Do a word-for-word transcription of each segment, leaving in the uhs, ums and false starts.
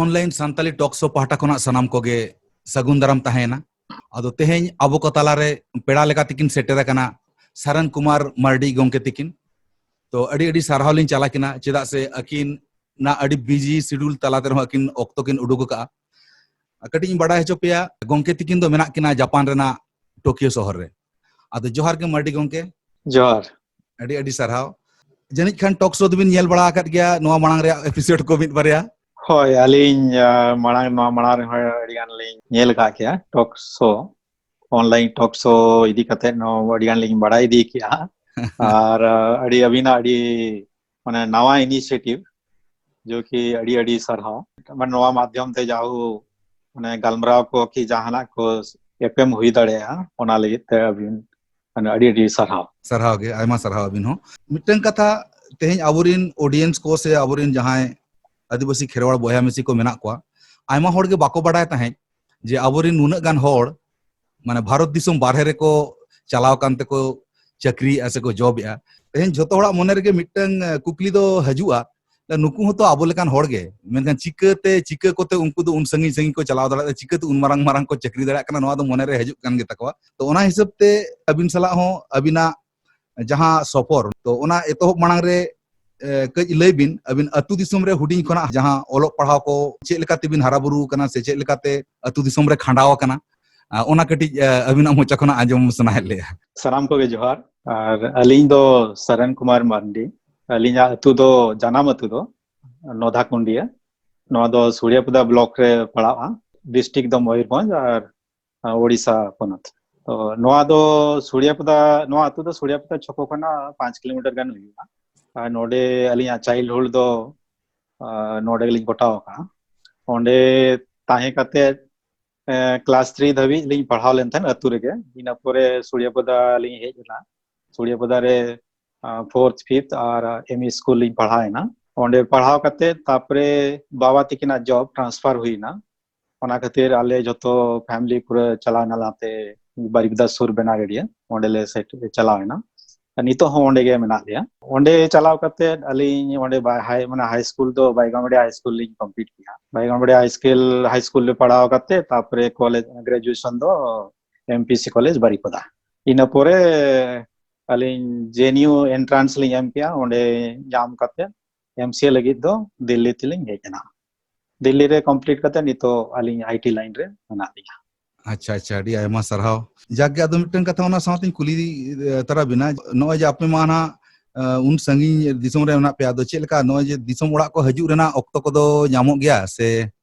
online Santali talk show ᱯᱟᱦᱴᱟ ᱠᱷᱚᱱᱟᱜ ᱥᱟᱱᱟᱢ ᱠᱚᱜᱮ ᱥᱟᱹᱜᱩᱱ ᱫᱟᱨᱟᱢ ᱛᱟᱦᱮᱸᱭᱮᱱᱟ᱾ ᱟᱫᱚ ᱛᱮᱦᱮᱧ ᱟᱵᱚ ᱠᱚ ᱛᱟᱞᱟᱨᱮ ᱯᱮᱲᱟ ᱞᱮᱠᱟ ᱛᱮᱠᱤᱱ ᱥᱮᱴᱮᱨ ᱟᱠᱟᱱᱟ ᱥᱟᱨᱚᱱ ᱠᱩᱢᱟᱨ ᱢᱟᱨᱰᱤ ᱜᱚᱢᱠᱮ ᱛᱤᱠᱤᱱ᱾ ᱛᱚ ᱟᱹᱰᱤ ᱟᱹᱰᱤ ᱥᱟᱨᱦᱟᱣ ᱞᱤᱧ ᱪᱟᱞ ᱟᱹᱠᱤᱱᱟ, ᱪᱮᱫᱟᱜ ᱥᱮ ᱟᱹᱠᱤᱱᱟᱜ ᱟᱹᱰᱤ busy schedule ᱛᱟᱞᱟ ᱛᱮ ᱨᱮᱦᱚᱸ ᱟᱹᱠᱤᱱ ᱚᱠᱛᱚ ᱠᱤᱱ ᱩᱰᱩᱠ ᱟᱠᱟᱫᱼᱟ᱾ ᱟᱨ ᱠᱟᱹᱴᱤᱡ ᱤᱧ ᱵᱟᱰᱟᱭ ᱦᱚᱪᱚ ᱯᱮᱭᱟ, ᱜᱚᱢᱠᱮ ᱛᱤᱠᱤᱱ ᱫᱚ ᱢᱮᱱᱟᱜ ᱠᱤᱱᱟ ᱡᱟᱯᱟᱱ ᱨᱮᱱᱟᱜ ᱴᱳᱠᱤᱭᱳ ᱥᱚᱦᱚᱨ ᱨᱮ᱾ ᱟᱫᱚ ᱡᱚᱦᱟᱨ ᱜᱮ ᱢᱟᱨᱰᱤ ᱜᱚᱢᱠᱮ᱾ ᱡᱚᱦᱟᱨ᱾ ᱟᱹᱰᱤ ᱟᱹᱰᱤ ᱥᱟᱨᱦᱟᱣ᱾ ᱡᱟᱹᱱᱤᱡ ᱠᱷᱟᱱ talk show ᱫᱚᱵᱤᱱ ᱧᱮᱞ ᱵᱟᱲᱟ ᱟᱠᱟᱫ ᱜᱮᱭᱟ, ᱱᱚᱣᱟ ᱢᱟᱲᱟᱝ ᱨᱮᱭᱟᱜ episode ᱠᱚ ᱢᱤᱫ ᱵᱟᱨᱭᱟ᱾ ᱦᱳᱭ, ᱟᱹᱞᱤᱧ, ᱟᱸ, ᱢᱟᱲᱟᱝ, ᱱᱚᱣᱟ ᱢᱟᱲᱟᱝ ᱨᱮᱦᱚᱸ ᱟᱹᱰᱤ ᱜᱟᱱ ᱞᱤᱧ ᱧᱮᱞ ᱟᱠᱟᱫ ᱜᱮᱭᱟ talk show, online talk show ᱤᱫᱤ ᱠᱟᱛᱮ ᱦᱚᱸ ᱟᱹᱰᱤ ᱜᱟᱱ ᱞᱤᱧ ᱵᱟᱲᱟᱭ ᱤᱫᱤ ᱠᱮᱜᱼᱟ᱾ ᱟᱨ, ᱟᱸ, ᱟᱹᱰᱤ ᱟᱹᱵᱤᱱᱟᱜ ᱟᱹᱰᱤ, ᱢᱟᱱᱮ, ᱱᱟᱣᱟ initiative, ᱡᱚ ᱠᱤ ᱟᱹᱰᱤ ᱟᱹᱰᱤ ᱥᱟᱨᱦᱟᱣ᱾ ᱢᱟᱱᱮ, ᱱᱚᱣᱟ ᱢᱟᱫᱽᱫᱷᱚᱢ ᱛᱮ ᱡᱟᱦᱳ, ᱢᱟᱱᱮ, ᱜᱟᱞᱢᱟᱨᱟᱣ ᱠᱚ ᱠᱤ ᱡᱟᱦᱟᱱᱟᱜ ᱠᱚ ᱮᱯᱮᱢ ᱦᱩᱭ ᱫᱟᱲᱮᱭᱟᱜᱼᱟ, ᱚᱱᱟ ᱞᱟᱹᱜᱤᱫ ᱛᱮ ᱟᱹᱵᱤᱱ, ᱢᱟᱱᱮ, ᱟᱹᱰᱤ ᱟᱹᱰᱤ ᱥᱟᱨᱦᱟᱣ᱾ ᱥᱟᱨᱦᱟᱣ ᱜᱮ, ᱟᱭᱢᱟ ᱥᱟᱨᱦᱟᱣ ᱟᱹᱵᱤᱱ ᱦᱚᱸ᱾ ᱢᱤᱫᱴᱟᱝ ᱠᱟᱛᱷᱟ, ᱛᱮᱦᱮᱧ ᱟᱵᱚᱨᱤᱱ audience ᱠᱚ ᱥᱮ ᱟᱵᱚᱨᱤᱱ ᱡᱟᱦᱟᱸᱭ ᱟᱹᱫᱤᱵᱟᱹᱥᱤ ᱠᱷᱮᱨᱣᱟᱲ ᱵᱚᱭᱦᱟ ᱢᱤᱥᱤ ᱠᱚ ᱢᱮᱱᱟᱜ ᱠᱚᱣᱟ, ᱟᱭᱢᱟ ᱦᱚᱲ ᱜᱮ ᱵᱟᱠᱚ ᱵᱟᱰᱟᱭ ᱛᱟᱦᱮᱸᱫ ᱡᱮ ᱟᱵᱚᱨᱤᱱ ᱱᱩᱱᱟᱹᱜ ᱜᱟᱱ ᱦᱚᱲ, ᱢᱟᱱᱮ, ᱵᱷᱟᱨᱚᱛ ᱫᱤᱥᱚᱢ ᱵᱟᱨᱦᱮ ᱨᱮᱠᱚ ᱪᱟᱞᱟᱣ ᱠᱟᱱ ᱛᱮᱠᱚ ᱪᱟᱹᱠᱨᱤᱭᱮᱜᱼᱟ ᱥᱮᱠᱚ ᱡᱚᱵᱮᱜᱼᱟ᱾ ᱛᱮᱦᱮᱧ ᱡᱷᱚᱛᱚ ᱦᱚᱲᱟᱜ ᱢᱚᱱᱮ ᱨᱮᱜᱮ ᱢᱤᱫᱴᱟᱝ, ᱮ, ᱠᱩᱠᱞᱤ ᱫᱚ ᱦᱤᱡᱩᱜᱼᱟ, ᱱᱩᱠᱩ ᱦᱚᱸᱛᱚ ᱟᱵᱚ ᱞᱮᱠᱟᱱ ᱦᱚᱲ ᱜᱮ, ᱢᱮᱱᱠᱷᱟᱱ ᱪᱤᱠᱟᱹᱛᱮ, ᱪᱤᱠᱟᱹ ᱠᱚᱛᱮ ᱩᱱᱠᱩ ᱫᱚ ᱩᱱ ᱥᱟᱺᱜᱤᱧ ᱥᱟᱺᱜᱤᱧ ᱠᱚ ᱪᱟᱞᱟᱣ ᱫᱟᱲᱮᱭᱟᱜᱼᱟ, ᱪᱤᱠᱟᱹᱛᱮ ᱩᱱ ᱢᱟᱨᱟᱝ ᱢᱟᱨᱟᱝ ᱠᱚ ᱪᱟᱹᱠᱨᱤ ᱫᱟᱲᱮᱭᱟᱜ ᱠᱟᱱᱟ, ᱱᱚᱣᱟ ᱫᱚ ᱢᱚᱱᱮ ᱨᱮ ᱦᱤᱡᱩᱜ ᱠᱟᱱ ᱜᱮ ᱛᱟᱠᱚᱣᱟ᱾ ᱛᱚ, ᱚᱱᱟ ᱦᱤᱥᱟᱹᱵ ᱛᱮ ᱟᱹᱵᱤᱱ ᱥᱟᱞᱟᱜ ᱦᱚᱸ ᱟᱹᱵᱤᱱᱟᱜ ᱡᱟᱦᱟᱸ ᱥᱚᱯᱷᱚᱨ, ᱛᱚ, ᱚᱱᱟ ᱮᱛᱚᱦᱚᱵ ᱢᱟᱲᱟᱝ ᱨᱮ, ᱮ, ᱠᱟᱹᱡ ᱞᱟᱹᱭ ᱵᱤᱱ, ᱟᱹᱵᱤᱱ ᱟᱹᱛᱩ ᱫᱤᱥᱚᱢ ᱨᱮ ᱦᱩᱰᱤᱧ ᱠᱷᱚᱱᱟᱜ ᱡᱟᱦᱟᱸ ᱚᱞᱚᱜ ᱯᱟᱲᱦᱟᱣ ᱠᱚ ᱪᱮᱫ ᱞᱮᱠᱟ ᱛᱮᱵᱤᱱ ᱦᱟᱨᱟ ᱵᱩᱨᱩ ᱟᱠᱟᱱᱟ ᱥᱮ ᱪᱮᱫ ᱞᱮᱠᱟᱛᱮ ᱟᱹᱛᱩ ᱫᱤᱥᱚᱢ ᱨᱮ ᱠᱷᱟᱸᱰᱟᱣ ᱟᱠᱟᱱᱟ, ᱟ, ᱚᱱᱟ ᱠᱟᱹᱴᱤᱡ, ᱟ, ᱟᱹᱵᱤᱱᱟᱜ ᱢᱚᱪᱟ ᱠᱷᱚᱱᱟᱜ ᱟᱸᱡᱚᱢ ᱥᱟᱱᱟᱭᱮᱫ ᱞᱮᱭᱟ᱾ ᱥᱟᱱᱟᱢ ᱠᱚᱜᱮ ᱡᱚᱦᱟᱨ᱾ ᱟᱨ ᱟᱹᱞᱤᱧ ᱫᱚ ᱥᱟᱨᱮᱱ ᱠᱩᱢᱟᱨ ᱢᱟᱨᱰᱤ᱾ ᱟᱹᱞᱤᱧᱟᱜ ᱟᱹᱛᱩ ᱫᱚ, ᱡᱟᱱᱟᱢ ᱟᱹᱛᱩ ᱫᱚ ᱱᱚᱫᱷᱟᱠᱩᱱᱰᱤᱭᱟ᱾ ᱱᱚᱣᱟ ᱫᱚ ᱥᱩᱲᱤᱭᱟᱯᱚᱫᱟ block ᱨᱮ ᱯᱟᱲᱟᱜᱼᱟ᱾ District ᱫᱚ ᱢᱚᱭᱩᱨᱵᱷᱚᱸᱡᱽ ᱟᱨ, ᱟ, ᱳᱰᱤᱥᱟ ᱯᱚᱱᱚᱛ᱾ ᱛᱚ, ᱱᱚᱣᱟ ᱫᱚ ᱥᱩᱲᱤᱭᱟᱯᱚᱫᱟ, ᱱᱚᱣᱟ ᱟᱹᱛᱩ ᱫᱚ ᱥᱩᱲᱤᱭᱟᱯᱚᱫᱟ ᱪᱷᱚᱠᱚ ᱠᱷᱚᱱᱟᱜ ᱯᱟᱸᱪ kilometer ᱜᱟᱱ ᱦᱩᱭᱩᱜᱼᱟ᱾ ᱟᱨ ᱱᱚᱰᱮ ᱟᱹᱞᱤᱧᱟᱜ childhood ᱫᱚ, ᱟ, ᱱᱚᱰᱮ ᱜᱮᱞᱤᱧ ᱠᱚᱴᱟᱣ ᱟᱠᱟᱫᱼᱟ᱾ ᱚᱸᱰᱮ ᱛᱟᱦᱮᱸ ᱠᱟᱛᱮ, ᱮ, class three ᱫᱷᱟᱹᱵᱤᱡ ᱞᱤᱧ ᱯᱟᱲᱦᱟᱣ ᱞᱮᱱ ᱛᱟᱦᱮᱸᱫ ᱟᱹᱛᱩ ᱨᱮᱜᱮ᱾ ᱤᱱᱟᱹ ᱯᱚᱨᱮ ᱥᱩᱲᱤᱭᱟᱯᱚᱫᱟ ᱞᱤᱧ ᱦᱮᱡ ᱮᱱᱟ᱾ ᱥᱩᱲᱤᱭᱟᱯᱚᱫᱟ ᱨᱮ, ᱟ, fourth, fifth ᱟᱨ M E school ᱞᱤᱧ ᱯᱟᱲᱦᱟᱣ ᱮᱱᱟ᱾ ᱚᱸᱰᱮ ᱯᱟᱲᱦᱟᱣ ᱠᱟᱛᱮ ᱛᱟᱨᱯᱚᱨᱮ ᱵᱟᱵᱟ ᱛᱤᱠᱤᱱᱟᱜ job transfer ᱦᱩᱭ ᱮᱱᱟ᱾ ᱚᱱᱟ ᱠᱷᱟᱹᱛᱤᱨ ᱟᱞᱮ ᱡᱚᱛᱚ family ᱯᱩᱨᱟᱹ ᱪᱟᱞᱟᱣ ᱮᱱᱟ ᱞᱟᱦᱟᱛᱮ ᱵᱟᱨᱤᱯᱟᱫᱟ ᱥᱩᱨ ᱵᱮᱱᱟᱜᱟᱹᱲᱤᱭᱟᱹ, ᱚᱸᱰᱮ ᱞᱮ ᱥᱮᱴ-, ᱪᱟᱞᱟᱣ ᱮᱱᱟ᱾ ᱟᱨ ᱱᱤᱛᱚᱜ ᱦᱚᱸ ᱚᱸᱰᱮ ᱜᱮ ᱢᱮᱱᱟᱜ ᱞᱮᱭᱟ᱾ ᱚᱸᱰᱮ ᱪᱟᱞᱟᱣ ᱠᱟᱛᱮ ᱟᱹᱞᱤᱧ ᱚᱸᱰᱮ ᱵᱟ-, high, ᱢᱟᱱᱮ high school ᱫᱚ ᱵᱟᱭᱜᱟᱢᱵᱟᱲᱤ high school ᱞᱤᱧ complete ᱠᱮᱜᱼᱟ᱾ ᱵᱟᱭᱜᱟᱢᱵᱟᱲᱤ high school, high school ᱨᱮ ᱯᱟᱲᱦᱟᱣ ᱠᱟᱛᱮ ᱛᱟᱨᱯᱚᱨᱮ college, graduation ᱫᱚ M P C college ᱵᱟᱨᱤᱯᱚᱫᱟ᱾ ᱤᱱᱟᱹ ᱯᱚᱨᱮ ᱟᱹᱞᱤᱧ J N U entrance ᱞᱤᱧ ᱮᱢ ᱠᱮᱜᱼᱟ᱾ ᱚᱸᱰᱮ ᱧᱟᱢ ᱠᱟᱛᱮ M C A ᱞᱟᱹᱜᱤᱫ ᱫᱚ ᱫᱤᱞᱞᱤ ᱛᱮᱞᱤᱧ ᱦᱮᱡ ᱮᱱᱟ᱾ ᱫᱤᱞᱞᱤ ᱨᱮ complete ᱠᱟᱛᱮ ᱱᱤᱛᱚᱜ ᱟᱹᱞᱤᱧ I T line ᱨᱮ ᱢᱮᱱᱟᱜ ᱞᱤᱧᱟ᱾ ᱟᱪᱪᱷᱟ, ᱟᱪᱪᱷᱟ, ᱟᱹᱰᱤ ᱟᱭᱢᱟ ᱥᱟᱨᱦᱟᱣ᱾ ᱡᱟᱠ ᱜᱮ, ᱟᱫᱚ ᱢᱤᱫᱴᱟᱝ ᱠᱟᱛᱷᱟ ᱚᱱᱟ ᱥᱟᱶᱛᱮᱧ ᱠᱩᱞᱤ, ᱮ, ᱛᱟᱨᱟ ᱵᱤᱱᱟ, ᱱᱚᱜᱼᱚᱭ ᱡᱮ ᱟᱯᱮ ᱢᱟ ᱱᱟᱦᱟᱜ, ᱮ, ᱩᱱ ᱥᱟᱺᱜᱤᱧ ᱫᱤᱥᱚᱢ ᱨᱮ ᱢᱮᱱᱟᱜ ᱯᱮᱭᱟ, ᱟᱫᱚ ᱪᱮᱫ ᱞᱮᱠᱟ ᱱᱚᱜᱼᱚᱭ ᱡᱮ ᱫᱤᱥᱚᱢ ᱚᱲᱟᱜ ᱠᱚ ᱦᱤᱡᱩᱜ ᱨᱮᱱᱟᱜ ᱚᱠᱛᱚ ᱠᱚᱫᱚ ᱧᱟᱢᱚᱜ ᱜᱮᱭᱟ ᱥᱮ?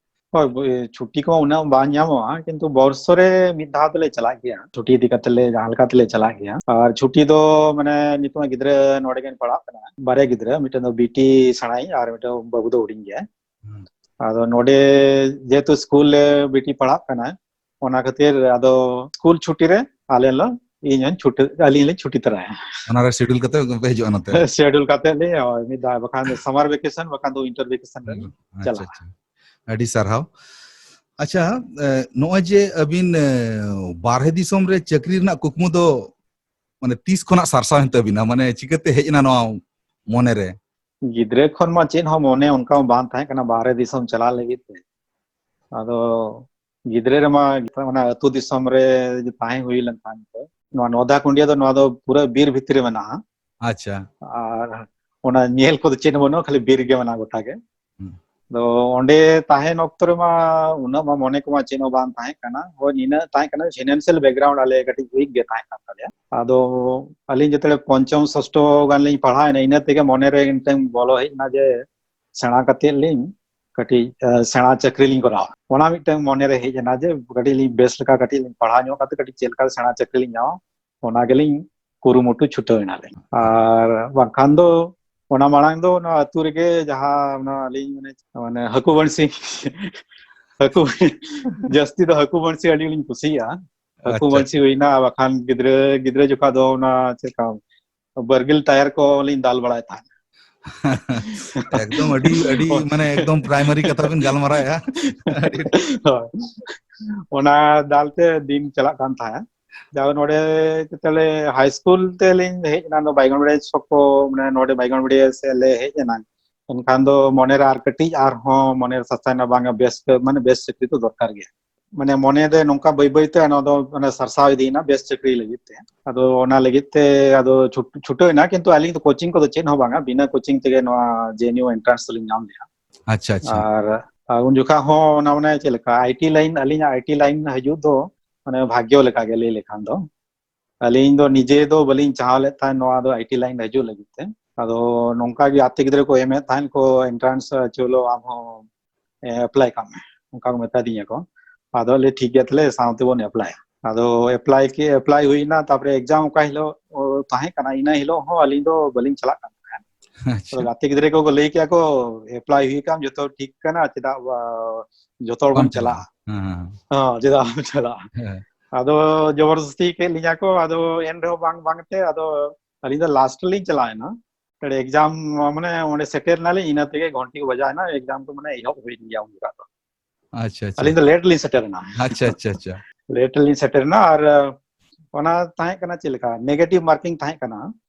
ᱦᱳᱭ, ᱵᱚ-, ᱮ, ᱪᱷᱩᱴᱤ ᱠᱚᱢᱟ ᱩᱱᱟᱹᱜ ᱵᱟᱝ ᱧᱟᱢᱚᱜᱼᱟ, ᱠᱤᱱᱛᱩ ᱵᱚᱨᱥᱚ ᱨᱮ ᱢᱤᱫ ᱫᱷᱟᱣ ᱫᱚᱞᱮ ᱪᱟᱞᱟᱜ ᱜᱮᱭᱟ᱾ ᱪᱷᱩᱴᱤ ᱤᱫᱤ ᱠᱟᱛᱮ ᱞᱮ, ᱡᱟᱦᱟᱸ ᱞᱮᱠᱟ ᱛᱮᱞᱮ ᱪᱟᱞᱟᱜ ᱜᱮᱭᱟ᱾ ᱟᱨ ᱪᱷᱩᱴᱤ ᱫᱚ ᱢᱟᱱᱮ ᱱᱤᱛᱚᱜ ᱢᱟ ᱜᱤᱫᱽᱨᱟᱹ ᱱᱚᱰᱮ ᱜᱮ ᱯᱟᱲᱦᱟᱜ ᱠᱟᱱᱟ, ᱵᱟᱨᱭᱟ ᱜᱤᱫᱽᱨᱟᱹ, ᱢᱤᱫᱴᱮᱱ ᱫᱚ ᱵᱤᱴᱤ ᱥᱮᱬᱟᱭᱤᱡ ᱟᱨ ᱢᱤᱫᱴᱮᱱ ᱵᱟᱹᱵᱩ ᱫᱚ ᱦᱩᱰᱤᱧ ᱜᱮᱭᱟᱭ᱾ ᱦᱩᱸ᱾ ᱟᱫᱚ ᱱᱚᱰᱮ ᱡᱮᱦᱮᱛᱩ ᱥᱠᱩᱞ ᱨᱮ ᱵᱤᱴᱤ ᱯᱟᱲᱦᱟᱜ ᱠᱟᱱᱟᱭ, ᱚᱱᱟ ᱠᱷᱟᱹᱛᱤᱨ ᱟᱫᱚ ᱥᱠᱩᱞ ᱪᱷᱩᱴᱤ ᱨᱮ ᱟᱞᱮ ᱞᱮ, ᱤᱧ ᱦᱚᱸᱧ ᱪᱷᱩᱴᱤ, ᱟᱹᱞᱤᱧ ᱞᱤᱧ ᱪᱷᱩᱴᱤ ᱛᱚᱨᱟᱭᱟ᱾ ᱚᱱᱟ ᱨᱮ schedule ᱠᱟᱛᱮ ᱯᱮ ᱦᱤᱡᱩᱜᱼᱟ ᱱᱚᱛᱮ? Schedule ᱠᱟᱛᱮ ᱞᱮ, ᱦᱳᱭ, ᱢᱤᱫ ᱫᱷᱟᱣ ᱵᱟᱠᱷᱟᱱ ᱫᱚ summer vacation, ᱵᱟᱠᱷᱟᱱ ᱫᱚ winter vacation ᱨᱮ ᱞᱤᱧ ᱟᱪᱪᱷᱟ, ᱪᱟᱞᱟᱜᱼᱟ᱾ ᱟᱪᱪᱷᱟ᱾ ᱟᱹᱰᱤ ᱥᱟᱨᱦᱟᱣ᱾ ᱟᱪᱪᱷᱟ, ᱮ, ᱱᱚᱜᱼᱚᱭ ᱡᱮ ᱟᱹᱵᱤᱱ, ᱮ, ᱵᱟᱨᱦᱮ ᱫᱤᱥᱚᱢ ᱨᱮ ᱪᱟᱹᱠᱨᱤ ᱨᱮᱱᱟᱜ ᱠᱩᱠᱢᱩ ᱫᱚ, ᱢᱟᱱᱮ, ᱛᱤᱥ ᱠᱷᱚᱱᱟᱜ ᱥᱟᱨᱥᱟᱣ ᱮᱱ ᱛᱟᱹᱵᱤᱱᱟ? ᱢᱟᱱᱮ, ᱪᱤᱠᱟᱹᱛᱮ ᱦᱮᱡ ᱮᱱᱟ ᱱᱚᱣᱟ ᱢᱚᱱᱮ ᱨᱮ? ᱜᱤᱫᱽᱨᱟᱹ ᱠᱷᱚᱱ ᱢᱟ ᱪᱮᱫ ᱦᱚᱸ ᱢᱚᱱᱮ ᱚᱱᱠᱟ ᱢᱟ ᱵᱟᱝ ᱛᱟᱦᱮᱸ ᱠᱟᱱᱟ ᱵᱟᱦᱨᱮ ᱫᱤᱥᱚᱢ ᱪᱟᱞᱟᱜ ᱞᱟᱹᱜᱤᱫ ᱛᱮ᱾ ᱟᱫᱚ ᱜᱤᱫᱽᱨᱟᱹ ᱨᱮᱢᱟ ᱚᱱᱟ ᱟᱹᱛᱩ ᱫᱤᱥᱚᱢ ᱨᱮ ᱛᱟᱦᱮᱸ ᱦᱩᱭ ᱞᱮᱱ ᱛᱟᱦᱮᱸ ᱛᱮ, ᱱᱚᱣᱟ ᱱᱚᱫᱟ ᱠᱩᱸᱰᱤᱭᱟ ᱫᱚ ᱱᱚᱣᱟ ᱫᱚ ᱯᱩᱨᱟᱹ ᱵᱤᱨ ᱵᱷᱤᱛᱨᱤ ᱨᱮ ᱢᱮᱱᱟᱜᱼᱟ᱾ ᱟᱪᱪᱷᱟ᱾ ᱟᱨ ᱚᱱᱟ ᱧᱮᱞ ᱠᱚᱫᱚ ᱪᱮᱫ ᱦᱚᱸ ᱵᱟᱹᱱᱩᱜᱼᱟ, ᱠᱷᱟᱹᱞᱤ ᱵᱤᱨ ᱜᱮ ᱢᱮᱱᱟᱜᱼᱟ ᱜᱚᱴᱟ ᱜᱮ᱾ ᱦᱩᱸ᱾ ᱟᱫᱚ ᱚᱸᱰᱮ ᱛᱟᱦᱮᱱ ᱚᱠᱛᱚ ᱨᱮᱢᱟ ᱩᱱᱟᱹᱜ ᱢᱟ ᱢᱚᱱᱮ ᱠᱚᱢᱟ ᱪᱮᱫ ᱦᱚᱸ ᱵᱟᱝ ᱛᱟᱦᱮᱸ ᱠᱟᱱᱟ᱾ ᱦᱳᱭ, ᱱᱤᱱᱟᱹᱜ ᱛᱟᱦᱮᱸ ᱠᱟᱱᱟ, financial background ᱟᱞᱮ ᱠᱟᱹᱴᱤᱡ weak ᱜᱮ ᱛᱟᱦᱮᱸ ᱠᱟᱱ ᱛᱟᱞᱮᱭᱟ᱾ ᱟᱫᱚ ᱟᱹᱞᱤᱧ ᱡᱮᱛᱮ ᱯᱚᱧᱪᱚᱢ ᱥᱚᱥᱴᱚ ᱜᱟᱱ ᱞᱤᱧ ᱯᱟᱲᱦᱟᱣ ᱮᱱᱟ, ᱤᱱᱟᱹ ᱛᱮᱜᱮ ᱢᱚᱱᱮ ᱨᱮ ᱢᱤᱫᱴᱟᱝ ᱵᱚᱞᱚ ᱦᱮᱡ ᱮᱱᱟ ᱡᱮ ᱥᱮᱬᱟ ᱠᱟᱛᱮᱫ ᱞᱤᱧ ᱠᱟᱹᱴᱤᱡ, ᱮ, ᱥᱮᱬᱟ ᱪᱟᱹᱠᱨᱤ ᱞᱤᱧ ᱠᱚᱨᱟᱣᱟ᱾ ᱚᱱᱟ ᱢᱤᱫᱴᱟᱝ ᱢᱚᱱᱮ ᱨᱮ ᱦᱮᱡ ᱮᱱᱟ ᱡᱮ ᱠᱟᱹᱴᱤᱡ ᱞᱤᱧ ᱵᱮᱥ ᱞᱮᱠᱟ ᱠᱟᱹᱴᱤᱡ ᱞᱤᱧ ᱯᱟᱲᱦᱟᱣ ᱧᱚᱜ ᱠᱟᱛᱮ ᱠᱟᱹᱴᱤᱡ ᱪᱮᱫ ᱞᱮᱠᱟ ᱥᱮᱬᱟ ᱪᱟᱹᱠᱨᱤ ᱞᱤᱧ ᱧᱟᱢᱟ, ᱚᱱᱟ ᱜᱮᱞᱤᱧ ᱠᱩᱨᱩᱢᱩᱴᱩ ᱪᱷᱩᱴᱟᱹᱣ ᱮᱱᱟᱞᱤᱧ᱾ ᱟᱨ ᱵᱟᱝᱠᱷᱟᱱ ᱫᱚ ᱚᱱᱟ ᱢᱟᱲᱟᱝ ᱫᱚ ᱚᱱᱟ ᱟᱹᱛᱩ ᱨᱮᱜᱮ ᱡᱟᱦᱟᱸ ᱚᱱᱟ ᱟᱹᱞᱤᱧ ᱢᱟᱱᱮ, ᱢᱟᱱᱮ ᱦᱟᱹᱠᱩ ᱵᱟᱹᱲᱥᱤ, ᱦᱟᱹᱠᱩ, ᱡᱟᱹᱥᱛᱤ ᱫᱚ ᱦᱟᱹᱠᱩ ᱵᱟᱹᱲᱥᱤ ᱟᱹᱰᱤ ᱞᱤᱧ ᱠᱩᱥᱤᱭᱟᱜᱼᱟ᱾ ᱦᱟᱹᱠᱩ ᱟᱪᱪᱷᱟ, ᱵᱟᱹᱲᱥᱤ ᱟᱪᱪᱷᱟ᱾ ᱦᱩᱭᱱᱟ, ᱵᱟᱠᱷᱟᱱ ᱜᱤᱫᱽᱨᱟᱹ, ᱜᱤᱫᱽᱨᱟᱹ ᱡᱚᱠᱷᱟ ᱫᱚ ᱚᱱᱟ ᱪᱮᱫ ᱞᱮᱠᱟ ᱵᱟᱨᱜᱤᱞ ᱴᱟᱭᱟᱨ ᱠᱚ ᱞᱤᱧ ᱫᱟᱞ ᱵᱟᱲᱟᱭ ᱛᱟᱦᱮᱸᱫ᱾ ᱮᱠᱫᱚᱢ ᱟᱹᱰᱤ, ᱟᱹᱰᱤ ᱢᱟᱱᱮ ᱮᱠᱫᱚᱢ primary ᱠᱟᱛᱷᱟ ᱵᱤᱱ ᱜᱟᱞᱢᱟᱨᱟᱣᱮᱫᱼᱟ᱾ ᱟᱹᱰᱤ ᱦᱳᱭ᱾ ᱚᱱᱟ ᱫᱟᱞ ᱛᱮ ᱫᱤᱱ ᱪᱟᱞᱟᱜ ᱠᱟᱱ ᱛᱟᱦᱮᱸᱫ᱾ ᱡᱟᱣ ᱱᱚᱰᱮ ᱛᱟᱦᱞᱮ ᱦᱟᱭ ᱥᱠᱩᱞ ᱛᱮᱞᱤᱧ ᱦᱮᱡ ᱮᱱᱟ, ᱟᱫᱚ ᱵᱟᱭᱜᱚᱱ ᱵᱟᱲᱤᱭᱟ ᱥᱚᱠᱚ, ᱢᱟᱱᱮ ᱱᱚᱰᱮ ᱵᱟᱭᱜᱚᱱ ᱵᱟᱲᱤᱭᱟ ᱥᱮᱫ ᱞᱮ ᱦᱮᱡ ᱮᱱᱟ᱾ ᱮᱱᱠᱷᱟᱱ ᱫᱚ ᱢᱚᱱᱮᱨᱮ ᱟᱨ ᱠᱟᱹᱴᱤᱡ ᱟᱨᱦᱚᱸ ᱢᱚᱱᱮᱨᱮ ᱥᱟᱥᱟᱭᱮᱱᱟ, ᱵᱟᱝᱟ ᱵᱮᱥ, ᱢᱟᱱᱮ ᱵᱮᱥ ᱪᱟᱹᱠᱨᱤ ᱫᱚ ᱫᱚᱨᱠᱟᱨ ᱜᱮᱭᱟ᱾ ᱢᱟᱱᱮ ᱢᱚᱱᱮ ᱫᱚ ᱱᱚᱝᱠᱟ ᱵᱟᱹᱭ ᱵᱟᱹᱭ ᱛᱮ ᱱᱚᱣᱟ ᱫᱚ ᱢᱟᱱᱮ ᱥᱟᱨᱥᱟᱣ ᱤᱫᱤᱭᱮᱱᱟ ᱵᱮᱥ ᱪᱟᱹᱠᱨᱤ ᱞᱟᱹᱜᱤᱫ ᱛᱮ᱾ ᱟᱫᱚ ᱚᱱᱟ ᱞᱟᱹᱜᱤᱫ ᱛᱮ ᱟᱫᱚ ᱪᱷᱩᱴ-, ᱪᱷᱩᱴᱟᱹᱣ ᱮᱱᱟ, ᱠᱤᱱᱛᱩ ᱟᱹᱞᱤᱧ ᱫᱚ ᱠᱳᱪᱤᱝ ᱠᱚᱫᱚ ᱪᱮᱫ ᱦᱚᱸ ᱵᱟᱝᱟ, ᱵᱤᱱᱟᱹ ᱠᱳᱪᱤᱝ ᱛᱮᱜᱮ ᱱᱚᱣᱟ ᱡᱮ ᱮᱱ ᱭᱩ ᱮᱱᱴᱨᱟᱱᱥ ᱞᱤᱧ ᱧᱟᱢ ᱞᱮᱜᱼᱟ᱾ ᱟᱪᱪᱷᱟ, ᱟᱪᱪᱷᱟ᱾ ᱟᱨ, ᱟᱨ ᱩᱱ ᱡᱚᱠᱷᱟ ᱦᱚᱸ ᱚᱱᱟ ᱢᱟᱱᱮ ᱪᱮᱫ ᱞᱮᱠᱟ ᱟᱭ ᱴᱤ ᱞᱟᱭᱤᱱ, ᱟᱹᱞᱤᱧᱟᱜ ᱟᱭ ᱴᱤ ᱞᱟᱭᱤᱱ ᱦᱤᱡᱩᱜ ᱫᱚ ᱢᱟᱱᱮ ᱵᱷᱟᱜᱽᱭᱚ ᱞᱮᱠᱟ ᱜᱮ ᱞᱟᱹᱭ ᱞᱮᱠᱷᱟᱱ ᱫᱚ᱾ ᱟᱹᱞᱤᱧ ᱫᱚ ᱱᱤᱡᱮ ᱫᱚ ᱵᱟᱹᱞᱤᱧ ᱪᱟᱦᱟᱣ ᱞᱮᱫ ᱛᱟᱦᱮᱸᱫ ᱱᱚᱣᱟ ᱫᱚ ᱟᱭ ᱴᱤ ᱞᱟᱭᱤᱱ ᱨᱮ ᱦᱤᱡᱩᱜ ᱞᱟᱹᱜᱤᱫ ᱛᱮ᱾ ᱟᱫᱚ ᱱᱚᱝᱠᱟ ᱜᱮ ᱜᱟᱛᱮ ᱜᱤᱫᱽᱨᱟᱹ ᱠᱚ ᱮᱢᱮᱫ ᱛᱟᱦᱮᱸᱫ ᱠᱚ ᱮᱱᱴᱨᱟᱱᱥ, ᱪᱚᱞᱚ ᱟᱢ ᱦᱚᱸ ᱮᱯᱞᱟᱭ ᱠᱟᱜ ᱢᱮ, ᱚᱱᱠᱟ ᱠᱚ ᱢᱮᱛᱟ ᱫᱤᱧᱟ ᱠᱚ᱾ ᱟᱫᱚ ᱞᱮ ᱴᱷᱤᱠ ᱜᱮᱭᱟ ᱛᱟᱦᱞᱮ ᱥᱟᱶ ᱛᱮᱵᱚᱱ ᱮᱯᱞᱟᱭᱟ᱾ ᱟᱫᱚ ᱮᱯᱞᱟᱭ ᱠᱮ, ᱮᱯᱞᱟᱭ ᱦᱩᱭᱱᱟ, ᱛᱟᱨᱯᱚᱨᱮ ᱮᱠᱡᱟᱢ ᱚᱠᱟ ᱦᱤᱞᱳᱜ ᱚ, ᱛᱟᱦᱮᱸ ᱠᱟᱱᱟ, ᱤᱱᱟᱹ ᱦᱤᱞᱳᱜ ᱦᱚᱸ ᱟᱹᱞᱤᱧ ᱫᱚ ᱵᱟᱹᱞᱤᱧ ᱪᱟᱞᱟᱜ ᱠᱟᱱ ᱛᱟᱦᱮᱸᱫ᱾ ᱟᱪᱪᱷᱟ᱾ ᱟᱫᱚ ᱜᱟᱛᱮ ᱜᱤᱫᱽᱨᱟᱹ ᱠᱚᱠᱚ ᱞᱟᱹᱭ ᱠᱮᱜᱼᱟ ᱠᱚ, "ᱮᱯᱞᱟᱭ ᱦᱩᱭ ᱟᱠᱟᱱ, ᱡᱚᱛᱚ ᱴᱷᱤᱠ ᱠᱟᱱᱟ, ᱪᱮᱫᱟᱜ ᱵᱟ-, ᱡᱚᱛᱚ ᱦᱚᱲ ᱵᱟᱢ ᱵᱚᱱ ᱪᱟᱞᱟᱜᱼᱟ?" ᱪᱟᱞᱟᱜᱼᱟ᱾ ᱦᱮᱸ, ᱦᱮᱸ᱾ ᱦᱮᱸ, ᱪᱮᱫᱟᱜ ᱵᱟᱢ ᱪᱟᱞᱟᱜᱼᱟ? ᱦᱮᱸ᱾ ᱟᱫᱚ ᱡᱚᱵᱚᱨᱫᱚᱥᱛᱤ ᱠᱮᱫ ᱞᱤᱧᱟ ᱠᱚ, ᱟᱫᱚ ᱮᱱ ᱨᱮᱦᱚᱸ ᱵᱟᱝ, ᱵᱟᱝ ᱛᱮ ᱟᱫᱚ ᱟᱹᱞᱤᱧ ᱫᱚ ᱞᱟᱥᱴ ᱞᱤᱧ ᱪᱟᱞᱟᱣ ᱮᱱᱟ᱾ ᱮᱠᱡᱟᱢ ᱢᱟᱱᱮ ᱚᱸᱰᱮ ᱥᱮᱴᱮᱨ ᱮᱱᱟᱞᱤᱧ, ᱤᱱᱟᱹ ᱛᱮᱜᱮ ᱜᱷᱚᱱᱴᱤ ᱠᱚ ᱵᱟᱡᱟᱣ ᱮᱱᱟ, ᱮᱠᱡᱟᱢ ᱠᱚ ᱢᱟᱱᱮ ᱮᱦᱚᱵ ᱦᱩᱭᱮᱱ ᱜᱮᱭᱟ ᱩᱱ ᱡᱚᱠᱷᱟᱜ ᱫᱚ᱾ ᱟᱪᱪᱷᱟ, ᱟᱪᱪᱷᱟ᱾ ᱟᱹᱞᱤᱧ ᱫᱚ ᱞᱮᱴ ᱞᱤᱧ ᱥᱮᱴᱮᱨ ᱮᱱᱟ᱾ ᱟᱪᱪᱷᱟ, ᱟᱪᱪᱷᱟ, ᱟᱪᱪᱷᱟ᱾ ᱞᱮᱴ ᱞᱤᱧ ᱥᱮᱴᱮᱨ ᱮᱱᱟ, ᱟᱨ ᱚᱱᱟ ᱛᱟᱦᱮᱸ ᱠᱟᱱᱟ ᱪᱮᱫ ᱞᱮᱠᱟ, ᱱᱮᱜᱮᱴᱤᱵᱷ ᱢᱟᱨᱠᱤᱝ ᱛᱟᱦᱮᱸ ᱠᱟᱱᱟ,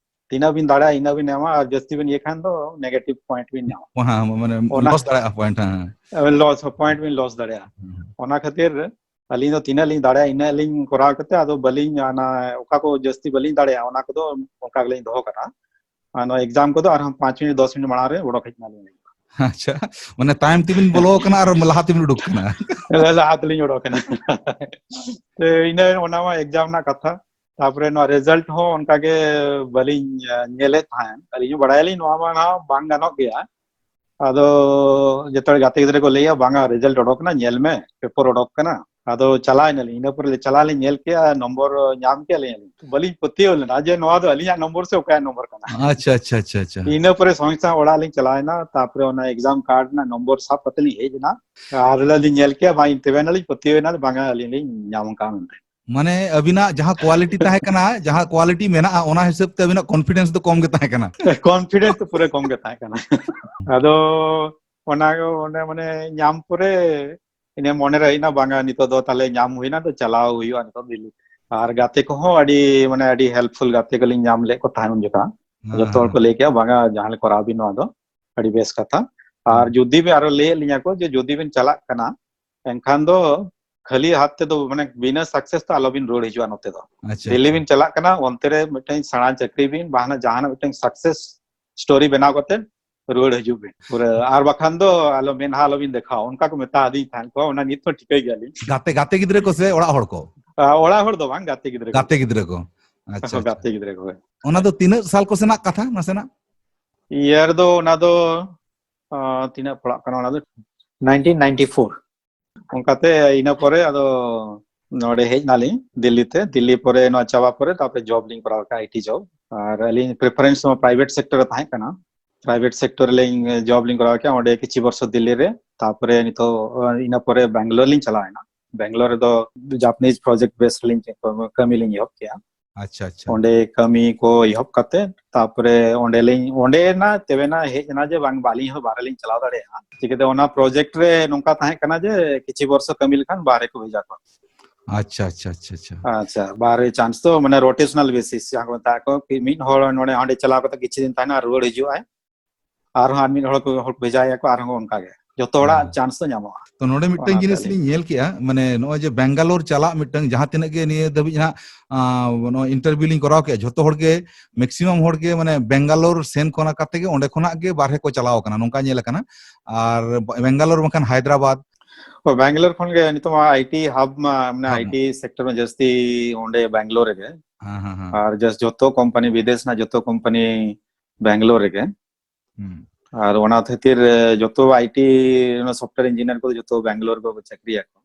ᱛᱤᱱᱟᱹᱜ ᱵᱤᱱ ᱫᱟᱲᱮᱭᱟᱜᱼᱟ ᱤᱱᱟᱹᱜ ᱵᱤᱱ ᱧᱟᱢᱟ, ᱟᱨ ᱡᱟᱹᱥᱛᱤ ᱵᱤᱱ ᱤᱭᱟᱹ ᱠᱷᱟᱱ ᱫᱚ ᱱᱮᱜᱮᱴᱤᱵᱷ ᱯᱚᱭᱮᱱᱴ ᱵᱤᱱ ᱧᱟᱢᱟ᱾ ᱦᱮᱸ, ᱢᱟᱱᱮ ᱚᱱᱟ ᱞᱚᱥ ᱫᱟᱲᱮᱭᱟᱜᱼᱟ ᱯᱚᱭᱮᱱᱴ, ᱦᱮᱸ᱾ ᱞᱚᱥ ᱯᱚᱭᱮᱱᱴ ᱵᱤᱱ ᱞᱚᱥ ᱫᱟᱲᱮᱭᱟᱜᱼᱟ᱾ ᱦᱮᱸ᱾ ᱚᱱᱟ ᱠᱷᱟᱹᱛᱤᱨ ᱟᱹᱞᱤᱧ ᱫᱚ ᱛᱤᱱᱟᱹᱜ ᱞᱤᱧ ᱫᱟᱲᱮᱭᱟᱜᱼᱟ ᱤᱱᱟᱹᱜ ᱞᱤᱧ ᱠᱚᱨᱟᱣ ᱠᱟᱛᱮ, ᱟᱫᱚ ᱵᱟᱹᱞᱤᱧ, ᱚᱱᱟ ᱚᱠᱟ ᱠᱚ ᱡᱟᱹᱥᱛᱤ ᱵᱟᱹᱞᱤᱧ ᱫᱟᱲᱮᱭᱟᱜᱼᱟ ᱚᱱᱟ ᱠᱚᱫᱚ ᱚᱱᱠᱟ ᱜᱮᱞᱤᱧ ᱫᱚᱦᱚ ᱠᱟᱜᱼᱟ᱾ ᱟᱨ ᱱᱚᱣᱟ ᱮᱠᱡᱟᱢ ᱠᱚᱫᱚ ᱟᱨᱦᱚᱸ ᱯᱟᱸᱪ ᱢᱤᱱᱤᱴ ᱫᱚᱥ ᱢᱤᱱᱤᱴ ᱢᱟᱲᱟᱝ ᱨᱮ ᱚᱰᱚᱠ ᱦᱮᱡ ᱮᱱᱟᱞᱤᱧ᱾ ᱟᱪᱪᱷᱟ, ᱢᱟᱱᱮ ᱛᱟᱭᱚᱢ ᱛᱮᱵᱤᱱ ᱵᱚᱞᱚ ᱟᱠᱟᱱᱟ ᱟᱨ ᱞᱟᱦᱟ ᱛᱮᱵᱤᱱ ᱩᱰᱩᱠ ᱠᱟᱱᱟ᱾ ᱞᱟᱦᱟ ᱛᱮᱞᱤᱧ ᱚᱰᱚᱠ ᱮᱱᱟ᱾ ᱛᱚ ᱤᱱᱟᱹ ᱚᱱᱟ ᱢᱟ ᱮᱠᱡᱟᱢ ᱨᱮᱱᱟᱜ ᱠᱟᱛᱷᱟ᱾ ᱛᱟᱯᱚᱨᱮ ᱱᱚᱣᱟ ᱨᱮᱡᱟᱞᱴ ᱦᱚᱸ ᱚᱱᱠᱟ ᱜᱮ ᱵᱟᱹᱞᱤᱧ, ᱟ, ᱧᱮᱞᱮᱫ ᱛᱟᱦᱮᱸᱫ᱾ ᱟᱹᱞᱤᱧ ᱦᱚᱸ ᱵᱟᱲᱟᱭᱟᱞᱤᱧ ᱱᱚᱣᱟ ᱢᱟ ᱱᱟᱦᱟᱜ ᱵᱟᱝ ᱜᱟᱱᱚᱜ ᱜᱮᱭᱟ᱾ ᱟᱫᱚ ᱡᱚᱛᱚ ᱦᱚᱲ ᱜᱟᱛᱮ ᱜᱤᱫᱽᱨᱟᱹ ᱠᱚ ᱞᱟᱹᱭᱟ, "ᱵᱟᱝᱟ, ᱨᱮᱡᱟᱞᱴ ᱚᱰᱚᱠ ᱮᱱᱟ, ᱧᱮᱞ ᱢᱮ, ᱯᱮᱯᱟᱨ ᱚᱰᱚᱠ ᱠᱟᱱᱟ᱾" ᱟᱫᱚ ᱪᱟᱞᱟᱣ ᱮᱱᱟᱞᱤᱧ, ᱤᱱᱟᱹ ᱯᱚᱨᱮ ᱪᱟᱞᱟᱣ ᱞᱤᱧ ᱧᱮᱞ ᱠᱮᱜᱼᱟ, ᱱᱚᱢᱵᱚᱨ ᱧᱟᱢ ᱠᱮᱜᱼᱟ ᱞᱤᱧ᱾ ᱵᱟᱹᱞᱤᱧ ᱯᱟᱹᱛᱭᱟᱹᱣ ᱞᱮᱱᱟ ᱡᱮ ᱱᱚᱣᱟ ᱫᱚ ᱟᱹᱞᱤᱧᱟᱜ ᱱᱚᱢᱵᱚᱨ ᱥᱮ ᱚᱠᱚᱭᱟᱜ ᱱᱚᱢᱵᱚᱨ ᱠᱟᱱᱟ᱾ ᱟᱪᱪᱷᱟ, ᱟᱪᱪᱷᱟ, ᱟᱪᱪᱷᱟ, ᱟᱪᱪᱷᱟ᱾ ᱤᱱᱟᱹ ᱯᱚᱨᱮ ᱥᱚᱸᱜᱮ ᱥᱚᱸᱜᱮ ᱚᱲᱟᱜ ᱞᱤᱧ ᱪᱟᱞᱟᱣ ᱮᱱᱟ, ᱛᱟᱯᱚᱨᱮ ᱚᱱᱟ ᱮᱠᱡᱟᱢ ᱠᱟᱨᱰ ᱨᱮᱱᱟᱜ ᱱᱚᱢᱵᱚᱨ ᱥᱟᱵ ᱠᱟᱛᱮ ᱞᱤᱧ ᱦᱮᱡ ᱮᱱᱟ᱾ ᱟᱨ ᱞᱤᱧ ᱧᱮᱞ ᱠᱮᱜᱼᱟ, ᱵᱟᱝ, ᱛᱚᱵᱮ ᱟᱱᱟᱞᱤᱧ ᱯᱟᱹᱛᱭᱟᱹᱣ ᱮᱱᱟ, ᱵᱟᱝᱟ, ᱟᱹᱞᱤᱧ ᱞᱤᱧ ᱧᱟᱢ ᱟᱠᱟᱫᱼᱟ ᱢᱮᱱᱛᱮ᱾ ᱢᱟᱱᱮ ᱟᱹᱵᱤᱱᱟᱜ ᱡᱟᱦᱟᱸ ᱠᱳᱣᱟᱞᱤᱴᱤ ᱛᱟᱦᱮᱸ ᱠᱟᱱᱟ, ᱡᱟᱦᱟᱸ ᱠᱳᱣᱟᱞᱤᱴᱤ ᱢᱮᱱᱟᱜᱼᱟ, ᱚᱱᱟ ᱦᱤᱥᱟᱹᱵ ᱛᱮ ᱟᱹᱵᱤᱱᱟᱜ ᱠᱚᱱᱯᱷᱤᱰᱮᱱᱥ ᱫᱚ ᱠᱚᱢ ᱜᱮ ᱛᱟᱦᱮᱸ ᱠᱟᱱᱟ᱾ ᱠᱚᱱᱯᱷᱤᱰᱮᱱᱥ ᱫᱚ ᱯᱩᱨᱟᱹ ᱠᱚᱢ ᱜᱮ ᱛᱟᱦᱮᱸ ᱠᱟᱱᱟ᱾ ᱟᱫᱚ ᱚᱱᱟ ᱜᱮ, ᱚᱱᱮ, ᱢᱟᱱᱮ, ᱧᱟᱢ ᱯᱚᱨᱮ ᱤᱱᱟᱹ ᱢᱚᱱᱮ ᱨᱮ ᱦᱮᱡ ᱮᱱᱟ, ᱵᱟᱝᱟ, ᱱᱤᱛᱚᱜ ᱫᱚ ᱛᱟᱦᱞᱮ ᱧᱟᱢ ᱦᱩᱭᱱᱟ, ᱛᱚ ᱪᱟᱞᱟᱣ ᱦᱩᱭᱩᱜᱼᱟ ᱱᱤᱛᱚᱜ ᱫᱤᱞᱞᱤ ᱛᱮ᱾ ᱟᱨ ᱜᱟᱛᱮ ᱠᱚᱦᱚᱸ ᱟᱹᱰᱤ, ᱢᱟᱱᱮ, ᱟᱹᱰᱤ helpful ᱜᱟᱛᱮ ᱠᱚᱞᱤᱧ ᱧᱟᱢ ᱞᱮᱫ ᱠᱚ ᱛᱟᱦᱮᱸᱱ ᱩᱱ ᱡᱚᱠᱷᱟ᱾ ᱦᱮᱸ, ᱡᱚᱛᱚ ᱦᱚᱲ ᱦᱮᱸ᱾ ᱠᱚ ᱞᱟᱹᱭ ᱠᱮᱜᱼᱟ, "ᱵᱟᱝᱟ, ᱡᱟᱦᱟᱸ ᱞᱮᱠᱟ ᱠᱚᱨᱟᱣ ᱵᱤᱱ, ᱱᱚᱣᱟ ᱫᱚ ᱟᱹᱰᱤ ᱵᱮᱥ ᱠᱟᱛᱷᱟ᱾" ᱟᱨ ᱦᱮᱸ᱾ ᱡᱩᱫᱤ ᱵᱤᱱ, ᱟᱨᱚ ᱞᱟᱹᱭᱮᱫ ᱞᱤᱧᱟ ᱠᱚ ᱡᱮ ᱡᱩᱫᱤ ᱵᱤᱱ ᱪᱟᱞᱟᱜ ᱠᱟᱱᱟ, ᱮᱱᱠᱷᱟᱱ ᱫᱚ ᱠᱷᱟᱹᱞᱤ ᱦᱟᱛ ᱛᱮᱫᱚ, ᱢᱟᱱᱮ, ᱵᱤᱱᱟᱹ success ᱛᱮ ᱟᱞᱚ ᱵᱤᱱ ᱨᱩᱣᱟᱹᱲ ᱦᱤᱡᱩᱜᱼᱟ ᱱᱚᱛᱮ ᱫᱚ᱾ ᱟᱪᱪᱷᱟ, ᱫᱤᱞᱞᱤ ᱟᱪᱪᱷᱟ᱾ ᱵᱤᱱ ᱪᱟᱞᱟᱜ ᱠᱟᱱᱟ, ᱚᱱᱛᱮ ᱨᱮ ᱢᱤᱫᱴᱮᱱ ᱥᱮᱬᱟ ᱪᱟᱹᱠᱨᱤ ᱵᱤᱱ, ᱵᱟᱦᱱᱟ ᱡᱟᱦᱟᱱᱟᱜ ᱢᱤᱫᱴᱮᱱ success story ᱵᱮᱱᱟᱣ ᱠᱟᱛᱮ ᱨᱩᱣᱟᱹᱲ ᱦᱤᱡᱩᱜ ᱵᱤᱱ ᱯᱩᱨᱟᱹ, ᱟᱨ ᱵᱟᱠᱷᱟᱱ ᱫᱚ ᱟᱞᱚ ᱢᱮᱫᱦᱟ ᱟᱞᱚ ᱵᱤᱱ ᱫᱮᱠᱷᱟᱣᱟ, ᱚᱱᱠᱟ ᱠᱚ ᱢᱮᱛᱟ ᱟᱫᱤᱧ ᱛᱟᱦᱮᱸᱫ ᱠᱚ, ᱚᱱᱟ ᱱᱤᱛ ᱦᱚᱸ ᱴᱷᱤᱠᱟᱹᱭ ᱜᱮᱭᱟᱞᱤᱧ᱾ ᱜᱟᱛᱮ, ᱜᱟᱛᱮ ᱜᱤᱫᱽᱨᱟᱹ ᱠᱚ ᱥᱮ ᱚᱲᱟᱜ ᱦᱚᱲ ᱠᱚ? ᱟ, ᱚᱲᱟᱜ ᱦᱚᱲ ᱫᱚ ᱵᱟᱝ, ᱜᱟᱛᱮ ᱜᱤᱫᱽᱨᱟᱹ ᱠᱚ᱾ ᱜᱟᱛᱮ ᱜᱤᱫᱽᱨᱟᱹ ᱠᱚ᱾ ᱟᱪᱪᱷᱟ, ᱟᱪᱪᱷᱟ᱾ ᱜᱟᱛᱮ ᱜᱤᱫᱽᱨᱟᱹ ᱠᱚ᱾ ᱚᱱᱟ ᱫᱚ ᱛᱤᱱᱟᱹᱜ ᱥᱟᱞ ᱠᱚ ᱥᱮᱱᱟᱜ ᱠᱟᱛᱷᱟ ᱱᱟᱥᱮᱱᱟᱜ? Year ᱫᱚ ᱚᱱᱟ ᱫᱚ, ᱟ, ᱛᱤᱱᱟᱹᱜ ᱯᱟᱲᱟᱜ ᱠᱟᱱᱟ ᱚᱱᱟ ᱫᱚ? Nineteen ninety four᱾ ᱚᱱᱠᱟᱛᱮ ᱤᱱᱟᱹ ᱯᱚᱨᱮ ᱟᱫᱚ ᱱᱚᱰᱮ ᱦᱮᱡ ᱱᱟᱞᱤᱧ ᱫᱤᱞᱞᱤ ᱛᱮ᱾ ᱫᱤᱞᱞᱤ ᱯᱚᱨᱮ ᱱᱚᱣᱟ ᱪᱟᱵᱟ ᱯᱚᱨᱮ ᱛᱟᱨᱯᱚᱨᱮ job ᱞᱤᱧ ᱠᱚᱨᱟᱣ ᱠᱮᱫᱟ, IT job᱾ ᱟᱨ ᱟᱹᱞᱤᱧ preference ᱦᱚᱸ private sector ᱨᱮ ᱛᱟᱦᱮᱸ ᱠᱟᱱᱟ᱾ Private sector ᱨᱮᱞᱤᱧ job ᱞᱤᱧ ᱠᱚᱨᱟᱣ ᱠᱮᱫᱟ ᱚᱸᱰᱮ ᱠᱤᱪᱷᱩ ᱵᱚᱨᱥᱚ ᱫᱤᱞᱞᱤ ᱨᱮ᱾ ᱛᱟᱨᱯᱚᱨᱮ ᱱᱤᱛᱚᱜ, ᱤᱱᱟᱹ ᱯᱚᱨᱮ ᱵᱮᱝᱜᱟᱞᱳᱨ ᱞᱤᱧ ᱪᱟᱞᱟᱣ ᱮᱱᱟ᱾ ᱵᱮᱝᱜᱟᱞᱳᱨ ᱨᱮᱫᱚ Japanese project base ᱨᱮᱞᱤᱧ ᱠᱟᱹᱢᱤ ᱞᱤᱧ ᱮᱦᱚᱵ ᱠᱮᱫᱟ᱾ ᱟᱪᱪᱷᱟ, ᱟᱪᱪᱷᱟ᱾ ᱚᱸᱰᱮ ᱠᱟᱹᱢᱤ ᱠᱚ ᱮᱦᱚᱵ ᱠᱟᱛᱮ, ᱛᱟᱨᱯᱚᱨᱮ ᱚᱸᱰᱮᱞᱤᱧ, ᱚᱸᱰᱮᱱᱟᱜ ᱛᱮᱵᱮᱱᱟ ᱦᱮᱡ ᱮᱱᱟ ᱡᱮ ᱵᱟᱝ, ᱵᱟᱹᱞᱤᱧ ᱦᱚᱸ ᱵᱟᱦᱨᱮ ᱞᱤᱧ ᱪᱟᱞᱟᱣ ᱫᱟᱲᱮᱭᱟᱜᱼᱟ᱾ ᱪᱤᱠᱟᱹᱛᱮ ᱚᱱᱟ project ᱨᱮ ᱱᱚᱝᱠᱟ ᱛᱟᱦᱮᱸ ᱠᱟᱱᱟ ᱡᱮ ᱠᱤᱪᱷᱩ ᱵᱚᱨᱥᱚ ᱠᱟᱹᱢᱤ ᱞᱮᱠᱷᱟᱱ ᱵᱟᱦᱨᱮ ᱠᱚ ᱵᱷᱮᱡᱟ ᱠᱚᱣᱟ᱾ ᱟᱪᱪᱷᱟ, ᱟᱪᱪᱷᱟ, ᱟᱪᱪᱷᱟ, ᱟᱪᱪᱷᱟ᱾ ᱟᱪᱪᱷᱟ, ᱵᱟᱦᱨᱮ chance ᱫᱚ ᱢᱟᱱᱮ rotational basis, ᱡᱟᱦᱟᱸ ᱠᱚ ᱢᱮᱛᱟᱜ ᱠᱚ, ᱠᱤ ᱢᱤᱫ ᱦᱚᱲ ᱱᱚᱰᱮ ᱦᱟᱸᱰᱮ ᱪᱟᱞᱟᱣ ᱠᱟᱛᱮ ᱠᱤᱪᱷᱩ ᱫᱤᱱ ᱛᱟᱦᱮᱱᱟ ᱟᱨ ᱨᱩᱣᱟᱹᱲ ᱦᱤᱡᱩᱜ ᱟᱭ᱾ ᱟᱨᱦᱚᱸ ᱟᱨ ᱢᱤᱫ ᱦᱚᱲ ᱠᱚ, ᱦᱚᱲ ᱠᱚ ᱵᱷᱮᱡᱟᱭᱮᱭᱟ ᱠᱚ, ᱟᱨᱦᱚᱸ ᱚᱱᱠᱟ ᱜᱮ᱾ ᱡᱚᱛᱚ ᱦᱚᱲᱟᱜ ᱦᱮᱸ᱾ Chance ᱫᱚ ᱧᱟᱢᱚᱜᱼᱟ᱾ ᱛᱚ ᱱᱚᱰᱮ ᱢᱤᱫᱴᱟᱝ ᱚᱱᱟᱛᱮ ᱡᱤᱱᱤᱥ ᱟᱹᱞᱤᱧ ᱞᱤᱧ ᱧᱮᱞ ᱠᱮᱜᱼᱟ, ᱢᱟᱱᱮ ᱱᱚᱜᱼᱚᱭ ᱡᱮ ᱵᱮᱝᱜᱟᱞᱳᱨ ᱪᱟᱞᱟᱜ ᱢᱤᱫᱴᱟᱝ, ᱡᱟᱦᱟᱸ ᱛᱤᱱᱟᱹᱜ ᱜᱮ ᱱᱤᱭᱟᱹ ᱫᱷᱟᱹᱵᱤᱡ ᱦᱟᱸᱜ, ᱟᱸ, ᱱᱚᱜᱼᱚᱭ interview ᱞᱤᱧ ᱠᱚᱨᱟᱣ ᱠᱮᱜᱼᱟ, ᱡᱷᱚᱛᱚ ᱦᱚᱲ ᱜᱮ, maximum ᱦᱚᱲ ᱜᱮ ᱢᱟᱱᱮ ᱵᱮᱝᱜᱟᱞᱳᱨ ᱥᱮᱱ ᱠᱷᱚᱱᱟᱜ ᱠᱟᱛᱮ ᱜᱮ ᱚᱸᱰᱮ ᱠᱷᱚᱱᱟᱜ ᱜᱮ ᱵᱟᱨᱦᱮ ᱠᱚ ᱪᱟᱞᱟᱣ ᱠᱟᱱᱟ, ᱱᱚᱝᱠᱟ ᱧᱮᱞ ᱟᱠᱟᱱᱟ᱾ ᱟᱨ ᱵᱮᱝᱜᱟᱞᱳᱨ ᱵᱟᱝᱠᱷᱟᱱ ᱦᱟᱭᱫᱨᱟᱵᱟᱫᱽ᱾ ᱚ, ᱵᱮᱝᱜᱟᱞᱳᱨ ᱠᱷᱚᱱ ᱜᱮ ᱱᱤᱛᱚᱜ ᱢᱟ IT hub ᱢᱟ, ᱢᱟᱱᱮ hub ᱢᱟ᱾ IT sector ᱢᱟ ᱡᱟᱹᱥᱛᱤ ᱚᱸᱰᱮ ᱵᱮᱝᱜᱟᱞᱳᱨ ᱨᱮᱜᱮ᱾ ᱦᱮᱸ, ᱦᱮᱸ, ᱦᱮᱸ᱾ ᱟᱨ just ᱡᱚᱛᱚ company, ᱵᱤᱫᱮᱥ ᱨᱮᱱᱟᱜ ᱡᱚᱛᱚ company ᱵᱮᱝᱜᱟᱞᱳᱨ ᱨᱮᱜᱮ᱾ ᱦᱩᱸ᱾ ᱟᱨ ᱚᱱᱟ ᱠᱷᱟᱹᱛᱤᱨ, ᱮ, ᱡᱚᱛᱚ IT, ᱚᱱᱟ software engineer ᱠᱚᱫᱚ ᱡᱚᱛᱚ ᱵᱮᱝᱜᱟᱞᱳᱨ ᱠᱚ ᱪᱟᱹᱠᱨᱤᱭᱟᱠᱚ᱾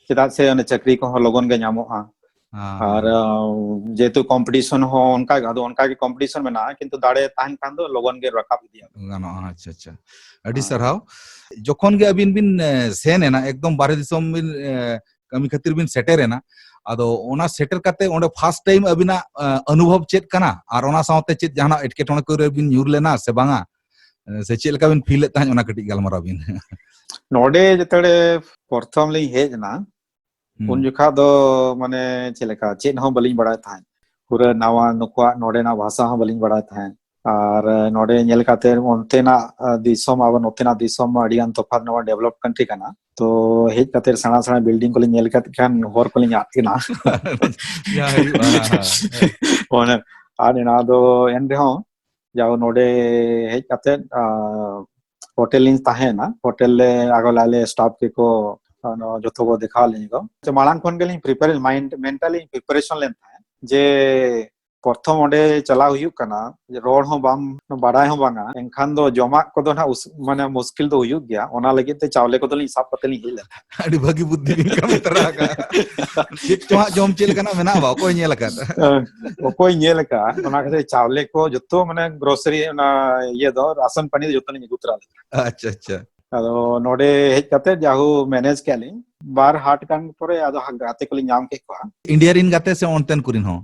ᱪᱮᱫᱟᱜ ᱥᱮ ᱚᱱᱮ ᱪᱟᱹᱠᱨᱤ ᱠᱚᱦᱚᱸ ᱞᱚᱜᱚᱱ ᱜᱮ ᱧᱟᱢᱚᱜᱼᱟ᱾ ᱦᱮᱸ, ᱟᱨ, ᱦᱮᱸ᱾ ᱟ, ᱡᱮᱦᱮᱛᱩ competition ᱦᱚᱸ ᱚᱱᱠᱟ ᱜᱮ, ᱟᱫᱚ ᱚᱱᱠᱟ ᱜᱮ competition ᱢᱮᱱᱟᱜᱼᱟ, ᱠᱤᱱᱛᱩ ᱫᱟᱲᱮ ᱛᱟᱦᱮᱱ ᱠᱷᱟᱱ ᱫᱚ ᱞᱚᱜᱚᱱ ᱜᱮ ᱨᱟᱠᱟᱵ ᱤᱫᱤᱭᱟ᱾ ᱜᱟᱱᱚᱜᱼᱟ, ᱟᱪᱪᱷᱟ, ᱟᱪᱪᱷᱟ᱾ ᱟᱹᱰᱤ ᱦᱮᱸ᱾ ᱥᱟᱨᱦᱟᱣ᱾ ᱡᱚᱠᱷᱚᱱ ᱜᱮ ᱟᱹᱵᱤᱱ ᱵᱤᱱ, ᱮ, ᱥᱮᱱ ᱮᱱᱟ, ᱮᱠᱫᱚᱢ ᱵᱟᱦᱨᱮ ᱫᱤᱥᱚᱢ ᱵᱤᱱ, ᱮ, ᱠᱟᱹᱢᱤ ᱠᱷᱟᱹᱛᱤᱨ ᱵᱤᱱ ᱥᱮᱴᱮᱨ ᱮᱱᱟ, ᱟᱫᱚ ᱚᱱᱟ ᱥᱮᱴᱮᱨ ᱠᱟᱛᱮ ᱚᱸᱰᱮ first time ᱟᱹᱵᱤᱱᱟᱜ, ᱮ, ᱚᱱᱩᱵᱷᱚᱵ ᱪᱮᱫ ᱠᱟᱱᱟ? ᱟᱨ ᱚᱱᱟ ᱥᱟᱶᱛᱮ ᱪᱮᱫ ᱡᱟᱦᱟᱱᱟᱜ ᱮᱴᱠᱮᱴᱚᱬᱮ ᱠᱚᱨᱮ ᱵᱤᱱ ᱧᱩᱨ ᱞᱮᱱᱟ ᱥᱮ ᱵᱟᱝᱟ? ᱮ, ᱥᱮ ᱪᱮᱫ ᱞᱮᱠᱟ ᱵᱤᱱ feel ᱮᱫ ᱛᱟᱦᱮᱸᱫ, ᱚᱱᱟ ᱠᱟᱹᱴᱤᱡ ᱜᱟᱞᱢᱟᱨᱟᱣ ᱵᱤᱱ᱾ ᱱᱚᱰᱮ ᱡᱮᱛᱮ ᱯᱨᱚᱛᱷᱚᱢ ᱞᱤᱧ ᱦᱮᱡ ᱮᱱᱟ, ᱩᱱ ᱡᱚᱠᱷᱟ ᱫᱚ ᱢᱟᱱᱮ ᱪᱮᱫ ᱞᱮᱠᱟ, ᱪᱮᱫ ᱦᱚᱸ ᱵᱟᱹᱞᱤᱧ ᱵᱟᱲᱟᱭ ᱛᱟᱦᱮᱸᱫ᱾ ᱯᱩᱨᱟᱹ ᱱᱟᱣᱟ, ᱱᱩᱠᱩᱣᱟᱜ ᱱᱚᱰᱮᱱᱟᱜ ᱵᱷᱟᱥᱟ ᱦᱚᱸ ᱵᱟᱹᱞᱤᱧ ᱵᱟᱲᱟᱭ ᱛᱟᱦᱮᱸᱫ᱾ ᱟᱨ ᱱᱚᱰᱮ ᱧᱮᱞ ᱠᱟᱛᱮ ᱚᱱᱛᱮᱱᱟᱜ, ᱟ, ᱫᱤᱥᱚᱢ ᱟᱵᱟᱨ ᱱᱚᱛᱮᱱᱟᱜ ᱫᱤᱥᱚᱢ ᱢᱟ ᱟᱹᱰᱤ ᱜᱟᱱ ᱛᱚᱯᱷᱟᱛ ᱢᱮᱱᱟᱜᱼᱟ, developed country ᱠᱟᱱᱟ᱾ ᱛᱚ ᱦᱮᱡ ᱠᱟᱛᱮ ᱥᱮᱬᱟ ᱥᱮᱬᱟ building ᱠᱚᱞᱤᱧ ᱧᱮᱞ ᱠᱮᱫ ᱠᱷᱟᱱ ᱦᱚᱨ ᱠᱚᱞᱤᱧ ᱟᱫ ᱠᱮᱫᱟ᱾ ᱡᱟ ᱦᱩᱭᱩᱜᱼᱟ, ᱦᱮᱸ᱾ ᱚᱱᱮ, ᱟᱫ ᱮᱱᱟ᱾ ᱟᱫᱚ ᱮᱱ ᱨᱮᱦᱚᱸ ᱡᱟᱣ ᱱᱚᱰᱮ ᱦᱮᱡ ᱠᱟᱛᱮ, ᱟ, ᱦᱳᱴᱮᱞ ᱞᱤᱧ ᱛᱟᱦᱮᱸᱱᱟ᱾ ᱦᱳᱴᱮᱞ ᱨᱮ ᱟᱜᱚ ᱟᱞᱮ staff ᱜᱮᱠᱚ, ᱟ, ᱱᱚᱣᱟ ᱡᱚᱛᱚ ᱠᱚ ᱫᱮᱠᱷᱟᱣ ᱞᱤᱧ ᱠᱚ᱾ ᱢᱟᱲᱟᱝ ᱠᱷᱚᱱ ᱜᱮᱞᱤᱧ prepare, mind, mentally preparation ᱞᱮᱱ ᱛᱟᱦᱮᱸᱫ ᱡᱮ ᱯᱨᱚᱛᱷᱚᱢ ᱚᱸᱰᱮ ᱪᱟᱞᱟᱣ ᱦᱩᱭᱩᱜ ᱠᱟᱱᱟ, ᱨᱚᱲ ᱦᱚᱸ ᱵᱟᱢ ᱵᱟᱲᱟᱭ ᱦᱚᱸ ᱵᱟᱝᱟ, ᱮᱱᱠᱷᱟᱱ ᱫᱚ ᱡᱚᱢᱟᱜ ᱠᱚᱫᱚ ᱱᱟᱜ ᱩᱥ-, ᱢᱟᱱᱮ ᱢᱩᱥᱠᱤᱞ ᱫᱚ ᱦᱩᱭᱩᱜ ᱜᱮᱭᱟ᱾ ᱚᱱᱟ ᱞᱟᱹᱜᱤᱫ ᱛᱮ ᱪᱟᱣᱞᱮ ᱠᱚᱫᱚ ᱞᱤᱧ ᱥᱟᱵ ᱠᱟᱛᱮ ᱞᱤᱧ ᱦᱮᱡ ᱞᱮᱱᱟ᱾ ᱟᱹᱰᱤ ᱵᱷᱟᱹᱜᱤ ᱵᱩᱫᱽᱫᱷᱤ ᱵᱤᱱ ᱠᱟᱹᱢᱤ ᱛᱚᱨᱟ ᱟᱠᱟᱫᱼᱟ᱾ ᱪᱮᱫ ᱪᱚ ᱦᱟᱸᱜ ᱡᱚᱢ ᱪᱮᱫ ᱞᱮᱠᱟᱱᱟᱜ ᱢᱮᱱᱟᱜᱼᱟ, ᱵᱟ, ᱚᱠᱚᱭ ᱧᱮᱞ ᱟᱠᱟᱫ? ᱚᱠᱚᱭ ᱧᱮᱞ ᱟᱠᱟᱫ? ᱚᱱᱟ ᱠᱷᱟᱹᱛᱤᱨ ᱪᱟᱣᱞᱮ ᱠᱚ ᱡᱚᱛᱚ, ᱢᱟᱱᱮ, grocery, ᱚᱱᱟ ᱤᱭᱟᱹ ᱫᱚ, ᱨᱟᱥᱚᱱ ᱯᱟᱹᱱᱤ ᱫᱚ ᱡᱚᱛᱚ ᱞᱤᱧ ᱟᱹᱜᱩ ᱛᱚᱨᱟ ᱞᱮᱫᱟ᱾ ᱟᱪᱪᱷᱟ, ᱟᱪᱪᱷᱟ᱾ ᱟᱫᱚ ᱱᱚᱰᱮ ᱦᱮᱡ ᱠᱟᱛᱮ ᱡᱟᱦᱳ manage ᱠᱮᱜᱼᱟ ᱞᱤᱧ᱾ ᱵᱟᱨ ᱦᱟᱴ ᱜᱟᱱ ᱯᱚᱨᱮ ᱟᱫᱚ ᱦᱟ-, ᱜᱟᱛᱮ ᱠᱚᱞᱤᱧ ᱧᱟᱢ ᱠᱮᱫ ᱠᱚᱣᱟ᱾ ᱤᱱᱰᱤᱭᱟ ᱨᱮᱱ ᱜᱟᱛᱮ ᱥᱮ ᱚᱱᱛᱮᱱ ᱠᱚᱨᱮᱱ ᱦᱚᱸ?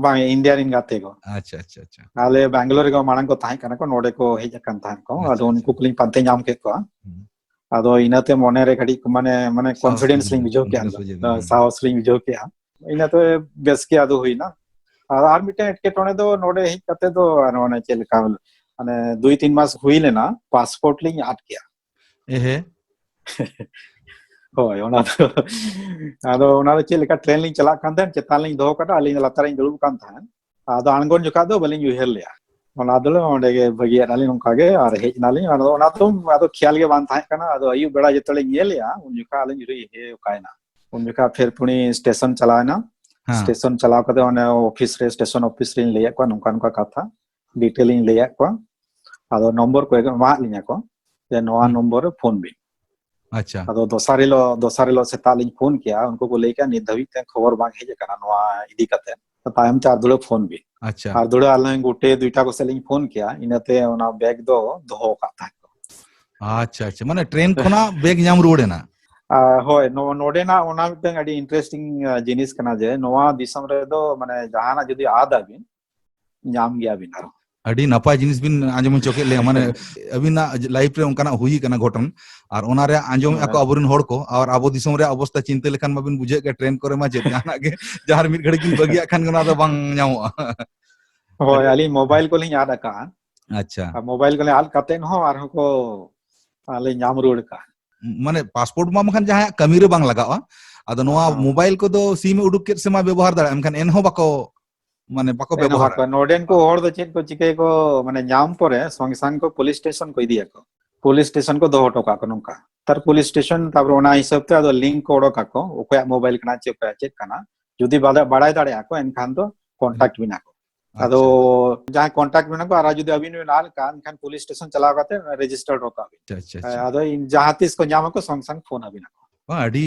ᱵᱟᱝ, ᱤᱱᱰᱤᱭᱟ ᱨᱮᱱ ᱜᱟᱛᱮ ᱠᱚ᱾ ᱟᱪᱪᱷᱟ, ᱟᱪᱪᱷᱟ, ᱟᱪᱪᱷᱟ᱾ ᱟᱞᱮ ᱵᱮᱝᱜᱟᱞᱳᱨ ᱨᱮᱜᱮ ᱢᱟᱲᱟᱝ ᱠᱚ ᱛᱟᱦᱮᱸ ᱠᱟᱱᱟ ᱠᱚ, ᱱᱚᱰᱮ ᱠᱚ ᱦᱮᱡ ᱟᱠᱟᱱ ᱛᱟᱦᱮᱸᱫ ᱠᱚ᱾ ᱟᱪᱪᱷᱟ, ᱟᱫᱚ ᱟᱪᱪᱷᱟ᱾ ᱩᱱᱠᱩ ᱠᱚᱞᱤᱧ ᱯᱟᱱᱛᱮ ᱧᱟᱢ ᱠᱮᱫ ᱠᱚᱣᱟ᱾ ᱦᱩᱸ᱾ ᱟᱫᱚ ᱤᱱᱟᱹᱛᱮ ᱢᱚᱱᱮ ᱨᱮ ᱠᱟᱹᱴᱤᱡ, ᱢᱟᱱᱮ, ᱢᱟᱱᱮ, ᱥᱟᱦᱚᱥ confidence ᱞᱤᱧ ᱵᱩᱡᱷᱟᱹᱣ ᱠᱮᱫᱼᱟ, ᱵᱩᱡᱷᱟᱹᱣ ᱠᱮᱫᱼᱟ᱾ ᱦᱮᱸ᱾ ᱥᱟᱦᱚᱥ ᱞᱤᱧ ᱵᱩᱡᱷᱟᱹᱣ ᱠᱮᱫᱼᱟ᱾ ᱤᱱᱟᱹᱛᱮ ᱵᱮᱥ ᱜᱮ ᱟᱫᱚ ᱦᱩᱭᱱᱟ᱾ ᱟᱨ, ᱟᱨ ᱢᱤᱫᱴᱮᱱ ᱮᱴᱠᱮᱴᱚᱬᱮ ᱫᱚ ᱱᱚᱰᱮ ᱦᱮᱡ ᱠᱟᱛᱮ ᱫᱚ, ᱟᱨ ᱚᱱᱮ ᱪᱮᱫ ᱞᱮᱠᱟ, ᱢᱟᱱᱮ, ᱫᱩᱭ ᱛᱤᱱ ᱢᱟᱥ ᱦᱩᱭ ᱞᱮᱱᱟ, passport ᱞᱤᱧ ᱟᱫ ᱠᱮᱜᱼᱟ᱾ ᱮᱦᱮ᱾ ᱦᱳᱭ, ᱚᱱᱟ ᱫᱚ, ᱟᱫᱚ ᱚᱱᱟ ᱫᱚ ᱪᱮᱫ ᱞᱮᱠᱟ, ᱴᱨᱮᱱ ᱞᱤᱧ ᱪᱟᱞᱟᱜ ᱠᱟᱱ ᱛᱟᱦᱮᱸᱫ, ᱪᱮᱛᱟᱱ ᱞᱤᱧ ᱫᱚᱦᱚ ᱠᱟᱫᱟ, ᱟᱹᱞᱤᱧ ᱫᱚ ᱞᱟᱛᱟᱨ ᱨᱤᱧ ᱫᱩᱲᱩᱵ ᱠᱟᱱ ᱛᱟᱦᱮᱸᱫ᱾ ᱟᱫᱚ ᱟᱬᱜᱚᱱ ᱡᱚᱠᱷᱟᱡ ᱫᱚ ᱵᱟᱹᱞᱤᱧ ᱩᱭᱦᱟᱹᱨ ᱞᱮᱜᱼᱟ᱾ ᱚᱱᱟ ᱫᱚᱞᱮ ᱚᱸᱰᱮ ᱜᱮ ᱵᱟᱹᱜᱤᱭᱟᱫ ᱞᱤᱧ ᱱᱚᱝᱠᱟ ᱜᱮ ᱟᱨ ᱦᱮᱡ ᱮᱱᱟᱞᱤᱧ᱾ ᱟᱫᱚ ᱚᱱᱟ ᱫᱚ ᱟᱫᱚ ᱠᱷᱮᱭᱟᱞ ᱜᱮ ᱵᱟᱝ ᱛᱟᱦᱮᱸ ᱠᱟᱱᱟ᱾ ᱟᱫᱚ ᱟᱹᱭᱩᱵ ᱵᱮᱲᱟ ᱡᱚᱛᱚ ᱞᱤᱧ ᱧᱮᱞᱮᱜᱼᱟ, ᱩᱱ ᱡᱚᱠᱷᱟᱡ ᱟᱹᱞᱤᱧ ᱟᱹᱰᱤ ᱤᱭᱟᱹ ᱚᱠᱟᱭᱮᱱᱟ᱾ ᱩᱱ ᱡᱚᱠᱷᱟᱡ ᱯᱷᱮᱨ ᱯᱩᱱᱤ ᱥᱴᱮᱥᱚᱱ ᱪᱟᱞᱟᱣᱮᱱᱟ᱾ ᱦᱮᱸ᱾ ᱥᱴᱮᱥᱚᱱ ᱪᱟᱞᱟᱣ ᱠᱟᱛᱮ ᱚᱱᱮ ᱚᱯᱷᱤᱥ ᱨᱮ, ᱥᱴᱮᱥᱚᱱ ᱚᱯᱷᱤᱥ ᱨᱮᱧ ᱞᱟᱹᱭᱟᱫ ᱠᱚᱣᱟ ᱱᱚᱝᱠᱟ ᱱᱚᱝᱠᱟ ᱠᱟᱛᱷᱟ, ᱰᱤᱴᱮᱞ ᱤᱧ ᱞᱟᱹᱭᱟᱫ ᱠᱚᱣᱟ᱾ ᱟᱫᱚ ᱱᱚᱢᱵᱚᱨ ᱠᱚ ᱮᱢᱟᱫ ᱞᱤᱧᱟ ᱠᱚ ᱡᱮ ᱱᱚᱣᱟ ᱦᱩᱸ᱾ ᱱᱚᱢᱵᱚᱨ ᱨᱮ ᱯᱷᱳᱱ ᱵᱤᱱ᱾ ᱟᱪᱪᱷᱟ᱾ ᱟᱫᱚ ᱫᱚᱥᱟᱨ ᱦᱤᱞᱳᱜ, ᱫᱚᱥᱟᱨ ᱦᱤᱞᱳᱜ ᱥᱮᱛᱟᱜ ᱞᱤᱧ ᱯᱷᱳᱱ ᱠᱮᱜᱼᱟ, ᱩᱱᱠᱩ ᱠᱚ ᱞᱟᱹᱭ ᱠᱮᱜᱼᱟ, "ᱱᱤᱛ ᱫᱷᱟᱹᱵᱤᱡ ᱛᱮ ᱠᱷᱚᱵᱚᱨ ᱵᱟᱝ ᱦᱮᱡ ᱟᱠᱟᱱᱟ ᱱᱚᱣᱟ ᱤᱫᱤ ᱠᱟᱛᱮ, ᱛᱟᱭᱚᱢ ᱛᱮ ᱟᱨ ᱫᱚᱦᱲᱟ ᱯᱷᱳᱱ ᱵᱤᱱ᱾" ᱟᱪᱪᱷᱟ᱾ ᱟᱨ ᱫᱚᱦᱲᱟ ᱟᱹᱞᱤᱧ ᱜᱚᱴᱮ ᱫᱩᱭᱴᱟ ᱠᱚᱥᱮᱫ ᱞᱤᱧ ᱯᱷᱳᱱ ᱠᱮᱜᱼᱟ, ᱤᱱᱟᱹᱛᱮ ᱚᱱᱟ ᱵᱮᱜᱽ ᱫᱚ ᱫᱚᱦᱚ ᱟᱠᱟᱫ ᱛᱟᱦᱮᱸᱫ ᱠᱚ᱾ ᱟᱪᱪᱷᱟ, ᱟᱪᱪᱷᱟ, ᱢᱟᱱᱮ ᱴᱨᱮᱱ ᱠᱷᱚᱱᱟᱜ ᱵᱮᱜᱽ ᱧᱟᱢ ᱨᱩᱣᱟᱹᱲ ᱮᱱᱟ? ᱟᱨ ᱦᱳᱭ, ᱱᱚ-, ᱱᱚᱰᱮᱱᱟᱜ ᱚᱱᱟ ᱢᱤᱫᱴᱟᱝ ᱟᱹᱰᱤ interesting, ᱟ, ᱡᱤᱱᱤᱥ ᱠᱟᱱᱟ ᱡᱮ ᱱᱚᱣᱟ ᱫᱤᱥᱚᱢ ᱨᱮᱫᱚ, ᱢᱟᱱᱮ, ᱡᱟᱦᱟᱱᱟᱜ ᱡᱩᱫᱤ ᱟᱫ ᱟᱵᱤᱱ, ᱧᱟᱢ ᱜᱮᱭᱟᱵᱤᱱ ᱟᱨᱦᱚᱸ᱾ ᱟᱹᱰᱤ ᱱᱟᱯᱟᱭ ᱡᱤᱱᱤᱥ ᱵᱤᱱ ᱟᱸᱡᱚᱢ ᱦᱚᱪᱚ ᱠᱮᱫ ᱞᱮᱭᱟ, ᱢᱟᱱᱮ ᱟᱹᱵᱤᱱᱟᱜ ᱞᱟᱭᱤᱯᱷ ᱨᱮ ᱚᱱᱠᱟᱱᱟᱜ ᱦᱩᱭ ᱠᱟᱱᱟ ᱜᱷᱚᱴᱚᱱ, ᱟᱨ ᱚᱱᱟ ᱨᱮ ᱟᱸᱡᱚᱢᱮᱫᱼᱟ ᱠᱚ ᱦᱮᱸ᱾ ᱟᱵᱚᱨᱮᱱ ᱦᱚᱲ ᱠᱚ, ᱟᱨ ᱟᱵᱚ ᱫᱤᱥᱚᱢ ᱨᱮᱭᱟᱜ ᱚᱵᱚᱥᱛᱟ ᱪᱤᱱᱛᱟᱹ ᱞᱮᱠᱷᱟᱱ ᱢᱟᱵᱤᱱ ᱵᱩᱡᱷᱟᱹᱣᱮᱫ ᱜᱮᱭᱟ, ᱴᱨᱮᱱ ᱠᱚᱨᱮ ᱢᱟ ᱪᱮᱫ ᱡᱟᱦᱟᱱᱟᱜ ᱜᱮ, ᱡᱟᱦᱟᱸ ᱨᱮ ᱢᱤᱫ ᱜᱷᱟᱹᱲᱤᱡ ᱵᱤᱱ ᱵᱟᱹᱜᱤᱭᱟᱜ ᱠᱷᱟᱱ ᱜᱮ ᱚᱱᱟ ᱫᱚ ᱵᱟᱝ ᱧᱟᱢᱚᱜᱼᱟ᱾ ᱦᱳᱭ, ᱟᱹᱰᱤ ᱟᱹᱞᱤᱧ ᱢᱳᱵᱟᱭᱤᱞ ᱠᱚᱞᱤᱧ ᱟᱫ ᱟᱠᱟᱫᱼᱟ᱾ ᱟᱪᱪᱷᱟ᱾ ᱟᱨ ᱢᱳᱵᱟᱭᱤᱞ ᱠᱚᱞᱤᱧ ᱟᱫ ᱠᱟᱛᱮᱫ ᱦᱚᱸ ᱟᱨᱦᱚᱸ ᱠᱚ ᱟᱞᱮ ᱧᱟᱢ ᱨᱩᱣᱟᱹᱲ ᱠᱟᱜᱼᱟ᱾ ᱢᱟᱱᱮ ᱯᱟᱥᱯᱳᱨᱴ ᱢᱟ ᱵᱟᱠᱷᱟᱱ ᱡᱟᱦᱟᱸᱭᱟᱜ ᱠᱟᱹᱢᱤ ᱨᱮ ᱵᱟᱝ ᱞᱟᱜᱟᱜᱼᱟ, ᱟᱫᱚ ᱱᱚᱣᱟ ᱦᱚᱸ᱾ ᱢᱳᱵᱟᱭᱤᱞ ᱠᱚᱫᱚ ᱥᱤᱢ ᱮ ᱩᱰᱩᱠ ᱠᱮᱫ ᱥᱮ ᱢᱟ ᱵᱮᱵᱚᱦᱟᱨ ᱫᱟᱲᱮᱭᱟᱜᱼᱟ, ᱢᱮᱱᱠᱷᱟᱱ ᱮᱱᱦᱚᱸ ᱵᱟᱠᱚ, ᱢᱟᱱᱮ ᱵᱟᱠᱚ ᱮᱱᱦᱚᱸ ᱵᱮᱵᱚᱦᱟᱨᱟ᱾ ᱵᱟᱠᱚ᱾ ᱱᱚᱰᱮᱱ ᱠᱚ ᱦᱚᱲ ᱫᱚ ᱪᱮᱫ ᱠᱚ ᱪᱤᱠᱟᱹᱭᱟᱠᱚ, ᱢᱟᱱᱮ ᱧᱟᱢ ᱯᱚᱨᱮ ᱥᱚᱝᱜᱮ ᱥᱟᱝ ᱠᱚ ᱯᱩᱞᱤᱥ ᱥᱴᱮᱥᱚᱱ ᱠᱚ ᱤᱫᱤᱭᱟᱠᱚ, ᱯᱩᱞᱤᱥ ᱥᱴᱮᱥᱚᱱ ᱠᱚ ᱫᱚᱦᱚ ᱦᱚᱴᱚ ᱠᱟᱜᱼᱟ ᱠᱚ ᱱᱚᱝᱠᱟ᱾ ᱛᱟᱨ ᱯᱩᱞᱤᱥ ᱥᱴᱮᱥᱚᱱ, ᱛᱟᱨᱯᱚᱨᱮ ᱚᱱᱟ ᱦᱤᱥᱟᱹᱵ ᱛᱮ ᱟᱫᱚ ᱞᱤᱝᱠ ᱠᱚ ᱚᱰᱚᱠ ᱟᱠᱚ, ᱚᱠᱚᱭᱟᱜ ᱢᱳᱵᱟᱭᱤᱞ ᱠᱟᱱᱟ, ᱪᱮᱫ ᱚᱠᱚᱭᱟᱜ ᱪᱮᱫ ᱠᱟᱱᱟ᱾ ᱡᱩᱫᱤ ᱵᱟᱰᱟᱭ, ᱵᱟᱲᱟᱭ ᱫᱟᱲᱮᱭᱟᱜᱼᱟ ᱠᱚ, ᱮᱱᱠᱷᱟᱱ ᱫᱚ ᱠᱚᱱᱴᱟᱠᱴ ᱵᱤᱱᱟ ᱠᱚ᱾ ᱟᱫᱚ ᱟᱪᱪᱷᱟ᱾ ᱡᱟᱦᱟᱸᱭ ᱠᱚᱱᱴᱟᱠᱴ ᱢᱮᱱᱟᱜ ᱠᱚ, ᱟᱨ ᱡᱩᱫᱤ ᱟᱹᱵᱤᱱ ᱵᱤᱱ ᱟᱫ ᱠᱟᱜᱼᱟ, ᱮᱱᱠᱷᱟᱱ ᱯᱩᱞᱤᱥ ᱥᱴᱮᱥᱚᱱ ᱪᱟᱞᱟᱣ ᱠᱟᱛᱮ ᱨᱮᱡᱤᱥᱴᱟᱨ ᱦᱚᱴᱚ ᱠᱟᱜ ᱵᱤᱱ᱾ ᱟᱪᱪᱷᱟ, ᱟᱪᱪᱷᱟ, ᱦᱮᱸ, ᱟᱪᱪᱷᱟ᱾ ᱟᱫᱚ ᱤᱧ ᱡᱟᱦᱟᱸ ᱛᱤᱥ ᱠᱚ ᱧᱟᱢ ᱟᱠᱚ, ᱥᱚᱝ ᱥᱟᱝ ᱯᱷᱳᱱ ᱟᱹᱵᱤᱱᱟ ᱠᱚ᱾ ᱵᱟᱝ, ᱟᱹᱰᱤ,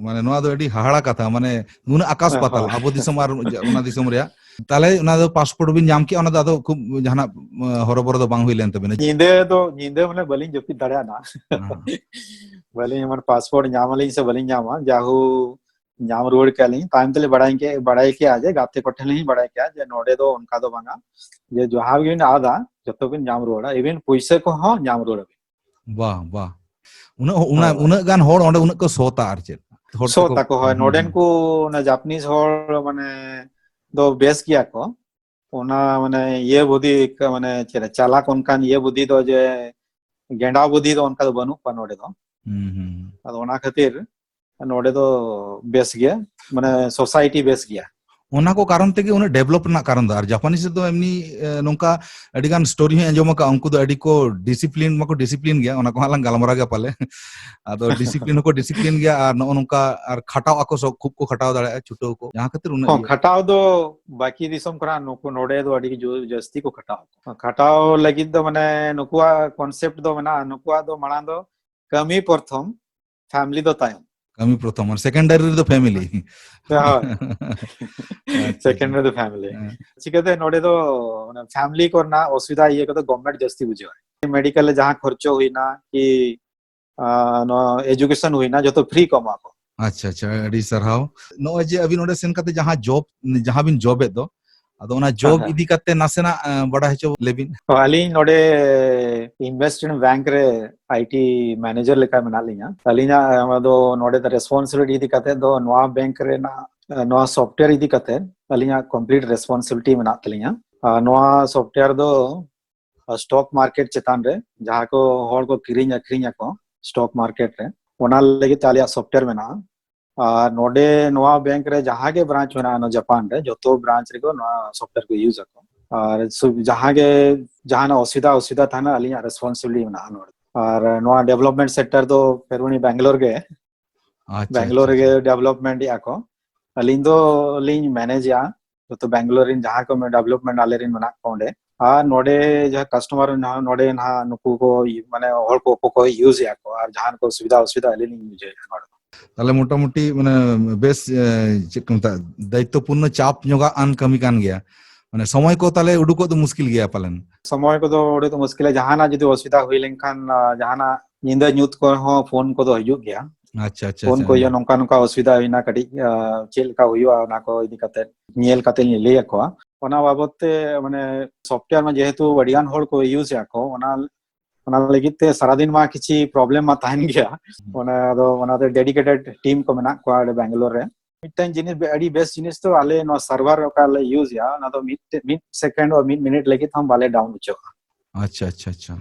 ᱢᱟᱱᱮ, ᱱᱚᱣᱟ ᱫᱚ ᱟᱹᱰᱤ ᱦᱟᱦᱟᱲᱟ ᱠᱟᱛᱷᱟ, ᱢᱟᱱᱮ, ᱱᱩᱱᱟᱹᱜ ᱟᱠᱟᱥ ᱦᱮᱸ, ᱯᱟᱛᱟᱞ ᱦᱳᱭ᱾ ᱟᱵᱚ ᱫᱤᱥᱚᱢ ᱟᱨ ᱚᱱᱟ ᱫᱤᱥᱚᱢ ᱨᱮᱭᱟᱜ᱾ ᱛᱟᱦᱞᱮ ᱚᱱᱟ ᱫᱚ ᱯᱟᱥᱯᱳᱨᱴ ᱵᱤᱱ ᱧᱟᱢ ᱠᱮᱜᱼᱟ, ᱚᱱᱟ ᱫᱚ ᱟᱫᱚ ᱠᱷᱩᱵ ᱡᱟᱦᱟᱱᱟᱜ, ᱟᱸ, ᱦᱚᱨᱚᱵᱚᱨᱚ ᱫᱚ ᱵᱟᱝ ᱦᱩᱭ ᱞᱮᱱ ᱛᱟᱵᱤᱱᱟ? ᱧᱤᱫᱟᱹ ᱫᱚ, ᱧᱤᱫᱟᱹ ᱢᱟᱱᱮ ᱵᱟᱹᱞᱤᱧ ᱡᱟᱹᱯᱤᱫ ᱫᱟᱲᱮᱭᱟᱫᱟ᱾ ᱦᱮᱸ᱾ ᱵᱟᱹᱞᱤᱧ, ᱢᱟᱱᱮ, ᱯᱟᱥᱯᱳᱨᱴ ᱧᱟᱢ ᱟᱹᱞᱤᱧ ᱥᱮ ᱵᱟᱹᱞᱤᱧ ᱧᱟᱢᱟ, ᱡᱟᱦᱳ, ᱧᱟᱢ ᱨᱩᱣᱟᱹᱲ ᱠᱮᱜᱼᱟ ᱞᱤᱧ᱾ ᱛᱟᱭᱚᱢ ᱛᱮᱞᱤᱧ ᱵᱟᱲᱟᱭ ᱠᱮᱜᱼᱟ, ᱵᱟᱲᱟᱭ ᱠᱮᱜᱼᱟ ᱡᱮ ᱜᱟᱛᱮ ᱠᱚᱴᱷᱮᱱ ᱞᱤᱧ ᱵᱟᱲᱟᱭ ᱠᱮᱜᱼᱟ ᱡᱮ ᱱᱚᱰᱮ ᱫᱚ ᱚᱱᱠᱟ ᱫᱚ ᱵᱟᱝᱟ, ᱡᱮ ᱡᱟᱦᱟᱸ ᱜᱮᱵᱤᱱ ᱟᱫᱟ ᱡᱚᱛᱚ ᱵᱤᱱ ᱧᱟᱢ ᱨᱩᱣᱟᱹᱲᱟ, even ᱯᱩᱭᱥᱟᱹ ᱠᱚᱦᱚᱸ ᱧᱟᱢ ᱨᱩᱣᱟᱹᱲ ᱟᱵᱤᱱ᱾ ᱵᱟᱦ, ᱵᱟᱦ᱾ ᱩᱱᱟᱹᱜ, ᱩᱱᱟᱹᱜ, ᱦᱳᱭ᱾ ᱩᱱᱟᱹᱜ ᱜᱟᱱ ᱦᱚᱲ ᱚᱸᱰᱮ ᱩᱱᱟᱹᱜ ᱠᱚ ᱥᱚᱛᱟ ᱟᱨ ᱪᱮᱫ᱾ ᱦᱚᱲ ᱥᱚᱛ ᱛᱮᱠᱚ, ᱟᱠᱚ, ᱦᱳᱭ, ᱦᱩᱸ, ᱱᱚᱰᱮᱱ ᱦᱩᱸ᱾ ᱠᱚ ᱚᱱᱟ ᱡᱟᱯᱱᱤᱡ ᱦᱚᱲ, ᱢᱟᱱᱮ, ᱫᱚ ᱵᱮᱥ ᱜᱮᱭᱟ ᱠᱚ᱾ ᱚᱱᱟ, ᱢᱟᱱᱮ, ᱤᱭᱟᱹ ᱵᱩᱫᱷᱤ, ᱢᱟᱱᱮ, ᱪᱮᱫ, ᱪᱟᱞᱟᱠ ᱚᱱᱠᱟᱱ ᱤᱭᱟᱹ ᱵᱩᱫᱷᱤ ᱫᱚ, ᱡᱮ ᱜᱮᱸᱰᱟ ᱵᱩᱫᱷᱤ ᱫᱚ ᱚᱱᱠᱟ ᱫᱚ ᱵᱟᱹᱱᱩᱜ ᱠᱚᱣᱟ ᱱᱚᱰᱮ ᱫᱚ᱾ ᱦᱩᱸ, ᱦᱩᱸ᱾ ᱟᱫᱚ ᱚᱱᱟ ᱠᱷᱟᱹᱛᱤᱨ ᱱᱚᱰᱮ ᱫᱚ ᱵᱮᱥ ᱜᱮᱭᱟ, ᱢᱟᱱᱮ, ᱥᱳᱥᱟᱭᱴᱤ ᱵᱮᱥ ᱜᱮᱭᱟ᱾ ᱚᱱᱟ ᱠᱚ ᱠᱟᱨᱚᱱ ᱛᱮᱜᱮ ᱩᱱᱟᱹᱜ ᱰᱮᱵᱷᱞᱚᱯ ᱨᱮᱱᱟᱜ ᱠᱟᱨᱚᱱ ᱫᱚ᱾ ᱟᱨ ᱡᱟᱯᱟᱱᱤᱡ ᱨᱮᱫᱚ ᱮᱢᱱᱤ, ᱮ, ᱱᱚᱝᱠᱟ ᱟᱹᱰᱤ ᱜᱟᱱ ᱥᱴᱳᱨᱤ ᱦᱚᱸᱧ ᱟᱸᱡᱚᱢ ᱟᱠᱟᱫᱼᱟ, ᱩᱱᱠᱩ ᱫᱚ ᱟᱹᱰᱤ ᱠᱚ ᱰᱤᱥᱤᱯᱞᱤᱱ ᱢᱟᱠᱚ ᱰᱤᱥᱤᱯᱞᱤᱱ ᱜᱮᱭᱟ, ᱚᱱᱟ ᱠᱚ ᱦᱟᱸᱜ ᱞᱟᱝ ᱜᱟᱞᱢᱟᱨᱟᱣ ᱜᱮᱭᱟ ᱯᱟᱞᱮ᱾ ᱟᱫᱚ ᱰᱤᱥᱤᱯᱞᱤᱱ ᱦᱚᱸᱠᱚ ᱰᱤᱥᱤᱯᱞᱤᱱ ᱜᱮᱭᱟ, ᱟᱨ ᱱᱚᱜᱼᱚ ᱱᱚᱝᱠᱟ ᱟᱨ ᱠᱷᱟᱴᱟᱣ ᱟᱠᱚ, ᱥᱚᱵ ᱠᱷᱩᱵ ᱠᱚ ᱠᱷᱟᱴᱟᱣ ᱫᱟᱲᱮᱭᱟᱜᱼᱟ, ᱪᱷᱩᱴᱟᱹᱣ ᱠᱚ, ᱡᱟᱦᱟᱸ ᱠᱷᱟᱹᱛᱤᱨ ᱩᱱᱟᱹᱜ ᱦᱚᱸ, ᱤᱭᱟᱹ᱾ ᱠᱷᱟᱴᱟᱣ ᱫᱚ ᱵᱟᱹᱠᱤ ᱫᱤᱥᱚᱢ ᱠᱷᱚᱱᱟᱜ ᱱᱩᱠᱩ ᱱᱚᱰᱮ ᱫᱚ ᱟᱹᱰᱤ ᱜᱮ ᱡᱳᱨ ᱡᱟᱹᱥᱛᱤ ᱠᱚ ᱠᱷᱟᱴᱟᱣ ᱟᱠᱚ᱾ ᱠᱷᱟᱴᱟᱣ ᱞᱟᱹᱜᱤᱫ ᱫᱚ, ᱢᱟᱱᱮ, ᱱᱩᱠᱩᱣᱟᱜ ᱠᱚᱱᱥᱮᱯᱴ ᱫᱚ ᱢᱮᱱᱟᱜᱼᱟ, ᱱᱩᱠᱩᱣᱟᱜ ᱫᱚ ᱢᱟᱲᱟᱝ ᱫᱚ ᱠᱟᱹᱢᱤ ᱯᱨᱚᱛᱷᱚᱢ, ᱯᱷᱮᱢᱤᱞᱤ ᱫᱚ ᱛᱟᱭᱚᱢ᱾ ᱠᱟᱹᱢᱤ ᱯᱨᱚᱛᱷᱚᱢ, ᱟᱨ ᱥᱮᱠᱮᱱᱰᱟᱨᱤ ᱨᱮᱫᱚ ᱯᱷᱮᱢᱤᱞᱤ᱾ ᱦᱳᱭ᱾ ᱟᱪᱪᱷᱟ, ᱟᱪᱪᱷᱟ᱾ ᱥᱮᱠᱮᱱᱰ ᱨᱮᱫᱚ ᱯᱷᱮᱢᱤᱞᱤ᱾ ᱦᱮᱸ᱾ ᱪᱤᱠᱟᱹᱛᱮ ᱱᱚᱰᱮ ᱫᱚ ᱚᱱᱟ ᱯᱷᱮᱢᱤᱞᱤ ᱠᱚᱨᱮᱱᱟᱜ ᱚᱥᱩᱵᱤᱫᱷᱟ ᱤᱭᱟᱹ ᱠᱚᱫᱚ ᱜᱚᱵᱷᱢᱮᱱᱴ ᱡᱟᱹᱥᱛᱤ ᱵᱩᱡᱷᱟᱹᱣᱟᱭ᱾ ᱢᱮᱰᱤᱠᱮᱞ ᱨᱮ ᱡᱟᱦᱟᱸ ᱠᱷᱚᱨᱪᱚ ᱦᱩᱭᱱᱟ ᱠᱤ, ᱟᱸ, ᱱᱚᱣᱟ ᱮᱡᱩᱠᱮᱥᱚᱱ ᱦᱩᱭᱱᱟ, ᱡᱚᱛᱚ ᱯᱷᱨᱤ ᱠᱚ ᱮᱢᱟ ᱠᱚ᱾ ᱟᱪᱪᱷᱟ, ᱟᱪᱪᱷᱟ, ᱟᱹᱰᱤ ᱥᱟᱨᱦᱟᱣ᱾ ᱱᱚᱜᱼᱚᱭ ᱡᱮ ᱟᱹᱵᱤᱱ ᱚᱸᱰᱮ ᱥᱮᱱ ᱠᱟᱛᱮ ᱡᱟᱦᱟᱸ ᱡᱚᱵ, ᱡᱟᱦᱟᱸ ᱵᱤᱱ ᱡᱚᱵ ᱮᱫ ᱫᱚ, ᱟᱫᱚ ᱚᱱᱟ ᱡᱚᱵ ᱦᱮᱸ, ᱦᱮᱸ᱾ ᱤᱫᱤ ᱠᱟᱛᱮ ᱱᱟᱥᱮᱱᱟᱜ ᱵᱟᱰᱟᱭ ᱦᱚᱪᱚ ᱞᱮᱵᱤᱱ᱾ ᱛᱚ, ᱟᱹᱞᱤᱧ ᱱᱚᱰᱮ ᱤᱱᱵᱷᱮᱥᱴᱢᱮᱱᱴ ᱵᱮᱝᱠ ᱨᱮ ᱟᱭ ᱴᱤ ᱢᱮᱱᱮᱡᱟᱨ ᱞᱮᱠᱟ ᱢᱮᱱᱟᱜ ᱞᱤᱧᱟ᱾ ᱟᱹᱞᱤᱧᱟᱜ ᱫᱚ ᱱᱚᱰᱮ ᱫᱚ ᱨᱮᱥᱯᱚᱱᱥᱤᱵᱤᱞᱤᱴᱤ ᱤᱫᱤ ᱠᱟᱛᱮ ᱫᱚ ᱱᱚᱣᱟ ᱵᱮᱝᱠ ᱨᱮᱱᱟᱜ, ᱱᱚᱣᱟ ᱥᱚᱯᱷᱴᱣᱮᱨ ᱤᱫᱤ ᱠᱟᱛᱮ ᱟᱹᱞᱤᱧᱟᱜ ᱠᱚᱢᱯᱞᱤᱴ ᱨᱮᱥᱯᱚᱱᱥᱤᱵᱤᱞᱤᱴᱤ ᱢᱮᱱᱟᱜ ᱛᱟᱹᱞᱤᱧᱟ᱾ ᱟᱨ ᱱᱚᱣᱟ ᱥᱚᱯᱷᱴᱣᱮᱨ ᱫᱚ ᱥᱴᱚᱠ ᱢᱟᱨᱠᱮᱴ ᱪᱮᱛᱟᱱ ᱨᱮ ᱡᱟᱦᱟᱸ ᱠᱚ ᱦᱚᱲ ᱠᱚ ᱠᱤᱨᱤᱧ ᱟᱹᱠᱷᱨᱤᱧ ᱟᱠᱚ ᱥᱴᱚᱠ ᱢᱟᱨᱠᱮᱴ ᱨᱮ, ᱚᱱᱟ ᱞᱟᱹᱜᱤᱫ ᱛᱮ ᱟᱞᱮᱭᱟᱜ ᱥᱚᱯᱷᱴᱣᱮᱨ ᱢᱮᱱᱟᱜᱼᱟ᱾ ᱟᱨ ᱱᱚᱰᱮ ᱱᱚᱣᱟ ᱵᱮᱝᱠ ᱨᱮ ᱡᱟᱦᱟᱸ ᱜᱮ ᱵᱨᱟᱧᱪ ᱢᱮᱱᱟᱜᱼᱟ, ᱱᱚᱣᱟ ᱡᱟᱯᱟᱱ ᱨᱮ ᱡᱚᱛᱚ ᱵᱨᱟᱧᱪ ᱨᱮᱜᱮ ᱱᱚᱣᱟ ᱥᱚᱯᱷᱴᱣᱮᱨ ᱠᱚ ᱤᱭᱩᱡᱽ ᱟᱠᱚ᱾ ᱟᱨ ᱥᱩ-, ᱡᱟᱦᱟᱸ ᱜᱮ ᱡᱟᱦᱟᱱᱟᱜ ᱚᱥᱩᱵᱤᱫᱷᱟ, ᱚᱥᱩᱵᱤᱫᱷᱟ ᱛᱟᱦᱮᱱᱟ, ᱟᱹᱞᱤᱧᱟᱜ ᱨᱮᱥᱯᱚᱱᱥᱤᱵᱤᱞᱤᱴᱤ ᱢᱮᱱᱟᱜᱼᱟ ᱱᱚᱰᱮ᱾ ᱟᱨ ᱱᱚᱣᱟ ᱰᱮᱵᱷᱞᱚᱯᱢᱮᱱᱴ ᱥᱮᱠᱴᱚᱨ ᱫᱚ ᱯᱷᱮᱨᱩᱱᱤ ᱵᱮᱝᱜᱟᱞᱳᱨ ᱜᱮ, ᱟᱪᱪᱷᱟ, ᱵᱮᱝᱜᱟᱞᱳᱨ ᱟᱪᱪᱷᱟ, ᱨᱮᱜᱮ ᱟᱪᱪᱷᱟ᱾ ᱰᱮᱵᱷᱞᱚᱯᱢᱮᱱᱴ ᱮᱫᱼᱟ ᱠᱚ᱾ ᱟᱹᱞᱤᱧ ᱫᱚ ᱞᱤᱧ ᱢᱮᱱᱮᱡᱮᱜᱼᱟ ᱡᱚᱛᱚ ᱵᱮᱝᱜᱟᱞᱳᱨ ᱨᱮᱱ ᱡᱟᱦᱟᱸ ᱠᱚ ᱰᱮᱵᱷᱞᱚᱯᱢᱮᱱᱴ ᱟᱞᱮ ᱨᱮᱱ ᱢᱮᱱᱟᱜ ᱠᱚ ᱚᱸᱰᱮ᱾ ᱟᱨ ᱱᱚᱰᱮ ᱡᱟᱦᱟᱸ ᱠᱟᱥᱴᱚᱢᱟᱨ ᱱᱚᱰᱮ ᱱᱟᱦᱟᱜ ᱱᱩᱠᱩ ᱠᱚ ᱢᱟᱱᱮ ᱦᱚᱲ ᱠᱚ ᱚᱠᱚᱭ ᱠᱚ ᱤᱭᱩᱡᱽ ᱮᱫᱼᱟ ᱠᱚ ᱟᱨ ᱡᱟᱦᱟᱱ ᱠᱚ ᱥᱩᱵᱤᱫᱷᱟ ᱚᱥᱩᱵᱤᱫᱷᱟ ᱟᱹᱞᱤᱧ ᱞᱤᱧ ᱵᱩᱡᱷᱟᱹᱣᱮᱫᱼᱟ ᱱᱚᱰᱮ ᱫᱚ᱾ ᱛᱟᱦᱞᱮ ᱢᱚᱴᱟᱢᱩᱴᱤ ᱢᱟᱱᱮ ᱵᱮᱥ, ᱮ, ᱪᱮᱫ ᱠᱚ ᱢᱮᱛᱟᱜᱼᱟ, ᱫᱟᱭᱤᱛᱛᱚᱯᱩᱨᱱᱚ ᱪᱟᱯ ᱧᱚᱜᱟᱜ ᱟᱱ ᱠᱟᱹᱢᱤ ᱠᱟᱱ ᱜᱮᱭᱟ᱾ ᱢᱟᱱᱮ ᱥᱚᱢᱚᱭ ᱠᱚ ᱛᱟᱦᱞᱮ ᱩᱰᱩᱠᱚᱜ ᱫᱚ ᱢᱩᱥᱠᱤᱞ ᱜᱮᱭᱟ ᱯᱟᱞᱮᱱ? ᱥᱚᱢᱚᱭ ᱠᱚᱫᱚ ᱟᱹᱰᱤ ᱫᱚ ᱢᱩᱥᱠᱤᱞᱟ᱾ ᱡᱟᱦᱟᱱᱟᱜ ᱡᱩᱫᱤ ᱚᱥᱩᱵᱤᱫᱷᱟ ᱦᱩᱭ ᱞᱮᱱᱠᱷᱟᱱ, ᱟ, ᱡᱟᱦᱟᱱᱟᱜ ᱧᱤᱫᱟᱹ ᱧᱩᱛ ᱠᱚᱨᱮ ᱦᱚᱸ ᱯᱷᱳᱱ ᱠᱚᱫᱚ ᱦᱤᱡᱩᱜ ᱜᱮᱭᱟ᱾ ᱟᱪᱪᱷᱟ, ᱟᱪᱪᱷᱟ, ᱯᱷᱳᱱ ᱟᱪᱪᱷᱟ, ᱠᱚ ᱦᱤᱡᱩᱜᱼᱟ, ᱦᱮᱸ᱾ ᱱᱚᱝᱠᱟ ᱱᱚᱝᱠᱟ ᱚᱥᱩᱵᱤᱫᱷᱟ ᱦᱩᱭᱱᱟ, ᱠᱟᱹᱴᱤᱡ, ᱟ, ᱪᱮᱫ ᱞᱮᱠᱟ ᱦᱩᱭᱩᱜᱼᱟ, ᱚᱱᱟ ᱠᱚ ᱤᱫᱤ ᱠᱟᱛᱮ ᱧᱮᱞ ᱠᱟᱛᱮ ᱞᱤᱧ ᱞᱟᱹᱭ ᱟᱠᱚᱣᱟ᱾ ᱚᱱᱟ ᱵᱟᱵᱚᱛ ᱛᱮ ᱢᱟᱱᱮ ᱥᱚᱯᱷᱴᱣᱮᱨ ᱢᱟ ᱡᱮᱦᱮᱛᱩ ᱟᱹᱰᱤ ᱜᱟᱱ ᱦᱚᱲ ᱠᱚ ᱤᱭᱩᱡᱽ ᱮᱫᱼᱟ ᱠᱚ, ᱚᱱᱟ, ᱚᱱᱟ ᱞᱟᱹᱜᱤᱫ ᱛᱮ ᱥᱟᱨᱟᱫᱤᱱ ᱢᱟ ᱠᱤᱪᱷᱤ ᱯᱨᱚᱵᱞᱮᱢ ᱢᱟ ᱛᱟᱦᱮᱱ ᱜᱮᱭᱟ᱾ ᱦᱩᱸ᱾ ᱚᱱᱟ ᱫᱚ, ᱚᱱᱟ ᱫᱚ ᱰᱮᱰᱤᱠᱮᱴᱮᱰ ᱴᱤᱢ ᱠᱚ ᱢᱮᱱᱟᱜ ᱠᱚᱣᱟ ᱚᱸᱰᱮ ᱵᱮᱝᱜᱟᱞᱳᱨ ᱨᱮ᱾ ᱢᱤᱫᱴᱟᱝ ᱡᱤᱱᱤᱥ ᱵᱮ-, ᱟᱹᱰᱤ ᱵᱮᱥ ᱡᱤᱱᱤᱥ ᱫᱚ ᱟᱞᱮ ᱱᱚᱣᱟ ᱥᱟᱨᱵᱷᱟᱨ ᱚᱠᱟ ᱞᱮ ᱤᱭᱩᱡᱽ ᱮᱫᱼᱟ, ᱚᱱᱟ ᱫᱚ ᱢᱤᱫ, ᱢᱤᱫ ᱥᱮᱠᱮᱱᱰ ᱳ ᱢᱤᱫ ᱢᱤᱱᱤᱴ ᱞᱟᱹᱜᱤᱫ ᱦᱚᱸ ᱵᱟᱞᱮ ᱰᱟᱣᱩᱱ ᱦᱚᱪᱚᱜᱼᱟ᱾ ᱟᱪᱪᱷᱟ, ᱟᱪᱪᱷᱟ, ᱟᱪᱪᱷᱟ᱾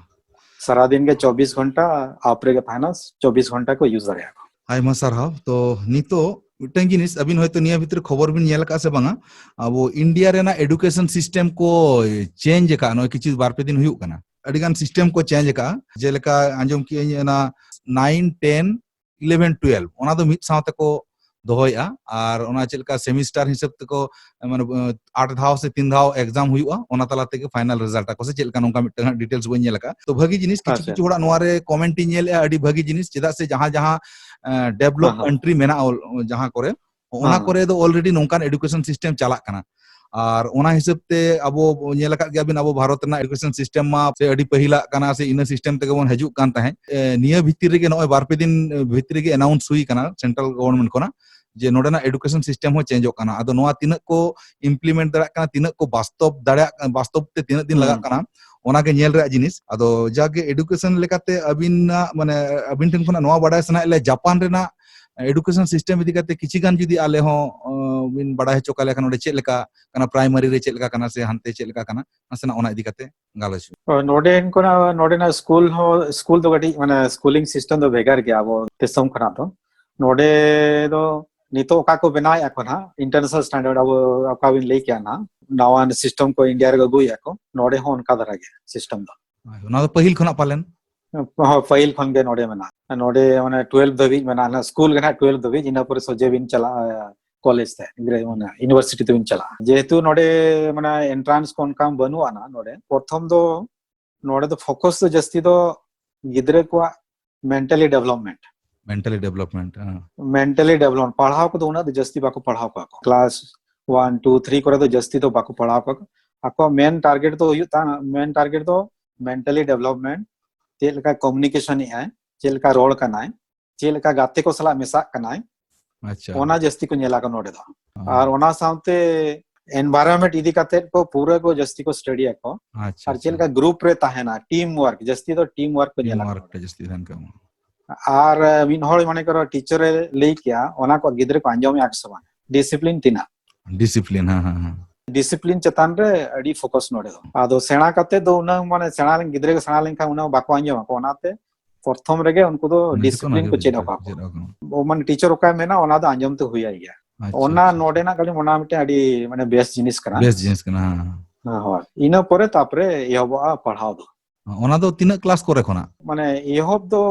ᱥᱟᱨᱟᱫᱤᱱ ᱜᱮ ᱪᱚᱵᱵᱤᱥ ᱜᱷᱚᱱᱴᱟ ᱟᱯ ᱨᱮᱜᱮ ᱛᱟᱦᱮᱱᱟ, ᱪᱚᱵᱵᱤᱥ ᱜᱷᱚᱱᱴᱟ ᱠᱚ ᱤᱭᱩᱡᱽ ᱫᱟᱲᱮᱭᱟᱜᱼᱟ᱾ ᱟᱭᱢᱟ ᱥᱟᱨᱦᱟᱣ᱾ ᱛᱚ, ᱱᱤᱛᱚᱜ ᱢᱤᱫᱴᱟᱝ ᱡᱤᱱᱤᱥ, ᱟᱹᱵᱤᱱ ᱦᱚᱭᱛᱳ ᱱᱤᱭᱟᱹ ᱵᱷᱤᱛᱨᱤ ᱠᱷᱚᱵᱚᱨ ᱵᱤᱱ ᱧᱮᱞ ᱟᱠᱟᱫᱼᱟ ᱥᱮ ᱵᱟᱝᱟ, ᱟᱵᱚ ᱤᱱᱰᱤᱭᱟ ᱨᱮᱱᱟᱜ ᱮᱰᱩᱠᱮᱥᱚᱱ ᱥᱤᱥᱴᱮᱢ ᱠᱚ ᱪᱮᱧᱡᱽ ᱟᱠᱟᱫᱼᱟ᱾ ᱱᱚᱜᱼᱚᱭ ᱠᱤᱪᱷᱩ ᱵᱟᱨ ᱯᱮ ᱫᱤᱱ ᱦᱩᱭᱩᱜ ᱠᱟᱱᱟ, ᱟᱹᱰᱤᱜᱟᱱ ᱥᱤᱥᱴᱮᱢ ᱠᱚ ᱪᱮᱧᱡᱽ ᱟᱠᱟᱫᱼᱟ᱾ ᱡᱮᱞᱮᱠᱟ ᱟᱸᱡᱚᱢ ᱠᱮᱜᱼᱟᱹᱧ, ᱚᱱᱟ ᱱᱟᱭᱤᱱ, ᱴᱮᱱ, ᱤᱞᱮᱵᱷᱮᱱ, ᱴᱩᱭᱮᱞᱵᱷ, ᱚᱱᱟ ᱫᱚ ᱢᱤᱫ ᱥᱟᱶ ᱛᱮᱠᱚ ᱫᱚᱦᱚᱭᱮᱫᱼᱟ᱾ ᱟᱨ ᱚᱱᱟ ᱪᱮᱫ ᱞᱮᱠᱟ ᱥᱮᱢᱤᱥᱴᱟᱨ ᱦᱤᱥᱟᱹᱵ ᱛᱮᱠᱚ, ᱢᱟᱱᱮ, ᱟᱴ ᱫᱷᱟᱣ ᱥᱮ ᱛᱤᱱ ᱫᱷᱟᱣ ᱮᱠᱡᱟᱢ ᱦᱩᱭᱩᱜᱼᱟ, ᱚᱱᱟ ᱛᱟᱞᱟ ᱛᱮᱜᱮ ᱯᱷᱟᱭᱱᱟᱞ ᱨᱮᱡᱟᱞᱴ ᱟᱠᱚ ᱥᱮ ᱪᱮᱫ ᱞᱮᱠᱟ, ᱱᱚᱝᱠᱟ ᱢᱤᱫᱴᱟᱝ ᱦᱟᱸᱜ ᱰᱤᱴᱮᱞᱥ ᱵᱟᱹᱧ ᱧᱮᱞ ᱟᱠᱟᱫᱼᱟ᱾ ᱛᱚ, ᱵᱷᱟᱹᱜᱤ ᱡᱤᱱᱤᱥ, ᱠᱤᱪᱷᱩ ᱟᱪᱪᱷᱟ᱾ ᱠᱤᱪᱷᱩ ᱦᱚᱲᱟᱜ ᱱᱚᱣᱟ ᱨᱮ ᱠᱚᱢᱮᱱᱴ ᱤᱧ ᱧᱮᱞᱮᱫᱼᱟ, ᱟᱹᱰᱤ ᱵᱷᱟᱹᱜᱤ ᱡᱤᱱᱤᱥ, ᱪᱮᱫᱟᱜ ᱥᱮ ᱡᱟᱦᱟᱸ ᱡᱟᱦᱟᱸ, ᱮᱸ, ᱰᱮᱵᱷᱞᱚᱯ ᱦᱮᱸ, ᱦᱮᱸ᱾ ᱠᱟᱱᱴᱨᱤ ᱢᱮᱱᱟᱜᱼᱟ, ᱚᱞ-, ᱡᱟᱦᱟᱸ ᱠᱚᱨᱮ, ᱚᱱᱟ ᱦᱮᱸ, ᱦᱮᱸ᱾ ᱠᱚᱨᱮ ᱫᱚ already ᱱᱚᱝᱠᱟᱱ ᱮᱰᱩᱠᱮᱥᱚᱱ ᱥᱤᱥᱴᱮᱢ ᱪᱟᱞᱟᱜ ᱠᱟᱱᱟ᱾ ᱟᱨ ᱚᱱᱟ ᱦᱤᱥᱟᱹᱵ ᱛᱮ ᱟᱵᱚ ᱧᱮᱞ ᱟᱠᱟᱫ ᱜᱮᱭᱟᱵᱤᱱ, ᱟᱵᱚ ᱵᱷᱟᱨᱚᱛ ᱨᱮᱱᱟᱜ ᱮᱰᱩᱠᱮᱥᱚᱱ ᱥᱤᱥᱴᱮᱢ ᱢᱟ ᱥᱮ ᱟᱹᱰᱤ ᱯᱟᱹᱦᱤᱞᱟᱜ ᱠᱟᱱᱟ, ᱥᱮ ᱤᱱᱟᱹ ᱥᱤᱥᱴᱮᱢ ᱛᱮᱜᱮ ᱵᱚᱱ ᱦᱤᱡᱩᱜ ᱠᱟᱱ ᱛᱟᱦᱮᱸᱫ᱾ ᱮ, ᱱᱤᱭᱟᱹ ᱵᱷᱤᱛᱤᱨ ᱨᱮᱜᱮ ᱱᱚᱜᱼᱚᱭ ᱵᱟᱨ ᱯᱮ ᱫᱤᱱ ᱵᱷᱤᱛᱨᱤ ᱨᱮᱜᱮ ᱮᱱᱟᱣᱩᱱᱥ ᱦᱩᱭ ᱠᱟᱱᱟ ᱥᱮᱱᱴᱨᱟᱞ ᱜᱚᱵᱷᱚᱨᱱᱢᱮᱱᱴ ᱠᱷᱚᱱᱟᱜ ᱡᱮ ᱱᱚᱰᱮᱱᱟᱜ education system ᱦᱚᱸ changeᱚᱜ ᱠᱟᱱᱟ᱾ ᱟᱫᱚ ᱱᱚᱣᱟ ᱛᱤᱱᱟᱹᱜ ᱠᱚ implement ᱫᱟᱲᱮᱭᱟᱜ ᱠᱟᱱᱟ, ᱛᱤᱱᱟᱹᱜ ᱠᱚ ᱵᱟᱥᱛᱚᱵ ᱫᱟᱲᱮᱭᱟᱜ ᱠᱟᱱᱟ, ᱵᱟᱥᱛᱚᱵ ᱛᱮ ᱛᱤᱱᱟᱹᱜ ᱫᱤᱱ ᱦᱩᱸ᱾ ᱞᱟᱜᱟᱜ ᱠᱟᱱᱟ, ᱚᱱᱟᱜᱮ ᱧᱮᱞ ᱨᱮᱭᱟᱜ ᱡᱤᱱᱤᱥ᱾ ᱟᱫᱚ ᱡᱟᱜᱮ education ᱞᱮᱠᱟᱛᱮ ᱟᱹᱵᱤᱱᱟᱜ, ᱢᱟᱱᱮ, ᱟᱹᱵᱤᱱ ᱴᱷᱮᱱ ᱠᱷᱚᱱᱟᱜ ᱱᱚᱣᱟ ᱵᱟᱰᱟᱭ ᱥᱟᱱᱟᱭᱮᱫ ᱞᱮᱭᱟ, ᱡᱟᱯᱟᱱ ᱨᱮᱱᱟᱜ education system ᱤᱫᱤ ᱠᱟᱛᱮ ᱠᱤᱪᱷᱤ ᱜᱟᱱ ᱡᱩᱫᱤ ᱟᱞᱮ ᱦᱚᱸ, ᱚ, ᱵᱤᱱ ᱵᱟᱰᱟᱭ ᱦᱚᱪᱚ ᱠᱟᱞᱮ ᱠᱷᱟᱱ, ᱚᱸᱰᱮ ᱪᱮᱫ ᱞᱮᱠᱟ ᱠᱟᱱᱟ, primary ᱨᱮ ᱪᱮᱫ ᱞᱮᱠᱟ ᱠᱟᱱᱟ ᱥᱮ ᱦᱟᱱᱛᱮ ᱪᱮᱫ ᱞᱮᱠᱟ ᱠᱟᱱᱟ, ᱱᱟᱥᱮᱱᱟᱜ ᱚᱱᱟ ᱤᱫᱤ ᱠᱟᱛᱮ ᱜᱟᱞᱚᱪ ᱦᱩᱭᱩᱜᱼᱟ᱾ ᱦᱳᱭ, ᱱᱚᱰᱮᱱ ᱠᱚᱱᱟᱜ, ᱱᱚᱰᱮᱱᱟᱜ ᱥᱠᱩᱞ ᱦᱚᱸ, ᱥᱠᱩᱞ ᱫᱚ ᱠᱟᱹᱴᱤᱡ, ᱢᱟᱱᱮ, schooling system ᱫᱚ ᱵᱷᱮᱜᱟᱨ ᱜᱮᱭᱟ ᱟᱵᱚ ᱫᱤᱥᱚᱢ ᱠᱷᱚᱱᱟᱜ ᱫᱚ᱾ ᱱᱚᱰᱮ ᱫᱚ ᱱᱤᱛᱚᱜ ᱚᱠᱟ ᱠᱚ ᱵᱮᱱᱟᱣᱮᱫᱼᱟ ᱠᱚ ᱱᱟᱦᱟᱜ, international standard, ᱟᱵᱚ ᱚᱠᱟ ᱵᱤᱱ ᱞᱟᱹᱭ ᱠᱮᱜᱼᱟ ᱱᱟᱦᱟᱜ, ᱱᱟᱣᱟᱱ system ᱠᱚ ᱤᱱᱰᱤᱭᱟ ᱨᱮᱠᱚ ᱟᱹᱜᱩᱭᱮᱫᱼᱟ ᱠᱚ, ᱱᱚᱰᱮ ᱦᱚᱸ ᱚᱱᱠᱟ ᱫᱷᱟᱨᱟ ᱜᱮ system ᱫᱚ᱾ ᱦᱳᱭ, ᱚᱱᱟ ᱫᱚ ᱯᱟᱹᱦᱤᱞ ᱠᱷᱚᱱᱟᱜ ᱯᱟᱞᱮᱱ? ᱦᱳᱭ, ᱯᱟᱹᱦᱤᱞ ᱠᱷᱚᱱ ᱜᱮ ᱱᱚᱰᱮ ᱢᱮᱱᱟᱜᱼᱟ᱾ ᱱᱚᱰᱮ ᱚᱱᱮ twelve ᱫᱷᱟᱹᱵᱤᱡ ᱢᱮᱱᱟᱜᱼᱟ, ᱚᱱᱟ ᱥᱠᱩᱞ ᱜᱮ ᱱᱟᱦᱟᱜ twelve ᱫᱷᱟᱹᱵᱤᱡ, ᱤᱱᱟᱹ ᱯᱚᱨᱮ ᱥᱚᱡᱷᱮ ᱵᱤᱱ ᱪᱟᱞᱟᱜᱼᱟ ᱠᱚᱞᱮᱡᱽ ᱛᱮ, ᱜᱨᱮ-, ᱢᱟᱱᱮ university ᱛᱮᱵᱤᱱ ᱪᱟᱞᱟᱜᱼᱟ᱾ ᱡᱮᱦᱮᱛᱩ ᱱᱚᱰᱮ, ᱢᱟᱱᱮ, entrance ᱠᱚ ᱚᱱᱠᱟ ᱵᱟᱹᱱᱩᱜ ᱟᱱᱟ ᱱᱚᱰᱮ, ᱯᱨᱚᱛᱷᱚᱢ ᱫᱚ ᱱᱚᱰᱮ ᱫᱚ focus ᱫᱚ ᱡᱟᱹᱥᱛᱤ ᱫᱚ ᱜᱤᱫᱽᱨᱟᱹ ᱠᱚᱣᱟᱜ mentally development᱾ mentally development, ᱦᱮᱸ᱾ mentally development, ᱯᱟᱲᱦᱟᱣ ᱠᱚᱫᱚ ᱩᱱᱟᱹᱜ ᱫᱚ ᱡᱟᱹᱥᱛᱤ ᱵᱟᱠᱚ ᱯᱟᱲᱦᱟᱣ ᱠᱚᱣᱟ ᱠᱚ᱾ Class one, two, three ᱠᱚᱨᱮ ᱫᱚ ᱡᱟᱹᱥᱛᱤ ᱫᱚ ᱵᱟᱠᱚ ᱯᱟᱲᱦᱟᱣ ᱠᱚᱣᱟ ᱠᱚ᱾ ᱟᱠᱚᱣᱟᱜ main target ᱫᱚ ᱦᱩᱭᱩᱜ ᱛᱟᱦᱮᱱᱟ, main target ᱫᱚ mentally development, ᱪᱮᱫ ᱞᱮᱠᱟ communication ᱮᱜᱼᱟᱭ, ᱪᱮᱫ ᱞᱮᱠᱟ ᱨᱚᱲ ᱠᱟᱱᱟᱭ, ᱪᱮᱫ ᱞᱮᱠᱟ ᱜᱟᱛᱮ ᱠᱚ ᱥᱟᱞᱟᱜ ᱢᱮᱥᱟᱜ ᱠᱟᱱᱟᱭ, ᱟᱪᱪᱷᱟ᱾ ᱚᱱᱟ ᱡᱟᱹᱥᱛᱤ ᱠᱚ ᱧᱮᱞᱟ ᱠᱚ ᱱᱚᱰᱮ ᱫᱚ᱾ ᱦᱮᱸ᱾ ᱟᱨ ᱚᱱᱟ ᱥᱟᱶᱛᱮ environment ᱤᱫᱤ ᱠᱟᱛᱮᱫ ᱠᱚ ᱯᱩᱨᱟᱹ ᱠᱚ ᱡᱟᱹᱥᱛᱤ ᱠᱚ study ᱟᱠᱚ᱾ ᱟᱪᱪᱷᱟ, ᱟᱨ ᱪᱮᱫ ᱟᱪᱪᱷᱟ᱾ ᱞᱮᱠᱟ group ᱨᱮ ᱛᱟᱦᱮᱱᱟ, team work ᱡᱟᱹᱥᱛᱤ ᱫᱚ team work ᱠᱚ team ᱧᱮᱞᱟ ᱠᱚ work ᱱᱚᱰᱮ᱾ ᱴᱟ ᱡᱟᱹᱥᱛᱤ ᱛᱟᱦᱮᱱ ᱠᱟᱱᱟ᱾ ᱟᱨ, ᱮ, ᱢᱤᱫ ᱦᱚᱲ, ᱢᱚᱱᱮ ᱠᱚᱨᱚ, teacher ᱮ ᱞᱟᱹᱭ ᱠᱮᱭᱟ, ᱚᱱᱟ ᱠᱚ ᱜᱤᱫᱽᱨᱟᱹ ᱠᱚ ᱟᱸᱡᱚᱢᱮᱫᱼᱟ ᱥᱮ ᱵᱟᱝ? discipline ᱛᱤᱱᱟᱹᱜ? discipline, ᱦᱮᱸ, ᱦᱮᱸ, ᱦᱮᱸ᱾ discipline ᱪᱮᱛᱟᱱ ᱨᱮ ᱟᱹᱰᱤ focus ᱱᱚᱰᱮ ᱫᱚ᱾ ᱟᱫᱚ ᱥᱮᱬᱟ ᱠᱟᱛᱮ ᱫᱚ ᱩᱱᱟᱹᱜ, ᱢᱟᱱᱮ, ᱥᱮᱬᱟ ᱞᱮᱱ, ᱜᱤᱫᱽᱨᱟᱹ ᱠᱚ ᱥᱮᱬᱟ ᱞᱮᱱᱠᱷᱟᱱ ᱩᱱᱟᱹᱜ ᱵᱟᱠᱚ ᱟᱸᱡᱚᱢᱟ ᱠᱚ, ᱚᱱᱟᱛᱮ ᱯᱨᱚᱛᱷᱚᱢ ᱨᱮᱜᱮ ᱩᱱᱠᱩ ᱫᱚ ᱚᱱᱟ ᱡᱚᱛᱚ discipline ᱚᱱᱟᱜᱮ ᱠᱚ ᱪᱮᱫ ᱵᱩᱡᱷᱟᱹᱜᱼᱟ, ᱟᱠᱚᱣᱟ ᱠᱚ᱾ ᱪᱮᱫ ᱟᱠᱚ᱾ ᱚ, ᱢᱟᱱᱮ, teacher ᱚᱠᱟᱭ ᱢᱮᱱᱟ, ᱚᱱᱟ ᱫᱚ ᱟᱸᱡᱚᱢ ᱛᱮ ᱦᱩᱭ ᱟᱭ ᱜᱮᱭᱟ᱾ ᱟᱪᱪᱷᱟ, ᱚᱱᱟ ᱟᱪᱪᱷᱟ᱾ ᱱᱚᱰᱮᱱᱟᱜ ᱠᱟᱹᱴᱤᱡ, ᱚᱱᱟ ᱢᱤᱫᱴᱮᱱ ᱟᱹᱰᱤ, ᱢᱟᱱᱮ, ᱵᱮᱥ ᱡᱤᱱᱤᱥ ᱠᱟᱱᱟ᱾ ᱵᱮᱥ ᱡᱤᱱᱤᱥ ᱠᱟᱱᱟ, ᱦᱮᱸ᱾ ᱦᱮᱸ, ᱦᱳᱭ᱾ ᱤᱱᱟᱹ ᱯᱚᱨᱮ ᱛᱟᱯᱚᱨᱮ ᱮᱦᱚᱵᱚᱜᱼᱟ ᱯᱟᱲᱦᱟᱣ ᱫᱚ᱾ ᱚᱱᱟ ᱫᱚ ᱛᱤᱱᱟᱹᱜ class ᱠᱚᱨᱮ ᱠᱷᱚᱱᱟᱜ? ᱢᱟᱱᱮ, ᱮᱦᱚᱵ ᱫᱚ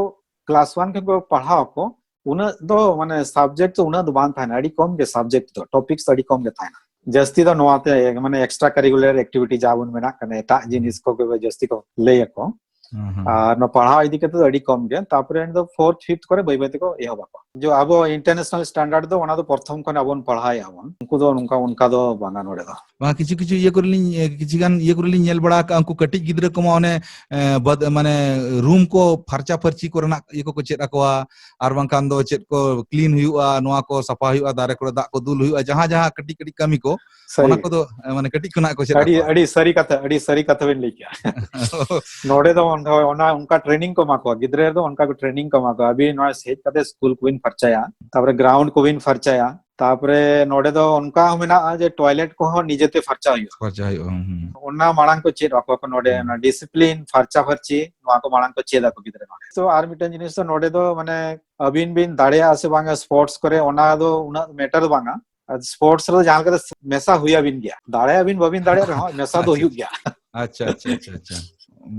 class one ᱠᱷᱚᱱ ᱠᱚ ᱯᱟᱲᱦᱟᱣ ᱟᱠᱚ, ᱩᱱᱟᱹᱜ ᱫᱚ, ᱢᱟᱱᱮ, subject ᱫᱚ ᱩᱱᱟᱹᱜ ᱫᱚ ᱵᱟᱝ ᱛᱟᱦᱮᱱᱟ, ᱟᱹᱰᱤ ᱠᱚᱢ ᱜᱮ subject ᱫᱚ, topics ᱫᱚ ᱟᱹᱰᱤ ᱠᱚᱢ ᱜᱮ ᱛᱟᱦᱮᱱᱟ᱾ ᱡᱟᱹᱥᱛᱤ ᱫᱚ ᱱᱚᱣᱟᱛᱮ, ᱢᱟᱱᱮ, extra curricular activity ᱡᱟ ᱵᱚᱱ ᱢᱮᱱᱟᱜ ᱠᱟᱱᱟ, ᱮᱴᱟᱜ ᱡᱤᱱᱤᱥ ᱠᱚᱜᱮ ᱡᱟᱹᱥᱛᱤ ᱠᱚ ᱞᱟᱹᱭ ᱟᱠᱚ᱾ ᱦᱩᱸ, ᱦᱩᱸ᱾ ᱟᱨ ᱱᱚᱣᱟ ᱯᱟᱲᱦᱟᱣ ᱤᱫᱤ ᱠᱟᱛᱮ ᱫᱚ ᱟᱹᱰᱤ ᱠᱚᱢ ᱜᱮ, ᱛᱟᱯᱚᱨᱮ ᱫᱚ fourth, fifth ᱠᱚᱨᱮ ᱵᱟᱹᱭ ᱵᱟᱹᱭ ᱛᱮᱠᱚ ᱮᱦᱚᱵ ᱟᱠᱚ᱾ ᱡᱚ ᱟᱵᱚ international standard ᱫᱚ ᱚᱱᱟ ᱫᱚ ᱯᱨᱚᱛᱷᱚᱢ ᱠᱷᱚᱱ ᱟᱵᱚᱱ ᱯᱟᱲᱦᱟᱣᱮᱫᱼᱟ ᱵᱚᱱ᱾ ᱩᱱᱠᱩ ᱫᱚ ᱱᱚᱝᱠᱟ, ᱚᱱᱠᱟ ᱫᱚ ᱵᱟᱝᱟ ᱱᱚᱰᱮ ᱫᱚ᱾ ᱵᱟᱝ, ᱠᱤᱪᱷᱩ ᱠᱤᱪᱷᱩ ᱤᱭᱟᱹ ᱠᱚᱨᱮ ᱞᱤᱧ, ᱮ, ᱠᱤᱪᱷᱩ ᱜᱟᱱ ᱤᱭᱟᱹ ᱠᱚᱨᱮ ᱞᱤᱧ ᱧᱮᱞ ᱵᱟᱲᱟ ᱟᱠᱟᱫᱼᱟ, ᱩᱱᱠᱩ ᱠᱟᱹᱴᱤᱡ ᱜᱤᱫᱽᱨᱟᱹ ᱠᱚᱢᱟ ᱚᱱᱮ, ᱮ, ᱵᱟᱫ-, ᱢᱟᱱᱮ ᱨᱩᱢ ᱠᱚ ᱯᱷᱟᱨᱪᱟ ᱯᱷᱟᱹᱨᱪᱤ ᱠᱚᱨᱮᱱᱟᱜ ᱤᱭᱟᱹ ᱠᱚᱠᱚ ᱪᱮᱫ ᱟᱠᱚᱣᱟ, ᱟᱨ ᱵᱟᱝᱠᱷᱟᱱ ᱫᱚ ᱪᱮᱫ ᱠᱚ clean ᱦᱩᱭᱩᱜᱼᱟ, ᱱᱚᱣᱟ ᱠᱚ ᱥᱟᱯᱷᱟ ᱦᱩᱭᱩᱜᱼᱟ, ᱫᱟᱨᱮ ᱠᱚᱨᱮ ᱫᱟᱜ ᱠᱚ ᱫᱩᱞ ᱦᱩᱭᱩᱜᱼᱟ, ᱡᱟᱦᱟᱸ ᱡᱟᱦᱟᱸ ᱠᱟᱹᱴᱤᱡ ᱠᱟᱹᱴᱤᱡ ᱠᱟᱹᱢᱤ ᱠᱚ, ᱥᱟᱹᱨᱤ᱾ ᱚᱱᱟ ᱠᱚᱫᱚ, ᱮ, ᱢᱟᱱᱮ ᱠᱟᱹᱴᱤᱡ ᱠᱷᱚᱱᱟᱜ ᱠᱚ ᱪᱮᱫ ᱟᱹᱰᱤ, ᱟᱠᱚᱣᱟ᱾ ᱟᱹᱰᱤ ᱥᱟᱹᱨᱤ ᱠᱟᱛᱷᱟ, ᱟᱹᱰᱤ ᱥᱟᱹᱨᱤ ᱠᱟᱛᱷᱟ ᱵᱤᱱ ᱞᱟᱹᱭ ᱠᱮᱜᱼᱟ᱾ ᱱᱚᱰᱮ ᱫᱚ ᱚᱱᱠᱟ, ᱚᱱᱟ, ᱚᱱᱠᱟ training ᱠᱚ ᱮᱢᱟ ᱠᱚᱣᱟ, ᱜᱤᱫᱽᱨᱟᱹ ᱫᱚ ᱚᱱᱠᱟ ᱠᱚ training ᱠᱚ ᱮᱢᱟ ᱠᱚᱣᱟ, "ᱟᱹᱵᱤᱱ ᱱᱚᱣᱟ ᱦᱮᱡ ᱠᱟᱛᱮ ᱥᱠᱩᱞ ᱠᱚᱵᱤᱱ ᱯᱷᱟᱨᱪᱟᱭᱟ, ᱛᱟᱯᱚᱨᱮ ground ᱠᱚᱵᱤᱱ ᱯᱷᱟᱨᱪᱟᱭᱟ, ᱛᱟᱯᱚᱨᱮ ᱱᱚᱰᱮ ᱫᱚ ᱚᱱᱠᱟ ᱦᱚᱸ ᱢᱮᱱᱟᱜᱼᱟ ᱡᱮ toilet ᱠᱚᱦᱚᱸ ᱱᱤᱡᱮᱛᱮ ᱯᱷᱟᱨᱪᱟ ᱦᱩᱭᱩᱜᱼᱟ᱾ ᱯᱷᱟᱨᱪᱟ ᱦᱩᱭᱩᱜᱼᱟ, ᱦᱩᱸ, ᱦᱩᱸ᱾ ᱚᱱᱟ ᱢᱟᱲᱟᱝ ᱠᱚ ᱪᱮᱫ ᱟᱠᱚᱣᱟ ᱠᱚ ᱱᱚᱰᱮ, ᱦᱩᱸ᱾ ᱚᱱᱟ discipline, ᱯᱷᱟᱨᱪᱟ ᱯᱷᱟᱹᱨᱪᱤ, ᱱᱚᱣᱟ ᱠᱚ ᱢᱟᱲᱟᱝ ᱠᱚ ᱪᱮᱫ ᱟᱠᱚ ᱜᱤᱫᱽᱨᱟᱹ ᱱᱚᱰᱮ᱾ ᱛᱚ ᱟᱨ ᱢᱤᱫᱴᱮᱱ ᱡᱤᱱᱤᱥ ᱫᱚ ᱱᱚᱰᱮ ᱫᱚ ᱢᱟᱱᱮ ᱟᱹᱵᱤᱱ ᱵᱤᱱ ᱫᱟᱲᱮᱭᱟᱜᱼᱟ ᱥᱮ ᱵᱟᱝᱟ sports ᱠᱚᱨᱮ, ᱚᱱᱟ ᱫᱚ ᱩᱱᱟᱹᱜ matter ᱫᱚ ᱵᱟᱝᱟ᱾ ᱟᱨ sports ᱨᱮ ᱡᱟᱦᱟᱸ ᱞᱮᱠᱟᱛᱮ ᱢᱮᱥᱟ ᱦᱩᱭ ᱟᱹᱵᱤᱱ ᱜᱮᱭᱟ, ᱫᱟᱲᱮᱭᱟᱜ ᱟᱹᱵᱤᱱ ᱵᱟᱹᱵᱤᱱ ᱫᱟᱲᱮᱭᱟᱜ ᱨᱮᱦᱚᱸ ᱢᱮᱥᱟ ᱫᱚ ᱟᱪᱪᱷᱟ, ᱦᱩᱭᱩᱜ ᱜᱮᱭᱟ᱾ ᱟᱪᱪᱷᱟ, ᱟᱪᱪᱷᱟ, ᱟᱪᱪᱷᱟ, ᱟᱪᱪᱷᱟ᱾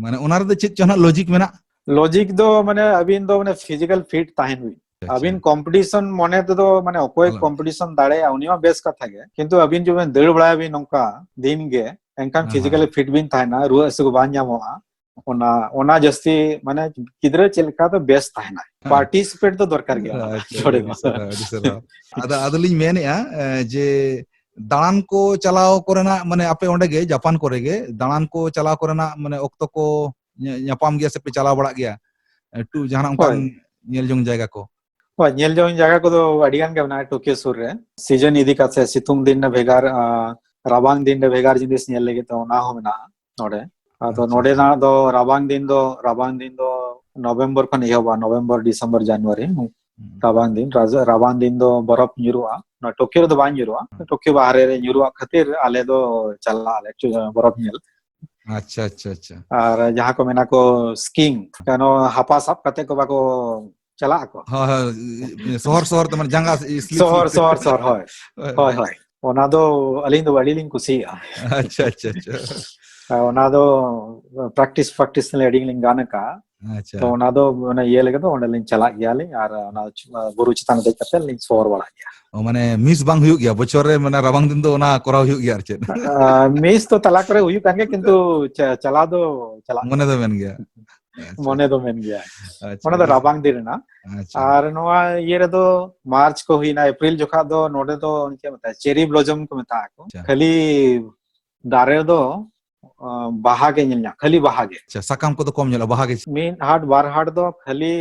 ᱢᱟᱱᱮ ᱚᱱᱟ ᱨᱮᱫᱚ ᱪᱮᱫ ᱪᱚ ᱱᱟᱜ logic ᱢᱮᱱᱟᱜ? Logic ᱫᱚ ᱢᱟᱱᱮ ᱟᱹᱵᱤᱱ ᱫᱚ ᱢᱟᱱᱮ physical fit ᱛᱟᱦᱮᱱ ᱵᱤᱱ᱾ ᱟᱪᱪᱷᱟ᱾ ᱟᱹᱵᱤᱱ competition ᱢᱚᱱᱮ ᱛᱮᱫᱚ ᱢᱟᱱᱮ ᱚᱠᱚᱭ ᱟᱞᱚ᱾ Competition ᱫᱟᱲᱮᱭᱟᱜᱼᱟ ᱩᱱᱤ ᱢᱟ ᱵᱮᱥ ᱠᱟᱛᱷᱟ ᱜᱮ, ᱠᱤᱱᱛᱩ ᱟᱹᱵᱤᱱ ᱡᱩᱫᱤ ᱵᱤᱱ ᱫᱟᱹᱲ ᱵᱟᱲᱟᱭᱟᱵᱤᱱ ᱱᱚᱝᱠᱟ ᱫᱤᱱ ᱜᱮ, ᱮᱱᱠᱷᱟᱱ ᱦᱮᱸ, ᱦᱮᱸ᱾ Physically fit ᱵᱤᱱ ᱛᱟᱦᱮᱱᱟ, ᱨᱩᱣᱟᱹ ᱦᱟᱹᱥᱩ ᱠᱚ ᱵᱟᱝ ᱧᱟᱢᱚᱜᱼᱟ᱾ ᱚᱱᱟ, ᱚᱱᱟ ᱡᱟᱹᱥᱛᱤ ᱢᱟᱱᱮ ᱜᱤᱫᱽᱨᱟᱹ ᱪᱮᱫ ᱞᱮᱠᱟ ᱫᱚ ᱵᱮᱥ ᱛᱟᱦᱮᱱᱟ᱾ ᱦᱮᱸ᱾ Participate ᱫᱚ ᱫᱚᱨᱠᱟᱨ ᱜᱮᱭᱟ ᱚᱱᱟ ᱟᱪᱪᱷᱟ, ᱡᱚᱲᱮ ᱟᱹᱰᱤ ᱢᱟ᱾ ᱥᱟᱨᱦᱟᱣ, ᱟᱹᱰᱤ ᱥᱟᱨᱦᱟᱣ᱾ ᱟᱫᱚ, ᱟᱫᱚᱞᱤᱧ ᱢᱮᱱᱮᱫᱼᱟ, ᱮ, ᱡᱮ ᱫᱟᱬᱟᱱ ᱠᱚ ᱪᱟᱞᱟᱣ ᱠᱚᱨᱮᱱᱟᱜ, ᱢᱟᱱᱮ ᱟᱯᱮ ᱚᱸᱰᱮ ᱜᱮ ᱡᱟᱯᱟᱱ ᱠᱚᱨᱮ ᱜᱮ ᱫᱟᱬᱟᱱ ᱠᱚ ᱪᱟᱞᱟᱣ ᱠᱚᱨᱮᱱᱟᱜ, ᱢᱟᱱᱮ ᱚᱠᱛᱚ ᱠᱚ ᱧᱟ-, ᱧᱟᱯᱟᱢ ᱜᱮᱭᱟ ᱥᱮ ᱯᱮ ᱪᱟᱞᱟᱣ ᱵᱟᱲᱟᱜ ᱜᱮᱭᱟ? ᱮ, ᱴᱩ-, ᱡᱟᱦᱟᱱᱟᱜ ᱚᱱᱠᱟᱱ ᱦᱳᱭ᱾ ᱧᱮᱞ ᱡᱚᱝ ᱡᱟᱭᱜᱟ ᱠᱚ? ᱦᱳᱭ, ᱧᱮᱞ ᱡᱚᱝ ᱡᱟᱭᱜᱟ ᱠᱚᱫᱚ ᱟᱹᱰᱤ ᱜᱟᱱ ᱜᱮ ᱢᱮᱱᱟᱜᱼᱟ ᱴᱳᱠᱤᱭᱳ ᱥᱩᱨ ᱨᱮ᱾ Season ᱤᱫᱤ ᱠᱟᱛᱮ ᱥᱤᱛᱩᱝ ᱫᱤᱱ ᱨᱮ ᱵᱷᱮᱜᱟᱨ, ᱟ, ᱨᱟᱵᱟᱝ ᱫᱤᱱ ᱨᱮ ᱵᱷᱮᱜᱟᱨ ᱡᱤᱱᱤᱥ ᱧᱮᱞ ᱞᱟᱹᱜᱤᱫ ᱛᱮ ᱚᱱᱟ ᱦᱚᱸ ᱢᱮᱱᱟᱜᱼᱟ ᱱᱚᱰᱮ᱾ ᱟᱫᱚ ᱟᱪᱪᱷᱟ, ᱱᱚᱰᱮᱱᱟᱜ ᱟᱪᱪᱷᱟ᱾ ᱫᱚ ᱨᱟᱵᱟᱝ ᱫᱤᱱ ᱫᱚ, ᱨᱟᱵᱟᱝ ᱫᱤᱱ ᱫᱚ November ᱠᱷᱚᱱ ᱮᱦᱚᱵᱟ, November, December, January, ᱦᱩᱸ᱾ ᱨᱟᱵᱟᱝ ᱫᱤᱱ, ᱨᱟᱡ-, ᱨᱟᱵᱟᱝ ᱫᱤᱱ ᱫᱚ ᱵᱚᱨᱚᱯ ᱧᱩᱨᱩᱜᱼᱟ᱾ ᱱᱚᱣᱟ ᱴᱳᱠᱤᱭᱳ ᱨᱮᱫᱚ ᱵᱟᱝ ᱧᱩᱨᱩᱜᱼᱟ᱾ ᱦᱩᱸ᱾ ᱴᱳᱠᱤᱭᱳ ᱵᱟᱦᱨᱮ ᱨᱮ ᱧᱩᱨᱩᱜ ᱠᱷᱟᱹᱛᱤᱨ ᱟᱞᱮ ᱫᱚ ᱪᱟᱞᱟᱜ ᱟᱞᱮ ᱮᱠᱴᱩ ᱵᱚᱨᱚᱯ ᱧᱮᱞ᱾ ᱟᱪᱪᱷᱟ, ᱟᱪᱪᱷᱟ, ᱟᱪᱪᱷᱟ᱾ ᱟᱨ ᱡᱟᱦᱟᱸ ᱠᱚ ᱢᱮᱱᱟ ᱠᱚ skiing, ᱠᱟᱱᱚ ᱦᱟᱯᱟ ᱥᱟᱵ ᱠᱟᱛᱮ ᱠᱚ ᱵᱟᱠᱚ ᱪᱟᱞᱟᱜ ᱟᱠᱚ᱾ ᱦᱳᱭ, ᱦᱳᱭ, ᱥᱚᱦᱚᱨ, ᱥᱚᱦᱚᱨ ᱛᱮ, ᱢᱟᱱᱮ, ᱡᱟᱸᱜᱟ slip, ᱥᱚᱦᱚᱨ, slip᱾ ᱥᱚᱦᱚᱨ, ᱥᱚᱦᱚᱨ, ᱦᱳᱭ᱾ ᱦᱳᱭ, ᱦᱳᱭ, ᱦᱳᱭ᱾ ᱦᱳᱭ᱾ ᱚᱱᱟ ᱫᱚ ᱟᱹᱞᱤᱧ ᱫᱚ ᱟᱹᱰᱤ ᱞᱤᱧ ᱠᱩᱥᱤᱭᱟᱜᱼᱟ᱾ ᱟᱪᱪᱷᱟ, ᱟᱪᱪᱷᱟ, ᱟᱪᱪᱷᱟ᱾ ᱟᱨ ᱚᱱᱟ ᱫᱚ practice, practice ᱞᱤᱧ ᱟᱹᱰᱤ ᱞᱤᱧ ᱜᱟᱱ ᱟᱠᱟᱜᱼᱟ᱾ ᱟᱪᱪᱷᱟ᱾ ᱛᱚ, ᱚᱱᱟ ᱫᱚ, ᱚᱱᱟ ᱤᱭᱟᱹ ᱞᱟᱹᱜᱤᱫ ᱫᱚ ᱚᱸᱰᱮ ᱞᱤᱧ ᱪᱟᱞᱟᱜ ᱜᱮᱭᱟᱞᱤᱧ ᱟᱨ ᱚᱱᱟ ᱪ-, ᱵᱩᱨᱩ ᱪᱮᱛᱟᱱ ᱨᱮ ᱫᱮᱡ ᱠᱟᱛᱮ ᱞᱤᱧ ᱥᱚᱦᱚᱨ ᱵᱟᱲᱟᱜ ᱜᱮᱭᱟ᱾ ᱚ, ᱢᱟᱱᱮ, miss ᱵᱟᱝ ᱦᱩᱭᱩᱜ ᱜᱮᱭᱟ, ᱵᱚᱪᱷᱚᱨ ᱨᱮ, ᱢᱟᱱᱮ, ᱨᱟᱵᱟᱝ ᱫᱤᱱ ᱫᱚ ᱚᱱᱟ ᱠᱚᱨᱟᱣ ᱦᱩᱭᱩᱜ ᱜᱮᱭᱟ ᱟᱨ ᱪᱮᱫ? ᱟᱸ, miss ᱫᱚ ᱛᱟᱞᱟ ᱠᱚᱨᱮ ᱦᱩᱭᱩᱜ ᱠᱟᱱ ᱜᱮᱭᱟ, ᱠᱤᱱᱛᱩ ᱪᱟ-, ᱪᱟᱞᱟᱣ ᱫᱚ ᱪᱟᱞᱟᱜ ᱢᱚᱱᱮ ᱫᱚ ᱢᱮᱱ ᱜᱮᱭᱟ᱾ ᱟᱪᱪᱷᱟ᱾ ᱢᱚᱱᱮ ᱫᱚ ᱢᱮᱱ ᱜᱮᱭᱟ᱾ ᱟᱪᱪᱷᱟ, ᱚᱱᱟ ᱫᱚ ᱟᱹᱰᱤ ᱨᱟᱵᱟᱝ ᱫᱤᱱ ᱨᱮᱱᱟᱜ᱾ ᱟᱪᱪᱷᱟ᱾ ᱟᱨ ᱱᱚᱣᱟ ᱤᱭᱟᱹ ᱨᱮᱫᱚ ᱢᱟᱨᱪ ᱠᱚ ᱦᱩᱭᱱᱟ, ᱮᱯᱨᱤᱞ ᱡᱚᱠᱷᱟᱜ ᱫᱚ ᱱᱚᱰᱮ ᱫᱚ ᱪᱮᱫ ᱢᱮᱛᱟᱜᱼᱟ, ᱪᱮᱨᱤ ᱵᱞᱚᱡᱚᱢ ᱠᱚ ᱢᱮᱛᱟᱜ ᱟᱠᱚ᱾ ᱟᱪᱪᱷᱟ᱾ ᱠᱷᱟᱹᱞᱤ ᱫᱟᱨᱮ ᱫᱚ, ᱟ, ᱵᱟᱦᱟ ᱜᱮ ᱧᱮᱞ ᱧᱟᱢ, ᱠᱷᱟᱹᱞᱤ ᱵᱟᱦᱟ ᱜᱮ᱾ ᱟᱪᱪᱷᱟ, ᱥᱟᱠᱟᱢ ᱠᱚᱫᱚ ᱠᱚᱢ ᱧᱮᱞᱚᱜᱼᱟ, ᱵᱟᱦᱟ ᱜᱮ? ᱢᱤᱫ ᱦᱟᱴ ᱵᱟᱨ ᱦᱟᱴ ᱫᱚ ᱠᱷᱟᱹᱞᱤ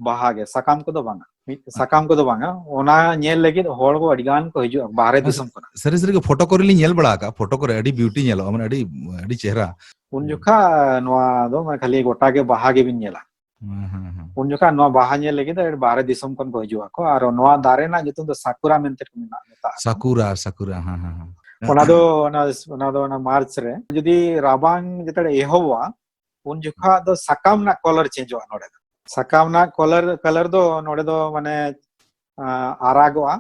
ᱵᱟᱦᱟ ᱜᱮ, ᱥᱟᱠᱟᱢ ᱠᱚᱫᱚ ᱵᱟᱝᱟ᱾ ᱢᱤᱫ ᱥᱟᱠᱟᱢ ᱠᱚᱫᱚ ᱵᱟᱝᱟ, ᱚᱱᱟ ᱧᱮᱞ ᱞᱟᱹᱜᱤᱫ ᱦᱚᱲ ᱠᱚ ᱟᱹᱰᱤ ᱜᱟᱱ ᱠᱚ ᱦᱤᱡᱩᱜᱼᱟ ᱵᱟᱦᱨᱮ ᱫᱤᱥᱚᱢ ᱠᱷᱚᱱᱟᱜ᱾ ᱥᱟᱹᱨᱤ ᱥᱟᱹᱨᱤ ᱜᱮ ᱯᱷᱳᱴᱳ ᱠᱚᱨᱮ ᱞᱤᱧ ᱧᱮᱞ ᱵᱟᱲᱟ ᱟᱠᱟᱫᱼᱟ, ᱯᱷᱳᱴᱳ ᱠᱚᱨᱮ ᱟᱹᱰᱤ ᱵᱤᱭᱩᱴᱤ ᱧᱮᱞᱚᱜᱼᱟ, ᱢᱟᱱᱮ ᱟᱹᱰᱤ, ᱟᱹᱰᱤ ᱪᱮᱦᱨᱟ᱾ ᱩᱱ ᱡᱚᱠᱷᱟ ᱱᱚᱣᱟ ᱫᱚ ᱢᱟᱱᱮ ᱠᱷᱟᱹᱞᱤ ᱜᱚᱴᱟ ᱜᱮ ᱵᱟᱦᱟ ᱜᱮᱵᱤᱱ ᱧᱮᱞᱟ᱾ ᱦᱮᱸ, ᱦᱮᱸ, ᱦᱮᱸ᱾ ᱩᱱ ᱡᱚᱠᱷᱟ ᱱᱚᱣᱟ ᱵᱟᱦᱟ ᱧᱮᱞ ᱞᱟᱹᱜᱤᱫ ᱫᱚ ᱵᱟᱦᱨᱮ ᱫᱤᱥᱚᱢ ᱠᱷᱚᱱ ᱠᱚ ᱦᱤᱡᱩᱜ ᱟᱠᱚ, ᱟᱨ ᱱᱚᱣᱟ ᱫᱟᱨᱮ ᱨᱮᱱᱟᱜ ᱧᱩᱛᱩᱢ ᱫᱚ ᱥᱟᱠᱩᱨᱟ ᱢᱮᱱᱛᱮ ᱠᱚ ᱢᱮᱱᱟᱜ, ᱢᱮᱛᱟᱜᱼᱟ᱾ ᱥᱟᱠᱩᱨᱟ, ᱥᱟᱠᱩᱨᱟ, ᱦᱮᱸ, ᱦᱮᱸ, ᱦᱮᱸ᱾ ᱚᱱᱟ ᱫᱚ, ᱚᱱᱟ, ᱚᱱᱟ ᱫᱚ ᱚᱱᱟ ᱢᱟᱨᱪ ᱨᱮ ᱡᱩᱫᱤ ᱨᱟᱵᱟᱝ ᱡᱮᱛᱮ ᱮᱦᱚᱵᱚᱜᱼᱟ, ᱩᱱ ᱡᱚᱠᱷᱟ ᱫᱚ ᱥᱟᱠᱟᱢ ᱨᱮᱱᱟᱜ ᱠᱚᱞᱚᱨ ᱪᱮᱧᱡᱚᱜᱼᱟ ᱱᱚᱰᱮ ᱫᱚ᱾ ᱥᱟᱠᱟᱢ ᱨᱮᱱᱟᱜ ᱠᱚᱞᱚᱨ, ᱠᱟᱞᱟᱨ ᱫᱚ ᱱᱚᱰᱮ ᱫᱚ ᱢᱟᱱᱮ, ᱟ, ᱟᱨᱟᱜᱚᱜᱼᱟ,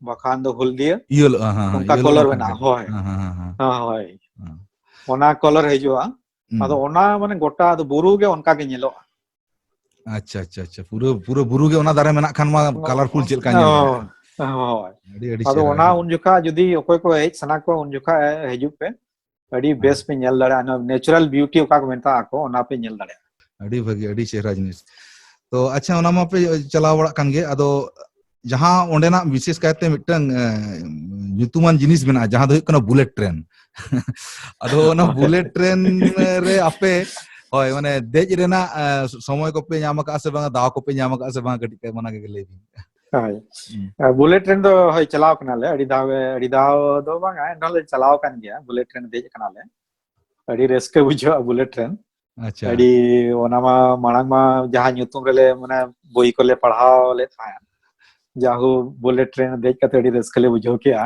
ᱵᱟᱠᱷᱟᱱ ᱫᱚ ᱦᱚᱞᱫᱤᱭᱟᱹ᱾ ᱤᱭᱮᱞᱳᱜᱼᱟ, ᱦᱮᱸ, ᱦᱮᱸ, ᱚᱱᱠᱟ ᱤᱭᱮᱞᱳ ᱠᱚᱞᱚᱨ ᱵᱟᱠᱷᱟᱱ ᱢᱮᱱᱟᱜᱼᱟ, ᱦᱮᱸ, ᱦᱳᱭ᱾ ᱦᱮᱸ, ᱦᱮᱸ, ᱦᱮᱸ, ᱦᱮᱸ᱾ ᱦᱮᱸ, ᱦᱳᱭ᱾ ᱦᱮᱸ᱾ ᱚᱱᱟ ᱠᱚᱞᱚᱨ ᱦᱤᱡᱩᱜᱼᱟ᱾ ᱦᱩᱸ᱾ ᱟᱫᱚ ᱚᱱᱟ ᱢᱟᱱᱮ ᱜᱚᱴᱟ ᱟᱫᱚ ᱵᱩᱨᱩ ᱜᱮ ᱚᱱᱠᱟ ᱜᱮ ᱧᱮᱞᱚᱜᱼᱟ᱾ ᱟᱪᱪᱷᱟ, ᱟᱪᱪᱷᱟ, ᱟᱪᱪᱷᱟ᱾ ᱯᱩᱨᱟᱹ, ᱯᱩᱨᱟᱹ ᱵᱩᱨᱩ ᱜᱮ ᱚᱱᱟ ᱫᱟᱨᱮ ᱢᱮᱱᱟᱜ ᱠᱷᱟᱱ ᱢᱟ ᱠᱟᱞᱟᱨᱯᱷᱩᱞ ᱪᱮᱫ ᱞᱮᱠᱟ ᱧᱮᱞ ᱧᱟᱢᱚᱜᱼᱟ? ᱦᱳᱭ, ᱦᱳᱭ᱾ ᱟᱹᱰᱤ, ᱟᱹᱰᱤ ᱟᱫᱚ ᱪᱮᱦᱨᱟ, ᱚᱱᱟ ᱟᱹᱰᱤ ᱩᱱ ᱡᱚᱠᱷᱟ ᱡᱩᱫᱤ ᱚᱠᱚᱭ ᱠᱚ ᱦᱮᱡ ᱥᱟᱱᱟ ᱠᱚᱣᱟ, ᱩᱱ ᱡᱚᱠᱷᱟ ᱦᱤᱡᱩᱜ ᱯᱮ᱾ ᱟᱹᱰᱤ ᱦᱮᱸ᱾ ᱵᱮᱥ ᱯᱮ ᱧᱮᱞ ᱫᱟᱲᱮᱭᱟᱜᱼᱟ᱾ ᱚᱱᱟ natural beauty ᱚᱠᱟ ᱠᱚ ᱢᱮᱛᱟᱜ ᱟᱠᱚ, ᱚᱱᱟ ᱯᱮ ᱧᱮᱞ ᱫᱟᱲᱮᱭᱟᱜᱼᱟ᱾ ᱟᱹᱰᱤ ᱵᱷᱟᱹᱜᱤ, ᱟᱹᱰᱤ ᱪᱮᱦᱨᱟ ᱡᱤᱱᱤᱥ᱾ ᱛᱚ, ᱟᱪᱪᱷᱟ, ᱚᱱᱟ ᱢᱟᱯᱮ ᱪᱟᱞᱟᱣ ᱵᱟᱲᱟᱜ ᱠᱟᱱ ᱜᱮ, ᱟᱫᱚ ᱡᱟᱦᱟᱸ ᱚᱸᱰᱮᱱᱟᱜ ᱵᱤᱥᱮᱥ ᱠᱟᱭᱛᱮ ᱢᱤᱫᱴᱟᱝ, ᱮ, ᱧᱩᱛᱩᱢᱟᱱ ᱡᱤᱱᱤᱥ ᱢᱮᱱᱟᱜᱼᱟ, ᱡᱟᱦᱟᱸ ᱫᱚ ᱦᱩᱭᱩᱜ ᱠᱟᱱᱟ ᱵᱩᱞᱮᱴ ᱴᱨᱮᱱ᱾ ᱟᱫᱚ ᱚᱱᱟ ᱦᱳᱭ᱾ ᱵᱩᱞᱮᱴ ᱴᱨᱮᱱ ᱨᱮ ᱟᱯᱮ, ᱦᱳᱭ, ᱢᱟᱱᱮ ᱫᱮᱡ ᱨᱮᱱᱟᱜ, ᱮ, ᱥᱚᱢᱚᱭ ᱠᱚᱯᱮ ᱧᱟᱢ ᱟᱠᱟᱫᱼᱟ ᱥᱮ ᱵᱟᱝᱟ, ᱫᱟᱣ ᱠᱚᱯᱮ ᱧᱟᱢ ᱟᱠᱟᱫᱼᱟ ᱥᱮ ᱵᱟᱝᱟ, ᱠᱟᱹᱴᱤᱡ ᱯᱮ ᱚᱱᱟ ᱜᱮ ᱞᱟᱹᱭ ᱵᱤᱱ᱾ ᱦᱳᱭ᱾ ᱦᱩᱸ᱾ ᱮ, ᱵᱩᱞᱮᱴ ᱴᱨᱮᱱ ᱫᱚ, ᱦᱳᱭ, ᱪᱟᱞᱟᱣ ᱠᱟᱱᱟᱞᱮ ᱟᱹᱰᱤ ᱫᱷᱟᱣ, ᱟᱹᱰᱤ ᱫᱷᱟᱣ ᱫᱚ ᱵᱟᱝᱟ, ᱮᱱ ᱨᱮᱦᱚᱸ ᱞᱮ ᱪᱟᱞᱟᱣ ᱟᱠᱟᱱ ᱜᱮᱭᱟ, ᱵᱩᱞᱮᱴ ᱴᱨᱮᱱ ᱫᱮᱡ ᱟᱠᱟᱱᱟᱞᱮ᱾ ᱟᱹᱰᱤ ᱨᱟᱹᱥᱠᱟᱹ ᱵᱩᱡᱷᱟᱹᱜᱼᱟ ᱵᱩᱞᱮᱴ ᱴᱨᱮᱱ᱾ ᱟᱪᱪᱷᱟ᱾ ᱟᱹᱰᱤ, ᱚᱱᱟ ᱢᱟ ᱢᱟᱲᱟᱝ ᱢᱟ ᱡᱟᱦᱟᱸ ᱧᱩᱛᱩᱢ ᱨᱮᱞᱮ, ᱢᱟᱱᱮ, ᱵᱳᱭ ᱠᱚᱞᱮ ᱯᱟᱲᱦᱟᱣ ᱞᱮᱫ ᱛᱟᱦᱮᱸᱫ, ᱡᱟᱦᱳ, ᱵᱩᱞᱮᱴ ᱴᱨᱮᱱ ᱫᱮᱡ ᱠᱟᱛᱮ ᱟᱹᱰᱤ ᱨᱟᱹᱥᱠᱟᱹ ᱞᱮ ᱵᱩᱡᱷᱟᱹᱣ ᱠᱮᱜᱼᱟ᱾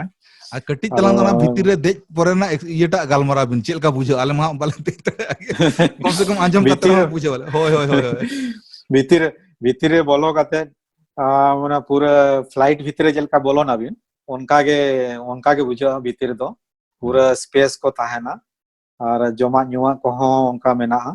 ᱟᱨ ᱠᱟᱹᱴᱤᱡ ᱟᱫᱚ ᱛᱟᱞᱟᱝ ᱫᱚ ᱚᱱᱟ ᱵᱷᱤᱛᱤᱨ ᱨᱮ ᱫᱮᱡ ᱯᱚᱨᱮ ᱨᱮᱱᱟᱜ ᱮᱠ-, ᱤᱭᱟᱹᱴᱟᱜ ᱜᱟᱞᱢᱟᱨᱟᱣ ᱵᱤᱱ, ᱪᱮᱫ ᱞᱮᱠᱟ ᱵᱩᱡᱷᱟᱹᱜᱼᱟ? ᱟᱞᱮ ᱢᱟ ᱦᱟᱸᱜ ᱵᱟᱞᱮ ᱫᱮᱡ ᱫᱟᱲᱮᱭᱟᱜᱼᱟ᱾ ᱠᱚᱢ ᱥᱮ ᱠᱚᱢ ᱟᱸᱡᱚᱢ ᱠᱟᱛᱮ ᱵᱷᱤᱛᱤᱨ, ᱨᱮᱦᱚᱸ ᱵᱩᱡᱷᱟᱹᱣ ᱟᱞᱮ᱾ ᱦᱳᱭ, ᱦᱳᱭ, ᱦᱳᱭ, ᱦᱳᱭ᱾ ᱵᱷᱤᱛᱤᱨ, ᱵᱷᱤᱛᱤᱨ ᱨᱮ ᱵᱚᱞᱚ ᱠᱟᱛᱮ, ᱟ, ᱚᱱᱟ ᱯᱩᱨᱟᱹ ᱯᱷᱞᱟᱭᱤᱴ ᱵᱷᱤᱛᱤᱨ ᱨᱮ ᱪᱮᱫ ᱞᱮᱠᱟ ᱵᱚᱞᱚᱱᱟᱵᱤᱱ, ᱚᱱᱠᱟ ᱜᱮ, ᱚᱱᱠᱟ ᱜᱮ ᱵᱩᱡᱷᱟᱹᱜᱼᱟ ᱵᱷᱤᱛᱤᱨ ᱫᱚ᱾ ᱯᱩᱨᱟᱹ ᱦᱩᱸ᱾ ᱥᱯᱮᱥ ᱠᱚ ᱛᱟᱦᱮᱱᱟ᱾ ᱟᱨ ᱡᱚᱢᱟᱜ ᱧᱩᱣᱟᱜ ᱠᱚᱦᱚᱸ ᱚᱱᱠᱟ ᱢᱮᱱᱟᱜᱼᱟ᱾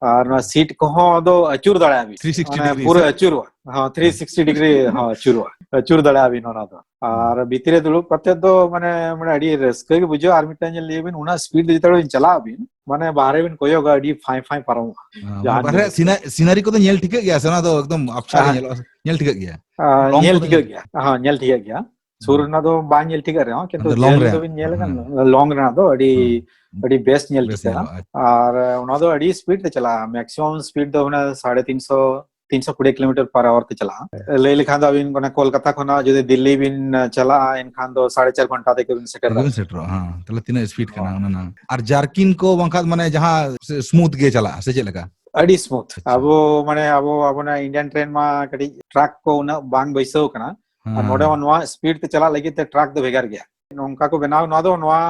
ᱟᱨ ᱱᱚᱣᱟ ᱥᱤᱴ ᱠᱚᱦᱚᱸ ᱫᱚ ᱟᱹᱪᱩᱨ ᱫᱟᱲᱮᱭᱟᱜᱼᱟ ᱵᱤᱱ᱾ ᱛᱷᱨᱤ ᱥᱤᱠᱥᱴᱤ ᱢᱟᱱᱮ ᱰᱤᱜᱽᱨᱤ ᱯᱩᱨᱟᱹ ᱥᱮ? ᱟᱹᱪᱩᱨᱚᱜᱼᱟ᱾ ᱦᱚᱸ, ᱛᱷᱨᱤ ᱥᱤᱠᱥᱴᱤ ᱰᱤᱜᱽᱨᱤ, ᱦᱚᱸ, ᱟᱹᱪᱩᱨᱚᱜᱼᱟ᱾ ᱟᱹᱪᱩᱨ ᱫᱟᱲᱮᱭᱟᱜᱼᱟ ᱵᱤᱱ ᱚᱱᱟ ᱫᱚ᱾ ᱟᱨ ᱵᱷᱤᱛᱤᱨ ᱨᱮ ᱫᱩᱲᱩᱵ ᱠᱟᱛᱮ ᱫᱚ ᱢᱟᱱᱮ, ᱢᱟᱱᱮ ᱟᱹᱰᱤ ᱨᱟᱹᱥᱠᱟᱹ ᱜᱮ ᱵᱩᱡᱷᱟᱹᱜᱼᱟ᱾ ᱟᱨ ᱢᱤᱫᱴᱟᱝ ᱧᱮᱞ ᱞᱟᱹᱭ ᱵᱤᱱ, ᱚᱱᱟ ᱥᱯᱤᱰ ᱡᱩᱫᱤ ᱛᱟᱲᱟᱢ ᱵᱤᱱ ᱪᱟᱞᱟᱜ ᱟᱵᱤᱱ, ᱢᱟᱱᱮ ᱵᱟᱦᱨᱮ ᱵᱤᱱ ᱠᱚᱭᱚᱜᱟ, ᱟᱹᱰᱤ ᱯᱷᱟᱭ ᱯᱷᱟᱭ ᱯᱟᱨᱚᱢᱚᱜᱼᱟ᱾ ᱦᱮᱸ, ᱡᱟᱦᱟᱱ ᱵᱟᱦᱨᱮ ᱡᱤᱱᱤᱥ ᱜᱮ᱾ ᱥᱤᱱᱟ-, ᱥᱤᱱᱟᱨᱤ ᱠᱚᱫᱚ ᱧᱮᱞ ᱴᱷᱤᱠᱟᱹᱜ ᱜᱮᱭᱟ ᱥᱮ? ᱚᱱᱟ ᱫᱚ ᱮᱠᱫᱚᱢ ᱟᱯᱥᱟ ᱜᱮ ᱦᱮᱸ᱾ ᱧᱮᱞᱚᱜᱼᱟ, ᱧᱮᱞ ᱴᱷᱤᱠᱟᱹᱜ ᱜᱮᱭᱟ᱾ ᱟᱨ ᱞᱚᱝ ᱧᱮᱞ ᱠᱚᱫᱚ ᱴᱷᱤᱠᱟᱹᱜ ᱧᱮᱞ ᱜᱮᱭᱟ᱾ ᱦᱚᱸ, ᱧᱮᱞ ᱴᱷᱤᱠᱟᱹᱜ ᱜᱮᱭᱟ᱾ ᱥᱩᱨ ᱦᱮᱸ᱾ ᱨᱮᱱᱟᱜ ᱫᱚ ᱵᱟᱝ ᱧᱮᱞ ᱴᱷᱤᱠᱟᱹᱜ ᱨᱮᱦᱚᱸ, ᱠᱤᱱᱛᱩ ᱟᱫᱚ ᱞᱚᱝ ᱡᱷᱟᱹᱞ ᱨᱮ, ᱫᱚᱵᱤᱱ ᱧᱮᱞ ᱦᱮᱸ, ᱠᱷᱟᱱ, ᱦᱮᱸ᱾ ᱞᱚᱝ ᱨᱮᱱᱟᱜ ᱫᱚ ᱟᱹᱰᱤ, ᱦᱮᱸ᱾ ᱟᱹᱰᱤ ᱵᱮᱥ ᱧᱮᱞ ᱵᱮᱥ ᱴᱷᱤᱠᱟᱹᱜᱼᱟ᱾ ᱧᱮᱞᱚᱜᱼᱟ᱾ ᱟᱨ ᱚᱱᱟ ᱫᱚ ᱟᱹᱰᱤ ᱥᱯᱤᱰ ᱛᱮ ᱪᱟᱞᱟᱜᱼᱟ, ᱢᱮᱠᱥᱤᱢᱟᱢ ᱥᱯᱤᱰ ᱫᱚ ᱚᱱᱟ ᱥᱟᱲᱮ ᱛᱤᱱ ᱥᱚ, ᱛᱤᱱ ᱥᱚ ᱠᱩᱲᱤ ᱠᱤᱞᱳᱢᱤᱴᱟᱨ ᱯᱟᱨ ᱟᱣᱟᱨ ᱛᱮ ᱪᱟᱞᱟᱜᱼᱟ᱾ ᱞᱟᱹᱭ ᱞᱮᱠᱷᱟᱱ ᱫᱚ ᱟᱹᱵᱤᱱ ᱚᱱᱟ ᱠᱳᱞᱠᱟᱛᱟ ᱠᱷᱚᱱᱟᱜ ᱡᱩᱫᱤ ᱫᱤᱞᱞᱤ ᱵᱤᱱ ᱪᱟᱞᱟᱜᱼᱟ, ᱮᱱᱠᱷᱟᱱ ᱫᱚ ᱥᱟᱲᱮ ᱪᱟᱨ ᱜᱷᱚᱱᱴᱟ ᱛᱮᱜᱮ ᱵᱤᱱ ᱥᱮᱴᱮᱨ ᱛᱮᱜᱮ ᱵᱤᱱ ᱫᱟᱲᱮᱭᱟᱜᱼᱟ᱾ ᱥᱮᱴᱮᱨᱚᱜᱼᱟ᱾ ᱦᱮᱸ, ᱛᱟᱦᱞᱮ ᱛᱤᱱᱟᱹᱜ ᱥᱯᱤᱰ ᱠᱟᱱᱟ ᱦᱳᱭ᱾ ᱚᱱᱟ ᱨᱮᱱᱟᱜ? ᱟᱨ ᱡᱟᱨᱠᱤᱱ ᱠᱚ ᱵᱟᱝᱠᱷᱟᱱ ᱢᱟᱱᱮ ᱡᱟᱦᱟᱸ ᱥᱢᱩᱛᱷ ᱜᱮ ᱪᱟᱞᱟᱜᱼᱟ, ᱥᱮ ᱪᱮᱫ ᱞᱮᱠᱟ? ᱟᱹᱰᱤ ᱥᱢᱩᱛᱷ᱾ ᱟᱪᱪᱷᱟ᱾ ᱟᱵᱚ ᱢᱟᱱᱮ ᱟᱵᱚ, ᱟᱵᱚᱱᱟᱜ ᱤᱱᱰᱤᱭᱟᱱ ᱴᱨᱮᱱ ᱢᱟ ᱠᱟᱹᱴᱤᱡ ᱴᱨᱟᱠ ᱠᱚ ᱩᱱᱟᱹᱜ ᱵᱟᱝ ᱵᱟᱹᱭᱥᱟᱹᱣ ᱠᱟᱱᱟ᱾ ᱟᱨ ᱦᱮᱸ᱾ ᱱᱚᱰᱮ ᱦᱚᱸ ᱱᱚᱣᱟ ᱥᱯᱤᱰ ᱛᱮ ᱪᱟᱞᱟᱜ ᱞᱟᱹᱜᱤᱫ ᱛᱮ ᱴᱨᱟᱠ ᱫᱚ ᱵᱷᱮᱜᱟᱨ ᱜᱮᱭᱟ᱾ ᱱᱚᱝᱠᱟ ᱠᱚ ᱵᱮᱱᱟᱣ, ᱱᱚᱣᱟ ᱫᱚ ᱱᱚᱣᱟ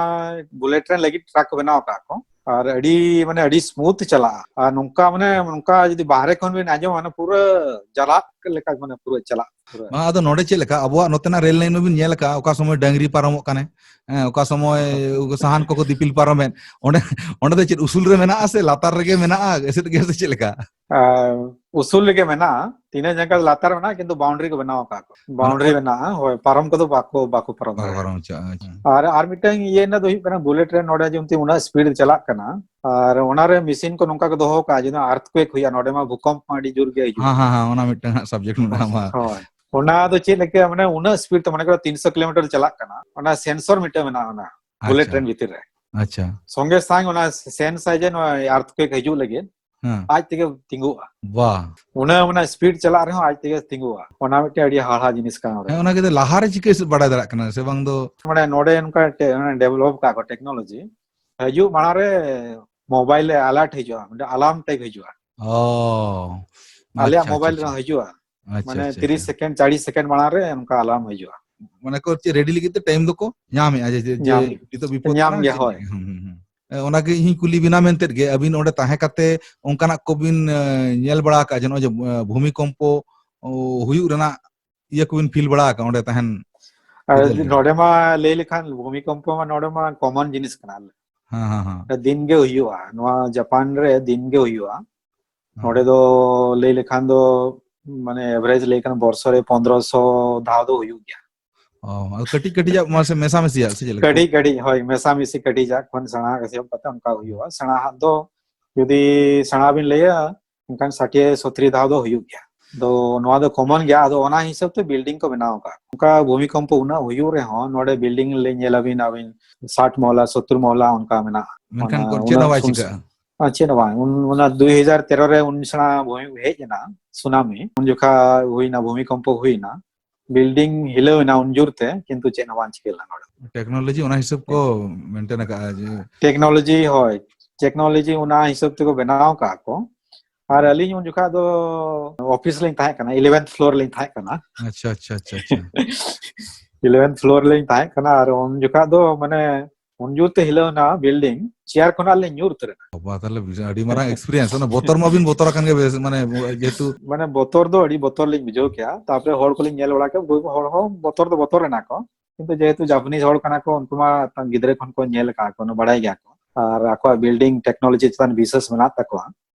ᱵᱩᱞᱮᱴ ᱴᱨᱮᱱ ᱞᱟᱹᱜᱤᱫ ᱴᱨᱟᱠ ᱠᱚ ᱵᱮᱱᱟᱣ ᱟᱠᱟᱫ ᱠᱚ᱾ ᱟᱨ ᱟᱹᱰᱤ, ᱢᱟᱱᱮ, ᱟᱹᱰᱤ ᱥᱢᱩᱛᱷ ᱪᱟᱞᱟᱜᱼᱟ᱾ ᱟᱨ ᱱᱚᱝᱠᱟ, ᱢᱟᱱᱮ, ᱱᱚᱝᱠᱟ ᱡᱩᱫᱤ ᱵᱟᱦᱨᱮ ᱠᱷᱚᱱ ᱵᱤᱱ ᱟᱸᱡᱚᱢᱟ, ᱢᱟᱱᱮ, ᱯᱩᱨᱟᱹ ᱡᱟᱞᱟᱫ ᱞᱮᱠᱟ, ᱢᱟᱱᱮ, ᱯᱩᱨᱟᱹ ᱪᱟᱞᱟᱜ, ᱯᱩᱨᱟᱹ᱾ ᱵᱟᱝ, ᱟᱫᱚ ᱱᱚᱰᱮ ᱪᱮᱫ ᱞᱮᱠᱟ, ᱟᱵᱚᱣᱟᱜ ᱱᱚᱛᱮᱱᱟᱜ ᱨᱮᱞ ᱞᱟᱭᱤᱱ ᱢᱟᱵᱤᱱ ᱧᱮᱞ ᱟᱠᱟᱫᱼᱟ, ᱚᱠᱟ ᱥᱚᱢᱚᱭ ᱰᱟᱝᱨᱤ ᱯᱟᱨᱚᱢᱚᱜ ᱠᱟᱱᱮ, ᱦᱮᱸ, ᱚᱠᱟ ᱥᱚᱢᱚᱭ ᱥᱟᱦᱟᱱ ᱠᱚᱠᱚ ᱫᱤᱯᱤᱞ ᱯᱟᱨᱚᱢᱮᱫ, ᱚᱸᱰᱮ, ᱚᱸᱰᱮ ᱫᱚ ᱪᱮᱫ ᱩᱥᱩᱞ ᱨᱮ ᱢᱮᱱᱟᱜᱼᱟ ᱥᱮ ᱞᱟᱛᱟᱨ ᱨᱮᱜᱮ ᱢᱮᱱᱟᱜᱼᱟ, ᱮᱥᱮᱫ ᱜᱮ ᱥᱮ ᱪᱮᱫ ᱞᱮᱠᱟ? ᱟᱨ ᱩᱥᱩᱞ ᱨᱮᱜᱮ ᱢᱮᱱᱟᱜᱼᱟ, ᱛᱤᱱᱟᱹᱜ ᱡᱟᱸᱜᱟ ᱞᱟᱛᱟᱨ ᱢᱮᱱᱟᱜᱼᱟ, ᱠᱤᱱᱛᱩ ᱵᱟᱣᱩᱱᱰᱟᱨᱤ ᱠᱚ ᱵᱮᱱᱟᱣ ᱟᱠᱟᱫ ᱠᱚ᱾ ᱢᱟᱱᱮ ᱵᱟᱣᱩᱱᱰᱟᱨᱤ ᱚ- ᱢᱮᱱᱟᱜᱼᱟ, ᱦᱳᱭ, ᱯᱟᱨᱚᱢ ᱠᱚᱫᱚ ᱵᱟᱠᱚ, ᱵᱟᱠᱚ ᱯᱟᱨᱚᱢ ᱵᱟᱠᱚ ᱫᱟᱲᱮᱭᱟᱜᱼᱟ᱾ ᱯᱟᱨᱚᱢ ᱦᱚᱪᱚᱣᱟᱜᱼᱟ, ᱟᱪᱪᱷᱟ᱾ ᱟᱨ, ᱟᱨ ᱢᱤᱫᱴᱟᱝ ᱤᱭᱟᱹ ᱨᱮᱱᱟᱜ ᱫᱚ ᱦᱩᱭᱩᱜ ᱠᱟᱱᱟ, ᱵᱩᱞᱮᱴ ᱨᱮ ᱱᱚᱰᱮ ᱡᱮᱢᱛᱤ ᱩᱱᱟᱹᱜ ᱥᱯᱤᱰ ᱪᱟᱞᱟᱜ ᱠᱟᱱᱟ, ᱟᱨ ᱚᱱᱟᱨᱮ ᱢᱮᱥᱤᱱ ᱠᱚ ᱱᱚᱝᱠᱟ ᱠᱚ ᱫᱚᱦᱚ ᱠᱟᱜᱼᱟ, ᱡᱮᱱᱚ ᱟᱨᱛᱷᱠᱩᱭᱮᱠ ᱦᱩᱭᱩᱜᱼᱟ, ᱱᱚᱰᱮ ᱢᱟ ᱵᱷᱩᱠᱚᱢᱯ ᱢᱟ ᱟᱹᱰᱤ ᱡᱳᱨ ᱜᱮ ᱦᱤᱡᱩᱜᱼᱟ᱾ ᱦᱮᱸ, ᱦᱮᱸ, ᱦᱮᱸ, ᱚᱱᱟ ᱢᱤᱫᱴᱟᱝ ᱦᱟᱸᱜ ᱥᱟᱵᱡᱮᱠᱴ ᱢᱮᱱᱟᱜᱼᱟ, ᱢᱟ᱾ ᱦᱳᱭ᱾ ᱚᱱᱟ ᱫᱚ ᱪᱮᱫ ᱞᱮᱠᱟ, ᱢᱟᱱᱮ, ᱩᱱᱟᱹᱜ ᱥᱯᱤᱰ ᱛᱮ, ᱢᱚᱱᱮ ᱠᱚᱨᱚ, ᱛᱤᱱ ᱥᱚ ᱠᱤᱞᱳᱢᱤᱴᱟᱨ ᱪᱟᱞᱟᱜ ᱠᱟᱱᱟ, ᱚᱱᱟ ᱥᱮᱱᱥᱚᱨ ᱢᱤᱫᱴᱟᱝ ᱢᱮᱱᱟᱜᱼᱟ, ᱚᱱᱟ ᱵᱩᱞᱮᱴ ᱟᱪᱪᱷᱟ᱾ ᱴᱨᱮᱱ ᱵᱷᱤᱛᱤᱨ ᱨᱮ᱾ ᱟᱪᱪᱷᱟ᱾ ᱥᱚᱸᱜᱮ ᱥᱟᱝ ᱚᱱᱟ ᱥᱮᱱᱥ ᱟᱭ ᱡᱮ ᱱᱚᱣᱟ ᱟᱨᱛᱷᱠᱩᱭᱮᱠ ᱦᱤᱡᱩᱜ ᱞᱟᱹᱜᱤᱫ, ᱦᱮᱸ᱾ ᱟᱡ ᱛᱮᱜᱮ ᱛᱤᱸᱜᱩᱜᱼᱟ᱾ ᱵᱟ᱾ ᱚᱱᱟ, ᱚᱱᱟ ᱥᱯᱤᱰ ᱪᱟᱞᱟᱜ ᱨᱮᱦᱚᱸ ᱟᱡ ᱛᱮᱜᱮ ᱛᱤᱸᱜᱩᱜᱼᱟ᱾ ᱚᱱᱟ ᱢᱤᱫᱴᱮᱱ ᱟᱹᱰᱤ ᱦᱟᱦᱟᱲᱟ ᱡᱤᱱᱤᱥ ᱠᱟᱱᱟ ᱱᱚᱰᱮ᱾ ᱦᱮᱸ, ᱚᱱᱟ ᱜᱮ ᱞᱟᱦᱟᱨᱮ ᱪᱤᱠᱟᱹ ᱵᱟᱲᱟᱭ ᱫᱟᱲᱮᱭᱟᱜ ᱠᱟᱱᱟ ᱥᱮ ᱵᱟᱝ ᱫᱚ? ᱢᱟᱱᱮ, ᱱᱚᱰᱮ ᱚᱱᱠᱟ ᱴᱮ-, ᱢᱟᱱᱮ, ᱰᱮᱵᱷᱞᱚᱯ ᱠᱟᱜ ᱠᱚ ᱴᱮᱠᱱᱳᱞᱚᱡᱤ, ᱦᱤᱡᱩᱜ ᱢᱟᱲᱟᱝ ᱨᱮ ᱢᱳᱵᱟᱭᱤᱞ ᱨᱮ ᱟᱞᱟᱨᱴ ᱦᱤᱡᱩᱜᱼᱟ, ᱢᱤᱫᱴᱮᱱ ᱟᱞᱟᱨᱢ ᱴᱟᱭᱤᱯ ᱦᱤᱡᱩᱜᱼᱟ᱾ ᱚ᱾ ᱟᱞᱮᱭᱟᱜ ᱟᱪᱪᱷᱟ, ᱟᱪᱪᱷᱟ, ᱢᱳᱵᱟᱭᱤᱞ ᱟᱪᱪᱷᱟ᱾ ᱨᱮᱦᱚᱸ ᱦᱤᱡᱩᱜᱼᱟ᱾ ᱟᱪᱪᱷᱟ, ᱢᱟᱱᱮ, ᱟᱪᱪᱷᱟ, ᱛᱤᱨᱤᱥ ᱟᱪᱪᱷᱟ᱾ ᱥᱮᱠᱮᱱᱰ, ᱪᱟᱞᱤᱥ ᱥᱮᱠᱮᱱᱰ ᱢᱟᱲᱟᱝ ᱨᱮ ᱚᱱᱠᱟ ᱟᱞᱟᱨᱢ ᱦᱤᱡᱩᱜᱼᱟ᱾ ᱢᱟᱱᱮ ᱠᱚ ᱪᱮᱫ ᱨᱮᱰᱤ ᱞᱟᱹᱜᱤᱫ ᱛᱮ ᱴᱟᱭᱤᱢ ᱫᱚᱠᱚ ᱧᱟᱢᱮᱜᱼᱟ, ᱡᱮ, ᱡᱮ, ᱡᱮ ᱧᱟᱢ, ᱱᱤᱛᱚᱜ ᱵᱤᱯᱚᱫ ᱧᱟᱢ ᱠᱟᱱᱟ, ᱜᱮ, ᱪᱮᱫ ᱦᱳᱭ᱾ ᱞᱟᱹᱜᱤᱫ? ᱦᱩᱸ, ᱦᱩᱸ, ᱦᱩᱸ᱾ ᱮ, ᱚᱱᱟᱜᱮ ᱤᱧ ᱠᱩᱞᱤ ᱵᱤᱱᱟ ᱢᱮᱱᱛᱮᱫ ᱜᱮ, ᱟᱹᱵᱤᱱ ᱚᱸᱰᱮ ᱛᱟᱦᱮᱸ ᱠᱟᱛᱮ ᱚᱱᱠᱟᱱᱟᱜ ᱠᱚᱵᱤᱱ, ᱮ, ᱧᱮᱞ ᱵᱟᱲᱟ ᱟᱠᱟᱫᱼᱟ ᱡᱮ ᱱᱚᱜᱼᱚᱭ ᱡᱮ, ᱮ, ᱵᱷᱩᱢᱤᱠᱚᱢᱯᱚ, ᱚ, ᱦᱩᱭᱩᱜ ᱨᱮᱱᱟᱜ ᱤᱭᱟᱹ ᱠᱚᱵᱤᱱ ᱯᱷᱤᱞ ᱵᱟᱲᱟ ᱟᱠᱟᱫᱼᱟ ᱚᱸᱰᱮ ᱛᱟᱦᱮᱱ ᱟᱨ ᱵᱤᱫᱟᱹᱞ ᱨᱮ? ᱱᱚᱰᱮ ᱢᱟ ᱞᱟᱹᱭ ᱞᱮᱠᱷᱟᱱ ᱵᱷᱩᱢᱤᱠᱚᱢᱯᱚ ᱢᱟ ᱱᱚᱰᱮ ᱢᱟ ᱠᱚᱢᱚᱱ ᱡᱤᱱᱤᱥ ᱠᱟᱱᱟ᱾ ᱦᱮᱸ, ᱦᱮᱸ, ᱦᱮᱸ᱾ ᱫᱤᱱ ᱜᱮ ᱦᱩᱭᱩᱜᱼᱟ, ᱱᱚᱣᱟ ᱡᱟᱯᱟᱱ ᱨᱮ ᱫᱤᱱ ᱜᱮ ᱦᱩᱭᱩᱜᱼᱟ᱾ ᱦᱮᱸ᱾ ᱱᱚᱰᱮ ᱫᱚ ᱞᱟᱹᱭ ᱞᱮᱠᱷᱟᱱ ᱫᱚ, ᱢᱟᱱᱮ, ᱮᱵᱷᱟᱨᱮᱡᱽ ᱞᱟᱹᱭ ᱠᱷᱟᱱ ᱵᱚᱨᱥᱚ ᱨᱮ ᱯᱚᱱᱫᱽᱨᱚᱥᱚ ᱫᱷᱟᱣ ᱫᱚ ᱦᱩᱭᱩᱜ ᱜᱮᱭᱟ᱾ ᱚ, ᱟᱫᱚ ᱠᱟᱹᱴᱤᱡ ᱠᱟᱹᱴᱤᱡᱟᱜ ᱢᱟᱥᱮ ᱢᱮᱥᱟᱢᱤᱥᱤᱭᱟᱜ ᱥᱮ ᱪᱮᱫ ᱞᱮᱠᱟ? ᱠᱟᱹᱴᱤᱡ ᱠᱟᱹᱴᱤᱡ, ᱦᱳᱭ, ᱢᱮᱥᱟᱢᱤᱥᱤ ᱠᱟᱹᱴᱤᱡᱟᱜ ᱠᱷᱚᱱ ᱥᱮᱬᱟ ᱮᱦᱚᱵ ᱠᱟᱛᱮ ᱚᱱᱠᱟ ᱦᱩᱭᱩᱜᱼᱟ᱾ ᱥᱮᱬᱟ ᱦᱟᱜ ᱫᱚ ᱡᱩᱫᱤ ᱥᱮᱬᱟ ᱵᱤᱱ ᱞᱟᱹᱭᱟ, ᱮᱱᱠᱷᱟᱱ ᱥᱟᱴᱤᱭᱮ ᱥᱚᱛᱨᱤ ᱫᱷᱟᱣ ᱫᱚ ᱦᱩᱭᱩᱜ ᱜᱮᱭᱟ᱾ ᱟᱫᱚ ᱱᱚᱣᱟ ᱫᱚ ᱠᱚᱢᱚᱱ ᱜᱮᱭᱟ᱾ ᱟᱫᱚ ᱚᱱᱟ ᱦᱤᱥᱟᱹᱵ ᱛᱮ ᱵᱤᱞᱰᱤᱝ ᱠᱚ ᱵᱮᱱᱟᱣ ᱟᱠᱟᱫ᱾ ᱚᱱᱠᱟ ᱵᱷᱩᱢᱤᱠᱚᱢᱯᱚ ᱩᱱᱟᱹᱜ ᱦᱩᱭᱩᱜ ᱨᱮᱦᱚᱸ, ᱱᱚᱰᱮ ᱵᱤᱞᱰᱤᱝ ᱞᱮ ᱧᱮᱞ ᱟᱵᱤᱱ, ᱟᱵᱤᱱ ᱥᱟᱴ ᱢᱚᱦᱞᱟ, ᱥᱚᱛᱛᱚᱨ ᱢᱚᱦᱞᱟ ᱚᱱᱠᱟ ᱢᱮᱱᱟᱜᱼᱟ᱾ ᱢᱮᱱᱠᱷᱟᱱ ᱚᱱᱟ ᱠᱚ ᱪᱮᱫ ᱦᱚᱸ ᱩᱱᱟᱹᱜ ᱵᱟᱭ ᱥᱩᱱ-, ᱪᱤᱠᱟᱹᱜᱼᱟ᱾ ᱟᱨ ᱪᱮᱫ ᱦᱚᱸ ᱵᱟᱝ᱾ ᱩᱱ, ᱚᱱᱟ ᱫᱩᱭ ᱦᱟᱡᱟᱨ ᱛᱮᱨᱚ ᱨᱮ ᱩᱱ ᱥᱮᱬᱟ ᱵᱷᱩᱢᱤ ᱦᱮᱡ ᱮᱱᱟ, ᱥᱩᱱᱟᱢᱤ, ᱩᱱ ᱡᱚᱠᱷᱟ ᱦᱩᱭᱱᱟ, ᱵᱷᱩᱢᱤᱠᱚᱢᱯᱚ ᱦᱩᱭᱱᱟ, ᱵᱤᱞᱰᱤᱝ ᱦᱤᱞᱟᱹᱣ ᱮᱱᱟ ᱩᱱ ᱡᱳᱨ ᱛᱮ, ᱠᱤᱱᱛᱩ ᱪᱮᱫ ᱦᱚᱸ ᱵᱟᱝ ᱪᱤᱠᱟᱹ ᱞᱮᱱᱟ ᱱᱚᱰᱮ᱾ ᱴᱮᱠᱱᱳᱞᱚᱡᱤ ᱚᱱᱟ ᱦᱤᱥᱟᱹᱵ ᱠᱚ ᱢᱮᱱᱴᱮᱱ ᱟᱠᱟᱫᱼᱟ ᱡᱮ ᱴᱮᱠᱱᱳᱞᱚᱡᱤ, ᱦᱳᱭ, ᱴᱮᱠᱱᱳᱞᱚᱡᱤ ᱚᱱᱟ ᱦᱤᱥᱟᱹᱵ ᱛᱮᱠᱚ ᱵᱮᱱᱟᱣ ᱟᱠᱟᱫ ᱠᱚ᱾ ᱟᱨ ᱟᱹᱞᱤᱧ ᱩᱱ ᱡᱚᱠᱷᱟᱡ ᱫᱚ ᱚᱯᱷᱤᱥ ᱞᱤᱧ ᱛᱟᱦᱮᱸ ᱠᱟᱱᱟ, ᱤᱞᱮᱵᱷᱮᱱᱛᱷ ᱯᱷᱞᱳᱨ ᱞᱤᱧ ᱛᱟᱦᱮᱸ ᱠᱟᱱᱟ᱾ ᱟᱪᱪᱷᱟ, ᱟᱪᱪᱷᱟ, ᱟᱪᱪᱷᱟ, ᱟᱪᱪᱷᱟ᱾ ᱤᱞᱮᱵᱷᱮᱱᱛᱷ ᱯᱷᱞᱳᱨ ᱞᱤᱧ ᱛᱟᱦᱮᱸ ᱠᱟᱱᱟ, ᱟᱨ ᱩᱱ ᱡᱚᱠᱷᱟᱡ ᱫᱚ, ᱢᱟᱱᱮ, ᱩᱱ ᱡᱳᱨ ᱛᱮ ᱦᱤᱞᱟᱹᱣ ᱮᱱᱟ ᱵᱤᱞᱰᱤᱝ, ᱪᱮᱭᱟᱨ ᱠᱷᱚᱱᱟᱜ ᱞᱤᱧ ᱧᱩᱨ ᱩᱛᱟᱹᱨ ᱮᱱᱟ᱾ ᱵᱟᱵᱟ, ᱛᱟᱦᱞᱮ ᱟᱹᱰᱤ ᱢᱟᱨᱟᱝ ᱮᱠᱥᱯᱤᱨᱤᱭᱮᱱᱥ᱾ ᱚᱱᱟ ᱵᱚᱛᱚᱨ ᱢᱟᱵᱤᱱ ᱵᱚᱛᱚᱨ ᱟᱠᱟᱱ ᱜᱮ, ᱵᱮᱥ, ᱢᱟᱱᱮ, ᱡᱮᱦᱮᱛᱩ ᱢᱟᱱᱮ, ᱵᱚᱛᱚᱨ ᱫᱚ ᱟᱹᱰᱤ ᱵᱚᱛᱚᱨ ᱞᱤᱧ ᱵᱩᱡᱷᱟᱹᱣ ᱠᱮᱜᱼᱟ᱾ ᱛᱟᱨᱯᱚᱨᱮ ᱦᱚᱲ ᱠᱚᱞᱤᱧ ᱧᱮᱞ ᱵᱟᱲᱟ ᱠᱮᱫ, ᱦᱚᱲ ᱦᱚᱸ ᱵᱚᱛᱚᱨ ᱫᱚ ᱵᱚᱛᱚᱨ ᱮᱱᱟ ᱠᱚ, ᱠᱤᱱᱛᱩ ᱡᱮᱦᱮᱛᱩ ᱡᱟᱯᱟᱱᱤᱡ ᱦᱚᱲ ᱠᱟᱱᱟ ᱠᱚ, ᱩᱱᱠᱩ ᱢᱟ ᱜᱤᱫᱽᱨᱟᱹ ᱠᱷᱚᱱ ᱠᱚ ᱧᱮᱞ ᱟᱠᱟᱫ ᱠᱚ, ᱵᱟᱲᱟᱭ ᱜᱮᱭᱟ ᱠᱚ, ᱟᱨ ᱟᱠᱚᱣᱟᱜ ᱵᱤᱞᱰᱤᱝ ᱴᱮᱠᱱᱳᱞᱚᱡᱤ ᱪᱮᱛᱟᱱ ᱵᱤᱥᱣᱟᱥ ᱢᱮᱱᱟᱜ ᱛᱟᱠᱚᱣᱟ᱾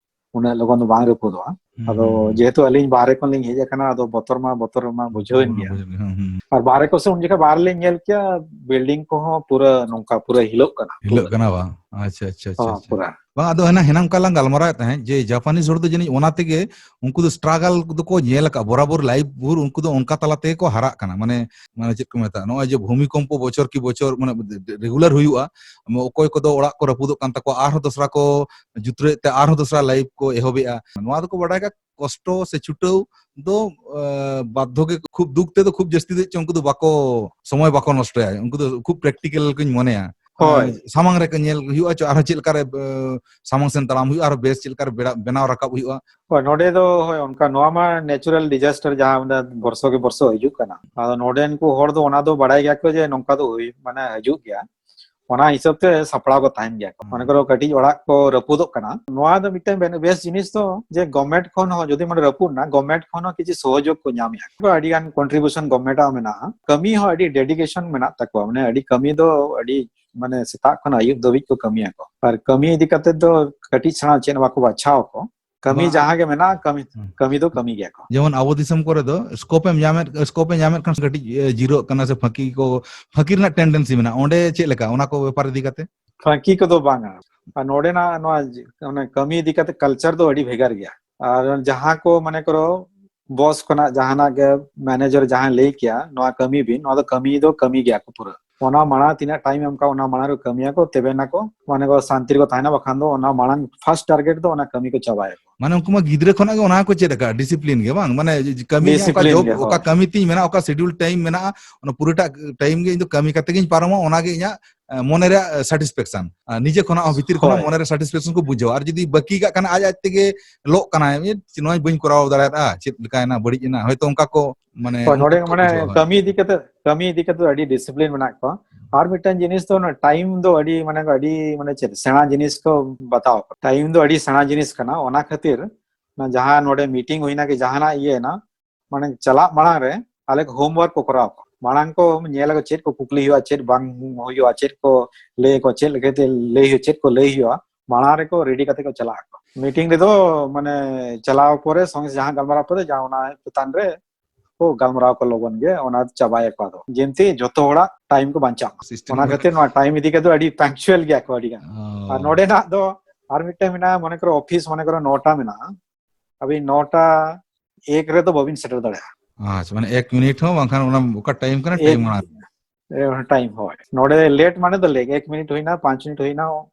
ᱩᱱᱟᱹᱜ ᱞᱚᱜᱚᱱ ᱫᱚ ᱵᱟᱝ ᱨᱟᱹᱯᱩᱫᱚᱜᱼᱟ᱾ ᱦᱩᱸ, ᱟᱫᱚ ᱦᱩᱸ, ᱦᱩᱸ᱾ ᱡᱮᱦᱮᱛᱩ ᱟᱹᱞᱤᱧ ᱵᱟᱦᱨᱮ ᱠᱷᱚᱱ ᱞᱤᱧ ᱦᱮᱡ ᱟᱠᱟᱱᱟ, ᱟᱫᱚ ᱵᱚᱛᱚᱨ ᱢᱟ ᱵᱚᱛᱚᱨ ᱢᱟ ᱵᱩᱡᱷᱟᱹᱣᱮᱱ ᱵᱚᱛᱚᱨ ᱢᱟ ᱜᱮᱭᱟ᱾ ᱵᱩᱡᱷᱟᱹᱣ ᱜᱮ, ᱦᱩᱸ, ᱦᱩᱸ᱾ ᱟᱨ ᱵᱟᱦᱨᱮ ᱠᱚ ᱥᱮ ᱩᱱ ᱡᱚᱠᱷᱚᱱ ᱵᱟᱦᱨᱮ ᱞᱤᱧ ᱧᱮᱞ ᱠᱮᱭᱟ, ᱵᱤᱞᱰᱤᱝ ᱠᱚᱦᱚᱸ ᱯᱩᱨᱟᱹ ᱱᱚᱝᱠᱟ ᱯᱩᱨᱟᱹ ᱦᱤᱞᱟᱹᱜ ᱠᱟᱱᱟ᱾ ᱦᱤᱞᱟᱹᱜ ᱠᱟᱱᱟ ᱵᱟᱝ? ᱟᱪᱪᱷᱟ, ᱟᱪᱪᱷᱟ, ᱟᱪᱪᱷᱟ, ᱦᱚᱸ, ᱟᱪᱪᱷᱟ᱾ ᱯᱩᱨᱟᱹ᱾ ᱵᱟᱝ, ᱟᱫᱚ ᱦᱮᱱᱟᱝ, ᱦᱮᱱᱟᱝ ᱚᱱᱠᱟ ᱞᱟᱝ ᱜᱟᱞᱢᱟᱨᱟᱣᱮᱫ ᱛᱟᱦᱮᱸᱫ ᱡᱮ ᱡᱟᱯᱟᱱᱤᱡ ᱦᱚᱲ ᱫᱚ ᱡᱟᱹᱱᱤᱡ ᱚᱱᱟ ᱛᱮᱜᱮ ᱩᱱᱠᱩ ᱫᱚ ᱥᱴᱨᱟᱜᱟᱞ ᱫᱚᱠᱚ ᱧᱮᱞ ᱟᱠᱟᱫ, ᱵᱚᱨᱟᱵᱚᱨ ᱞᱟᱭᱤᱯ ᱵᱷᱳᱨ ᱩᱱᱠᱩ ᱫᱚ ᱚᱱᱠᱟ ᱛᱟᱞᱟ ᱛᱮᱜᱮ ᱠᱚ ᱦᱟᱨᱟᱜ ᱠᱟᱱᱟ᱾ ᱢᱟᱱᱮ, ᱢᱟᱱᱮ ᱪᱮᱫ ᱠᱚ ᱢᱮᱛᱟᱜᱼᱟ, ᱱᱚᱜᱼᱚᱭ ᱡᱮ ᱵᱷᱩᱢᱤᱠᱚᱢᱯᱚ ᱵᱚᱪᱷᱚᱨ ᱠᱤ ᱵᱚᱪᱷᱚᱨ, ᱢᱟᱱᱮ, ᱨᱮᱜᱩᱞᱟᱨ ᱦᱩᱭᱩᱜᱼᱟ, ᱚᱠᱚᱭ ᱠᱚᱫᱚ ᱚᱲᱟᱜ ᱠᱚ ᱨᱟᱹᱯᱩᱫᱚᱜ ᱠᱟᱱ ᱛᱟᱠᱚᱣᱟ, ᱟᱨᱦᱚᱸ ᱫᱚᱥᱨᱟ ᱠᱚ ᱡᱩᱛᱨᱟᱹᱣᱮᱫ ᱛᱮ ᱟᱨᱦᱚᱸ ᱫᱚᱥᱨᱟ ᱞᱟᱭᱤᱯ ᱠᱚ ᱮᱦᱚᱵᱮᱜᱼᱟ᱾ ᱱᱚᱣᱟ ᱫᱚᱠᱚ ᱵᱟᱰᱟᱭ ᱠᱟᱜ, ᱠᱚᱥᱴᱚ ᱥᱮ ᱪᱷᱩᱴᱟᱹᱣ ᱫᱚ, ᱮ, ᱵᱟᱫᱽᱫᱷᱚ ᱜᱮ, ᱠᱷᱩᱵ ᱫᱩᱠ ᱛᱮᱫᱚ ᱠᱷᱩᱵ ᱡᱟᱹᱥᱛᱤ ᱫᱚ ᱪᱮᱫ ᱪᱚᱝ ᱩᱱᱠᱩ ᱫᱚ ᱵᱟᱠᱚ, ᱥᱚᱢᱚᱭ ᱵᱟᱠᱚ ᱱᱚᱥᱴᱚᱭᱟ᱾ ᱩᱱᱠᱩ ᱫᱚ ᱠᱷᱩᱵ ᱯᱨᱮᱠᱴᱤᱠᱮᱞ ᱠᱚᱧ ᱢᱚᱱᱮᱭᱟ᱾ ᱦᱳᱭ᱾ ᱮ, ᱥᱟᱢᱟᱝ ᱨᱮ ᱧᱮᱞ ᱦᱩᱭᱩᱜᱼᱟ, ᱪᱚ ᱟᱨᱦᱚᱸ ᱪᱮᱫ ᱞᱮᱠᱟᱨᱮ, ᱮ, ᱥᱟᱢᱟᱝ ᱥᱮᱱ ᱛᱟᱲᱟᱢ ᱦᱩᱭᱩᱜᱼᱟ, ᱟᱨᱦᱚᱸ ᱵᱮᱥ ᱪᱮᱫ ᱞᱮᱠᱟᱨᱮ ᱵᱮᱲᱟ-, ᱵᱮᱱᱟᱣ ᱨᱟᱠᱟᱵ ᱦᱩᱭᱩᱜᱼᱟ᱾ ᱦᱳᱭ, ᱱᱚᱰᱮ ᱫᱚ, ᱦᱳᱭ, ᱚᱱᱠᱟ ᱱᱚᱣᱟ ᱢᱟ ᱱᱮᱪᱟᱨᱟᱞ ᱰᱤᱡᱟᱥᱴᱟᱨ ᱡᱟᱦᱟᱸ ᱢᱟᱱᱮ ᱵᱚᱨᱥᱚ ᱠᱮ ᱵᱚᱨᱥᱚ ᱦᱤᱡᱩᱜ ᱠᱟᱱᱟ᱾ ᱟᱫᱚ ᱱᱚᱰᱮᱱ ᱠᱚ ᱦᱚᱲ ᱫᱚ ᱚᱱᱟ ᱫᱚ ᱵᱟᱲᱟᱭ ᱜᱮᱭᱟ ᱠᱚ ᱡᱮ ᱱᱚᱝᱠᱟ ᱫᱚ ᱦᱩᱭ, ᱢᱟᱱᱮ ᱦᱤᱡᱩᱜ ᱜᱮᱭᱟ᱾ ᱚᱱᱟ ᱦᱤᱥᱟᱹᱵ ᱛᱮ ᱥᱟᱯᱲᱟᱣ ᱠᱚ ᱛᱟᱦᱮᱱ ᱜᱮᱭᱟ ᱠᱚ᱾ ᱢᱚᱱᱮ ᱠᱚᱨᱚ ᱠᱟᱹᱴᱤᱡ ᱚᱲᱟᱜ ᱠᱚ ᱨᱟᱹᱯᱩᱫᱚᱜ ᱠᱟᱱᱟ, ᱱᱚᱣᱟ ᱫᱚ ᱢᱤᱫᱴᱮᱱ ᱵᱮᱱ-, ᱵᱮᱥ ᱡᱤᱱᱤᱥ ᱫᱚ ᱡᱮ ᱜᱚᱵᱷᱢᱮᱱᱴ ᱠᱷᱚᱱ ᱦᱚᱸ ᱡᱩᱫᱤ ᱢᱟᱱᱮ ᱨᱟᱹᱯᱩᱫ ᱮᱱᱟ, ᱜᱚᱵᱷᱢᱮᱱᱴ ᱠᱷᱚᱱ ᱦᱚᱸ ᱠᱤᱪᱷᱩ ᱥᱚᱦᱚᱡᱳᱜᱽ ᱠᱚ ᱧᱟᱢᱮᱫᱼᱟ᱾ ᱟᱹᱰᱤ ᱜᱟᱱ ᱠᱚᱱᱴᱨᱤᱵᱤᱭᱩᱥᱚᱱ ᱜᱚᱵᱷᱢᱮᱱᱴ ᱟᱜ ᱢᱮᱱᱟᱜᱼᱟ᱾ ᱠᱟᱹᱢᱤ ᱦᱚᱸ ᱟᱹᱰᱤ ᱰᱮᱰᱤᱠᱮᱥᱚᱱ ᱢᱮᱱᱟᱜ ᱛᱟᱠᱚᱣᱟ, ᱢᱟᱱᱮ ᱟᱹᱰᱤ ᱠᱟᱹᱢᱤ ᱫᱚ ᱟᱹᱰᱤ ᱢᱟᱱᱮ ᱥᱮᱛᱟᱜ ᱠᱷᱚᱱ ᱟᱹᱭᱩᱵ ᱫᱷᱟᱹᱵᱤᱡ ᱠᱚ ᱠᱟᱹᱢᱤᱭᱟᱠᱚ᱾ ᱟᱨ ᱠᱟᱹᱢᱤ ᱤᱫᱤ ᱠᱟᱛᱮ ᱫᱚ ᱠᱟᱹᱴᱤᱡ ᱥᱮᱬᱟ ᱪᱮᱫ ᱦᱚᱸ ᱵᱟᱠᱚ ᱵᱟᱪᱷᱟᱣ ᱟᱠᱚ᱾ ᱠᱟᱹᱢᱤ ᱵᱟᱝ᱾ ᱡᱟᱦᱟᱸ ᱜᱮ ᱢᱮᱱᱟᱜᱼᱟ, ᱠᱟᱹᱢᱤ, ᱦᱩᱸ᱾ ᱠᱟᱹᱢᱤ ᱫᱚ ᱠᱟᱹᱢᱤ ᱜᱮᱭᱟ ᱠᱚ᱾ ᱡᱮᱢᱚᱱ ᱟᱵᱚ ᱫᱤᱥᱚᱢ ᱠᱚᱨᱮ ᱫᱚ ᱥᱠᱳᱯ ᱮᱢ ᱧᱟᱢᱮᱫ, ᱥᱠᱳᱯ ᱮ ᱧᱟᱢᱮᱫ ᱠᱷᱟᱱ ᱠᱟᱹᱴᱤᱡ, ᱮ, ᱡᱤᱨᱟᱹᱜ ᱠᱟᱱᱟ ᱥᱮ ᱯᱷᱟᱹᱠᱤ ᱠᱚ, ᱯᱷᱟᱹᱠᱤ ᱨᱮᱱᱟᱜ ᱴᱮᱱᱰᱮᱱᱥᱤ ᱢᱮᱱᱟᱜᱼᱟ᱾ ᱚᱸᱰᱮ ᱪᱮᱫ ᱞᱮᱠᱟ ᱚᱱᱟ ᱠᱚ ᱵᱮᱯᱟᱨ ᱤᱫᱤ ᱠᱟᱛᱮ? ᱯᱷᱟᱹᱠᱤ ᱠᱚᱫᱚ ᱵᱟᱝᱟ᱾ ᱟᱨ ᱱᱚᱰᱮᱱᱟᱜ ᱱᱚᱣᱟ ᱡ-, ᱚᱱᱮ ᱠᱟᱹᱢᱤ ᱤᱫᱤ ᱠᱟᱛᱮ ᱠᱟᱞᱪᱟᱨ ᱫᱚ ᱟᱹᱰᱤ ᱵᱷᱮᱜᱟᱨ ᱜᱮᱭᱟ᱾ ᱟᱨ ᱡᱟᱦᱟᱸ ᱠᱚ ᱢᱚᱱᱮ ᱠᱚᱨᱚ ᱵᱚᱥ ᱠᱷᱚᱱᱟᱜ ᱡᱟᱦᱟᱱᱟᱜ ᱜᱮ, ᱢᱮᱱᱮᱡᱟᱨ ᱡᱟᱦᱟᱸᱭ ᱞᱟᱹᱭ ᱠᱮᱭᱟ, "ᱱᱚᱣᱟ ᱠᱟᱹᱢᱤ ᱵᱤᱱ", ᱱᱚᱣᱟ ᱫᱚ ᱠᱟᱹᱢᱤ ᱫᱚ ᱠᱟᱹᱢᱤ ᱜᱮᱭᱟ ᱠᱚ ᱯᱩᱨᱟᱹ᱾ ᱚᱱᱟ ᱢᱟᱲᱟᱝ ᱛᱤᱱᱟᱹᱜ ᱴᱟᱭᱤᱢ ᱮᱢ ᱠᱟᱜ, ᱚᱱᱟ ᱢᱟᱲᱟᱝ ᱨᱮ ᱠᱟᱹᱢᱤᱭᱟᱠᱚ, ᱛᱚᱵᱮ ᱱᱟᱠᱚ ᱢᱟᱱᱮ ᱠᱚ ᱥᱟᱱᱛᱤ ᱨᱮᱠᱚ ᱛᱟᱦᱮᱱᱟ, ᱵᱟᱠᱷᱟᱱ ᱫᱚ ᱚᱱᱟ ᱢᱟᱲᱟᱝ ᱯᱷᱟᱥᱴ ᱴᱟᱨᱜᱮᱴ ᱫᱚ ᱚᱱᱟ ᱠᱟᱹᱢᱤ ᱠᱚ ᱪᱟᱵᱟᱭᱟᱠᱚ᱾ ᱢᱟᱱᱮ ᱩᱱᱠᱩ ᱢᱟ ᱜᱤᱫᱽᱨᱟᱹ ᱠᱷᱚᱱᱟᱜ ᱜᱮ ᱚᱱᱟ ᱠᱚ ᱪᱮᱫ ᱟᱠᱟᱫ, ᱰᱤᱥᱤᱯᱞᱤᱱ ᱜᱮ ᱵᱟᱝ? ᱢᱟᱱᱮ ᱠᱟᱹᱢᱤ ᱤᱧᱟᱹᱜ ᱚᱠᱟ ᱰᱤᱥᱤᱯᱞᱤᱱ ᱡᱚᱵ, ᱜᱮ, ᱚᱠᱟ ᱦᱳᱭ᱾ ᱠᱟᱹᱢᱤ ᱛᱤᱧ ᱢᱮᱱᱟᱜᱼᱟ, ᱚᱠᱟ ᱥᱤᱰᱤᱭᱩᱞ ᱴᱟᱭᱤᱢ ᱢᱮᱱᱟᱜᱼᱟ, ᱚᱱᱟ ᱯᱩᱨᱟᱹᱴᱟᱜ ᱴᱟᱭᱤᱢ ᱜᱮ ᱤᱧ ᱫᱚ ᱠᱟᱹᱢᱤ ᱠᱟᱛᱮ ᱜᱤᱧ ᱯᱟᱨᱚᱢᱟ, ᱚᱱᱟ ᱜᱮ ᱤᱧᱟᱹᱜ, ᱮ, ᱢᱚᱱᱮ ᱨᱮᱭᱟᱜ, ᱮ, ᱥᱟᱴᱤᱥᱯᱷᱮᱠᱥᱚᱱ᱾ ᱟᱨ ᱱᱤᱡᱮ ᱠᱷᱚᱱᱟᱜ ᱦᱚᱸ ᱵᱷᱤᱛᱤᱨ ᱠᱷᱚᱱᱟᱜ ᱦᱳᱭ᱾ ᱢᱚᱱᱮ ᱨᱮ ᱥᱟᱴᱤᱥᱯᱷᱮᱠᱥᱚᱱ ᱠᱚ ᱵᱩᱡᱷᱟᱹᱣᱟ᱾ ᱟᱨ ᱡᱩᱫᱤ ᱵᱟᱹᱠᱤ ᱠᱟᱜ ᱠᱷᱟᱱ ᱟᱡ ᱟᱡ ᱛᱮᱜᱮ ᱞᱚᱜ ᱠᱟᱱᱟᱭ, "ᱪᱮᱫ ᱱᱚᱣᱟᱧ ᱵᱟᱹᱧ ᱠᱚᱨᱟᱣ ᱫᱟᱲᱮᱭᱟᱫᱼᱟ, ᱪᱮᱫ ᱞᱮᱠᱟᱭᱮᱱᱟ, ᱵᱟᱹᱲᱤᱡ ᱮᱱᱟ", ᱦᱚᱭᱛᱳ ᱚᱱᱠᱟ ᱠᱚ ᱢᱟᱱᱮ ᱦᱳᱭ, ᱱᱚᱰᱮ ᱠᱚᱥᱴᱚ ᱢᱟᱱᱮ ᱵᱩᱡᱷᱟᱹᱜᱼᱟ, ᱦᱳᱭ᱾ ᱠᱟᱹᱢᱤ ᱤᱫᱤ ᱠᱟᱛᱮ, ᱠᱟᱹᱢᱤ ᱤᱫᱤ ᱠᱟᱛᱮ ᱟᱹᱰᱤ ᱰᱤᱥᱤᱯᱞᱤᱱ ᱢᱮᱱᱟᱜ ᱠᱚᱣᱟ᱾ ᱟᱨ ᱢᱤᱫᱴᱟᱝ ᱡᱤᱱᱤᱥ ᱫᱚ ᱚᱱᱟ ᱴᱟᱭᱤᱢ ᱫᱚ ᱟᱹᱰᱤ ᱢᱟᱱᱮ ᱟᱹᱰᱤ ᱢᱟᱱᱮ ᱪᱮᱫ ᱥᱮᱬᱟ ᱡᱤᱱᱤᱥ ᱠᱚ ᱵᱟᱛᱟᱣ ᱟᱠᱚ᱾ ᱴᱟᱭᱤᱢ ᱫᱚ ᱟᱹᱰᱤ ᱥᱮᱬᱟ ᱡᱤᱱᱤᱥ ᱠᱟᱱᱟ, ᱚᱱᱟ ᱠᱷᱟᱹᱛᱤᱨ ᱚᱱᱟ ᱡᱟᱦᱟᱸ ᱱᱚᱰᱮ ᱢᱤᱴᱤᱝ ᱦᱩᱭᱱᱟ ᱠᱤ ᱡᱟᱦᱟᱱᱟᱜ ᱤᱭᱟᱹ ᱮᱱᱟ, ᱢᱟᱱᱮ ᱪᱟᱞᱟᱜ ᱢᱟᱲᱟᱝ ᱨᱮ ᱟᱞᱮ ᱠᱚ ᱦᱳᱢᱣᱟᱨᱠ ᱠᱚ ᱠᱚᱨᱟᱣ ᱟᱠᱚ᱾ ᱢᱟᱲᱟᱝ ᱠᱚ ᱧᱮᱞ ᱟᱠᱚ ᱪᱮᱫ ᱠᱚ ᱠᱩᱠᱞᱤ ᱦᱩᱭᱩᱜᱼᱟ, ᱪᱮᱫ ᱵᱟᱝ ᱦᱩᱭᱩᱜᱼᱟ, ᱪᱮᱫ ᱠᱚ ᱞᱟᱹᱭ ᱟᱠᱚ, ᱪᱮᱫ ᱞᱮᱠᱟᱛᱮ ᱞᱟᱹᱭ ᱦᱩᱭᱩᱜᱼᱟ, ᱪᱮᱫ ᱠᱚ ᱞᱟᱹᱭ ᱦᱩᱭᱩᱜᱼᱟ, ᱢᱟᱲᱟᱝ ᱨᱮᱠᱚ ᱨᱮᱰᱤ ᱠᱟᱛᱮ ᱠᱚ ᱪᱟᱞᱟᱜ ᱟᱠᱚ᱾ ᱢᱤᱴᱤᱝ ᱨᱮᱫᱚ ᱢᱟᱱᱮ ᱪᱟᱞᱟᱣ ᱯᱚᱨᱮ ᱥᱚᱸᱜᱮ ᱡᱟᱦᱟᱸ ᱜᱟᱞᱢᱟᱨᱟᱣ ᱯᱚᱨᱮ ᱡᱟᱦᱟᱸ ᱚᱱᱟ ᱪᱮᱛᱟᱱ ᱨᱮ ᱠᱚ ᱜᱟᱞᱢᱟᱨᱟᱣ ᱠᱚ ᱞᱚᱜᱚᱱ ᱜᱮ, ᱚᱱᱟ ᱪᱟᱵᱟᱭᱟᱠᱚ ᱟᱫᱚ᱾ ᱡᱮᱢᱛᱤ ᱡᱚᱛᱚ ᱦᱚᱲᱟᱜ ᱴᱟᱭᱤᱢ ᱠᱚ ᱵᱟᱧᱪᱟᱜ ᱢᱟ᱾ ᱥᱤᱥᱴᱮᱢ ᱚᱱᱟ ᱠᱚ ᱠᱷᱟᱹᱛᱤᱨ ᱱᱚᱣᱟ ᱴᱟᱭᱤᱢ ᱤᱫᱤ ᱠᱟᱛᱮ ᱟᱹᱰᱤ ᱯᱟᱝᱪᱩᱭᱟᱞ ᱜᱮᱭᱟ ᱠᱚ ᱟᱹᱰᱤ ᱜᱟᱱ᱾ ᱚ᱾ ᱟᱨ ᱱᱚᱰᱮᱱᱟᱜ ᱫᱚ ᱟᱨ ᱢᱤᱫᱴᱟᱝ ᱢᱮᱱᱟᱜᱼᱟ, ᱢᱚᱱᱮ ᱠᱚᱨᱚ ᱚᱯᱷᱤᱥ ᱢᱚᱱᱮ ᱠᱚᱨᱚ ᱱᱚᱴᱟ ᱢᱮᱱᱟᱜᱼᱟ, ᱟᱹᱵᱤᱱ ᱱᱚᱴᱟ ᱮᱠ ᱨᱮᱫᱚ ᱵᱟᱹᱵᱤᱱ ᱥᱮᱴᱮᱨ ᱫᱟᱲᱮᱭᱟᱜᱼᱟ᱾ ᱟᱪᱪᱷᱟ, ᱢᱟᱱᱮ ᱮᱠ ᱢᱤᱱᱤᱴ ᱦᱚᱸ ᱵᱟᱝᱠᱷᱟᱱ ᱚᱱᱟ ᱚᱠᱟ ᱴᱟᱭᱤᱢ ᱠᱟᱱᱟ, ᱮᱠ, ᱴᱟᱭᱤᱢ ᱢᱟᱲᱟᱝ᱾ ᱮ, ᱴᱟᱭᱤᱢ, ᱦᱳᱭ᱾ ᱱᱚᱰᱮ ᱞᱮᱴ ᱢᱟᱱᱮ ᱫᱚ ᱞᱮᱴ, ᱮᱠ ᱢᱤᱱᱤᱴ ᱦᱩᱭᱱᱟ, ᱯᱟᱸᱪ ᱢᱤᱱᱤᱴ ᱦᱩᱭᱱᱟ,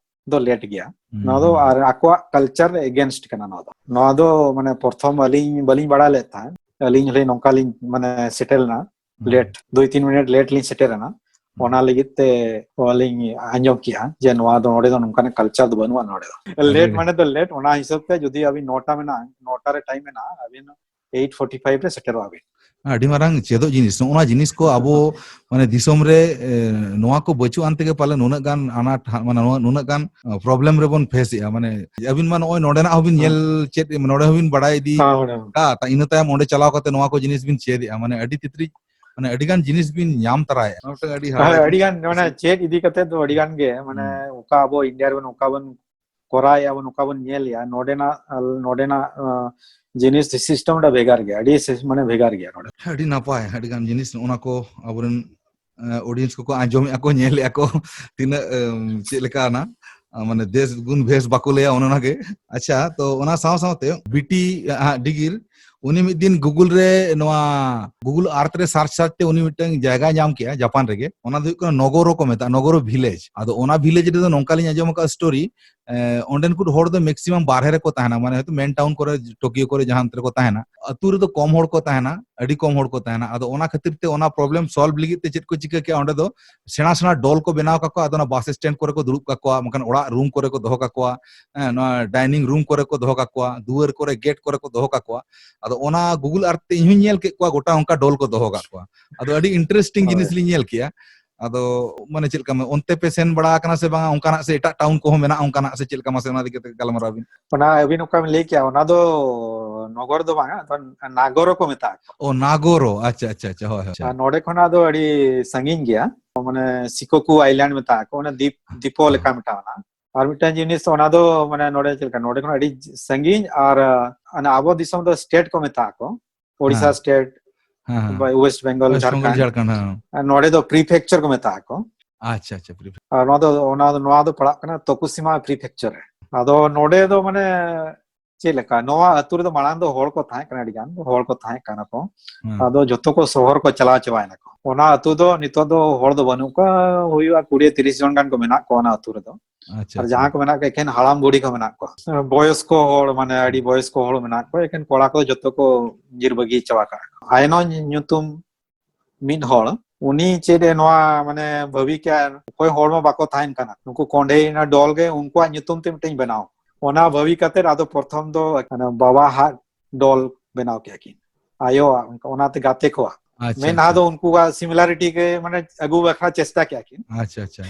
ᱫᱚ ᱞᱮᱴ ᱜᱮᱭᱟ᱾ ᱦᱩᱸ, ᱱᱚᱣᱟ ᱫᱚ ᱦᱩᱸ᱾ ᱟᱨ ᱟᱠᱚᱣᱟᱜ ᱠᱟᱞᱪᱟᱨ ᱮᱜᱮᱱᱥᱴ ᱠᱟᱱᱟ ᱱᱚᱣᱟ ᱫᱚ᱾ ᱱᱚᱣᱟ ᱫᱚ ᱢᱟᱱᱮ ᱯᱨᱚᱛᱷᱚᱢ ᱟᱹᱞᱤᱧ ᱵᱟᱹᱞᱤᱧ ᱵᱟᱲᱟᱭ ᱞᱮᱫ ᱛᱟᱦᱮᱸᱫ᱾ ᱟᱹᱞᱤᱧ ᱦᱚᱸᱞᱤᱧ ᱱᱚᱝᱠᱟ ᱞᱤᱧ ᱢᱟᱱᱮ ᱥᱮᱴᱮᱨ ᱞᱮᱱᱟ, ᱦᱩᱸ᱾ ᱞᱮᱴ, ᱫᱩᱭ ᱛᱤᱱ ᱢᱤᱱᱤᱴ ᱞᱮᱴ ᱞᱤᱧ ᱥᱮᱴᱮᱨ ᱮᱱᱟ᱾ ᱦᱩᱸ᱾ ᱚᱱᱟ ᱞᱟᱹᱜᱤᱫ ᱛᱮ ᱟᱹᱞᱤᱧ ᱟᱸᱡᱚᱢ ᱠᱮᱜᱼᱟ ᱡᱮ ᱱᱚᱣᱟ ᱫᱚ ᱱᱚᱰᱮ ᱫᱚ ᱱᱚᱝᱠᱟᱱᱟᱜ ᱠᱟᱞᱪᱟᱨ ᱫᱚ ᱵᱟᱹᱱᱩᱜᱼᱟ ᱱᱚᱰᱮ ᱫᱚ᱾ ᱟᱹᱰᱤ ᱞᱮᱴ ᱟᱹᱰᱤ᱾ ᱢᱟᱱᱮ ᱫᱚ ᱞᱮᱴ, ᱚᱱᱟ ᱦᱤᱥᱟᱹᱵ ᱛᱮ ᱡᱩᱫᱤ ᱟᱹᱵᱤᱱ ᱱᱚᱴᱟ ᱢᱮᱱᱟᱜᱼᱟ, ᱱᱚᱴᱟ ᱨᱮ ᱴᱟᱭᱤᱢ ᱢᱮᱱᱟᱜᱼᱟ, ᱟᱹᱵᱤᱱ ᱮᱭᱤᱴ ᱯᱷᱳᱨᱴᱤ ᱯᱷᱟᱭᱤᱵᱷ ᱨᱮ ᱥᱮᱴᱮᱨᱚᱜ ᱟᱹᱵᱤᱱ᱾ ᱟᱹᱰᱤ ᱢᱟᱨᱟᱝ ᱪᱮᱫᱚᱜ ᱡᱤᱱᱤᱥ᱾ ᱱᱚᱜᱼᱚ ᱱᱚᱣᱟ ᱡᱤᱱᱤᱥ ᱠᱚ ᱟᱵᱚ ᱢᱟᱱᱮ ᱫᱤᱥᱚᱢ ᱨᱮ, ᱮ, ᱱᱚᱣᱟ ᱠᱚ ᱵᱟᱹᱪᱩᱜ ᱟᱱ ᱛᱮᱜᱮ ᱯᱟᱞᱮ ᱱᱩᱱᱟᱹᱜ ᱜᱟᱱ ᱟᱱᱟᱴ ᱦᱟ-, ᱢᱟᱱᱮ ᱱᱚᱣᱟ ᱱᱩᱱᱟᱹᱜ ᱜᱟᱱ, ᱟ, problem ᱨᱮᱵᱚᱱ face ᱮᱜᱼᱟ᱾ ᱢᱟᱱᱮ ᱟᱹᱵᱤᱱ ᱢᱟ ᱱᱚᱜᱼᱚᱭ ᱱᱚᱰᱮᱱᱟᱜ ᱦᱚᱸᱵᱤᱱ ᱦᱮᱸ᱾ ᱧᱮᱞ ᱪᱮᱫ, ᱱᱚᱰᱮ ᱦᱚᱸᱵᱤᱱ ᱵᱟᱲᱟᱭ ᱤᱫᱤ ᱦᱮᱸ, ᱦᱮᱸ᱾ ᱠᱟᱜᱼᱟ, ᱤᱱᱟᱹ ᱛᱟᱭᱚᱢ ᱚᱸᱰᱮ ᱪᱟᱞᱟᱣ ᱠᱟᱛᱮ ᱱᱚᱣᱟ ᱠᱚ ᱡᱤᱱᱤᱥ ᱵᱤᱱ ᱪᱮᱫ ᱮᱜᱼᱟ᱾ ᱢᱟᱱᱮ ᱟᱹᱰᱤ ᱛᱤᱛᱨᱤᱡ, ᱢᱟᱱᱮ ᱟᱹᱰᱤ ᱜᱟᱱ ᱡᱤᱱᱤᱥ ᱵᱤᱱ ᱧᱟᱢ ᱛᱟᱨᱟᱭᱮᱜᱼᱟ᱾ ᱱᱚᱣᱟ ᱢᱤᱫᱴᱟᱝ ᱟᱹᱰᱤ ᱦᱟᱦᱟᱲᱟ ᱦᱮᱸ, ᱡᱤᱱᱤᱥ᱾ ᱟᱹᱰᱤ ᱜᱟᱱ ᱚᱱᱟ ᱪᱮᱫ ᱤᱫᱤ ᱠᱟᱛᱮ ᱫᱚ ᱟᱹᱰᱤ ᱜᱟᱱ ᱜᱮ, ᱢᱟᱱᱮ ᱦᱩᱸ᱾ ᱚᱠᱟ ᱟᱵᱚ ᱤᱱᱰᱤᱭᱟ ᱨᱮᱵᱚᱱ, ᱚᱠᱟ ᱵᱚᱱ ᱠᱚᱨᱟᱣᱮᱜᱼᱟ ᱵᱚᱱ, ᱚᱠᱟ ᱵᱚᱱ ᱧᱮᱞᱮᱜᱼᱟ, ᱱᱚᱰᱮᱱᱟᱜ, ᱱᱚᱰᱮᱱᱟᱜ, ᱟ, ᱡᱤᱱᱤᱥ system ᱴᱟ ᱵᱷᱮᱜᱟᱨ ᱜᱮᱭᱟ, ᱟᱹᱰᱤ ᱥᱤᱥ-, ᱢᱟᱱᱮ ᱵᱷᱮᱜᱟᱨ ᱜᱮᱭᱟ ᱱᱚᱰᱮ᱾ ᱟᱹᱰᱤ ᱱᱟᱯᱟᱭ, ᱟᱹᱰᱤ ᱜᱟᱱ ᱡᱤᱱᱤᱥ ᱱᱚᱜᱼᱚ ᱱᱟ ᱠᱚ ᱟᱵᱚᱨᱮᱱ, ᱮ, audience ᱠᱚᱠᱚ ᱟᱸᱡᱚᱢᱮᱜᱼᱟ ᱠᱚ, ᱧᱮᱞᱮᱜᱼᱟ ᱠᱚ, ᱛᱤᱱᱟᱹᱜ, ᱮᱢ, ᱪᱮᱫ ᱞᱮᱠᱟ ᱟᱱᱟ, ᱟ, ᱢᱟᱱᱮ ᱫᱮᱥ ᱜᱩᱱ ᱵᱷᱮᱥ ᱵᱟᱠᱚ ᱞᱟᱹᱭᱟ, ᱚᱱᱮ ᱚᱱᱟ ᱜᱮ᱾ ᱟᱪᱪᱷᱟ, ᱛᱚ ᱚᱱᱟ ᱥᱟᱶ ᱥᱟᱶᱛᱮ ᱵᱤᱴᱤ, ᱟ, ᱰᱤᱜᱤᱨ, ᱩᱱᱤ ᱢᱤᱫ ᱫᱤᱱ Google ᱨᱮ, ᱱᱚᱣᱟ Google Earth ᱨᱮ search search ᱛᱮ ᱩᱱᱤ ᱢᱤᱫᱴᱟᱝ ᱡᱟᱭᱜᱟᱭ ᱧᱟᱢ ᱠᱮᱜᱼᱟ ᱡᱟᱯᱟᱱ ᱨᱮᱜᱮ, ᱚᱱᱟ ᱫᱚ ᱦᱩᱭᱩᱜ ᱠᱟᱱᱟ ᱱᱚᱜᱚᱨᱚ ᱠᱚ ᱢᱮᱛᱟᱜᱼᱟ, ᱱᱚᱜᱚᱨᱚ village᱾ ᱟᱫᱚ ᱚᱱᱟ village ᱨᱮᱫᱚ ᱱᱚᱝᱠᱟ ᱞᱤᱧ ᱟᱸᱡᱚᱢ ᱟᱠᱟᱫᱼᱟ story, ᱮ, ᱚᱸᱰᱮᱱ ᱠᱚ ᱦᱚᱲ ᱫᱚ maximum ᱵᱟᱨᱦᱮ ᱨᱮᱠᱚ ᱛᱟᱦᱮᱱᱟ, ᱢᱟᱱᱮ ᱦᱚᱭᱛᱳ main town ᱠᱚᱨᱮ, ᱴᱳᱠᱤᱭᱳ ᱠᱚᱨᱮ ᱡᱟᱦᱟᱸ ᱚᱱᱛᱮ ᱨᱮᱠᱚ ᱛᱟᱦᱮᱱᱟ᱾ ᱟᱹᱛᱩ ᱨᱮᱫᱚ ᱠᱚᱢ ᱦᱚᱲ ᱠᱚ ᱛᱟᱦᱮᱱᱟ, ᱟᱹᱰᱤ ᱠᱚᱢ ᱦᱚᱲ ᱠᱚ ᱛᱟᱦᱮᱱᱟ᱾ ᱟᱫᱚ ᱚᱱᱟ ᱠᱷᱟᱹᱛᱤᱨ ᱛᱮ ᱚᱱᱟ problem solve ᱞᱟᱹᱜᱤᱫ ᱛᱮ ᱪᱮᱫ ᱠᱚ ᱪᱤᱠᱟᱹ ᱠᱮᱜᱼᱟ, ᱚᱸᱰᱮ ᱫᱚ ᱥᱮᱬᱟ ᱥᱮᱬᱟ ᱰᱚᱞ ᱠᱚ ᱵᱮᱱᱟᱣ ᱠᱟᱠᱚᱣᱟ, ᱟᱫᱚ ᱚᱱᱟ bus stand ᱠᱚᱨᱮ ᱠᱚ ᱫᱩᱲᱩᱵ ᱠᱟᱠᱚᱣᱟ, ᱵᱟᱝᱠᱷᱟᱱ ᱚᱲᱟᱜ room ᱠᱚᱨᱮ ᱠᱚ ᱫᱚᱦᱚ ᱠᱟᱠᱚᱣᱟ, ᱦᱮᱸ, ᱱᱚᱣᱟ dining room ᱠᱚᱨᱮ ᱠᱚ ᱫᱚᱦᱚ ᱠᱟᱠᱚᱣᱟ, ᱫᱩᱣᱟᱹᱨ ᱠᱚᱨᱮ, gate ᱠᱚᱨᱮ ᱠᱚ ᱫᱚᱦᱚ ᱠᱟᱠᱚᱣᱟ᱾ ᱟᱫᱚ ᱚᱱᱟ Google Earth ᱛᱮ ᱤᱧ ᱦᱚᱸᱧ ᱧᱮᱞ ᱠᱮᱫ ᱠᱚᱣᱟ, ᱜᱚᱴᱟ ᱚᱱᱠᱟ ᱰᱚᱞ ᱠᱚ ᱫᱚᱦᱚ ᱠᱟᱜ ᱠᱚᱣᱟ᱾ ᱟᱫᱚ ᱟᱹᱰᱤ interesting ᱦᱳᱭ᱾ ᱡᱤᱱᱤᱥ ᱞᱤᱧ ᱧᱮᱞ ᱠᱮᱜᱼᱟ᱾ ᱟᱫᱚ ᱢᱟᱱᱮ ᱪᱮᱫ ᱞᱮᱠᱟ, ᱚᱱᱛᱮ ᱯᱮ ᱥᱮᱱ ᱵᱟᱲᱟ ᱟᱠᱟᱱᱟ ᱥᱮ ᱵᱟᱝᱟ? ᱚᱱᱠᱟᱱᱟᱜ ᱥᱮ ᱮᱴᱟᱜ town ᱠᱚᱦᱚᱸ ᱢᱮᱱᱟᱜᱼᱟ ᱚᱱᱠᱟᱱᱟᱜ ᱥᱮ ᱪᱮᱫ ᱞᱮᱠᱟ? ᱢᱟᱥᱮ ᱚᱱᱟ ᱤᱫᱤ ᱠᱟᱛᱮ ᱜᱟᱞᱢᱟᱨᱟᱣ ᱵᱤᱱ᱾ ᱚᱱᱟ ᱟᱹᱵᱤᱱ ᱚᱠᱟ ᱵᱤᱱ ᱞᱟᱹᱭ ᱠᱮᱜᱼᱟ, ᱚᱱᱟ ᱫᱚ ᱱᱚᱜᱚᱨ ᱫᱚ ᱵᱟᱝᱟ, ᱛᱚ ᱱᱟᱜᱚᱨᱚ ᱠᱚ ᱢᱮᱛᱟᱜᱼᱟ᱾ ᱚ, ᱱᱟᱜᱚᱨᱚ, ᱟᱪᱪᱷᱟ, ᱟᱪᱪᱷᱟ, ᱟᱪᱪᱷᱟ, ᱦᱳᱭ, ᱦᱳᱭ, ᱟᱪᱪᱷᱟ᱾ ᱟᱨ ᱱᱚᱰᱮ ᱠᱷᱚᱱᱟᱜ ᱫᱚ ᱟᱹᱰᱤ ᱥᱟᱺᱜᱤᱧ ᱜᱮᱭᱟ, ᱢᱟᱱᱮ ᱥᱤᱠᱳᱠᱩ island ᱢᱮᱛᱟᱜᱼᱟ ᱠᱚ, ᱚᱱᱟ ᱫᱤᱯ, ᱫᱤᱯᱚ ᱦᱮᱸ᱾ ᱞᱮᱠᱟ ᱢᱤᱫᱴᱟᱝ ᱚᱱᱟ᱾ ᱟᱨ ᱢᱤᱫᱴᱟᱝ ᱡᱤᱱᱤᱥ, ᱚᱱᱟ ᱫᱚ ᱢᱟᱱᱮ ᱱᱚᱰᱮ ᱪᱮᱫ ᱞᱮᱠᱟ, ᱱᱚᱰᱮ ᱠᱷᱚᱱᱟᱜ ᱟᱹᱰᱤ ᱥᱟᱺᱜᱤᱧ, ᱟᱨ, ᱟᱨ ᱚᱱᱟ ᱟᱵᱚ ᱫᱤᱥᱚᱢ ᱫᱚ state ᱠᱚ ᱢᱮᱛᱟᱜᱼᱟ ᱠᱚ, ᱳᱰᱤᱥᱟ ᱦᱮᱸ᱾ State, ᱦᱮᱸ, ᱦᱮᱸ᱾ West Bengal, West Bengal, Jharkhand. Jharkhand, ᱦᱮᱸ᱾ ᱟᱨ ᱱᱚᱰᱮ ᱫᱚ prefecture ᱠᱚ ᱢᱮᱛᱟᱜᱼᱟ ᱠᱚ᱾ ᱟᱪᱪᱷᱟ, ᱟᱪᱪᱷᱟ, prefecture᱾ ᱟᱨ ᱱᱚᱣᱟ ᱫᱚ, ᱚᱱᱟ, ᱱᱚᱣᱟ ᱫᱚ ᱯᱟᱲᱟᱜ ᱠᱟᱱᱟ ᱛᱳᱠᱩᱥᱤᱢᱟ prefecture ᱨᱮ᱾ ᱟᱫᱚ ᱱᱚᱰᱮ ᱫᱚ ᱢᱟᱱᱮ ᱪᱮᱫ ᱞᱮᱠᱟ, ᱱᱚᱣᱟ ᱟᱹᱛᱩ ᱨᱮᱫᱚ ᱢᱟᱲᱟᱝ ᱫᱚ ᱦᱚᱲ ᱠᱚ ᱛᱟᱦᱮᱸ ᱠᱟᱱᱟ, ᱟᱹᱰᱤ ᱜᱟᱱ ᱦᱚᱲ ᱠᱚ ᱛᱟᱦᱮᱸ ᱠᱟᱱᱟ ᱠᱚ᱾ ᱦᱮᱸ᱾ ᱟᱫᱚ ᱡᱚᱛᱚ ᱠᱚ ᱥᱚᱦᱚᱨ ᱠᱚ ᱪᱟᱞᱟᱣ ᱪᱟᱵᱟᱭᱮᱱᱟ ᱠᱚ᱾ ᱚᱱᱟ ᱟᱹᱛᱩ ᱫᱚ ᱱᱤᱛᱚᱜ ᱫᱚ ᱦᱚᱲ ᱫᱚ ᱵᱟᱹᱱᱩᱜ ᱠᱚᱣᱟ, ᱦᱩᱭᱩᱜᱼᱟ ᱠᱩᱲᱤ ᱛᱤᱨᱤᱥ ᱡᱚᱱ ᱜᱟᱱ ᱠᱚ ᱢᱮᱱᱟᱜ ᱠᱚᱣᱟ ᱚᱱᱟ ᱟᱹᱛᱩ ᱨᱮᱫᱚ᱾ ᱟᱪᱪᱷᱟ, ᱟᱨ ᱟᱪᱪᱷᱟ᱾ ᱡᱟᱦᱟᱸ ᱠᱚ ᱢᱮᱱᱟᱜ ᱠᱚᱣᱟ, ᱮᱠᱷᱮᱱ ᱦᱟᱲᱟᱢ ᱵᱩᱲᱦᱤ ᱠᱚ ᱢᱮᱱᱟᱜ ᱠᱚᱣᱟ᱾ ᱵᱚᱭᱚᱥᱠᱚ ᱦᱚᱲ, ᱢᱟᱱᱮ ᱟᱹᱰᱤ ᱵᱚᱭᱚᱥᱠᱚ ᱦᱚᱲ ᱢᱮᱱᱟᱜ ᱠᱚᱣᱟ, ᱮᱠᱷᱮᱱ ᱠᱚᱲᱟ ᱠᱚ ᱡᱚᱛᱚ ᱠᱚ ᱧᱤᱨ ᱵᱟᱹᱜᱤ ᱪᱟᱵᱟ ᱠᱟᱜᱼᱟ᱾ ᱟᱭᱱᱚ ᱧᱩᱛᱩᱢ ᱢᱤᱫ ᱦᱚᱲ, ᱩᱱᱤ ᱪᱮᱫ ᱮ ᱱᱚᱣᱟ, ᱢᱟᱱᱮ, ᱵᱷᱟᱹᱵᱤ ᱠᱮᱜᱼᱟ, ᱚᱠᱚᱭ ᱦᱚᱲ ᱢᱟ ᱵᱟᱠᱚ ᱛᱟᱦᱮᱱ ᱠᱟᱱᱟ, ᱱᱩᱠᱩ ᱠᱚᱸᱰᱮᱭᱱᱟ ᱰᱚᱞ ᱜᱮ ᱩᱱᱠᱩᱣᱟᱜ ᱧᱩᱛᱩᱢ ᱛᱮ ᱢᱤᱫᱴᱮᱱ ᱵᱮᱱᱟᱣ᱾ ᱚᱱᱟ ᱵᱷᱟᱹᱵᱤ ᱠᱟᱛᱮ ᱟᱫᱚ ᱯᱨᱚᱛᱷᱚᱢ ᱫᱚ, ᱢᱟᱱᱮ, ᱵᱟᱵᱟ ᱦᱟᱜ ᱰᱚᱞ ᱵᱮᱱᱟᱣ ᱠᱮᱜᱼᱟ ᱠᱤᱱ᱾ ᱟᱭᱳᱣᱟᱜ, ᱚᱱᱠᱟ, ᱚᱱᱟᱛᱮ ᱜᱟᱛᱮ ᱠᱚᱣᱟᱜ᱾ ᱟᱪᱪᱷᱟ, ᱢᱮᱱ ᱟᱪᱪᱷᱟ᱾ ᱫᱚ ᱩᱱᱠᱩᱣᱟᱜ similarity ᱜᱮ, ᱢᱟᱱᱮ, ᱟᱹᱜᱩ ᱵᱟᱠᱷᱨᱟ ᱪᱮᱥᱴᱟ ᱠᱮᱜᱼᱟ ᱠᱤᱱ᱾ ᱟᱪᱪᱷᱟ, ᱟᱪᱪᱷᱟ᱾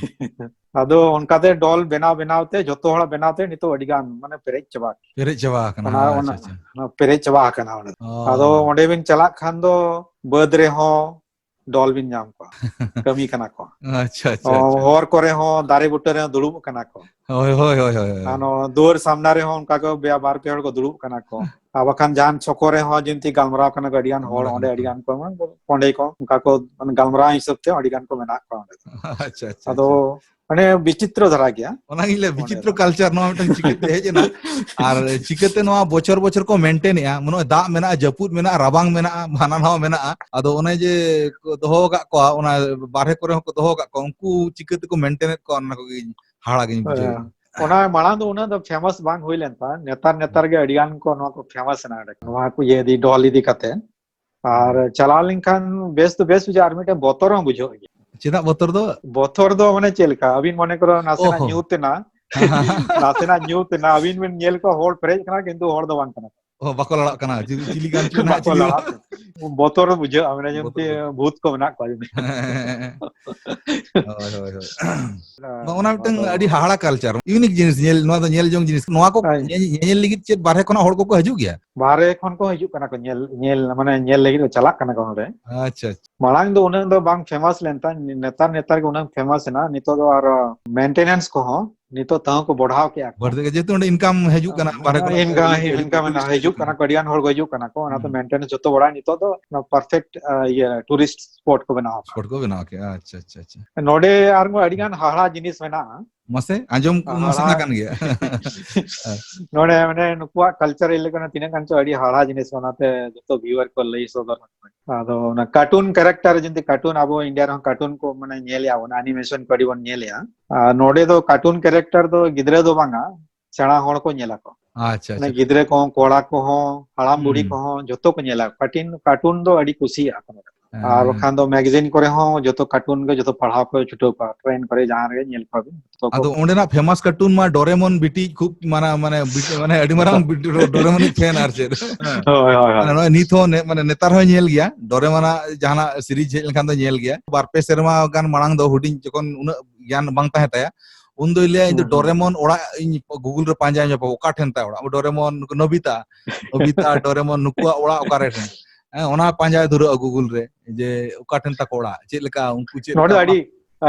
ᱟᱫᱚ ᱚᱱᱠᱟᱛᱮ ᱰᱚᱞ ᱵᱮᱱᱟᱣ ᱵᱮᱱᱟᱣ ᱛᱮ, ᱡᱚᱛᱚ ᱦᱚᱲᱟᱜ ᱵᱮᱱᱟᱣ ᱛᱮ ᱱᱤᱛᱚᱜ ᱟᱹᱰᱤ ᱜᱟᱱ, ᱢᱟᱱᱮ, ᱯᱮᱨᱮᱡ ᱪᱟᱵᱟ᱾ ᱯᱮᱨᱮᱡ ᱪᱟᱵᱟ ᱟᱠᱟᱱᱟ᱾ ᱚᱱᱟ, ᱟᱪᱪᱷᱟ, ᱚᱱᱟ, ᱟᱪᱪᱷᱟ᱾ ᱚᱱᱟ ᱯᱮᱨᱮᱡ ᱪᱟᱵᱟ ᱟᱠᱟᱱᱟ ᱚᱸᱰᱮ ᱫᱚ᱾ ᱚ᱾ ᱟᱫᱚ ᱚᱸᱰᱮ ᱵᱤᱱ ᱪᱟᱞᱟᱜ ᱠᱷᱟᱱ ᱫᱚ ᱵᱟᱹᱫᱽ ᱨᱮᱦᱚᱸ ᱰᱚᱞ ᱵᱤᱱ ᱧᱟᱢ ᱠᱚᱣᱟ, ᱠᱟᱹᱢᱤ ᱠᱟᱱᱟ ᱠᱚ᱾ ᱟᱪᱪᱷᱟ, ᱟᱪᱪᱷᱟ, ᱚ, ᱟᱪᱪᱷᱟ᱾ ᱦᱚᱨ ᱠᱚᱨᱮ ᱦᱚᱸ, ᱫᱟᱨᱮ ᱵᱩᱴᱟᱹ ᱨᱮᱦᱚᱸ ᱫᱩᱲᱩᱵ ᱠᱟᱱᱟ ᱠᱚ᱾ ᱦᱳᱭ, ᱦᱳᱭ, ᱦᱳᱭ, ᱦᱳᱭ, ᱦᱳᱭ᱾ ᱟᱨ ᱱᱚᱣᱟ ᱫᱩᱣᱟᱹᱨ ᱥᱟᱢᱱᱟ ᱨᱮᱦᱚᱸ ᱚᱱᱠᱟ ᱠᱚ ᱵᱮ-, ᱵᱟᱨ ᱯᱮ ᱦᱚᱲ ᱠᱚ ᱫᱩᱲᱩᱵ ᱠᱟᱱᱟ ᱠᱚ᱾ ᱟᱨ ᱵᱟᱠᱷᱟᱱ ᱡᱟᱦᱟᱱ ᱪᱷᱚᱠᱚ ᱨᱮᱦᱚᱸ ᱡᱤᱱᱛᱤ ᱜᱟᱞᱢᱟᱨᱟᱣ ᱠᱟᱱᱟ ᱠᱚ, ᱟᱹᱰᱤ ᱜᱟᱱ ᱦᱚᱲ ᱜᱟᱞᱢᱟᱨᱟᱣ ᱚᱸᱰᱮ, ᱠᱟᱱᱟ ᱟᱹᱰᱤ ᱠᱚ᱾ ᱜᱟᱱ ᱠᱚ, ᱚᱸᱰᱮ ᱠᱚ, ᱚᱱᱠᱟ ᱠᱚ, ᱢᱟᱱᱮ, ᱜᱟᱞᱢᱟᱨᱟᱣ ᱦᱤᱥᱟᱹᱵ ᱛᱮ ᱟᱹᱰᱤ ᱜᱟᱱ ᱠᱚ ᱢᱮᱱᱟᱜ ᱠᱚᱣᱟ ᱚᱸᱰᱮ ᱫᱚ᱾ ᱟᱪᱪᱷᱟ, ᱟᱪᱪᱷᱟ, ᱟᱫᱚ, ᱟᱪᱪᱷᱟ᱾ ᱢᱟᱱᱮ, ᱵᱤᱪᱤᱛᱨᱚ ᱫᱷᱟᱨᱟ ᱜᱮᱭᱟ᱾ ᱚᱱᱟᱜᱤᱧ ᱞᱟᱹᱭᱟ, ᱚᱸᱰᱮ ᱵᱤᱪᱤᱛᱨᱚ ᱫᱚ᱾ Culture ᱱᱚᱣᱟ ᱢᱤᱫᱴᱟᱝ ᱪᱤᱠᱟᱹᱛᱮ ᱦᱮᱡ ᱮᱱᱟ? ᱟᱨ ᱪᱤᱠᱟᱹᱛᱮ ᱱᱚᱣᱟ ᱵᱚᱪᱷᱚᱨ ᱵᱚᱪᱷᱚᱨ ᱠᱚ maintain ᱮᱜᱼᱟ? ᱢᱟᱱᱮ, ᱫᱟᱜ ᱢᱮᱱᱟᱜᱼᱟ, ᱡᱟᱹᱯᱩᱫ ᱢᱮᱱᱟᱜᱼᱟ, ᱨᱟᱵᱟᱝ ᱢᱮᱱᱟᱜᱼᱟ, ᱦᱟᱱᱟ ᱱᱟᱣᱟ ᱢᱮᱱᱟᱜᱼᱟ᱾ ᱟᱫᱚ ᱚᱱᱮ ᱡᱮ ᱠᱚ ᱫᱚᱦᱚ ᱟᱠᱟᱫ ᱠᱚᱣᱟ, ᱚᱱᱟ ᱵᱟᱨᱦᱮ ᱠᱚᱨᱮ ᱦᱚᱸᱠᱚ ᱫᱚᱦᱚ ᱟᱠᱟᱫ ᱠᱚᱣᱟ, ᱩᱱᱠᱩ ᱪᱤᱠᱟᱹ ᱛᱮᱠᱚ maintain ᱮᱫ ᱠᱚᱣᱟ, ᱚᱱᱟ ᱠᱚᱜᱮ ᱦᱟᱦᱟᱲᱟ ᱜᱤᱧ ᱵᱩᱡᱷᱟᱹᱣ ᱮᱫᱟ᱾ ᱦᱮᱸ᱾ ᱚᱱᱟ ᱢᱟᱲᱟᱝ ᱫᱚ ᱩᱱᱟᱹᱜ ᱫᱚ famous ᱵᱟᱝ ᱦᱩᱭ ᱞᱮᱱ ᱛᱟᱦᱮᱸᱫ᱾ ᱱᱮᱛᱟᱨ, ᱱᱮᱛᱟᱨ ᱜᱮ ᱟᱹᱰᱤ ᱜᱟᱱ ᱠᱚ ᱱᱚᱣᱟ ᱠᱚ famous ᱮᱱᱟ ᱚᱸᱰᱮ᱾ ᱱᱚᱣᱟ ᱠᱚ ᱤᱭᱟᱹ ᱤᱫᱤ, ᱰᱚᱞ ᱤᱫᱤ ᱠᱟᱛᱮ᱾ ᱟᱨ ᱪᱟᱞᱟᱣ ᱞᱮᱱᱠᱷᱟᱱ ᱵᱮᱥ ᱫᱚ ᱵᱮᱥ ᱵᱩᱡᱷᱟᱹᱜᱼᱟ, ᱟᱨ ᱢᱤᱫᱴᱮᱱ ᱵᱚᱛᱚᱨ ᱦᱚᱸ ᱵᱩᱡᱷᱟᱹᱜ ᱜᱮᱭᱟ᱾ ᱪᱮᱫᱟᱜ ᱵᱚᱛᱚᱨ ᱫᱚ? ᱵᱚᱛᱚᱨ ᱫᱚ ᱢᱟᱱᱮ ᱪᱮᱫ ᱞᱮᱠᱟ? ᱟᱹᱵᱤᱱ ᱢᱚᱱᱮ ᱠᱚᱨᱚ ᱱᱟᱥᱮᱱᱟᱜ ᱚᱦᱚ᱾ ᱧᱩᱛ ᱮᱱᱟ, ᱱᱟᱥᱮᱱᱟᱜ ᱧᱩᱛ ᱮᱱᱟ, ᱟᱹᱵᱤᱱ ᱵᱤᱱ ᱧᱮᱞ ᱠᱚᱣᱟ ᱦᱚᱲ ᱯᱮᱨᱮᱡ ᱠᱟᱱᱟ, ᱠᱤᱱᱛᱩ ᱦᱚᱲ ᱫᱚ ᱵᱟᱝ ᱠᱟᱱᱟ ᱠᱚ᱾ ᱚ, ᱵᱟᱠᱚ ᱞᱟᱲᱟᱜ ᱠᱟᱱᱟ᱾ ᱪᱤᱞᱤ, ᱪᱤᱞᱤ ᱠᱟᱱ ᱪᱚ ᱱᱟᱦᱟᱜ ᱵᱟᱠᱚ ᱪᱤᱞᱤ ᱞᱟᱲᱟᱜ ᱠᱟᱱᱟ᱾ ᱵᱚᱛᱚᱨ ᱵᱩᱡᱷᱟᱹᱜᱼᱟ, ᱢᱟᱱᱮ ᱡᱮᱢᱛᱤ ᱵᱚᱛᱚᱨ ᱵᱩᱡᱷᱟᱹᱜᱼᱟ᱾ ᱵᱷᱩᱛ ᱠᱚ ᱢᱮᱱᱟᱜ ᱠᱚᱣᱟ ᱡᱩᱫᱤ᱾ ᱦᱮᱸ, ᱦᱮᱸ, ᱦᱮᱸ, ᱦᱮᱸ᱾ ᱦᱳᱭ, ᱦᱳᱭ, ᱦᱳᱭ᱾ ᱱᱚᱜᱼᱚ ᱱᱟ ᱱᱚᱣᱟ ᱢᱤᱫᱴᱟᱝ ᱫᱚ ᱟᱹᱰᱤ ᱦᱟᱦᱟᱲᱟ culture, unique ᱡᱤᱱᱤᱥ, ᱧᱮᱞ, ᱱᱚᱣᱟ ᱫᱚ ᱧᱮᱞ ᱡᱚᱝ ᱡᱤᱱᱤᱥ᱾ ᱱᱚᱣᱟ ᱠᱚ ᱦᱳᱭ᱾ ᱧᱮ-, ᱧᱮᱧᱮᱞ ᱞᱟᱹᱜᱤᱫ ᱪᱮᱫ ᱵᱟᱨᱦᱮ ᱠᱷᱚᱱᱟᱜ ᱦᱚᱲ ᱠᱚᱠᱚ ᱦᱤᱡᱩᱜ ᱜᱮᱭᱟ? ᱵᱟᱦᱨᱮ ᱠᱷᱚᱱ ᱠᱚ ᱦᱤᱡᱩᱜ ᱠᱟᱱᱟ ᱠᱚ ᱧᱮᱞ, ᱧᱮᱞ, ᱢᱟᱱᱮ ᱧᱮᱞ ᱞᱟᱹᱜᱤᱫ ᱠᱚ ᱪᱟᱞᱟᱜ ᱠᱟᱱᱟ ᱠᱚ ᱱᱚᱰᱮ᱾ ᱟᱪᱪᱷᱟ, ᱟᱪᱪᱷᱟ᱾ ᱢᱟᱲᱟᱝ ᱫᱚ ᱩᱱᱟᱹᱜ ᱫᱚ ᱵᱟᱝ famous ᱞᱮᱱ ᱛᱟᱦᱮᱸᱫ, ᱱᱮᱛᱟᱨ, ᱱᱮᱛᱟᱨ ᱜᱮ ᱩᱱᱟᱹᱜ famous ᱮᱱᱟ᱾ ᱱᱤᱛᱚᱜ ᱫᱚ ᱟᱨᱚ maintenance ᱠᱚᱦᱚᱸ ᱱᱤᱛᱚᱜ ᱛᱟᱹᱦᱩ ᱠᱚ ᱵᱚᱲᱦᱟᱣ ᱠᱮᱜᱼᱟ ᱠᱚ᱾ ᱵᱟᱹᱲᱛᱤ ᱠᱟᱛᱮ ᱡᱮᱦᱮᱛᱩ ᱚᱸᱰᱮ income ᱦᱤᱡᱩᱜ ᱠᱟᱱᱟ, ᱵᱟᱦᱨᱮ ᱠᱷᱚᱱᱟᱜ ᱤᱱᱠᱟᱢ, ᱦᱤᱡᱩᱜ ᱠᱟᱱᱟ, ᱤᱱᱠᱟᱢ ᱦᱤᱡᱩᱜ ᱢᱮᱱᱟᱜᱼᱟ, ᱠᱟᱱᱟ᱾ ᱦᱤᱡᱩᱜ ᱠᱟᱱᱟ ᱠᱚ, ᱟᱹᱰᱤ ᱜᱟᱱ ᱦᱚᱲ ᱠᱚ ᱦᱤᱡᱩᱜ ᱠᱟᱱᱟ ᱠᱚ, ᱚᱱᱟᱛᱮ ᱦᱩᱸ᱾ Maintenance ᱡᱚᱛᱚ ᱵᱟᱲᱟᱭ ᱱᱤᱛᱚᱜ ᱫᱚ ᱚᱱᱟ perfect, ᱟ, ᱤᱭᱟᱹ, tourist spot ᱠᱚ ᱵᱮᱱᱟᱣ ᱠᱟᱜᱼᱟ᱾ Spot ᱠᱚ ᱵᱮᱱᱟᱣ ᱠᱮᱜᱼᱟ, ᱟᱪᱪᱷᱟ, ᱟᱪᱪᱷᱟ, ᱟᱪᱪᱷᱟ᱾ ᱱᱚᱰᱮ ᱟᱨᱦᱚᱸ ᱟᱹᱰᱤ ᱜᱟᱱ ᱦᱟᱦᱟᱲᱟ ᱡᱤᱱᱤᱥ ᱢᱮᱱᱟᱜᱼᱟ᱾ ᱢᱟᱥᱮ, ᱟᱸᱡᱚᱢ ᱠᱚ ᱢᱟᱥᱮ ᱦᱟᱦᱟᱲᱟ᱾ ᱠᱟᱱ ᱜᱮᱭᱟ᱾ ᱱᱚᱰᱮ, ᱢᱟᱱᱮ, ᱱᱩᱠᱩᱣᱟᱜ culture ᱤᱫᱤ ᱠᱟᱱᱟ ᱛᱤᱱᱟᱹᱜ ᱜᱟᱱ ᱪᱚ ᱟᱹᱰᱤ ᱦᱟᱦᱟᱲᱟ ᱡᱤᱱᱤᱥ, ᱚᱱᱟᱛᱮ ᱡᱚᱛᱚ viewer ᱠᱚ ᱞᱟᱹᱭ ᱥᱚᱫᱚᱨ᱾ ᱟᱫᱚ ᱚᱱᱟ cartoon character, ᱡᱩᱫᱤ cartoon, ᱟᱵᱚ India ᱨᱮᱦᱚᱸ cartoon ᱠᱚ, ᱢᱟᱱᱮ, ᱧᱮᱞᱮᱜᱼᱟ ᱵᱚᱱ, animation ᱠᱚ ᱟᱹᱰᱤ ᱵᱚᱱ ᱧᱮᱞᱮᱜᱼᱟ᱾ ᱟᱨ ᱱᱚᱰᱮ ᱫᱚ cartoon character ᱫᱚ ᱜᱤᱫᱽᱨᱟᱹ ᱫᱚ ᱵᱟᱝᱟ, ᱥᱮᱬᱟ ᱦᱚᱲ ᱠᱚ ᱧᱮᱞᱟ ᱠᱚ᱾ ᱟᱪᱪᱷᱟ, ᱢᱟᱱᱮ, ᱟᱪᱪᱷᱟ᱾ ᱜᱤᱫᱽᱨᱟᱹ ᱠᱚᱦᱚᱸ, ᱠᱚᱲᱟ ᱠᱚᱦᱚᱸ, ᱦᱟᱲᱟᱢ ᱵᱩᱲᱦᱤ ᱦᱩᱸ᱾ ᱠᱚᱦᱚᱸ, ᱡᱚᱛᱚ ᱠᱚ ᱧᱮᱞᱟ᱾ Cartoon, cartoon ᱫᱚ ᱟᱹᱰᱤ ᱠᱩᱥᱤᱭᱟᱜᱼᱟ ᱠᱚ ᱱᱚᱰᱮ᱾ ᱟᱨ ᱵᱟᱠᱷᱟᱱ ᱫᱚ ᱢᱮᱜᱟᱡᱤᱱ ᱠᱚᱨᱮ ᱦᱚᱸ ᱡᱚᱛᱚ ᱠᱟᱨᱴᱩᱱ ᱜᱮ ᱡᱚᱛᱚ ᱯᱟᱲᱦᱟᱣ ᱠᱚ ᱪᱷᱩᱴᱟᱹᱣ ᱠᱚᱜᱼᱟ, ᱴᱨᱮᱱ ᱠᱚᱨᱮ ᱡᱟᱦᱟᱸ ᱨᱮᱜᱮ ᱧᱮᱞ ᱠᱚᱣᱟ ᱵᱤᱱ, ᱡᱚᱛᱚ ᱠᱚ ᱟᱫᱚ ᱚᱸᱰᱮᱱᱟᱜ ᱯᱷᱮᱢᱟᱥ ᱠᱟᱨᱴᱩᱱ ᱢᱟ ᱰᱳᱨᱮᱢᱚᱱ ᱵᱤᱴᱤᱡ ᱠᱷᱩᱵ ᱢᱟᱱᱟ-, ᱢᱟᱱᱮ ᱵᱤᱴ-, ᱢᱟᱱᱮ ᱟᱹᱰᱤ ᱢᱟᱨᱟᱝ ᱵᱤᱴ-, ᱰᱳᱨᱮᱢᱚᱱ ᱤᱡ ᱯᱷᱮᱱ ᱟᱨ ᱪᱮᱫ᱾ ᱦᱳᱭ, ᱦᱳᱭ, ᱦᱳᱭ᱾ ᱢᱟᱱᱮ ᱱᱚᱜᱼᱚᱭ ᱱᱤᱛ ᱦᱚᱸ ᱱᱮ-, ᱢᱟᱱᱮ ᱱᱮᱛᱟᱨ ᱦᱚᱸᱭ ᱧᱮᱞ ᱜᱮᱭᱟ, ᱰᱳᱨᱮᱢᱚᱱᱟᱜ ᱡᱟᱦᱟᱱᱟᱜ ᱥᱤᱨᱤᱡᱽ ᱦᱮᱡ ᱞᱮᱱᱠᱷᱟᱱ ᱫᱚ ᱧᱮᱞ ᱜᱮᱭᱟ᱾ ᱵᱟᱨ ᱯᱮ ᱥᱮᱨᱢᱟ ᱜᱟᱱ ᱢᱟᱲᱟᱝ ᱫᱚ ᱦᱩᱰᱤᱧ ᱡᱚᱠᱷᱚᱱ ᱩᱱᱟᱹᱜ ᱜᱮᱭᱟᱱ ᱵᱟᱝ ᱛᱟᱦᱮᱸ ᱛᱟᱭᱟ, ᱩᱱ ᱫᱚᱭ ᱞᱟᱹᱭᱟ, "ᱤᱧ ᱫᱚ ᱦᱩᱸ, ᱦᱩᱸ᱾ ᱰᱳᱨᱮᱢᱚᱱ ᱚᱲᱟᱜ ᱤᱧ Google ᱨᱮ ᱯᱟᱸᱡᱟᱧ ᱧᱟᱯᱟᱢᱟ, ᱚᱠᱟ ᱴᱷᱮᱱ ᱛᱟᱭ ᱚᱲᱟᱜ?" ᱰᱳᱨᱮᱢᱚᱱ, ᱱᱩᱠᱩ ᱱᱚᱵᱤᱛᱟ, ᱱᱚᱵᱤᱛᱟ, ᱰᱳᱨᱮᱢᱚᱱ, ᱱᱩᱠᱩᱣᱟᱜ ᱚᱲᱟᱜ ᱚᱠᱟᱨᱮ ᱴᱷᱮᱱ? ᱦᱮᱸ, ᱚᱱᱟ ᱯᱟᱸᱡᱟᱭ ᱫᱷᱩᱨᱟᱹᱜᱼᱟ Google ᱨᱮ, ᱡᱮ ᱚᱠᱟ ᱴᱷᱮᱱ ᱛᱟᱠᱚ ᱚᱲᱟᱜ, ᱪᱮᱫ ᱞᱮᱠᱟ, ᱩᱱᱠᱩ ᱪᱮᱫ ᱱᱚᱰᱮ ᱞᱮᱠᱟ ᱫᱚ ᱚᱱᱟ ᱟᱹᱰᱤ,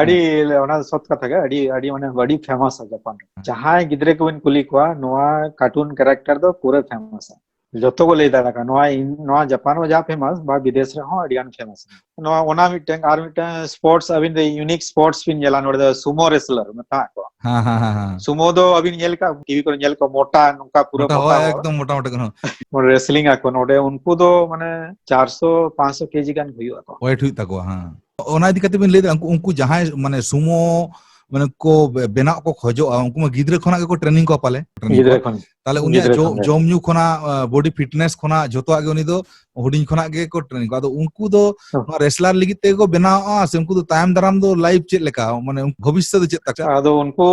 ᱟᱹᱰᱤ, ᱦᱮᱸ᱾ ᱚᱱᱟ ᱫᱚ ᱥᱚᱛ ᱠᱟᱛᱷᱟ ᱜᱮ, ᱟᱹᱰᱤ, ᱟᱹᱰᱤ ᱢᱟᱱᱮ ᱟᱹᱰᱤ ᱯᱷᱮᱢᱟᱥᱟ ᱡᱟᱯᱟᱱ ᱨᱮ᱾ ᱦᱮᱸ᱾ ᱡᱟᱦᱟᱸᱭ ᱜᱤᱫᱽᱨᱟᱹ ᱠᱚᱵᱤᱱ ᱠᱩᱞᱤ ᱠᱚᱣᱟ, ᱱᱚᱣᱟ ᱠᱟᱨᱴᱩᱱ ᱠᱮᱨᱮᱠᱴᱟᱨ ᱫᱚ ᱯᱩᱨᱟᱹ ᱯᱷᱮᱢᱟᱥᱟ᱾ ᱡᱚᱛᱚ ᱠᱚ ᱞᱟᱹᱭ ᱫᱟᱲᱮᱭᱟᱜᱼᱟ, ᱱᱚᱣᱟ ᱤᱧ, ᱱᱚᱣᱟ ᱡᱟᱯᱟᱱ ᱨᱮ ᱡᱟ ᱯᱷᱮᱢᱟᱥ, ᱵᱟ ᱵᱤᱫᱮᱥ ᱨᱮᱦᱚᱸ ᱟᱹᱰᱤ ᱜᱟᱱ ᱯᱷᱮᱢᱟᱥ᱾ ᱱᱚᱣᱟ, ᱚᱱᱟ ᱢᱤᱫᱴᱟᱝ, ᱟᱨ ᱢᱤᱫᱴᱟᱝ ᱥᱯᱳᱨᱴᱥ, ᱟᱹᱵᱤᱱ ᱫᱚ ᱤᱭᱩᱱᱤᱠ ᱥᱯᱳᱨᱴᱥ ᱵᱤᱱ ᱧᱮᱞᱟ, ᱱᱚᱰᱮ ᱫᱚ ᱥᱩᱢᱳ ᱨᱮᱥᱞᱟᱨ ᱢᱮᱛᱟᱜ ᱠᱚᱣᱟ᱾ ᱦᱮᱸ, ᱦᱮᱸ, ᱦᱮᱸ, ᱦᱮᱸ᱾ ᱥᱩᱢᱳ ᱫᱚ ᱟᱹᱵᱤᱱ ᱧᱮᱞ ᱠᱟᱜ, ᱴᱤᱵᱷᱤ ᱠᱚᱨᱮ ᱧᱮᱞ ᱠᱚᱣᱟ, ᱢᱚᱴᱟ, ᱱᱚᱝᱠᱟ ᱯᱩᱨᱟᱹ ᱢᱚᱴᱟ, ᱢᱚᱴᱟ ᱦᱳᱭ, ᱦᱚᱲ᱾ ᱮᱠᱫᱚᱢ ᱢᱚᱴᱟ, ᱢᱚᱴᱟ ᱠᱚ, ᱦᱮᱸ᱾ ᱱᱚᱰᱮ ᱨᱮᱥᱞᱤᱝ ᱟᱠᱚ, ᱱᱚᱰᱮ ᱩᱱᱠᱩ ᱫᱚ ᱢᱟᱱᱮ ᱪᱟᱨᱥᱚ ᱯᱟᱸᱪᱥᱚ ᱠᱮᱡᱤ ᱜᱟᱱ ᱦᱩᱭᱩᱜ ᱟᱠᱚ᱾ ᱳᱭᱮᱴ ᱦᱩᱭᱩᱜ ᱛᱟᱠᱚᱣᱟ, ᱦᱮᱸ᱾ ᱚᱱᱟ ᱤᱫᱤ ᱠᱟᱛᱮ ᱵᱤᱱ ᱞᱟᱹᱭ ᱫᱟᱲᱮᱭᱟᱜᱼᱟ, ᱩᱱᱠᱩ, ᱩᱱᱠᱩ ᱡᱟᱦᱟᱸᱭ ᱢᱟᱱᱮ ᱥᱩᱢᱳ ᱢᱟᱱᱮ ᱠᱚ ᱵᱮ-, ᱵᱮᱱᱟᱣ ᱠᱚ ᱠᱷᱚᱡᱚᱜᱼᱟ, ᱩᱱᱠᱩ ᱢᱟ ᱜᱤᱫᱽᱨᱟᱹ ᱠᱷᱚᱱᱟᱜ ᱜᱮᱠᱚ ᱴᱨᱮᱱᱤᱝ ᱠᱚᱣᱟ ᱯᱟᱞᱮ? ᱴᱨᱮᱱᱤᱝ ᱜᱤᱫᱽᱨᱟᱹ ᱠᱚᱣᱟ᱾ ᱠᱷᱚᱱ᱾ ᱛᱟᱦᱞᱮ ᱩᱱᱤᱭᱟᱜ ᱜᱤᱫᱽᱨᱟᱹ ᱡᱚ-, ᱠᱷᱚᱱ ᱜᱮ᱾ ᱡᱚᱢ ᱧᱩ ᱠᱷᱚᱱᱟᱜ, ᱟ, ᱵᱚᱰᱤ ᱯᱷᱤᱴᱱᱮᱥ ᱠᱷᱚᱱᱟᱜ ᱡᱷᱚᱛᱚᱣᱟᱜ ᱜᱮ ᱩᱱᱤ ᱫᱚ ᱦᱩᱰᱤᱧ ᱠᱷᱚᱱᱟᱜ ᱜᱮᱠᱚ ᱴᱨᱮᱱᱤᱝ ᱠᱚᱣᱟ᱾ ᱟᱫᱚ ᱩᱱᱠᱩ ᱫᱚ ᱦᱚᱸ᱾ ᱱᱚᱣᱟ ᱨᱮᱥᱞᱟᱨ ᱞᱟᱹᱜᱤᱫ ᱛᱮᱜᱮ ᱠᱚ ᱵᱮᱱᱟᱣᱚᱜᱼᱟ ᱥᱮ ᱩᱱᱠᱩ ᱫᱚ ᱛᱟᱭᱚᱢ ᱫᱟᱨᱟᱢ ᱫᱚ ᱞᱟᱭᱤᱯᱷ ᱪᱮᱫ ᱞᱮᱠᱟ? ᱢᱟᱱᱮ ᱩᱱᱠᱩ ᱵᱷᱚᱵᱤᱥᱥᱚᱛ ᱫᱚ ᱪᱮᱫ ᱛᱟᱠᱚ? ᱟᱫᱚ ᱩᱱᱠᱩ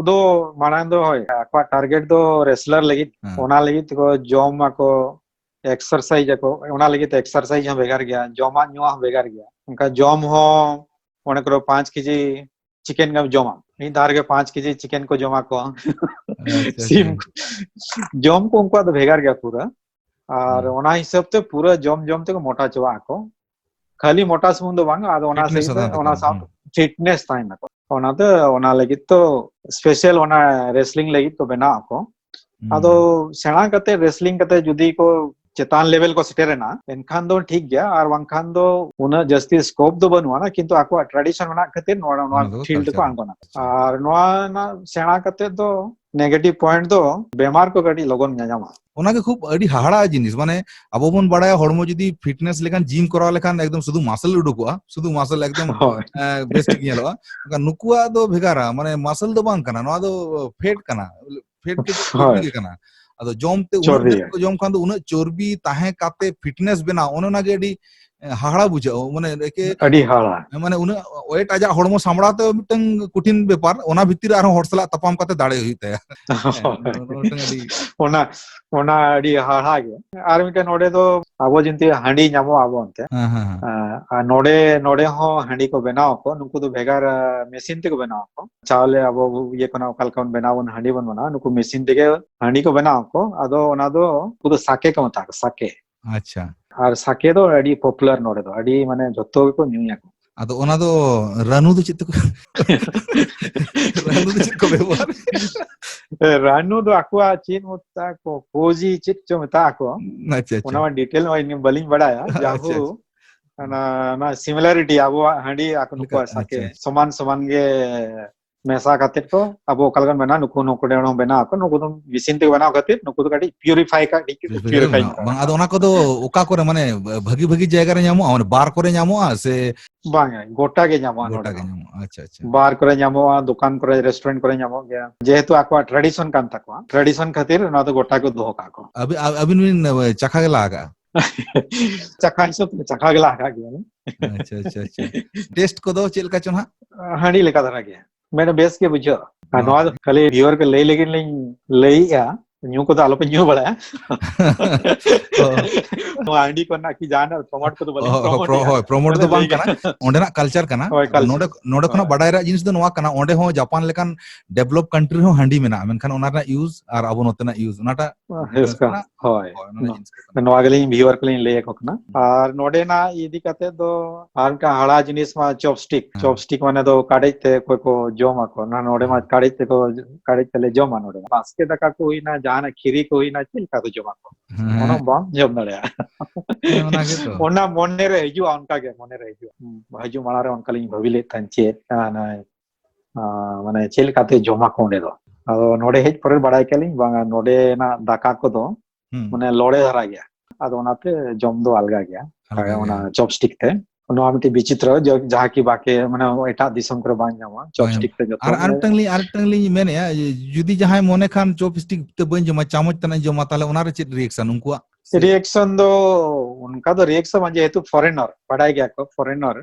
ᱫᱚ ᱢᱟᱲᱟᱝ ᱫᱚ ᱦᱳᱭ, ᱟᱠᱚᱣᱟᱜ ᱴᱟᱨᱜᱮᱴ ᱫᱚ ᱨᱮᱥᱞᱟᱨ ᱞᱟᱹᱜᱤᱫ, ᱦᱮᱸ᱾ ᱚᱱᱟ ᱞᱟᱹᱜᱤᱫ ᱛᱮᱠᱚ ᱡᱚᱢ ᱟᱠᱚ, ᱮᱠᱥᱟᱨᱥᱟᱭᱤᱡ ᱟᱠᱚ, ᱚᱱᱟ ᱞᱟᱹᱜᱤᱫ ᱛᱮ ᱮᱠᱥᱟᱨᱥᱟᱭᱤᱡ ᱦᱚᱸ ᱵᱷᱮᱜᱟᱨ ᱜᱮᱭᱟ, ᱡᱚᱢᱟᱜ ᱧᱩᱣᱟᱜ ᱦᱚᱸ ᱵᱷᱮᱜᱟᱨ ᱜᱮᱭᱟ᱾ ᱚᱱᱠᱟ ᱡᱚᱢ ᱦᱚᱸ ᱢᱚᱱᱮ ᱠᱚᱨᱚ ᱯᱟᱸᱪ ᱠᱮᱡᱤ ᱪᱤᱠᱮᱱ ᱜᱮᱢ ᱡᱚᱢᱟ, ᱢᱤᱫ ᱫᱷᱟᱣ ᱨᱮᱜᱮ ᱯᱟᱸᱪ ᱠᱮᱡᱤ ᱪᱤᱠᱮᱱ ᱠᱚ ᱡᱚᱢᱟ ᱠᱚ᱾ ᱟᱪᱪᱷᱟ, ᱥᱤᱢ ᱟᱪᱪᱷᱟ᱾ ᱠᱚ᱾ ᱡᱚᱢ ᱠᱚ ᱩᱱᱠᱩᱣᱟᱜ ᱫᱚ ᱵᱷᱮᱜᱟᱨ ᱜᱮᱭᱟ ᱯᱩᱨᱟᱹ᱾ ᱟᱨ ᱦᱩᱸ᱾ ᱚᱱᱟ ᱦᱤᱥᱟᱹᱵ ᱛᱮ ᱯᱩᱨᱟᱹ ᱡᱚᱢ ᱡᱚᱢ ᱛᱮᱠᱚ ᱢᱚᱴᱟ ᱪᱟᱵᱟᱜ ᱟᱠᱚ᱾ ᱠᱷᱟᱹᱞᱤ ᱢᱚᱴᱟ ᱥᱩᱢᱩᱝ ᱫᱚ ᱵᱟᱝ, ᱟᱫᱚ ᱚᱱᱟ ᱯᱷᱤᱴᱱᱮᱥ ᱥᱟᱶᱛᱮ, ᱦᱚᱸ ᱛᱟᱦᱮᱱ ᱚᱱᱟ ᱛᱟᱠᱚᱣᱟ᱾ ᱥᱟᱶ ᱦᱩᱸ᱾ ᱯᱷᱤᱴᱱᱮᱥ ᱛᱟᱦᱮᱱ ᱛᱟᱠᱚᱣᱟ᱾ ᱚᱱᱟᱛᱮ ᱚᱱᱟ ᱞᱟᱹᱜᱤᱫ ᱛᱚ ᱥᱯᱮᱥᱟᱞ ᱚᱱᱟ ᱨᱮᱥᱞᱤᱝ ᱞᱟᱹᱜᱤᱫ ᱠᱚ ᱵᱮᱱᱟᱣ ᱟᱠᱚ᱾ ᱦᱩᱸ᱾ ᱟᱫᱚ ᱥᱮᱬᱟ ᱠᱟᱛᱮ, ᱨᱮᱥᱞᱤᱝ ᱠᱟᱛᱮ ᱡᱩᱫᱤ ᱠᱚ ᱪᱮᱛᱟᱱ ᱞᱮᱵᱮᱞ ᱠᱚ ᱥᱮᱴᱮᱨ ᱮᱱᱟ, ᱮᱱᱠᱷᱟᱱ ᱫᱚ ᱴᱷᱤᱠ ᱜᱮᱭᱟ, ᱟᱨ ᱵᱟᱝᱠᱷᱟᱱ ᱫᱚ ᱩᱱᱟᱹᱜ ᱡᱟᱹᱥᱛᱤ ᱥᱠᱳᱯ ᱫᱚ ᱵᱟᱹᱱᱩᱜᱼᱟ, ᱠᱤᱱᱛᱩ ᱟᱠᱚᱣᱟᱜ ᱴᱨᱟᱰᱤᱥᱚᱱ ᱢᱮᱱᱟᱜ ᱠᱷᱟᱹᱛᱤᱨ ᱱᱚᱣᱟ, ᱱᱚᱣᱟ ᱚᱱᱟ ᱫᱚᱠᱚ ᱯᱷᱤᱞᱰ ᱨᱮᱠᱚ ᱠᱟᱞᱪᱟᱨ᱾ ᱟᱬᱜᱚᱱᱟ᱾ ᱟᱪᱪᱷᱟ᱾ ᱟᱨ ᱱᱚᱣᱟ ᱨᱮᱱᱟᱜ ᱥᱮᱬᱟ ᱠᱟᱛᱮ ᱫᱚ ᱱᱮᱜᱮᱴᱤᱵᱷ ᱯᱚᱭᱮᱱᱴ ᱫᱚ ᱵᱮᱢᱟᱨ ᱠᱚ ᱠᱟᱹᱴᱤᱡ ᱞᱚᱜᱚᱱ ᱧᱟᱧᱟᱢᱟ᱾ ᱚᱱᱟᱜᱮ ᱠᱷᱩᱵ ᱟᱹᱰᱤ ᱦᱟᱦᱟᱲᱟ ᱡᱤᱱᱤᱥ, ᱢᱟᱱᱮ ᱟᱵᱚ ᱵᱚᱱ ᱵᱟᱲᱟᱭᱟ ᱦᱚᱲᱢᱚ ᱡᱩᱫᱤ ᱯᱷᱤᱴᱱᱮᱥ ᱞᱮᱠᱟᱱ ᱡᱤᱢ ᱠᱚᱨᱟᱣ ᱞᱮᱠᱷᱟᱱ ᱮᱠᱫᱚᱢ ᱥᱩᱫᱷᱩ ᱢᱟᱥᱮᱞ ᱩᱰᱩᱠᱚᱜᱼᱟ, ᱥᱩᱫᱷᱩ ᱢᱟᱥᱮᱞ ᱮᱠᱫᱚᱢ, ᱦᱳᱭ᱾ ᱮ, ᱵᱮᱥ ᱴᱷᱤᱠ ᱧᱮᱞᱚᱜᱼᱟ᱾ ᱢᱮᱱᱠᱷᱟᱱ ᱱᱩᱠᱩᱣᱟᱜ ᱫᱚ ᱵᱷᱮᱜᱟᱨᱟ, ᱢᱟᱱᱮ ᱢᱟᱥᱮᱞ ᱫᱚ ᱵᱟᱝ ᱠᱟᱱᱟ, ᱱᱚᱣᱟ ᱫᱚ ᱯᱷᱮᱴ ᱠᱟᱱᱟ, ᱯᱷᱮᱴ ᱜᱮ ᱪᱚᱨᱵᱤ ᱦᱳᱭ᱾ ᱜᱮ ᱠᱟᱱᱟ᱾ ᱟᱫᱚ ᱡᱚᱢ ᱛᱮ ᱩᱱᱟᱹᱜ ᱪᱚᱨᱵᱤ ᱰᱷᱮᱨ ᱜᱮ᱾ ᱠᱚ ᱡᱚᱢ ᱠᱷᱟᱱ ᱫᱚ ᱩᱱᱟᱹᱜ ᱪᱚᱨᱵᱤ ᱛᱟᱦᱮᱸ ᱠᱟᱛᱮ ᱯᱷᱤᱴᱱᱮᱥ ᱵᱮᱱᱟᱣ, ᱚᱱᱮ ᱚᱱᱟᱜᱮ ᱟᱹᱰᱤ ᱦᱟᱦᱟᱲᱟ ᱵᱩᱡᱷᱟᱹᱜᱼᱟ, ᱢᱟᱱᱮ ᱮᱠᱮ ᱟᱹᱰᱤ ᱦᱟᱦᱟᱲᱟ᱾ ᱢᱟᱱᱮ ᱩᱱᱟᱹᱜ weight ᱟᱡᱟᱜ ᱦᱚᱲᱢᱚ ᱥᱟᱢᱵᱲᱟᱣ ᱛᱮ ᱢᱤᱫᱴᱟᱝ ᱠᱚᱴᱷᱤᱱ ᱵᱮᱯᱟᱨ, ᱚᱱᱟ ᱵᱷᱤᱛᱤᱨ ᱨᱮ ᱟᱨᱦᱚᱸ ᱦᱚᱲ ᱥᱟᱞᱟᱜ ᱛᱟᱯᱟᱢ ᱠᱟᱛᱮ ᱫᱟᱲᱮ ᱦᱩᱭᱩᱜ ᱛᱟᱭᱟ᱾ ᱦᱮᱸ, ᱱᱚᱣᱟ ᱢᱤᱫᱴᱟᱝ ᱟᱹᱰᱤ ᱚᱱᱟ, ᱚᱱᱟ ᱟᱹᱰᱤ ᱦᱟᱦᱟᱲᱟ ᱜᱮ᱾ ᱟᱨ ᱢᱤᱫᱴᱮᱱ ᱱᱚᱰᱮ ᱫᱚ ᱟᱵᱚ ᱡᱮᱢᱛᱤ ᱦᱟᱺᱰᱤ ᱧᱟᱢᱚᱜᱼᱟ ᱟᱵᱚ ᱚᱱᱛᱮ᱾ ᱦᱮᱸ, ᱦᱮᱸ, ᱦᱮᱸ᱾ ᱟᱨ ᱱᱚᱰᱮ, ᱱᱚᱰᱮ ᱦᱚᱸ ᱦᱟᱺᱰᱤ ᱠᱚ ᱵᱮᱱᱟᱣ ᱟᱠᱚ, ᱱᱩᱠᱩ ᱫᱚ ᱵᱷᱮᱜᱟᱨ, ᱟ, machine ᱛᱮᱠᱚ ᱵᱮᱱᱟᱣ ᱟᱠᱚ᱾ ᱪᱟᱣᱞᱮ ᱟᱵᱚ ᱤᱭᱟᱹ ᱠᱷᱚᱱᱟᱜ ᱚᱠᱟ ᱞᱮᱠᱟ ᱵᱚᱱ ᱵᱮᱱᱟᱣ ᱵᱚᱱ ᱦᱟᱺᱰᱤ ᱵᱚᱱ ᱵᱮᱱᱟᱣᱟ, ᱱᱩᱠᱩ machine ᱛᱮᱜᱮ ᱦᱟᱺᱰᱤ ᱠᱚ ᱵᱮᱱᱟᱣ ᱟᱠᱚ᱾ ᱟᱫᱚ ᱚᱱᱟ ᱫᱚ ᱩᱱᱠᱩ ᱫᱚ ᱥᱟᱠᱮ ᱠᱚ ᱢᱮᱛᱟᱜᱼᱟ, ᱥᱟᱠᱮ᱾ ᱟᱪᱪᱷᱟ᱾ ᱟᱨ ᱥᱟᱠᱮ ᱫᱚ ᱟᱹᱰᱤ popular ᱱᱚᱰᱮ ᱫᱚ, ᱟᱹᱰᱤ ᱢᱟᱱᱮ ᱡᱷᱚᱛᱚ ᱜᱮᱠᱚ ᱧᱩᱭᱟᱠᱚ᱾ ᱟᱫᱚ ᱚᱱᱟ ᱫᱚ ᱨᱟᱹᱱᱩ ᱫᱚ ᱪᱮᱫ ᱛᱮᱠᱚ, ᱨᱟᱹᱱᱩ ᱫᱚ ᱪᱮᱫ ᱠᱚ ᱵᱮᱵᱚᱦᱟᱨ? ᱨᱟᱹᱱᱩ ᱫᱚ ᱟᱠᱚᱣᱟᱜ ᱪᱮᱫ ᱢᱮᱛᱟᱜ ᱠᱚ, ᱠᱳᱡᱤ ᱪᱮᱫ ᱪᱚ ᱢᱮᱛᱟᱜ ᱠᱚ᱾ ᱟᱪᱪᱷᱟ, ᱟᱪᱪᱷᱟ᱾ ᱚᱱᱟ ᱢᱟ detail ᱢᱟ ᱤᱧ ᱵᱟᱹᱞᱤᱧ ᱵᱟᱲᱟᱭᱟ᱾ ᱟᱪᱪᱷᱟ, ᱡᱟᱦᱳ, ᱟᱪᱪᱷᱟ᱾ ᱚᱱᱟ, ᱚᱱᱟ similarity ᱟᱵᱚᱣᱟᱜ ᱦᱟᱺᱰᱤ ᱟᱠᱚ ᱞᱮᱠᱟ, ᱱᱩᱠᱩᱣᱟᱜ ᱥᱟᱠᱮ ᱟᱪᱪᱷᱟ᱾ ᱥᱚᱢᱟᱱ ᱥᱚᱢᱟᱱ ᱜᱮ ᱢᱮᱥᱟ ᱠᱟᱛᱮ ᱠᱚ, ᱟᱵᱚ ᱚᱠᱟ ᱞᱮᱠᱟᱱ ᱵᱮᱱᱟᱣ, ᱱᱩᱠᱩ, ᱱᱩᱠᱩ ᱴᱷᱮᱱ ᱦᱚᱸ ᱵᱮᱱᱟᱣ ᱟᱠᱚ, ᱱᱩᱠᱩ ᱫᱚ machine ᱛᱮᱠᱚ ᱵᱮᱱᱟᱣ ᱠᱷᱟᱹᱛᱤᱨ ᱱᱩᱠᱩ ᱫᱚ ᱠᱟᱹᱴᱤᱡ purify ᱠᱟᱜ, ᱠᱟᱹᱴᱤᱡ purify ᱠᱟᱛᱮ purify ᱵᱮᱱᱟᱣ᱾ ᱠᱟᱜ ᱵᱟᱝ, ᱠᱚ᱾ ᱟᱫᱚ ᱚᱱᱟ ᱠᱚᱫᱚ ᱚᱠᱟ ᱠᱚᱨᱮ, ᱢᱟᱱᱮ, ᱵᱷᱟᱹᱜᱤ ᱵᱷᱟᱹᱜᱤ ᱡᱟᱭᱜᱟ ᱨᱮ ᱧᱟᱢᱚᱜᱼᱟ, ᱢᱟᱱᱮ bar ᱠᱚᱨᱮ ᱧᱟᱢᱚᱜᱼᱟ ᱥᱮ? ᱵᱟᱝᱟ, ᱜᱚᱴᱟ ᱜᱮ ᱧᱟᱢᱚᱜᱼᱟ ᱜᱚᱴᱟ ᱱᱚᱰᱮ ᱜᱮ ᱦᱚᱸ᱾ ᱧᱟᱢᱚᱜᱼᱟ᱾ ᱟᱪᱪᱷᱟ, ᱟᱪᱪᱷᱟ᱾ Bar ᱠᱚᱨᱮ ᱧᱟᱢᱚᱜᱼᱟ, ᱫᱚᱠᱟᱱ ᱠᱚᱨᱮ, restaurant ᱠᱚᱨᱮ ᱧᱟᱢᱚᱜ ᱜᱮᱭᱟ᱾ ᱡᱮᱦᱮᱛᱩ ᱟᱠᱚᱣᱟᱜ tradition ᱠᱟᱱ ᱛᱟᱠᱚᱣᱟ, tradition ᱠᱷᱟᱹᱛᱤᱨ ᱱᱚᱣᱟ ᱫᱚ ᱜᱚᱴᱟ ᱠᱚ ᱫᱚᱦᱚ ᱠᱟᱜᱼᱟ ᱠᱚ᱾ ᱟᱹᱵᱤ-, ᱟ-, ᱟᱹᱵᱤᱱ ᱵᱤᱱ, ᱮ, ᱪᱟᱠᱷᱟ ᱜᱮᱞᱟ ᱟᱠᱟᱜᱼᱟ? ᱪᱟᱠᱷᱟ ᱦᱤᱥᱟᱹᱵ ᱛᱮ ᱪᱟᱠᱷᱟ ᱜᱮᱞᱟ ᱟᱠᱟᱫ ᱜᱮᱭᱟ᱾ ᱟᱪᱪᱷᱟ, ᱟᱪᱪᱷᱟ, ᱟᱪᱪᱷᱟ᱾ Taste ᱠᱚᱫᱚ ᱪᱮᱫ ᱞᱮᱠᱟ ᱪᱚ ᱱᱟᱦᱟᱜ? ᱦᱟᱺᱰᱤ ᱞᱮᱠᱟ ᱫᱷᱟᱨᱟ ᱜᱮ᱾ ᱢᱟᱱᱮ ᱵᱮᱥ ᱜᱮ ᱵᱩᱡᱷᱟᱹᱜᱼᱟ᱾ ᱟᱨ ᱚ᱾ ᱱᱚᱣᱟ ᱫᱚ ᱠᱷᱟᱹᱞᱤ viewer ᱠᱚ ᱞᱟᱹᱭ ᱞᱟᱹᱜᱤᱫ ᱞᱤᱧ ᱞᱟᱹᱭᱮᱜᱼᱟ, ᱧᱩ ᱠᱚᱫᱚ ᱟᱞᱚᱯᱮ ᱧᱩ ᱵᱟᱲᱟᱭᱟ᱾ ᱚ᱾ ᱱᱚᱣᱟ ᱦᱟᱺᱰᱤ ᱠᱚᱨᱮᱱᱟᱜ ᱠᱤ ᱡᱟᱦᱟᱱᱟᱜ promote ᱠᱚᱫᱚ ᱵᱟᱹᱞᱤᱧ ᱚ, ᱚ, ᱯᱨᱚᱢᱳᱴ pro-, ᱮᱫᱟ᱾ ᱦᱳᱭ, promote ᱫᱚ ᱠᱷᱟᱹᱞᱤ ᱵᱟᱝ ᱞᱟᱹᱭ ᱠᱟᱱᱟ᱾ ᱜᱮ᱾ ᱚᱸᱰᱮᱱᱟᱜ culture ᱠᱟᱱᱟ᱾ ᱦᱳᱭ, ᱟᱫᱚ culture᱾ ᱱᱚᱰᱮ, ᱱᱚᱰᱮ ᱠᱷᱚᱱᱟᱜ ᱦᱳᱭ᱾ ᱵᱟᱰᱟᱭ ᱨᱮᱭᱟᱜ ᱡᱤᱱᱤᱥ ᱫᱚ ᱱᱚᱣᱟ ᱠᱟᱱᱟ, ᱚᱸᱰᱮ ᱦᱚᱸ ᱡᱟᱯᱟᱱ ᱞᱮᱠᱟᱱ develop country ᱨᱮᱦᱚᱸ ᱦᱟᱺᱰᱤ ᱢᱮᱱᱟᱜᱼᱟ, ᱢᱮᱱᱠᱷᱟᱱ ᱚᱱᱟ ᱨᱮᱱᱟᱜ use ᱟᱨ ᱟᱵᱚ ᱱᱚᱛᱮᱱᱟᱜ use, ᱚᱱᱟᱴᱟᱜ ᱦᱳᱭ, difference ᱠᱟᱱᱟ᱾ ᱦᱳᱭ᱾ ᱦᱳᱭ, ᱚᱱᱟ ᱱᱚ-, ᱡᱤᱱᱤᱥ ᱠᱚ ᱠᱟᱱᱟ᱾ ᱱᱚᱣᱟ ᱜᱮᱞᱤᱧ viewer ᱠᱚᱞᱤᱧ ᱞᱟᱹᱭ ᱟᱠᱚ ᱠᱟᱱᱟ᱾ ᱦᱩᱸ᱾ ᱟᱨ ᱱᱚᱰᱮᱱᱟᱜ ᱤᱫᱤ ᱠᱟᱛᱮ ᱫᱚ ᱟᱨ ᱢᱤᱫᱴᱟᱝ ᱦᱟᱦᱟᱲᱟ ᱡᱤᱱᱤᱥ ᱢᱟ chopstick᱾ ᱦᱮᱸ᱾ Chopstick ᱢᱟᱱᱮ ᱫᱚ ᱠᱟᱰᱮᱡ ᱛᱮ ᱚᱠᱚᱭ ᱠᱚ ᱡᱚᱢ ᱟᱠᱚ᱾ ᱚᱱᱟ ᱱᱚᱰᱮ ᱢᱟ ᱦᱮᱸ᱾ ᱠᱟᱰᱮᱡ ᱛᱮᱠᱚ, ᱠᱟᱰᱮᱡ ᱛᱮᱞᱮ ᱡᱚᱢᱟ ᱱᱚᱰᱮ ᱢᱟ᱾ ᱵᱟᱥᱠᱮ ᱫᱟᱠᱟ ᱠᱚ ᱦᱩᱭᱱᱟ, ᱡᱟᱦᱟᱱᱟᱜ ᱠᱷᱤᱨᱤ ᱠᱚ ᱦᱩᱭᱱᱟ, ᱪᱮᱫ ᱞᱮᱠᱟ ᱠᱚ ᱡᱚᱢᱟ ᱠᱚ? ᱦᱮᱸ᱾ ᱚᱱᱟ ᱵᱟᱢ ᱡᱚᱢ ᱫᱟᱲᱮᱭᱟᱜᱼᱟ᱾ ᱦᱮᱸ, ᱚᱱᱟ ᱜᱮᱛᱚ᱾ ᱚᱱᱟ ᱢᱚᱱᱮ ᱨᱮ ᱦᱤᱡᱩᱜᱼᱟ, ᱚᱱᱠᱟ ᱜᱮ ᱢᱚᱱᱮ ᱨᱮ ᱦᱤᱡᱩᱜᱼᱟ᱾ ᱦᱩᱸ, ᱦᱤᱡᱩᱜ ᱢᱟᱲᱟᱝ ᱨᱮ ᱚᱱᱠᱟ ᱞᱤᱧ ᱵᱷᱟᱹᱵᱤ ᱞᱮᱫ ᱛᱟᱦᱮᱸᱫ, ᱪᱮᱫ, ᱟᱸ, ᱢᱟᱱᱮ ᱪᱮᱫ ᱞᱮᱠᱟᱛᱮ ᱡᱚᱢᱟ ᱠᱚ ᱚᱸᱰᱮ ᱫᱚ᱾ ᱟᱫᱚ ᱱᱚᱰᱮ ᱦᱮᱡ ᱯᱚᱨᱮ ᱵᱟᱲᱟᱭ ᱠᱮᱫ ᱞᱤᱧ, ᱵᱟᱝᱟ, ᱱᱚᱰᱮᱱᱟᱜ ᱫᱟᱠᱟ ᱠᱚᱫᱚ ᱦᱩᱸ᱾ ᱢᱟᱱᱮ ᱞᱚᱲᱮ ᱫᱷᱟᱨᱟ ᱜᱮᱭᱟ᱾ ᱟᱫᱚ ᱚᱱᱟᱛᱮ ᱡᱚᱢ ᱫᱚ ᱟᱞᱜᱟ ᱜᱮᱭᱟ᱾ ᱟᱞᱜᱟ ᱚᱱᱟ ᱜᱮᱭᱟ᱾ Chopstick ᱛᱮ᱾ ᱱᱚᱣᱟ ᱢᱤᱫᱴᱤᱡ ᱵᱤᱪᱤᱛᱨᱚ, ᱡᱟᱦᱟᱸ ᱠᱤ ᱵᱟᱠᱮ, ᱢᱟᱱᱮ, ᱮᱴᱟᱜ ᱫᱤᱥᱚᱢ ᱠᱚᱨᱮ ᱵᱟᱝ ᱧᱟᱢᱚᱜᱼᱟ, ᱪᱚᱯᱥᱴᱤᱠ ᱛᱮ ᱡᱚᱛᱚ᱾ ᱟᱨ ᱟᱨ ᱢᱤᱫᱴᱟᱝ ᱞᱤᱧ ᱟᱨ ᱢᱤᱫᱴᱟᱝ ᱞᱤᱧ ᱢᱮᱱᱮᱫᱼᱟ, ᱡᱩᱫᱤ ᱡᱟᱦᱟᱸᱭ ᱢᱚᱱᱮ ᱠᱷᱟᱱ ᱪᱚᱯᱥᱴᱤᱠ ᱛᱮ ᱵᱟᱹᱧ ᱡᱚᱢᱟ, ᱪᱟᱢᱚᱪ ᱛᱮᱱᱟᱜ ᱤᱧ ᱡᱚᱢᱟ, ᱛᱟᱦᱚᱞᱮ ᱚᱱᱟᱨᱮ ᱪᱮᱫ ᱨᱤᱭᱮᱠᱥᱚᱱ ᱩᱱᱠᱩᱣᱟᱜ? ᱨᱤᱭᱮᱠᱥᱚᱱ ᱫᱚ ᱚᱱᱠᱟ ᱫᱚ ᱨᱤᱭᱮᱠᱥᱚᱱ ᱵᱟᱝ, ᱡᱮᱦᱮᱛᱩ ᱯᱷᱚᱨᱮᱱᱟᱨ, ᱵᱟᱰᱟᱭ ᱜᱮᱭᱟ ᱠᱚ ᱯᱷᱚᱨᱮᱱᱟᱨ᱾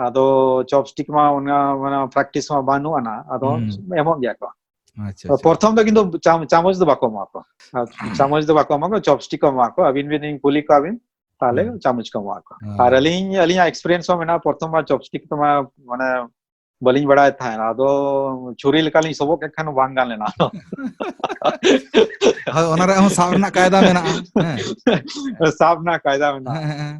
ᱟᱫᱚ ᱪᱚᱯᱥᱴᱤᱠ ᱢᱟ ᱚᱱᱟ, ᱢᱟᱱᱮ, ᱯᱨᱮᱠᱴᱤᱥ ᱢᱟ ᱵᱟᱹᱱᱩᱜ ᱟᱱᱟ, ᱟᱫᱚ ᱮᱢᱚᱜ ᱜᱮᱭᱟ ᱠᱚ᱾ ᱟᱪᱪᱷᱟ, ᱟᱪᱪᱷᱟ᱾ ᱯᱨᱚᱛᱷᱚᱢ ᱫᱚ ᱠᱤᱱᱛᱩ ᱪᱟᱢ-, ᱪᱟᱢᱚᱪ ᱫᱚ ᱵᱟᱠᱚ ᱮᱢᱟ ᱠᱚ᱾ ᱟᱨ ᱪᱟᱢᱚᱪ ᱫᱚ ᱵᱟᱠᱚ ᱮᱢᱟ ᱠᱚ, ᱪᱚᱯᱥᱴᱤᱠ ᱠᱚ ᱮᱢᱟ ᱠᱚ᱾ ᱟᱹᱵᱤᱱ ᱵᱤᱱ ᱠᱩᱞᱤ ᱠᱚᱣᱟ ᱵᱤᱱ, ᱛᱟᱦᱞᱮ ᱪᱟᱢᱚᱪ ᱠᱚ ᱮᱢᱟ ᱠᱚ᱾ ᱟᱨ ᱟᱹᱞᱤᱧ, ᱟᱹᱞᱤᱧᱟᱜ ᱮᱠᱥᱯᱤᱨᱤᱭᱮᱱᱥ ᱦᱚᱸ ᱢᱮᱱᱟᱜᱼᱟ, ᱯᱨᱚᱛᱷᱚᱢ ᱵᱟᱨ ᱪᱚᱯᱥᱴᱤᱠ ᱛᱮᱢᱟ, ᱢᱟᱱᱮ, ᱵᱟᱹᱞᱤᱧ ᱵᱟᱲᱟᱭ ᱛᱟᱦᱮᱸᱫ᱾ ᱟᱫᱚ ᱪᱷᱩᱨᱤ ᱞᱮᱠᱟᱞᱤᱧ ᱥᱚᱵᱚᱜ ᱠᱮᱫ ᱠᱷᱟᱱ ᱵᱟᱝ ᱜᱟᱱ ᱞᱮᱱᱟ᱾ ᱦᱳᱭ, ᱚᱱᱟ ᱨᱮᱭᱟᱜ ᱦᱚᱸ ᱥᱟᱵ ᱨᱮᱱᱟᱜ ᱠᱟᱭᱫᱟ ᱢᱮᱱᱟᱜᱼᱟ᱾ ᱦᱮᱸ᱾ ᱥᱟᱵ ᱨᱮᱱᱟᱜ ᱠᱟᱭᱫᱟ ᱢᱮᱱᱟᱜᱼᱟ᱾ ᱦᱮᱸ, ᱦᱮᱸ᱾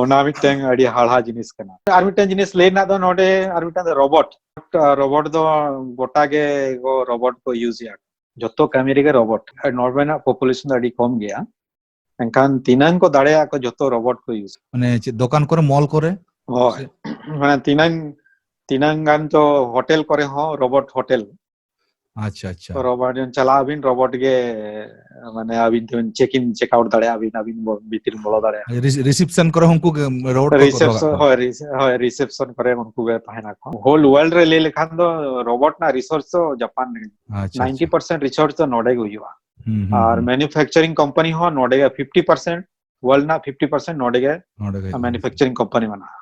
ᱚᱱᱟ ᱢᱤᱫᱴᱟᱝ ᱟᱹᱰᱤ ᱦᱟᱦᱟᱲᱟ ᱡᱤᱱᱤᱥ ᱠᱟᱱᱟ᱾ ᱟᱨ ᱢᱤᱫᱴᱟᱝ ᱡᱤᱱᱤᱥ ᱞᱟᱹᱭ ᱨᱮᱱᱟᱜ ᱫᱚ ᱱᱚᱰᱮ, ᱟᱨ ᱢᱤᱫᱴᱟᱝ ᱫᱚ ᱨᱳᱵᱚᱴ᱾ ᱨᱳᱵᱚᱴ ᱫᱚ ᱜᱚᱴᱟ ᱜᱮ ᱠᱚ ᱨᱳᱵᱚᱴ ᱠᱚ ᱤᱭᱩᱡ ᱮᱫᱟ᱾ ᱡᱚᱛᱚ ᱠᱟᱹᱢᱤ ᱨᱮᱜᱮ ᱨᱳᱵᱚᱴ᱾ ᱱᱚᱰᱮ ᱨᱮᱱᱟᱜ ᱯᱚᱯᱩᱞᱮᱥᱚᱱ ᱫᱚ ᱟᱹᱰᱤ ᱠᱚᱢ ᱜᱮᱭᱟ, ᱮᱱᱠᱷᱟᱱ ᱛᱤᱱᱟᱹᱝ ᱠᱚ ᱫᱟᱲᱮᱭᱟᱜᱼᱟ ᱠᱚ ᱡᱚᱛᱚ ᱨᱳᱵᱚᱴ ᱠᱚ ᱤᱭᱩᱡ᱾ ᱢᱟᱱᱮ ᱪᱮᱫ ᱫᱚᱠᱟᱱ ᱠᱚᱨᱮ, ᱢᱚᱞ ᱠᱚᱨᱮ? ᱦᱳᱭ᱾ ᱥᱮ ᱢᱟᱱᱮ ᱛᱤᱱᱟᱹᱝ, ᱛᱤᱱᱟᱹᱝ ᱜᱟᱱ ᱪᱚ ᱦᱳᱴᱮᱞ ᱠᱚᱨᱮ ᱦᱚᱸ ᱨᱳᱵᱚᱴ ᱦᱳᱴᱮᱞ᱾ ᱟᱪᱪᱷᱟ, ᱟᱪᱪᱷᱟ᱾ ᱨᱳᱵᱚᱴ ᱪᱟᱞᱟᱜ ᱟᱹᱵᱤᱱ, ᱨᱳᱵᱚᱴ ᱜᱮ, ᱢᱟᱱᱮ, ᱟᱹᱵᱤᱱ ᱛᱮᱵᱤᱱ check in check out ᱫᱟᱲᱮᱭᱟᱜᱼᱟ ᱵᱤᱱ, ᱟᱹᱵᱤᱱ ᱵᱚ-, ᱵᱷᱤᱛᱤᱨ ᱵᱚᱞᱚ ᱫᱟᱲᱮᱭᱟᱜᱼᱟ᱾ ᱨᱤᱥ-, reception ᱠᱚᱨᱮ ᱦᱚᱸ ᱩᱱᱠᱩ ᱜᱮ ᱨᱳᱵᱚᱴ ᱠᱚ ᱫᱚᱦᱚ ᱠᱟᱜ ᱨᱤᱥᱮᱯᱥᱚᱱ, ᱠᱚᱣᱟ? ᱦᱳᱭ, ᱨᱤᱥ-, ᱦᱳᱭ, reception ᱠᱚᱨᱮ ᱩᱱᱠᱩ ᱜᱮ ᱛᱟᱦᱮᱱᱟ ᱠᱚ᱾ Whole world ᱨᱮ ᱞᱟᱹᱭ ᱞᱮᱠᱷᱟᱱ ᱫᱚ ᱨᱳᱵᱚᱴ ᱨᱮᱱᱟᱜ research ᱫᱚ ᱡᱟᱯᱟᱱ ᱨᱮ᱾ ᱟᱪᱪᱷᱟ, ᱟᱪᱪᱷᱟ᱾ Ninety percent research ᱫᱚ ᱱᱚᱰᱮ ᱜᱮ ᱦᱩᱭᱩᱜᱼᱟ᱾ ᱦᱩᱸ, ᱦᱩᱸ, ᱟᱨ ᱦᱩᱸ᱾ Manufacturing company ᱦᱚᱸ ᱱᱚᱰᱮ ᱜᱮ, fifty percent, world ᱨᱮᱱᱟᱜ fifty percent ᱱᱚᱰᱮ ᱜᱮ ᱱᱚᱰᱮ ᱜᱮ ᱦᱩᱭᱩᱜᱼᱟ᱾ Manufacturing company ᱢᱮᱱᱟᱜᱼᱟ᱾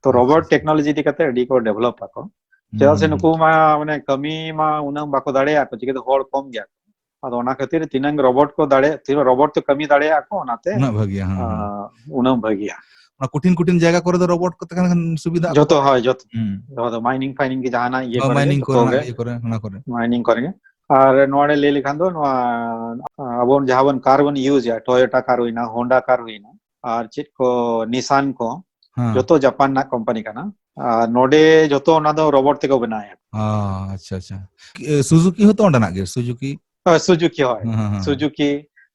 ᱛᱚ, ᱟᱪᱪᱷᱟ, ᱨᱳᱵᱚᱴ ᱟᱪᱪᱷᱟ᱾ ᱴᱮᱠᱱᱳᱞᱚᱡᱤ ᱤᱫᱤ ᱠᱟᱛᱮ ᱟᱹᱰᱤ ᱠᱚ ᱰᱮᱵᱷᱞᱚᱯ ᱟᱠᱚ᱾ ᱪᱮᱫᱟᱜ ᱥᱮ ᱦᱩᱸ, ᱱᱩᱠᱩ ᱦᱩᱸ᱾ ᱢᱟ, ᱢᱟᱱᱮ, ᱠᱟᱹᱢᱤ ᱢᱟ ᱩᱱᱟᱹᱜ ᱵᱟᱠᱚ ᱫᱟᱲᱮᱭᱟᱜᱼᱟ ᱠᱚ, ᱪᱤᱠᱟᱹᱛᱮ ᱦᱚᱲ ᱠᱚᱢ ᱜᱮᱭᱟ ᱠᱚ᱾ ᱟᱫᱚ ᱚᱱᱟ ᱠᱷᱟᱹᱛᱤᱨ ᱛᱤᱱᱟᱹᱝ ᱨᱳᱵᱚᱴ ᱠᱚ ᱫᱟᱲᱮ-, ᱛᱤᱱᱟᱹᱜ ᱨᱳᱵᱚᱴ ᱛᱮ ᱠᱟᱹᱢᱤ ᱫᱟᱲᱮᱭᱟᱜᱼᱟ ᱠᱚ, ᱚᱱᱟᱛᱮ, ᱩᱱᱟᱹᱜ ᱵᱷᱟᱹᱜᱤᱭᱟ, ᱦᱮᱸ, ᱦᱮᱸ᱾ ᱟᱸ, ᱩᱱᱟᱹᱜ ᱵᱷᱟᱹᱜᱤᱭᱟ᱾ ᱚᱱᱟ ᱠᱚᱴᱷᱤᱱ, ᱠᱚᱴᱷᱤᱱ ᱡᱟᱭᱜᱟ ᱠᱚᱨᱮ ᱫᱚ ᱨᱳᱵᱚᱴ ᱠᱚᱛᱮ ᱠᱷᱟᱱ ᱥᱩᱵᱤᱫᱷᱟ ᱡᱚᱛᱚ, ᱟᱠᱚ᱾ ᱦᱳᱭ, ᱡᱚᱛᱚ᱾ ᱦᱩᱸ᱾ ᱡᱚᱛᱚ mining ᱯᱷᱟᱭᱱᱤᱝ ᱜᱮ ᱡᱟᱦᱟᱱᱟᱜ ᱤᱭᱟᱹ ᱦᱳᱭ, ᱠᱚᱨᱮ ᱢᱟᱭᱱᱤᱝ ᱡᱚᱛᱚ ᱠᱚᱨᱮᱱᱟᱜ ᱜᱮ᱾ ᱤᱭᱟᱹ ᱠᱚᱨᱮ, ᱚᱱᱟ ᱠᱚᱨᱮ᱾ ᱢᱟᱭᱱᱤᱝ ᱠᱚᱨᱮ ᱜᱮ᱾ ᱟᱨ ᱱᱚᱣᱟ ᱨᱮ ᱞᱟᱹᱭ ᱞᱮᱠᱷᱟᱱ ᱫᱚ ᱱᱚᱣᱟ, ᱟᱵᱚ ᱡᱟᱦᱟᱸ ᱵᱚᱱ ᱠᱟᱨ ᱵᱚᱱ ᱤᱭᱩᱡᱽ ᱮᱫᱟ, ᱴᱚᱭᱳᱴᱟ ᱠᱟᱨ ᱦᱩᱭᱱᱟ, ᱦᱳᱱᱰᱟ ᱠᱟᱨ ᱦᱩᱭᱱᱟ, ᱟᱨ ᱪᱮᱫ ᱠᱚ, ᱱᱤᱥᱟᱱ ᱠᱚ, ᱦᱮᱸ᱾ ᱡᱚᱛᱚ ᱡᱟᱯᱟᱱ ᱨᱮᱱᱟᱜ ᱠᱳᱢᱯᱟᱱᱤ ᱠᱟᱱᱟ᱾ ᱟᱨ ᱱᱚᱰᱮ ᱡᱚᱛᱚ ᱚᱱᱟ ᱫᱚ ᱨᱳᱵᱚᱴ ᱛᱮᱠᱚ ᱵᱮᱱᱟᱣᱮᱫᱼᱟ᱾ ᱚ, ᱟᱪᱪᱷᱟ, ᱟᱪᱪᱷᱟ᱾ ᱮ, ᱥᱩᱡᱩᱠᱤ ᱦᱚᱸᱛᱚ ᱚᱸᱰᱮᱱᱟᱜ ᱜᱮ, ᱥᱩᱡᱩᱠᱤ? ᱦᱳᱭ, ᱥᱩᱡᱩᱠᱤ, ᱦᱳᱭ᱾ ᱦᱮᱸ, ᱦᱮᱸ, ᱦᱮᱸ᱾ ᱥᱩᱡᱩᱠᱤ,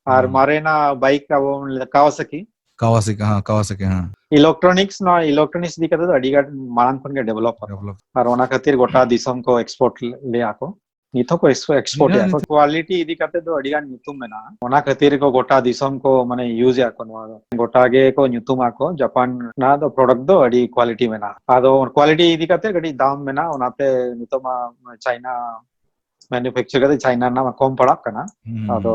ᱟᱨ ᱦᱮᱸ᱾ ᱢᱟᱨᱮᱱᱟᱜ ᱵᱟᱭᱤᱠ ᱟᱵᱚ ᱵᱚᱱ ᱞᱟᱹᱭ ᱠᱟᱣᱟᱥᱟᱠᱤ᱾ ᱠᱟᱣᱟᱥᱟᱠᱤ, ᱦᱮᱸ, ᱠᱟᱣᱟᱥᱟᱠᱤ, ᱦᱮᱸ᱾ ᱤᱞᱮᱠᱴᱨᱚᱱᱤᱠᱥ, ᱱᱚᱣᱟ ᱤᱞᱮᱠᱴᱨᱚᱱᱤᱠᱥ ᱤᱫᱤ ᱠᱟᱛᱮ ᱫᱚ ᱟᱹᱰᱤ ᱜᱟᱱ ᱢᱟᱲᱟᱝ ᱠᱷᱚᱱ ᱜᱮ ᱰᱮᱵᱷᱞᱚᱯ ᱟᱠᱟᱱᱟ᱾ ᱰᱮᱵᱷᱞᱚᱯ᱾ ᱟᱨ ᱚᱱᱟ ᱠᱷᱟᱹᱛᱤᱨ ᱜᱚᱴᱟ ᱫᱤᱥᱚᱢ ᱠᱚ ᱮᱠᱥᱯᱳᱨᱴ ᱞᱮᱭᱟ ᱠᱚ᱾ ᱱᱤᱛ ᱦᱚᱸᱠᱚ ᱮᱠᱥᱯᱳᱨᱴ ᱮᱫᱟ ᱠᱚ᱾ ᱠᱳᱣᱟᱞᱤᱴᱤ ᱤᱫᱤ ᱠᱟᱛᱮ ᱫᱚ ᱟᱹᱰᱤ ᱜᱟᱱ ᱧᱩᱛᱩᱢ ᱢᱮᱱᱟᱜᱼᱟ, ᱚᱱᱟ ᱠᱷᱟᱹᱛᱤᱨ ᱜᱮ ᱜᱚᱴᱟ ᱫᱤᱥᱚᱢ ᱠᱚ ᱢᱟᱱᱮ ᱤᱭᱩᱡ ᱮᱫᱟ ᱠᱚ ᱱᱚᱣᱟ ᱫᱚ᱾ ᱜᱚᱴᱟ ᱜᱮ ᱠᱚ ᱧᱩᱛᱩᱢ ᱟᱠᱚ ᱡᱟᱯᱟᱱ ᱨᱮᱱᱟᱜ ᱫᱚ ᱯᱨᱚᱰᱟᱠᱴ ᱫᱚ ᱟᱹᱰᱤ ᱠᱳᱣᱟᱞᱤᱴᱤ ᱢᱮᱱᱟᱜᱼᱟ᱾ ᱟᱫᱚ ᱠᱳᱣᱟᱞᱤᱴᱤ ᱤᱫᱤ ᱠᱟᱛᱮ ᱠᱟᱹᱴᱤᱡ ᱫᱟᱢ ᱢᱮᱱᱟᱜᱼᱟ, ᱚᱱᱟᱛᱮ ᱱᱤᱛᱚᱜ ᱢᱟ ᱪᱟᱭᱱᱟ ᱢᱮᱱᱩᱯᱷᱮᱠᱪᱟᱨ ᱠᱟᱛᱮ ᱪᱟᱭᱱᱟ ᱨᱮᱱᱟᱜ ᱢᱟ ᱠᱚᱢ ᱯᱟᱲᱟᱜ ᱠᱟᱱᱟ᱾ ᱦᱩᱸ᱾ ᱟᱫᱚ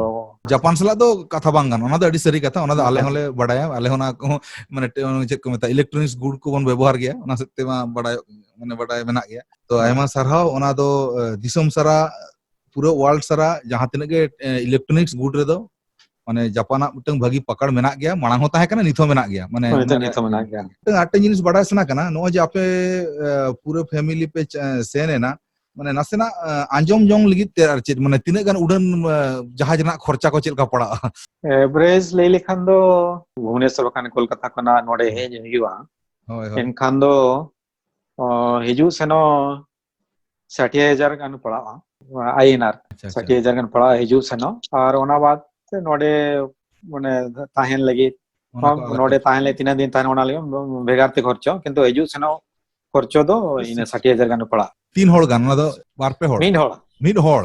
ᱡᱟᱯᱟᱱ ᱥᱟᱞᱟᱜ ᱫᱚ ᱠᱟᱛᱷᱟ ᱵᱟᱝ ᱜᱟᱱᱚᱜᱼᱟ, ᱚᱱᱟ ᱫᱚ ᱟᱹᱰᱤ ᱥᱟᱹᱨᱤ ᱠᱟᱛᱷᱟ, ᱚᱱᱟ ᱫᱚ ᱟᱞᱮ ᱦᱚᱸᱞᱮ ᱵᱟᱰᱟᱭᱟ, ᱟᱞᱮ ᱦᱚᱸ ᱚᱱᱟ ᱠᱚᱦᱚᱸ ᱢᱟᱱᱮ ᱴᱮ-, ᱪᱮᱫ ᱠᱚ ᱢᱮᱛᱟᱜᱼᱟ, ᱤᱞᱮᱠᱴᱨᱚᱱᱤᱠᱥ ᱜᱩᱰ ᱠᱚᱵᱚᱱ ᱵᱮᱵᱚᱦᱟᱨ ᱜᱮᱭᱟ, ᱚᱱᱟ ᱥᱮᱫ ᱛᱮ ᱢᱟ ᱵᱟᱰᱟᱭ, ᱢᱟᱱᱮ ᱵᱟᱰᱟᱭ ᱢᱮᱱᱟᱜ ᱜᱮᱭᱟ᱾ ᱛᱚ ᱦᱮᱸ᱾ ᱟᱭᱢᱟ ᱥᱟᱨᱦᱟᱣ, ᱚᱱᱟ ᱫᱚ ᱮ, ᱫᱤᱥᱚᱢ ᱥᱟᱨᱟ, ᱯᱩᱨᱟᱹ ᱣᱟᱨᱞᱰ ᱥᱟᱨᱟ ᱡᱟᱦᱟᱸ ᱛᱤᱱᱟᱹᱜ ᱜᱮ ᱤᱞᱮᱠᱴᱨᱚᱱᱤᱠᱥ ᱜᱩᱰ ᱨᱮᱫᱚ ᱢᱟᱱᱮ ᱡᱟᱯᱟᱱᱟᱜ ᱢᱤᱫᱴᱟᱝ ᱵᱷᱟᱹᱜᱤ ᱯᱟᱠᱟᱲ ᱢᱮᱱᱟᱜ ᱜᱮᱭᱟ, ᱢᱟᱲᱟᱝ ᱦᱚᱸ ᱛᱟᱦᱮᱸ ᱠᱟᱱᱟ, ᱱᱤᱛ ᱦᱚᱸ ᱢᱮᱱᱟᱜ ᱜᱮᱭᱟ᱾ ᱢᱟᱱᱮ ᱦᱳᱭ, ᱱᱤᱛ ᱦᱚᱸ ᱢᱮᱱᱟᱜ ᱜᱮᱭᱟ᱾ ᱢᱤᱫᱴᱟᱝ ᱟᱨ ᱢᱤᱫᱴᱟᱝ ᱡᱤᱱᱤᱥ ᱵᱟᱰᱟᱭ ᱥᱟᱱᱟ ᱠᱟᱱᱟ, ᱱᱚᱜᱼᱚᱭ ᱡᱮ ᱟᱯᱮ ᱮ, ᱯᱩᱨᱟᱹ ᱯᱷᱮᱢᱤᱞᱤ ᱯᱮ ᱪᱟ-, ᱥᱮᱱ ᱮᱱᱟ, ᱢᱟᱱᱮ ᱱᱟᱥᱮᱱᱟᱜ ᱮ, ᱟᱸᱡᱚᱢ ᱡᱚᱝ ᱞᱟᱹᱜᱤᱫ ᱛᱮ ᱟᱨ ᱪᱮᱫ, ᱢᱟᱱᱮ ᱛᱤᱱᱟᱹᱜ ᱜᱟᱱ ᱩᱰᱟᱹᱱ ᱮ, ᱡᱟᱦᱟᱡᱽ ᱨᱮᱱᱟᱜ ᱠᱷᱚᱨᱪᱟ ᱠᱚ ᱪᱮᱫ ᱞᱮᱠᱟ ᱯᱟᱲᱟᱜᱼᱟ? ᱮᱵᱷᱨᱮᱡᱽ ᱞᱟᱹᱭ ᱞᱮᱠᱷᱟᱱ ᱫᱚ ᱵᱷᱩᱵᱚᱱᱮᱥᱚᱨ ᱵᱟᱠᱷᱟᱱ ᱠᱳᱞᱠᱟᱛᱟ ᱠᱷᱚᱱᱟᱜ ᱱᱚᱰᱮ ᱦᱮᱡ ᱦᱩᱭᱩᱜᱼᱟ᱾ ᱦᱳᱭ, ᱦᱳᱭ᱾ ᱮᱱᱠᱷᱟᱱ ᱫᱚ ᱚ, ᱦᱤᱡᱩᱜ ᱥᱮᱱᱚᱜ ᱥᱟᱴᱷᱤ ᱦᱟᱡᱟᱨ ᱜᱟᱱ ᱯᱟᱲᱟᱜᱼᱟ, ᱟᱭ ᱮᱱ ᱟᱨ᱾ ᱟᱪᱪᱷᱟ, ᱟᱪᱪᱷᱟ᱾ ᱥᱟᱴᱷᱤ ᱦᱟᱡᱟᱨ ᱜᱟᱱ ᱯᱟᱲᱟᱜᱼᱟ ᱦᱤᱡᱩᱜ ᱥᱮᱱᱚᱜ, ᱟᱨ ᱚᱱᱟ ᱵᱟᱫ ᱛᱮ ᱱᱚᱰᱮ ᱢᱟᱱᱮ ᱛᱟᱦᱮᱱ ᱞᱟᱹᱜᱤᱫ, ᱚᱱᱟ ᱠᱚ ᱟᱞᱟᱜᱽ ᱱᱚᱰᱮ ᱠᱷᱚᱨᱪᱟ᱾ ᱛᱟᱦᱮᱱ ᱞᱟᱹᱜᱤᱫ ᱛᱤᱱᱟᱹᱜ ᱫᱤᱱ ᱛᱟᱦᱮᱱ, ᱚᱱᱟ ᱞᱟᱹᱜᱤᱫ ᱵᱷᱮᱜᱟᱨ ᱛᱮ ᱠᱷᱚᱨᱪᱟ, ᱠᱤᱱᱛᱩ ᱦᱤᱡᱩᱜ ᱥᱮᱱᱚᱜ ᱠᱷᱚᱨᱪᱟ ᱫᱚ ᱤᱱᱟᱹ ᱥᱟᱴᱷᱤ ᱦᱟᱡᱟᱨ ᱜᱟᱱ ᱯᱟᱲᱟᱜᱼᱟ᱾ ᱛᱤᱱ ᱦᱚᱲ ᱜᱟᱱ? ᱚᱱᱟ ᱫᱚ ᱵᱟᱨ ᱯᱮ ᱦᱚᱲ? ᱢᱤᱫ ᱦᱚᱲ᱾ ᱢᱤᱫ ᱦᱚᱲ?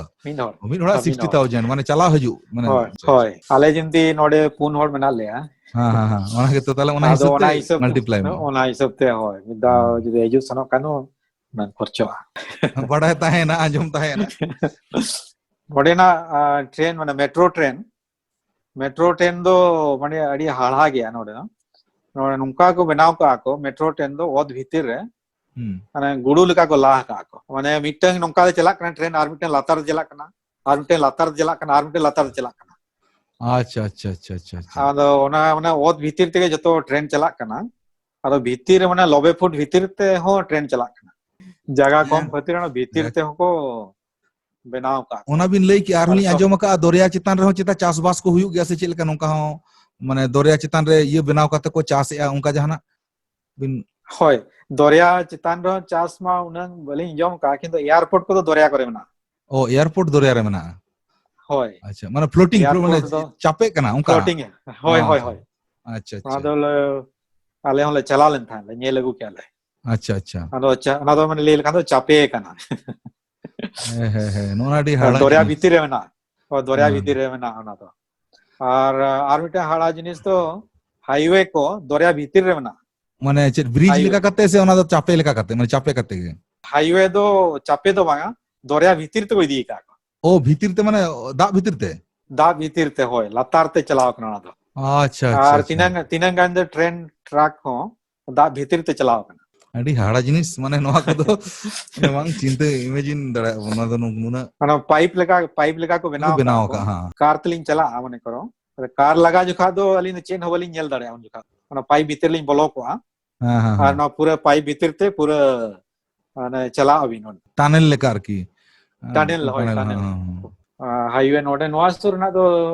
ᱢᱤᱫ ᱦᱚᱲᱟᱜ ᱦᱮᱸ, ᱢᱤᱫ ᱥᱤᱠᱥᱴᱤ ᱛᱷᱟᱣᱡᱮᱱᱰ, ᱢᱟᱱᱮ ᱪᱟᱞᱟᱣ ᱦᱤᱡᱩᱜ, ᱢᱟᱱᱮ ᱦᱳᱭ, ᱟᱪᱪᱷᱟ, ᱦᱳᱭ᱾ ᱟᱪᱪᱷᱟ᱾ ᱟᱞᱮ ᱡᱩᱫᱤ ᱱᱚᱰᱮ ᱯᱩᱱ ᱦᱚᱲ ᱢᱮᱱᱟᱜ ᱞᱮᱭᱟ, ᱦᱮᱸ, ᱦᱮᱸ, ᱦᱮᱸ᱾ ᱚᱱᱟ ᱜᱮᱛᱚ, ᱛᱟᱦᱞᱮ ᱚᱱᱟ ᱟᱫᱚ ᱦᱤᱥᱟᱹᱵ ᱛᱮ ᱚᱱᱟ ᱦᱤᱥᱟᱹᱵ, ᱢᱟᱞᱴᱤᱯᱞᱟᱭ ᱢᱮ᱾ ᱚᱱᱟ ᱦᱤᱥᱟᱹᱵ ᱛᱮ, ᱦᱳᱭ, ᱢᱤᱫ ᱫᱷᱟᱣ ᱦᱩᱸ᱾ ᱡᱩᱫᱤ ᱦᱤᱡᱩᱜ ᱥᱮᱱᱚᱜ ᱠᱷᱟᱱ ᱫᱚ ᱚᱱᱟ ᱠᱷᱚᱨᱪᱚᱜᱼᱟ᱾ ᱵᱟᱲᱟᱭ ᱛᱟᱦᱮᱸᱭᱮᱱᱟ, ᱟᱸᱡᱚᱢ ᱛᱟᱦᱮᱸᱭᱮᱱᱟ᱾ ᱱᱚᱰᱮᱱᱟᱜ, ᱟ, ᱴᱨᱮᱱ, ᱢᱟᱱᱮ ᱢᱮᱴᱨᱳ ᱴᱨᱮᱱ, ᱢᱮᱴᱨᱳ ᱴᱨᱮᱱ ᱫᱚ ᱢᱟᱱᱮ ᱟᱹᱰᱤ ᱦᱟᱦᱟᱲᱟ ᱜᱮᱭᱟ ᱱᱚᱰᱮ ᱫᱚ᱾ ᱱᱚᱰᱮ ᱱᱚᱝᱠᱟ ᱠᱚ ᱵᱮᱱᱟᱣ ᱠᱟᱜᱼᱟ ᱠᱚ, ᱢᱮᱴᱨᱳ ᱴᱨᱮᱱ ᱫᱚ ᱚᱛ ᱵᱷᱤᱛᱤᱨ ᱨᱮ ᱦᱩᱸ᱾ ᱢᱟᱱᱮ ᱜᱩᱲᱩ ᱞᱮᱠᱟ ᱠᱚ ᱞᱟ ᱟᱠᱟᱜᱼᱟ ᱠᱚ᱾ ᱢᱟᱱᱮ ᱢᱤᱫᱴᱟᱝ ᱱᱚᱝᱠᱟ ᱛᱮ ᱪᱟᱞᱟᱜ ᱠᱟᱱᱟ ᱴᱨᱮᱱ, ᱟᱨ ᱢᱤᱫᱴᱟᱝ ᱞᱟᱛᱟᱨ ᱨᱮ ᱪᱟᱞᱟᱜ ᱠᱟᱱᱟ, ᱟᱨ ᱢᱤᱫᱴᱟᱝ ᱞᱟᱛᱟᱨ ᱨᱮ ᱪᱟᱞᱟᱜ ᱠᱟᱱᱟ, ᱟᱨ ᱢᱤᱫᱴᱟᱝ ᱞᱟᱛᱟᱨ ᱨᱮ ᱪᱟᱞᱟᱜ ᱠᱟᱱᱟ᱾ ᱟᱪᱪᱷᱟ, ᱟᱪᱪᱷᱟ, ᱟᱪᱪᱷᱟ, ᱟᱪᱪᱷᱟ, ᱟᱪᱪᱷᱟ᱾ ᱟᱫᱚ ᱚᱱᱟ, ᱚᱱᱟ ᱚᱛ ᱵᱷᱤᱛᱤᱨ ᱛᱮᱜᱮ ᱡᱚᱛᱚ ᱴᱨᱮᱱ ᱪᱟᱞᱟᱜ ᱠᱟᱱᱟ᱾ ᱟᱫᱚ ᱵᱷᱤᱛᱤᱨ ᱨᱮ ᱢᱟᱱᱮ ᱱᱚᱵᱵᱳᱭ ᱯᱷᱩᱴ ᱵᱷᱤᱛᱤᱨ ᱛᱮᱦᱚᱸ ᱴᱨᱮᱱ ᱪᱟᱞᱟᱜ ᱠᱟᱱᱟ᱾ ᱡᱟᱭᱜᱟ ᱠᱚᱢ ᱦᱮᱸ᱾ ᱠᱷᱟᱹᱛᱤᱨ ᱚᱱᱟ ᱵᱷᱤᱛᱤᱨ ᱡᱟᱠ᱾ ᱛᱮᱦᱚᱸ ᱠᱚ ᱵᱮᱱᱟᱣ ᱟᱠᱟᱫ ᱚᱱᱟ ᱠᱚᱣᱟ᱾ ᱵᱤᱱ ᱞᱟᱹᱭ ᱠᱮᱜᱼᱟ, ᱟᱨ ᱟᱨ ᱦᱚᱸᱞᱤᱧ ᱥᱚᱵ ᱟᱸᱡᱚᱢ ᱟᱠᱟᱫᱼᱟ, ᱫᱚᱨᱭᱟ ᱪᱮᱛᱟᱱ ᱨᱮᱦᱚᱸ ᱪᱮᱛᱟ ᱪᱟᱥᱵᱟᱥ ᱠᱚ ᱦᱩᱭᱩᱜ ᱜᱮᱭᱟ ᱥᱮ ᱪᱮᱫ ᱞᱮᱠᱟ? ᱱᱚᱝᱠᱟ ᱦᱚᱸ, ᱢᱟᱱᱮ, ᱫᱚᱨᱭᱟ ᱪᱮᱛᱟᱱ ᱨᱮ ᱤᱭᱟᱹ ᱵᱮᱱᱟᱣ ᱠᱟᱛᱮ ᱠᱚ ᱪᱟᱥᱮᱜᱼᱟ, ᱚᱱᱠᱟ ᱡᱟᱦᱟᱱᱟᱜ ᱵᱤᱱ? ᱦᱳᱭ, ᱫᱚᱨᱭᱟ ᱪᱮᱛᱟᱱ ᱨᱮᱦᱚᱸ ᱪᱟᱥ ᱢᱟ ᱩᱱᱟᱹᱝ ᱵᱟᱹᱞᱤᱧ ᱟᱸᱡᱚᱢ ᱟᱠᱟᱫᱼᱟ, ᱠᱤᱱᱛᱩ ᱮᱭᱟᱨᱯᱳᱨᱴ ᱠᱚᱫᱚ ᱫᱚᱨᱭᱟ ᱠᱚᱨᱮ ᱢᱮᱱᱟᱜᱼᱟ᱾ ᱚ, ᱮᱭᱟᱨᱯᱳᱨᱴ ᱫᱚᱨᱭᱟ ᱨᱮ ᱢᱮᱱᱟᱜᱼᱟ᱾ ᱦᱳᱭ᱾ ᱟᱪᱪᱷᱟ, ᱢᱟᱱᱮ ᱯᱷᱞᱳᱴᱤᱝ, ᱯᱷᱞᱳ-, ᱢᱟᱱᱮ ᱮᱭᱟᱨᱯᱳᱨᱴ ᱫᱚ ᱪᱟᱯᱮᱜ ᱠᱟᱱᱟ ᱚᱱᱠᱟ? ᱯᱷᱞᱳᱴᱤᱝ, ᱦᱳᱭ, ᱦᱳᱭ, ᱟᱪᱪᱷᱟ᱾ ᱦᱳᱭ᱾ ᱟᱪᱪᱷᱟ, ᱚᱱᱟ ᱟᱪᱪᱷᱟ᱾ ᱫᱚ ᱞᱮ, ᱟᱞᱮ ᱦᱚᱸᱞᱮ ᱪᱟᱞᱟᱣ ᱞᱮᱱ ᱛᱟᱦᱮᱸᱫ, ᱞᱮ ᱧᱮᱞ ᱟᱹᱜᱩ ᱠᱮᱜᱼᱟ ᱞᱮ᱾ ᱟᱪᱪᱷᱟ, ᱟᱪᱪᱷᱟ᱾ ᱟᱫᱚ ᱪᱟ-, ᱚᱱᱟ ᱫᱚ ᱢᱟᱱᱮ ᱞᱟᱹᱭ ᱞᱮᱠᱷᱟᱱ ᱫᱚ ᱪᱟᱯᱮ ᱠᱟᱱᱟ᱾ ᱦᱮᱸ, ᱦᱮᱸ, ᱦᱮᱸ, ᱱᱚᱣᱟ ᱟᱹᱰᱤ ᱦᱟᱦᱟᱲᱟ ᱫᱚᱨᱭᱟ ᱡᱤᱱᱤᱥ᱾ ᱵᱷᱤᱛᱤᱨ ᱨᱮ ᱢᱮᱱᱟᱜᱼᱟ᱾ ᱦᱳᱭ, ᱫᱚᱨᱭᱟ ᱦᱮᱸ᱾ ᱵᱷᱤᱛᱤᱨ ᱨᱮ ᱢᱮᱱᱟᱜᱼᱟ ᱚᱱᱟ ᱫᱚ᱾ ᱟᱨ, ᱟᱨ ᱢᱤᱫᱴᱮᱱ ᱦᱟᱦᱟᱲᱟ ᱡᱤᱱᱤᱥ ᱫᱚ highway ᱠᱚ ᱫᱚᱨᱭᱟ ᱵᱷᱤᱛᱤᱨ ᱨᱮ ᱢᱮᱱᱟᱜᱼᱟ᱾ ᱢᱟᱱᱮ ᱪᱮᱫ bridge highway᱾ ᱞᱮᱠᱟ ᱠᱟᱛᱮ ᱥᱮ ᱚᱱᱟ ᱫᱚ ᱪᱟᱯᱮ ᱞᱮᱠᱟ ᱠᱟᱛᱮ, ᱢᱟᱱᱮ ᱪᱟᱯᱮ ᱠᱟᱛᱮ ᱜᱮ? Highway ᱫᱚ ᱪᱟᱯᱮ ᱫᱚ ᱵᱟᱝᱟ, ᱫᱚᱨᱭᱟ ᱵᱷᱤᱛᱤᱨ ᱛᱮᱠᱚ ᱤᱫᱤ ᱟᱠᱟᱫ ᱠᱚ᱾ ᱚ, ᱵᱷᱤᱛᱤᱨ ᱛᱮ, ᱢᱟᱱᱮ ᱫᱟᱜ ᱵᱷᱤᱛᱤᱨ ᱛᱮ? ᱫᱟᱜ ᱵᱷᱤᱛᱤᱨ ᱛᱮ, ᱦᱳᱭ, ᱞᱟᱛᱟᱨ ᱛᱮ ᱪᱟᱞᱟᱣ ᱠᱟᱱᱟ ᱚᱱᱟ ᱫᱚ᱾ ᱟᱪᱪᱷᱟ, ᱟᱪᱪᱷᱟ, ᱟᱨ ᱟᱪᱪᱷᱟ᱾ ᱛᱤᱱᱟᱹᱝ, ᱛᱤᱱᱟᱹᱝ ᱜᱟᱱ ᱫᱚ train track ᱦᱚᱸ ᱫᱟᱜ ᱵᱷᱤᱛᱤᱨ ᱛᱮ ᱪᱟᱞᱟᱣ ᱠᱟᱱᱟ᱾ ᱟᱹᱰᱤ ᱦᱟᱦᱟᱲᱟ ᱡᱤᱱᱤᱥ, ᱢᱟᱱᱮ ᱱᱚᱣᱟ ᱠᱚᱫᱚ ᱢᱟᱱᱮ ᱵᱟᱝ ᱪᱤᱱᱛᱟᱹ, imagine ᱫᱟᱲᱮᱭᱟᱜᱼᱟ ᱵᱚᱱ, ᱚᱱᱟ ᱫᱚ ᱱᱩ-, ᱱᱩᱱᱟᱹᱜ ᱚᱱᱟ pipe ᱞᱮᱠᱟ, pipe ᱞᱮᱠᱟ ᱠᱚ ᱠᱚ ᱵᱮᱱᱟᱣ ᱵᱮᱱᱟᱣ ᱟᱠᱟᱫ ᱟᱠᱟᱫ, ᱠᱚ᱾ ᱦᱮᱸ᱾ Car ᱛᱮᱞᱤᱧ ᱪᱟᱞᱟᱜᱼᱟ, ᱢᱚᱱᱮ ᱠᱚᱨᱚ, ᱟᱨ car ᱞᱟᱜᱟ ᱡᱚᱠᱷᱟᱡ ᱫᱚ ᱟᱹᱞᱤᱧ ᱫᱚ ᱪᱮᱫ ᱦᱚᱸ ᱵᱟᱹᱞᱤᱧ ᱧᱮᱞ ᱫᱟᱲᱮᱭᱟᱜᱼᱟ ᱩᱱ ᱡᱚᱠᱷᱟᱡ᱾ ᱚᱱᱟ pipe ᱵᱷᱤᱛᱤᱨ ᱞᱤᱧ ᱵᱚᱞᱚ ᱠᱚᱜᱼᱟ᱾ ᱦᱮᱸ, ᱦᱮᱸ, ᱟᱨ ᱦᱮᱸ᱾ ᱱᱚᱣᱟ ᱯᱩᱨᱟᱹ pipe ᱵᱷᱤᱛᱤᱨ ᱛᱮ ᱯᱩᱨᱟᱹ, ᱢᱟᱱᱮ, ᱪᱟᱞᱟᱜ ᱟᱵᱤᱱ ᱚᱸᱰᱮ᱾ Tunnel ᱞᱮᱠᱟ ᱟᱨᱠᱤ᱾ ᱦᱮᱸ, tunnel, ᱦᱳᱭ, tunnel, tunnel᱾ ᱦᱮᱸ, ᱦᱮᱸ, ᱦᱮᱸ᱾ ᱟᱨ highway ᱱᱚᱰᱮ ᱱᱚᱣᱟ ᱥᱩᱨ ᱨᱮᱱᱟᱜ ᱫᱚ,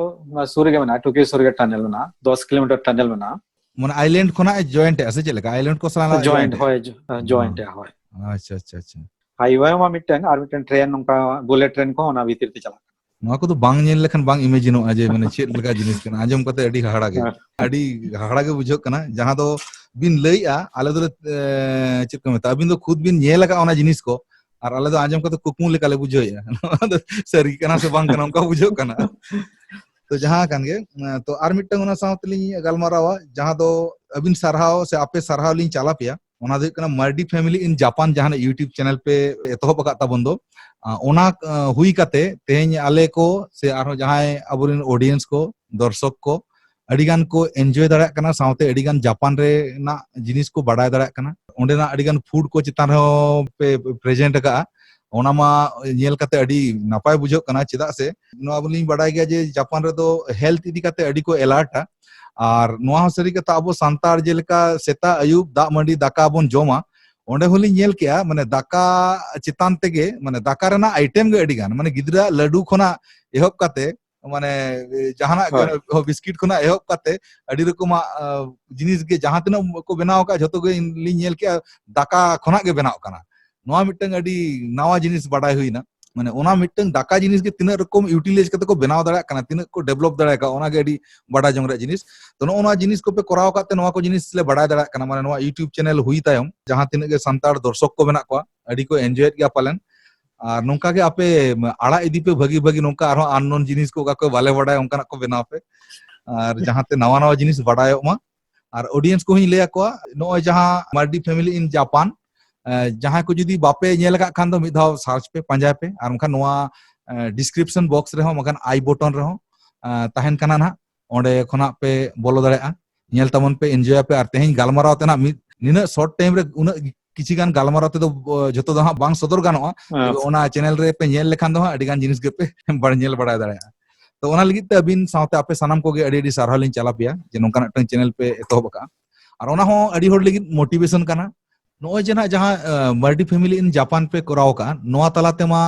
ᱱᱚᱣᱟ ᱥᱩᱨ ᱨᱮᱜᱮ ᱢᱮᱱᱟᱜᱼᱟ, ᱴᱳᱠᱤᱭᱳ ᱥᱩᱨ ᱨᱮᱜᱮ tunnel ᱢᱮᱱᱟᱜᱼᱟ, ᱫᱚᱥ kilometer tunnel ᱢᱮᱱᱟᱜᱼᱟ᱾ ᱢᱟᱱᱮ, island ᱠᱷᱚᱱᱟᱜ ᱮ joint ᱮᱜᱼᱟ ᱥᱮ ᱪᱮᱫ ᱞᱮᱠᱟ? Island ᱠᱚ ᱥᱟᱞᱟᱜ joint, joint ᱮᱜᱼᱟ? ᱦᱳᱭ, ᱡᱚ-, joint ᱦᱚᱸ᱾ ᱮᱜᱼᱟ, ᱦᱳᱭ᱾ ᱟᱪᱪᱷᱟ, ᱟᱪᱪᱷᱟ, ᱟᱪᱪᱷᱟ᱾ Highway ᱢᱟ ᱢᱤᱫᱴᱟᱝ, ᱟᱨ ᱢᱤᱫᱴᱟᱝ train, ᱱᱚᱝᱠᱟ bullet train ᱠᱚᱦᱚᱸ ᱚᱱᱟ ᱵᱷᱤᱛᱤᱨ ᱛᱮ ᱪᱟᱞᱟᱜ ᱠᱟᱱᱟ᱾ ᱱᱚᱣᱟ ᱠᱚᱫᱚ ᱵᱟᱝ ᱧᱮᱞ ᱞᱮᱠᱷᱟᱱ ᱵᱟᱝ imagineᱚᱜᱼᱟ ᱡᱮ, ᱢᱟᱱᱮ, ᱪᱮᱫ ᱞᱮᱠᱟ ᱡᱤᱱᱤᱥ ᱠᱟᱱᱟ᱾ ᱟᱸᱡᱚᱢ ᱠᱟᱛᱮ ᱟᱹᱰᱤ ᱦᱟᱦᱟᱲᱟ ᱜᱮ, ᱦᱮᱸ᱾ ᱟᱹᱰᱤ ᱦᱟᱦᱟᱲᱟ ᱜᱮ ᱵᱩᱡᱷᱟᱹᱜ ᱠᱟᱱᱟ᱾ ᱡᱟᱦᱟᱸ ᱫᱚ ᱵᱤᱱ ᱞᱟᱹᱭᱮᱜᱼᱟ, ᱟᱞᱮ ᱫᱚᱞᱮ, ᱮ, ᱪᱮᱫ ᱠᱚ ᱢᱮᱛᱟᱜᱼᱟ, ᱟᱹᱵᱤᱱ ᱫᱚ ᱠᱷᱩᱫ ᱵᱤᱱ ᱧᱮᱞ ᱟᱠᱟᱫ ᱚᱱᱟ ᱡᱤᱱᱤᱥ ᱠᱚ, ᱟᱨ ᱟᱞᱮ ᱫᱚ ᱟᱸᱡᱚᱢ ᱠᱟᱛᱮ ᱠᱩᱠᱢᱩ ᱞᱮᱠᱟᱞᱮ ᱵᱩᱡᱷᱟᱹᱣᱮᱫᱼᱟ᱾ ᱱᱚᱣᱟ ᱫᱚ ᱥᱟᱹᱨᱤ ᱠᱟᱱᱟ ᱥᱮ ᱵᱟᱝ ᱠᱟᱱᱟ, ᱚᱱᱠᱟ ᱵᱩᱡᱷᱟᱹᱜ ᱠᱟᱱᱟ᱾ ᱛᱚ, ᱡᱟᱦᱟᱸ ᱠᱟᱱ ᱜᱮ, ᱮᱸ, ᱛᱚ, ᱟᱨ ᱢᱤᱫᱴᱟᱝ ᱚᱱᱟ ᱥᱟᱶ ᱛᱮᱞᱤᱧ ᱜᱟᱞᱢᱟᱨᱟᱣᱟ, ᱡᱟᱦᱟᱸ ᱫᱚ ᱟᱹᱵᱤᱱ ᱥᱟᱨᱦᱟᱣ ᱥᱮ ᱟᱯᱮ ᱥᱟᱨᱦᱟᱣ ᱞᱤᱧ ᱪᱟᱞ ᱟᱯᱮᱭᱟ, ᱚᱱᱟ ᱫᱚ ᱦᱩᱭᱩᱜ ᱠᱟᱱᱟ Mardi Family in Japan, ᱡᱟᱦᱟᱸ YouTube channel ᱯᱮ ᱮᱛᱚᱦᱚᱵ ᱟᱠᱟᱫ ᱛᱟᱵᱚᱱ ᱫᱚ, ᱟ, ᱚᱱᱟ, ᱟ, ᱦᱩᱭ ᱠᱟᱛᱮ ᱛᱮᱦᱮᱧ ᱟᱞᱮ ᱠᱚ ᱥᱮ ᱟᱨᱦᱚᱸ ᱡᱟᱦᱟᱸᱭ ᱟᱵᱚᱨᱮᱱ audience ᱠᱚ, ᱫᱚᱨᱥᱚᱠ ᱠᱚ, ᱟᱹᱰᱤ ᱜᱟᱱ ᱠᱚ enjoy ᱫᱟᱲᱮᱭᱟᱜ ᱠᱟᱱᱟ, ᱥᱟᱶᱛᱮ ᱟᱹᱰᱤ ᱜᱟᱱ ᱡᱟᱯᱟᱱ ᱨᱮᱱᱟᱜ ᱡᱤᱱᱤᱥ ᱠᱚ ᱵᱟᱰᱟᱭ ᱫᱟᱲᱮᱭᱟᱜ ᱠᱟᱱᱟ᱾ ᱚᱸᱰᱮᱱᱟᱜ ᱟᱹᱰᱤ ᱜᱟᱱ food ᱠᱚ ᱪᱮᱛᱟᱱ ᱨᱮᱦᱚᱸ ᱯᱮ present ᱟᱠᱟᱫᱼᱟ᱾ ᱚᱱᱟ ᱢᱟ ᱧᱮᱞ ᱠᱟᱛᱮ ᱟᱹᱰᱤ ᱱᱟᱯᱟᱭ ᱵᱩᱡᱷᱟᱹᱜ ᱠᱟᱱᱟ, ᱪᱮᱫᱟᱜ ᱥᱮ ᱱᱚᱣᱟ ᱵᱚᱱ ᱞᱤᱧ ᱵᱟᱰᱟᱭ ᱜᱮᱭᱟ ᱡᱮ ᱡᱟᱯᱟᱱ ᱨᱮᱫᱚ health ᱤᱫᱤ ᱠᱟᱛᱮ ᱟᱹᱰᱤ ᱠᱚ alertᱟ᱾ ᱟᱨ ᱱᱚᱣᱟ ᱦᱚᱸ ᱥᱟᱹᱨᱤ ᱠᱟᱛᱷᱟ, ᱟᱵᱚ ᱥᱟᱱᱛᱟᱲ ᱡᱮᱞᱮᱠᱟ ᱥᱮᱛᱟᱜ ᱟᱹᱭᱩᱵ ᱫᱟᱜ ᱢᱟᱹᱰᱤ ᱫᱟᱠᱟ ᱵᱚᱱ ᱡᱚᱢᱟ, ᱚᱸᱰᱮ ᱦᱚᱸᱞᱤᱧ ᱧᱮᱞ ᱠᱮᱜᱼᱟ, ᱢᱟᱱᱮ, ᱫᱟᱠᱟ ᱪᱮᱛᱟᱱ ᱛᱮᱜᱮ, ᱢᱟᱱᱮ, ᱫᱟᱠᱟ ᱨᱮᱱᱟᱜ item ᱜᱮ ᱟᱹᱰᱤ ᱜᱟᱱ, ᱢᱟᱱᱮ, ᱜᱤᱫᱽᱨᱟᱹ ᱞᱟᱹᱰᱩ ᱠᱷᱚᱱᱟᱜ ᱮᱦᱚᱵ ᱠᱟᱛᱮ, ᱢᱟᱱᱮ, ᱡᱟᱦᱟᱱᱟᱜ ᱜᱮ, ᱦᱳᱭ᱾ ᱚᱱᱮ, ᱵᱤᱥᱠᱤᱴ ᱠᱷᱚᱱᱟᱜ ᱮᱦᱚᱵ ᱠᱟᱛᱮ ᱟᱹᱰᱤ ᱨᱚᱠᱚᱢᱟᱜ, ᱟ, ᱡᱤᱱᱤᱥ ᱜᱮ ᱡᱟᱦᱟᱸ ᱛᱤᱱᱟᱹᱜ ᱠᱚ ᱵᱮᱱᱟᱣ ᱟᱠᱟᱫ, ᱡᱷᱚᱛᱚ ᱜᱮ ᱞᱤᱧ ᱧᱮᱞ ᱠᱮᱜᱼᱟ, ᱫᱟᱠᱟ ᱠᱷᱚᱱᱟᱜ ᱜᱮ ᱵᱮᱱᱟᱜ ᱠᱟᱱᱟ᱾ ᱱᱚᱣᱟ ᱢᱤᱫᱴᱟᱝ ᱟᱹᱰᱤ ᱱᱟᱣᱟ ᱡᱤᱱᱤᱥ ᱵᱟᱰᱟᱭ ᱦᱩᱭᱱᱟ᱾ ᱢᱟᱱᱮ, ᱚᱱᱟ ᱢᱤᱫᱴᱟᱝ ᱫᱟᱠᱟ ᱡᱤᱱᱤᱥ ᱜᱮ ᱛᱤᱱᱟᱹᱜ ᱨᱚᱠᱚᱢ utilize ᱠᱟᱛᱮ ᱠᱚ ᱵᱮᱱᱟᱣ ᱫᱟᱲᱮᱭᱟᱜ ᱠᱟᱱᱟ, ᱛᱤᱱᱟᱹᱜ ᱠᱚ develop ᱫᱟᱲᱮ ᱟᱠᱟᱫᱼᱟ, ᱚᱱᱟ ᱜᱮ ᱟᱹᱰᱤ ᱵᱟᱰᱟᱭ ᱡᱚᱝ ᱨᱮᱭᱟᱜ ᱡᱤᱱᱤᱥ᱾ ᱛᱚ, ᱱᱚᱜᱼᱚ ᱱᱚᱣᱟ ᱡᱤᱱᱤᱥ ᱠᱚᱯᱮ ᱠᱚᱨᱟᱣ ᱟᱠᱟᱫ ᱛᱮ ᱱᱚᱣᱟ ᱠᱚ ᱡᱤᱱᱤᱥ ᱞᱮ ᱵᱟᱰᱟᱭ ᱫᱟᱲᱮᱭᱟᱜ ᱠᱟᱱᱟ᱾ ᱢᱟᱱᱮ, ᱱᱚᱣᱟ YouTube channel ᱦᱩᱭ ᱛᱟᱭᱚᱢ ᱡᱟᱦᱟᱸ ᱛᱤᱱᱟᱹᱜ ᱜᱮ ᱥᱟᱱᱛᱟᱲ ᱫᱚᱨᱥᱚᱠ ᱠᱚ ᱢᱮᱱᱟᱜ ᱠᱚᱣᱟ, ᱟᱹᱰᱤ ᱠᱚ enjoyᱮᱫ ᱜᱮᱭᱟ ᱯᱟᱞᱮᱱ᱾ ᱟᱨ ᱱᱚᱝᱠᱟ ᱜᱮ ᱟᱯᱮ ᱟᱲᱟᱜ ᱤᱫᱤ ᱯᱮ ᱵᱷᱟᱹᱜᱤ ᱵᱷᱟᱹᱜᱤ, ᱱᱚᱝᱠᱟ ᱟᱨᱦᱚᱸ unknown ᱡᱤᱱᱤᱥ ᱠᱚ ᱚᱠᱟ ᱠᱚ ᱵᱟᱞᱮ ᱵᱟᱰᱟᱭᱟ ᱚᱱᱠᱟᱱᱟᱜ ᱠᱚ ᱵᱮᱱᱟᱣ ᱯᱮ, ᱟᱨ ᱡᱟᱦᱟᱸᱛᱮ ᱱᱟᱣᱟ ᱱᱟᱣᱟ ᱡᱤᱱᱤᱥ ᱵᱟᱰᱟᱭᱚᱜ ᱢᱟ᱾ ᱟᱨ audience ᱠᱚᱦᱚᱸᱧ ᱞᱟᱹᱭ ᱟᱠᱚᱣᱟ, ᱱᱚᱜᱼᱚᱭ ᱡᱟᱦᱟᱸ Mardi Family in Japan, ᱡᱟᱦᱟᱸᱭ ᱠᱚ ᱡᱩᱫᱤ ᱵᱟᱯᱮ ᱧᱮᱞ ᱟᱠᱟᱫ ᱠᱷᱟᱱ ᱫᱚ ᱢᱤᱫ ᱫᱷᱟᱣ search ᱯᱮ, ᱯᱟᱸᱡᱟᱭ ᱯᱮ, ᱟᱨ ᱵᱟᱝᱠᱷᱟᱱ ᱱᱚᱣᱟ description box ᱨᱮᱦᱚᱸ ᱵᱟᱝᱠᱷᱟᱱ I button ᱨᱮᱦᱚᱸ ᱛᱟᱦᱮᱱ ᱠᱟᱱᱟ ᱱᱟᱦᱟᱜ, ᱚᱸᱰᱮ ᱠᱷᱚᱱᱟᱜ ᱯᱮ ᱵᱚᱞᱚ ᱫᱟᱲᱮᱭᱟᱜᱼᱟ᱾ ᱧᱮᱞ ᱛᱟᱵᱚᱱ ᱯᱮ, enjoy ᱟᱯᱮ᱾ ᱟᱨ ᱛᱮᱦᱮᱧ ᱜᱟᱞᱢᱟᱨᱟᱣ ᱛᱮ ᱱᱟᱦᱟᱜ ᱢᱤᱫ ᱱᱤᱱᱟᱹᱜ short time ᱨᱮ ᱩᱱᱟᱹᱜ ᱠᱤᱪᱷᱤ ᱜᱟᱱ ᱜᱟᱞᱢᱟᱨᱟᱣ ᱛᱮᱫᱚ ᱡᱷᱚᱛᱚ ᱫᱚ ᱦᱟᱸᱜ ᱵᱟᱝ ᱥᱚᱫᱚᱨ ᱜᱟᱱᱚᱜᱼᱟ᱾ ᱛᱚᱵᱮ ᱚᱱᱟ channel ᱨᱮ ᱯᱮ ᱧᱮᱞ ᱞᱮᱠᱷᱟᱱ ᱫᱚ ᱦᱟᱸᱜ ᱟᱹᱰᱤ ᱜᱟᱱ ᱡᱤᱱᱤᱥ ᱜᱮᱯᱮ ᱧᱮᱞ ᱵᱟᱲᱟᱭ ᱫᱟᱲᱮᱭᱟᱜᱼᱟ᱾ ᱛᱚ ᱚᱱᱟ ᱞᱟᱹᱜᱤᱫ ᱛᱮ ᱟᱹᱵᱤᱱ ᱥᱟᱶᱛᱮ ᱟᱯᱮ ᱥᱟᱱᱟᱢ ᱠᱚᱜᱮ ᱟᱹᱰᱤ ᱟᱹᱰᱤ ᱥᱟᱨᱦᱟᱣ ᱞᱤᱧ ᱪᱟᱞ ᱟᱯᱮᱭᱟ ᱡᱮ ᱱᱚᱝᱠᱟᱱᱟᱜ ᱢᱤᱫᱴᱟᱝ channel ᱯᱮ ᱮᱛᱚᱦᱚᱵ ᱟᱠᱟᱫᱼᱟ᱾ ᱟᱨ ᱚᱱᱟ ᱦᱚᱸ ᱟᱹᱰᱤ ᱦᱚᱲ ᱞᱟᱹᱜᱤᱫ motivation ᱠᱟᱱᱟ᱾ ᱱᱚᱜᱼᱚᱭ ᱡᱮ ᱱᱟᱦᱟᱜ ᱡᱟᱦᱟᱸ Mardi Family in Japan ᱯᱮ ᱠᱚᱨᱟᱣ ᱟᱠᱟᱫᱼᱟ, ᱱᱚᱣᱟ ᱛᱟᱞᱟ ᱛᱮᱢᱟ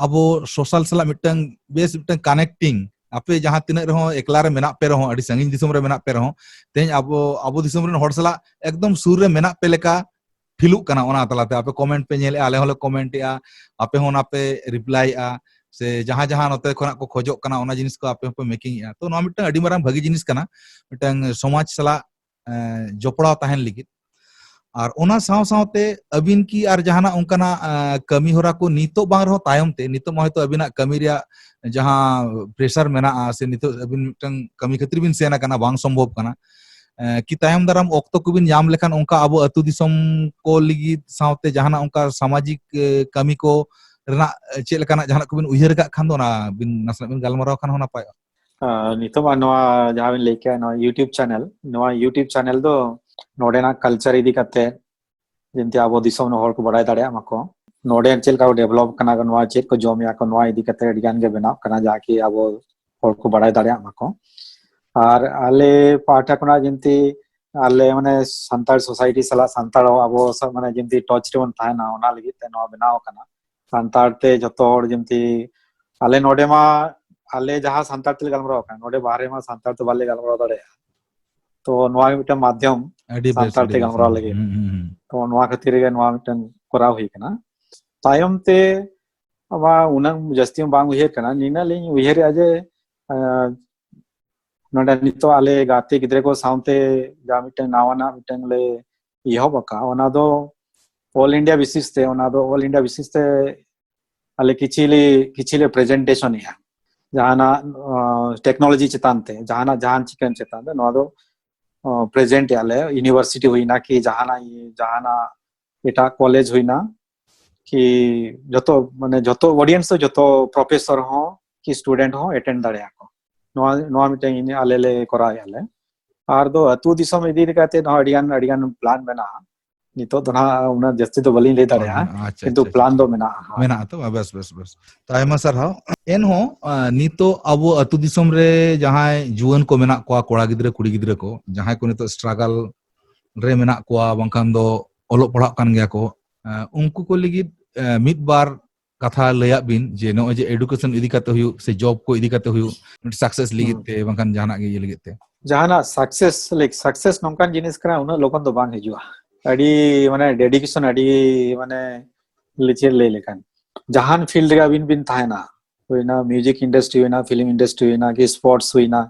ᱟᱵᱚ social ᱥᱟᱞᱟᱜ ᱢᱤᱫᱴᱟᱝ ᱵᱮᱥ ᱢᱤᱫᱴᱟᱝ connecting, ᱟᱯᱮ ᱡᱟᱦᱟᱸ ᱛᱤᱱᱟᱹᱜ ᱨᱮᱦᱚᱸ ᱮᱠᱞᱟ ᱨᱮ ᱢᱮᱱᱟᱜ ᱯᱮ ᱨᱮᱦᱚᱸ, ᱟᱹᱰᱤ ᱥᱟᱺᱜᱤᱧ ᱫᱤᱥᱚᱢ ᱨᱮ ᱢᱮᱱᱟᱜ ᱯᱮ ᱨᱮᱦᱚᱸ, ᱛᱮᱦᱮᱧ ᱟᱵᱚ ᱟᱵᱚ ᱫᱤᱥᱚᱢ ᱨᱮᱱ ᱦᱚᱲ ᱥᱟᱞᱟᱜ ᱮᱠᱫᱚᱢ ᱥᱩᱨ ᱨᱮ ᱢᱮᱱᱟᱜ ᱯᱮ ᱞᱮᱠᱟ ᱯᱷᱤᱞᱚᱜ ᱠᱟᱱᱟ᱾ ᱚᱱᱟ ᱛᱟᱞᱟᱛᱮ ᱟᱯᱮ comment ᱯᱮ ᱧᱮᱞᱮᱫᱼᱟ, ᱟᱞᱮ ᱦᱚᱸᱞᱮ comment ᱮᱫᱼᱟ, ᱟᱯᱮ ᱦᱚᱸ ᱚᱱᱟ ᱯᱮ reply ᱮᱫᱼᱟ, ᱥᱮ ᱡᱟᱦᱟᱸ ᱡᱟᱦᱟᱸ ᱱᱚᱛᱮ ᱠᱷᱚᱱᱟᱜ ᱠᱚ ᱠᱷᱚᱡᱚᱜ ᱠᱟᱱᱟ ᱚᱱᱟ ᱡᱤᱱᱤᱥ ᱠᱚ ᱟᱯᱮ ᱦᱚᱸᱯᱮ making ᱮᱫᱼᱟ᱾ ᱛᱚ ᱱᱚᱣᱟ ᱢᱤᱫᱴᱟᱝ ᱟᱹᱰᱤ ᱢᱟᱨᱟᱝ ᱵᱷᱟᱹᱜᱤ ᱡᱤᱱᱤᱥ ᱠᱟᱱᱟ, ᱢᱤᱫᱴᱟᱝ ᱥᱚᱢᱟᱡᱽ ᱥᱟᱞᱟᱜ ᱡᱚᱯᱲᱟᱣ ᱛᱟᱦᱮᱱ ᱞᱟᱹᱜᱤᱫ᱾ ᱟᱨ ᱚᱱᱟ ᱥᱟᱶ ᱥᱟᱶᱛᱮ ᱟᱹᱵᱤᱱ ᱠᱤ ᱟᱨ ᱡᱟᱦᱟᱱᱟᱜ ᱚᱱᱠᱟᱱᱟᱜ ᱠᱟᱹᱢᱤ ᱦᱚᱨᱟ ᱠᱚ ᱱᱤᱛᱚᱜ ᱵᱟᱝ ᱨᱮᱦᱚᱸ ᱛᱟᱭᱚᱢ ᱛᱮ, ᱱᱤᱛᱚᱜ ᱢᱟ ᱦᱚᱭᱛᱳ ᱟᱹᱵᱤᱱᱟᱜ ᱠᱟᱹᱢᱤ ᱨᱮᱭᱟᱜ ᱡᱟᱦᱟᱸ pressure ᱢᱮᱱᱟᱜᱼᱟ ᱥᱮ ᱱᱤᱛᱚᱜ ᱟᱹᱵᱤᱱ ᱢᱤᱫᱴᱟᱝ ᱠᱟᱹᱢᱤ ᱠᱷᱟᱹᱛᱤᱨ ᱵᱤᱱ ᱥᱮᱱ ᱟᱠᱟᱱᱟ, ᱵᱟᱝ ᱥᱚᱢᱵᱷᱚᱵ ᱠᱟᱱᱟ, ᱠᱤ ᱛᱟᱭᱚᱢ ᱫᱟᱨᱟᱢ ᱚᱠᱛᱚ ᱠᱚᱵᱤᱱ ᱧᱟᱢ ᱞᱮᱠᱷᱟᱱ ᱚᱱᱠᱟ ᱟᱵᱚ ᱟᱹᱛᱩ ᱫᱤᱥᱚᱢ ᱠᱚ ᱞᱟᱹᱜᱤᱫ ᱥᱟᱶᱛᱮ ᱡᱟᱦᱟᱱᱟᱜ ᱚᱱᱠᱟ ᱥᱟᱢᱟᱡᱤᱠ ᱠᱟᱹᱢᱤ ᱠᱚ ᱨᱮᱱᱟᱜ ᱪᱮᱫ ᱞᱮᱠᱟᱱᱟᱜ ᱡᱟᱦᱟᱱᱟᱜ ᱠᱚᱵᱤᱱ ᱩᱭᱦᱟᱹᱨ ᱟᱠᱟᱫ ᱠᱷᱟᱱ ᱫᱚ ᱚᱱᱟ ᱵᱤᱱ ᱱᱟᱥᱮᱱᱟᱜ ᱵᱤᱱ ᱜᱟᱞᱢᱟᱨᱟᱣ ᱠᱷᱟᱱ ᱦᱚᱸ ᱱᱟᱯᱟᱭᱚᱜᱼᱟ᱾ ᱱᱤᱛᱚᱜ ᱢᱟ ᱱᱚᱣᱟ ᱡᱟᱦᱟᱸ ᱵᱤᱱ ᱞᱟᱹᱭ ᱠᱮᱫ, ᱱᱚᱣᱟ YouTube channel, ᱱᱚᱣᱟ YouTube channel ᱫᱚ ᱱᱚᱰᱮᱱᱟᱜ culture ᱤᱫᱤ ᱠᱟᱛᱮ ᱡᱮᱢᱛᱤ ᱟᱵᱚ ᱫᱤᱥᱚᱢ ᱨᱮᱱ ᱦᱚᱲ ᱠᱚ ᱵᱟᱲᱟᱭ ᱫᱟᱲᱮᱭᱟᱜ ᱢᱟᱠᱚ, ᱱᱚᱰᱮ ᱪᱮᱫ ᱞᱮᱠᱟ ᱠᱚ develop ᱠᱟᱱᱟ, ᱱᱚᱣᱟ ᱪᱮᱫ ᱠᱚ ᱡᱚᱢᱮᱜᱼᱟ ᱠᱚ, ᱱᱚᱣᱟ ᱤᱫᱤ ᱠᱟᱛᱮ ᱟᱹᱰᱤ ᱜᱟᱱ ᱜᱮ ᱵᱮᱱᱟᱣ ᱠᱟᱱᱟ, ᱡᱟᱦᱟᱸ ᱠᱤ ᱟᱵᱚ ᱦᱚᱲ ᱠᱚ ᱵᱟᱲᱟᱭ ᱫᱟᱲᱮᱭᱟᱜ ᱢᱟᱠᱚ᱾ ᱟᱨ ᱟᱞᱮ ᱯᱟᱦᱴᱟ ᱠᱷᱚᱱᱟᱜ ᱡᱮᱢᱛᱤ ᱟᱞᱮ ᱢᱟᱱᱮ ᱥᱟᱱᱛᱟᱲ society ᱥᱟᱞᱟᱜ, ᱥᱟᱱᱛᱟᱲ ᱦᱚᱸ ᱟᱵᱚ ᱥᱟᱶ ᱢᱟᱱᱮ ᱡᱮᱢᱛᱤ touch ᱨᱮᱵᱚᱱ ᱛᱟᱦᱮᱱᱟ, ᱚᱱᱟ ᱞᱟᱹᱜᱤᱫ ᱛᱮ ᱱᱚᱣᱟ ᱵᱮᱱᱟᱣ ᱟᱠᱟᱱᱟ᱾ ᱥᱟᱱᱛᱟᱲ ᱛᱮ ᱡᱚᱛᱚ ᱦᱚᱲ ᱡᱮᱢᱛᱤ ᱟᱞᱮ ᱱᱚᱰᱮ ᱢᱟ ᱟᱞᱮ ᱡᱟᱦᱟᱸ ᱥᱟᱱᱛᱟᱲ ᱛᱮᱞᱮ ᱜᱟᱞᱢᱟᱨᱟᱣ ᱠᱟᱱᱟ, ᱱᱚᱰᱮ ᱵᱟᱦᱨᱮ ᱢᱟ ᱥᱟᱱᱛᱟᱲ ᱛᱮ ᱵᱟᱞᱮ ᱜᱟᱞᱢᱟᱨᱟᱣ ᱫᱟᱲᱮᱭᱟᱜᱼᱟ᱾ ᱛᱚ ᱱᱚᱣᱟ ᱜᱮ ᱢᱤᱫᱴᱟᱝ ᱢᱟᱫᱽᱫᱷᱚᱢ ᱟᱹᱰᱤ ᱵᱮᱥ, ᱥᱟᱱᱛᱟᱲ ᱟᱹᱰᱤ ᱛᱮ ᱵᱮᱥ, ᱜᱟᱞᱢᱟᱨᱟᱣ ᱟᱹᱰᱤ ᱞᱟᱹᱜᱤᱫ᱾ ᱦᱩᱸ, ᱦᱩᱸ, ᱦᱩᱸ᱾ ᱛᱚ ᱱᱚᱣᱟ ᱠᱷᱟᱹᱛᱤᱨ ᱜᱮ ᱱᱚᱣᱟ ᱢᱤᱫᱴᱟᱝ ᱠᱚᱨᱟᱣ ᱦᱩᱭ ᱠᱟᱱᱟ᱾ ᱛᱟᱭᱚᱢ ᱛᱮ ᱟᱵᱟᱨ ᱩᱱᱟᱹᱜ ᱡᱟᱹᱥᱛᱤ ᱦᱚᱸ ᱵᱟᱝ ᱩᱭᱦᱟᱹᱨ ᱠᱟᱱᱟ, ᱱᱤᱱᱟᱹᱜ ᱞᱤᱧ ᱩᱭᱦᱟᱹᱨᱮᱜᱼᱟ ᱡᱮ, ᱟᱸ, ᱱᱚᱰᱮ ᱱᱤᱛᱚᱜ ᱟᱞᱮ ᱜᱟᱛᱮ ᱜᱤᱫᱽᱨᱟᱹ ᱠᱚ ᱥᱟᱶᱛᱮ ᱡᱟ ᱢᱤᱫᱴᱟᱝ ᱱᱟᱣᱟᱱᱟᱜ ᱢᱤᱫᱴᱟᱝ ᱞᱮ ᱮᱦᱚᱵ ᱟᱠᱟᱫ, ᱚᱱᱟ ᱫᱚ ᱚᱞ ᱤᱱᱰᱤᱭᱟ ᱵᱮᱥᱤᱥ ᱛᱮ, ᱚᱱᱟ ᱫᱚ ᱚᱞ ᱤᱱᱰᱤᱭᱟ ᱵᱮᱥᱤᱥ ᱛᱮ ᱟᱞᱮ ᱠᱤᱪᱷᱤ ᱞᱮ ᱠᱤᱪᱷᱤ ᱞᱮ ᱯᱨᱮᱡᱮᱱᱴᱮᱥᱚᱱ ᱮᱜᱼᱟ, ᱡᱟᱦᱟᱱᱟᱜ ᱴᱮᱠᱱᱳᱞᱚᱡᱤ ᱪᱮᱛᱟᱱ ᱛᱮ, ᱡᱟᱦᱟᱱᱟᱜ ᱡᱟᱦᱟᱱ ᱪᱤᱠᱟᱹᱱ ᱪᱮᱛᱟᱱ ᱛᱮ᱾ ᱱᱚᱣᱟ ᱫᱚ ᱯᱨᱮᱡᱮᱱᱴ ᱮᱜᱼᱟ ᱞᱮ, ᱤᱭᱩᱱᱤᱵᱷᱟᱨᱥᱤᱴᱤ ᱦᱩᱭᱱᱟ ᱠᱤ ᱡᱟᱦᱟᱱᱟᱜ ᱡᱟᱦᱟᱱᱟᱜ ᱮᱴᱟᱜ ᱠᱚᱞᱮᱡᱽ ᱦᱩᱭᱱᱟ ᱠᱤ, ᱡᱚᱛᱚ ᱢᱟᱱᱮ ᱡᱚᱛᱚ ᱚᱰᱤᱭᱮᱱᱥ ᱫᱚ ᱡᱚᱛᱚ ᱯᱨᱚᱯᱷᱮᱥᱚᱨ ᱦᱚᱸ ᱠᱤ ᱥᱴᱩᱰᱮᱱᱴ ᱦᱚᱸ ᱮᱴᱮᱱᱰ ᱫᱟᱲᱮᱭᱟᱜᱼᱟ ᱠᱚ᱾ ᱱᱚᱣᱟ ᱱᱚᱣᱟ ᱢᱤᱫᱴᱮᱱ ᱤᱧ ᱟᱞᱮ ᱞᱮ ᱠᱚᱨᱟᱣᱮᱫᱼᱟ ᱞᱮ᱾ ᱟᱨ ᱫᱚ ᱟᱹᱛᱩ ᱫᱤᱥᱚᱢ ᱤᱫᱤ ᱠᱟᱛᱮ ᱦᱚᱸ ᱟᱹᱰᱤ ᱜᱟᱱ ᱟᱹᱰᱤ ᱜᱟᱱ ᱯᱞᱟᱱ ᱢᱮᱱᱟᱜᱼᱟ᱾ ᱱᱤᱛᱚᱜ ᱫᱚ ᱱᱟᱦᱟᱜ ᱩᱱᱟᱹᱜ ᱡᱟᱹᱥᱛᱤ ᱫᱚ ᱵᱟᱹᱞᱤᱧ ᱞᱟᱹᱭ ᱫᱟᱲᱮᱭᱟᱜᱼᱟ, ᱟᱪᱪᱷᱟ, ᱠᱤᱱᱛᱩ ᱟᱪᱪᱷᱟ, ᱯᱞᱟᱱ ᱟᱪᱪᱷᱟ᱾ ᱫᱚ ᱢᱮᱱᱟᱜᱼᱟ᱾ ᱦᱳᱭ᱾ ᱢᱮᱱᱟᱜᱼᱟ ᱛᱚ, ᱵᱮᱥ, ᱵᱮᱥ, ᱵᱮᱥ᱾ ᱛᱚ, ᱟᱭᱢᱟ ᱥᱟᱨᱦᱟᱣ᱾ ᱮᱱᱦᱚᱸ, ᱟ, ᱱᱤᱛᱚᱜ ᱟᱵᱚ ᱟᱹᱛᱩ ᱫᱤᱥᱚᱢ ᱨᱮ ᱡᱟᱦᱟᱸᱭ ᱡᱩᱣᱟᱹᱱ ᱠᱚ ᱢᱮᱱᱟᱜ ᱠᱚᱣᱟ, ᱠᱚᱲᱟ ᱜᱤᱫᱽᱨᱟᱹ, ᱠᱩᱲᱤ ᱜᱤᱫᱽᱨᱟᱹ ᱠᱚ, ᱡᱟᱦᱟᱸᱭ ᱠᱚ ᱱᱤᱛᱚᱜ ᱥᱴᱨᱟᱜᱟᱞ ᱨᱮ ᱢᱮᱱᱟᱜ ᱠᱚᱣᱟ, ᱵᱟᱝᱠᱷᱟᱱ ᱫᱚ ᱚᱞᱚᱜ ᱯᱟᱲᱦᱟᱜ ᱠᱟᱱ ᱜᱮᱭᱟ ᱠᱚ, ᱟ, ᱩᱱᱠᱩ ᱠᱚ ᱞᱟᱹᱜᱤᱫ, ᱟ, ᱢᱤᱫ ᱵᱟᱨ ᱠᱟᱛᱷᱟ ᱞᱟᱹᱭᱟᱜ ᱵᱤᱱ ᱡᱮ ᱱᱚᱜᱼᱚᱭ ᱡᱮ ᱮᱰᱩᱠᱮᱥᱚᱱ ᱤᱫᱤ ᱠᱟᱛᱮ ᱦᱩᱭᱩᱜ ᱥᱮ ᱡᱚᱵ ᱠᱚ ᱤᱫᱤ ᱠᱟᱛᱮ ᱦᱩᱭᱩᱜ, ᱢᱤᱫ ᱥᱟᱠᱥᱮᱥ ᱞᱟᱹᱜᱤᱫ ᱦᱩᱸ᱾ ᱛᱮ, ᱵᱟᱝᱠᱷᱟᱱ ᱡᱟᱦᱟᱱᱟᱜ ᱜᱮ ᱤᱭᱟᱹ ᱞᱟᱹᱜᱤᱫ ᱛᱮ᱾ ᱡᱟᱦᱟᱱᱟᱜ ᱥᱟᱠᱥᱮᱥ ᱞᱟᱹᱜᱤᱫ, ᱥᱟᱠᱥᱮᱥ ᱱᱚᱝᱠᱟᱱ ᱡᱤᱱᱤᱥ ᱠᱟᱱᱟ, ᱩᱱᱟᱹᱜ ᱞᱚᱜᱚᱱ ᱫᱚ ᱵᱟᱝ ᱦᱤᱡᱩᱜᱼᱟ᱾ ᱟᱹᱰᱤ ᱢᱟᱱᱮ ᱰᱮᱰᱤᱠᱮᱥᱚᱱ, ᱟᱹᱰᱤ ᱢᱟᱱᱮ ᱪᱮᱫ ᱞᱟᱹᱭ ᱞᱮᱠᱷᱟᱱ, ᱡᱟᱦᱟᱱ ᱯᱷᱤᱞᱰ ᱨᱮ ᱟᱹᱵᱤᱱ ᱵᱤᱱ ᱛᱟᱦᱮᱱᱟ, ᱦᱩᱭᱱᱟ ᱢᱤᱣᱡᱤᱠ ᱤᱱᱰᱟᱥᱴᱨᱤ, ᱦᱩᱭᱱᱟ ᱯᱷᱤᱞᱢ ᱤᱱᱰᱟᱥᱴᱨᱤ, ᱦᱩᱭᱱᱟ ᱠᱤ ᱥᱯᱳᱨᱴᱥ ᱦᱩᱭᱱᱟ,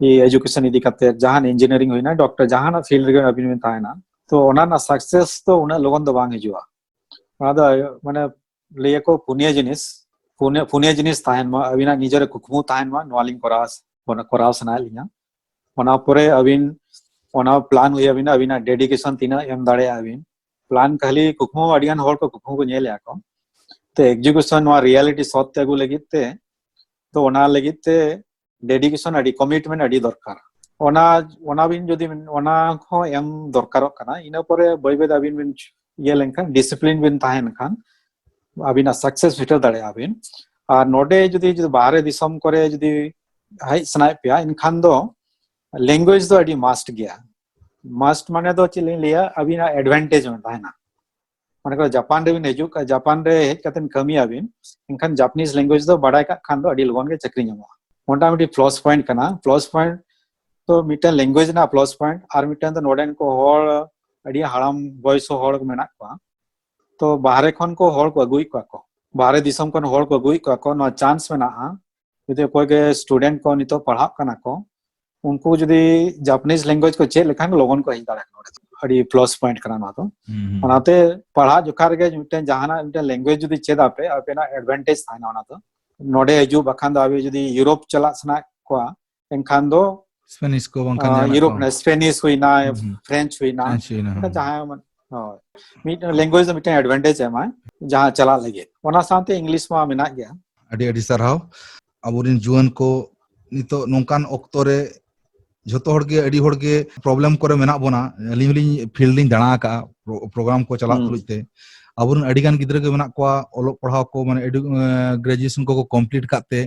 ᱠᱤ ᱮᱡᱩᱠᱮᱥᱚᱱ ᱤᱫᱤ ᱠᱟᱛᱮ, ᱡᱟᱦᱟᱱ ᱤᱧᱡᱤᱱᱤᱭᱟᱨᱤᱝ ᱦᱩᱭᱱᱟ, ᱰᱚᱠᱴᱚᱨ, ᱡᱟᱦᱟᱱᱟᱜ ᱯᱷᱤᱞᱰ ᱨᱮᱜᱮ ᱟᱹᱵᱤᱱ ᱵᱤᱱ ᱛᱟᱦᱮᱱᱟ, ᱛᱚ ᱚᱱᱟ ᱨᱮᱱᱟᱜ ᱥᱟᱠᱥᱮᱥ ᱫᱚ ᱩᱱᱟᱹᱜ ᱞᱚᱜᱚᱱ ᱫᱚ ᱵᱟᱝ ᱦᱤᱡᱩᱜᱼᱟ᱾ ᱚᱱᱟ ᱫᱚ ᱢᱟᱱᱮ ᱞᱟᱹᱭᱟᱠᱚ ᱯᱩᱱᱭᱟᱹ ᱡᱤᱱᱤᱥ, ᱯᱩᱱᱭᱟᱹ, ᱯᱩᱱᱭᱟᱹ ᱡᱤᱱᱤᱥ ᱛᱟᱦᱮᱱ ᱢᱟ, ᱟᱹᱵᱤᱱᱟᱜ ᱱᱤᱡᱮᱨᱟᱜ ᱠᱩᱠᱢᱩ ᱛᱟᱦᱮᱱ ᱢᱟ, ᱱᱚᱣᱟ ᱞᱤᱧ ᱠᱚᱨᱟᱣ, ᱠᱚᱨᱟᱣ ᱥᱟᱱᱟᱭᱮᱫ ᱞᱤᱧᱟ᱾ ᱚᱱᱟ ᱯᱚᱨᱮ ᱟᱹᱵᱤᱱ ᱚᱱᱟ ᱯᱞᱟᱱ ᱦᱩᱭ ᱟᱹᱵᱤᱱᱟ, ᱟᱹᱵᱤᱱᱟᱜ ᱰᱮᱰᱤᱠᱮᱥᱚᱱ ᱛᱤᱱᱟᱹᱜ ᱮᱢ ᱫᱟᱲᱮᱭᱟᱜᱼᱟ ᱟᱹᱵᱤᱱ᱾ ᱯᱞᱟᱱ ᱠᱷᱟᱹᱞᱤ ᱠᱩᱠᱢᱩ, ᱟᱹᱰᱤ ᱜᱟᱱ ᱦᱚᱲ ᱠᱚ ᱠᱩᱠᱢᱩ ᱠᱚ ᱧᱮᱞᱮᱫᱼᱟ ᱠᱚ, ᱛᱚ ᱮᱠᱡᱤᱠᱤᱭᱩᱥᱚᱱ ᱱᱚᱣᱟ ᱨᱤᱭᱟᱞᱤᱴᱤ ᱥᱚᱛ ᱛᱮ ᱟᱹᱜᱩ ᱞᱟᱹᱜᱤᱫ ᱛᱮ, ᱛᱚ ᱚᱱᱟ ᱞᱟᱹᱜᱤᱫ ᱛᱮ ᱰᱮᱰᱤᱠᱮᱥᱚᱱ, ᱟᱹᱰᱤ ᱠᱚᱢᱤᱴᱢᱮᱱᱴ ᱟᱹᱰᱤ ᱫᱚᱨᱠᱟᱨ᱾ ᱚᱱᱟ, ᱚᱱᱟ ᱵᱤᱱ ᱡᱩᱫᱤ ᱵᱤᱱ, ᱚᱱᱟ ᱦᱚᱸ ᱮᱢ ᱫᱚᱨᱠᱟᱨᱚᱜ ᱠᱟᱱᱟ᱾ ᱤᱱᱟᱹ ᱯᱚᱨᱮ ᱵᱟᱹᱭ ᱵᱟᱹᱭ ᱛᱮ ᱟᱹᱵᱤᱱ ᱵᱤᱱ ᱤᱭᱟᱹ ᱞᱮᱱᱠᱷᱟᱱ, ᱰᱤᱥᱤᱯᱞᱤᱱ ᱵᱤᱱ ᱛᱟᱦᱮᱱ ᱠᱷᱟᱱ, ᱟᱹᱵᱤᱱᱟᱜ ᱥᱟᱠᱥᱮᱥ ᱥᱮᱴᱮᱨ ᱫᱟᱲᱮᱭᱟᱜᱼᱟ ᱵᱤᱱ᱾ ᱟᱨ ᱱᱚᱰᱮ ᱡᱩᱫᱤ, ᱡᱩᱫᱤ ᱵᱟᱦᱨᱮ ᱫᱤᱥᱚᱢ ᱠᱚᱨᱮ ᱡᱩᱫᱤ ᱦᱮᱡ ᱥᱟᱱᱟᱭᱮᱫ ᱯᱮᱭᱟ, ᱮᱱᱠᱷᱟᱱ ᱫᱚ ᱞᱮᱝᱜᱩᱭᱮᱡᱽ ᱫᱚ ᱟᱹᱰᱤ ᱢᱟᱥᱴ ᱜᱮᱭᱟ᱾ ᱢᱟᱥᱴ ᱢᱟᱱᱮ ᱫᱚ ᱪᱮᱫ ᱞᱤᱧ ᱞᱟᱹᱭᱟ, ᱟᱹᱵᱤᱱᱟᱜ ᱮᱰᱵᱷᱟᱱᱴᱮᱡᱽ ᱛᱟᱦᱮᱱᱟ᱾ ᱢᱚᱱᱮ ᱠᱚᱨᱚ ᱡᱟᱯᱟᱱ ᱨᱮᱵᱤᱱ ᱦᱤᱡᱩᱜ ᱠᱷᱟᱱ, ᱡᱟᱯᱟᱱ ᱨᱮ ᱦᱮᱡ ᱠᱟᱛᱮ ᱠᱟᱹᱢᱤᱭᱟᱵᱤᱱ, ᱮᱱᱠᱷᱟᱱ ᱡᱟᱯᱟᱱᱤᱡᱽ ᱞᱮᱝᱜᱩᱭᱮᱡᱽ ᱫᱚ ᱵᱟᱲᱟᱭ ᱠᱟᱜ ᱠᱷᱟᱱ ᱫᱚ ᱟᱹᱰᱤ ᱞᱚᱜᱚᱱ ᱜᱮ ᱪᱟᱹᱠᱨᱤ ᱧᱟᱢᱚᱜᱼᱟ᱾ ᱢᱚᱴᱟᱢᱩᱴᱤ ᱯᱞᱟᱥ ᱯᱚᱭᱮᱱᱴ ᱠᱟᱱᱟ᱾ ᱯᱞᱟᱥ ᱯᱚᱭᱮᱱᱴ ᱫᱚ ᱢᱤᱫᱴᱮᱱ ᱞᱮᱝᱜᱩᱭᱮᱡᱽ ᱨᱮᱱᱟᱜ ᱯᱞᱟᱥ ᱯᱚᱭᱮᱱᱴ, ᱟᱨ ᱢᱤᱫᱴᱮᱱ ᱫᱚ ᱱᱚᱰᱮᱱ ᱠᱚ ᱦᱚᱲ, ᱟᱹᱰᱤ ᱦᱟᱲᱟᱢ ᱵᱚᱭᱮᱥ ᱦᱚᱲ ᱠᱚ ᱢᱮᱱᱟᱜ ᱠᱚᱣᱟ, ᱛᱚ ᱵᱟᱦᱨᱮ ᱠᱷᱚᱱ ᱠᱚ ᱦᱚᱲ ᱠᱚ ᱟᱹᱜᱩᱭᱮᱫ ᱠᱚᱣᱟ ᱠᱚ, ᱵᱟᱦᱨᱮ ᱫᱤᱥᱚᱢ ᱠᱷᱚᱱ ᱦᱚᱲ ᱠᱚ ᱟᱹᱜᱩᱭᱮᱫ ᱠᱚᱣᱟ ᱠᱚ, ᱱᱚᱣᱟ ᱪᱟᱱᱥ ᱢᱮᱱᱟᱜᱼᱟ᱾ ᱡᱩᱫᱤ ᱚᱠᱚᱭ ᱜᱮ ᱥᱴᱩᱰᱮᱱᱴ ᱠᱚ ᱱᱤᱛᱚᱜ ᱯᱟᱲᱦᱟᱜ ᱠᱟᱱᱟ ᱠᱚ, ᱩᱱᱠᱩ ᱡᱩᱫᱤ ᱡᱟᱯᱟᱱᱤᱡᱽ ᱞᱮᱝᱜᱩᱭᱮᱡᱽ ᱠᱚ ᱪᱮᱫ ᱞᱮᱠᱷᱟᱱ ᱞᱚᱜᱚᱱ ᱠᱚ ᱦᱮᱡ ᱫᱟᱲᱮᱭᱟᱜᱼᱟ ᱱᱚᱰᱮ ᱫᱚ᱾ ᱟᱹᱰᱤ plus point ᱠᱟᱱᱟ ᱱᱚᱣᱟ ᱫᱚ᱾ ᱚᱱᱟᱛᱮ ᱯᱟᱲᱦᱟᱜ ᱡᱚᱠᱷᱟ ᱨᱮᱜᱮ ᱢᱤᱫᱴᱮᱱ ᱡᱟᱦᱟᱱᱟᱜ ᱢᱤᱫᱴᱮᱱ language ᱡᱩᱫᱤ ᱪᱮᱫ ᱟᱯᱮ, ᱟᱯᱮᱱᱟᱜ advantage ᱛᱟᱦᱮᱱᱟ ᱚᱱᱟ ᱫᱚ᱾ ᱱᱚᱰᱮ ᱦᱤᱡᱩᱜ, ᱵᱟᱠᱷᱟᱱ ᱫᱚ ᱟᱵᱮ ᱡᱩᱫᱤ ᱤᱭᱩᱨᱳᱯ ᱪᱟᱞᱟᱜ ᱥᱟᱱᱟᱭᱮᱫ ᱠᱚᱣᱟ, ᱮᱱᱠᱷᱟᱱ ᱫᱚ ᱥᱯᱮᱱᱤᱥ ᱠᱚ ᱵᱟᱝᱠᱷᱟᱱ ᱟᱸ, ᱡᱟᱦᱟᱱᱟᱜ ᱤᱭᱩᱨᱳᱯ ᱠᱚ᱾ ᱨᱮᱱᱟᱜ ᱥᱯᱮᱱᱤᱥ ᱦᱩᱭᱱᱟ, ᱦᱩᱸ, ᱦᱩᱸ᱾ ᱯᱷᱨᱮᱧᱪ ᱦᱩᱭᱱᱟ, ᱯᱷᱨᱮᱧᱪ ᱦᱩᱭᱱᱟ, ᱚᱱᱠᱟ ᱦᱩᱸ᱾ ᱡᱟᱦᱟᱸ ᱢᱟᱱᱮ, ᱦᱳᱭ, ᱢᱤᱫ language ᱫᱚ ᱢᱤᱫᱴᱮᱱ advantage ᱮ ᱮᱢᱟᱭ ᱡᱟᱦᱟᱸ ᱪᱟᱞᱟᱜ ᱞᱟᱹᱜᱤᱫ᱾ ᱚᱱᱟ ᱥᱟᱶᱛᱮ ᱤᱝᱞᱤᱥ ᱢᱟ ᱢᱮᱱᱟᱜ ᱜᱮᱭᱟ᱾ ᱟᱹᱰᱤ ᱟᱹᱰᱤ ᱥᱟᱨᱦᱟᱣ᱾ ᱟᱵᱚᱨᱮᱱ ᱡᱩᱣᱟᱹᱱ ᱠᱚ ᱱᱤᱛᱚᱜ ᱱᱚᱝᱠᱟᱱ ᱚᱠᱛᱚ ᱨᱮ ᱡᱷᱚᱛᱚ ᱦᱚᱲ ᱜᱮ ᱟᱹᱰᱤ ᱦᱚᱲ ᱜᱮ problem ᱠᱚᱨᱮ ᱢᱮᱱᱟᱜ ᱵᱚᱱᱟ᱾ ᱟᱹᱞᱤᱧ ᱦᱚᱸᱞᱤᱧ field ᱞᱤᱧ ᱫᱟᱬᱟ ᱟᱠᱟᱫᱼᱟ, pro-, program ᱠᱚ ᱪᱟᱞᱟᱜ ᱦᱩᱸ᱾ ᱛᱩᱞᱩᱡ ᱛᱮ᱾ ᱟᱵᱚᱨᱮᱱ ᱟᱹᱰᱤ ᱜᱟᱱ ᱜᱤᱫᱽᱨᱟᱹ ᱜᱮ ᱢᱮᱱᱟᱜ ᱠᱚᱣᱟ, ᱚᱞᱚᱜ ᱯᱟᱲᱦᱟᱣ ᱠᱚ ᱢᱟᱱᱮ edu-, ᱮᱸ, graduation ᱠᱚᱠᱚ complete ᱠᱟᱜ ᱛᱮ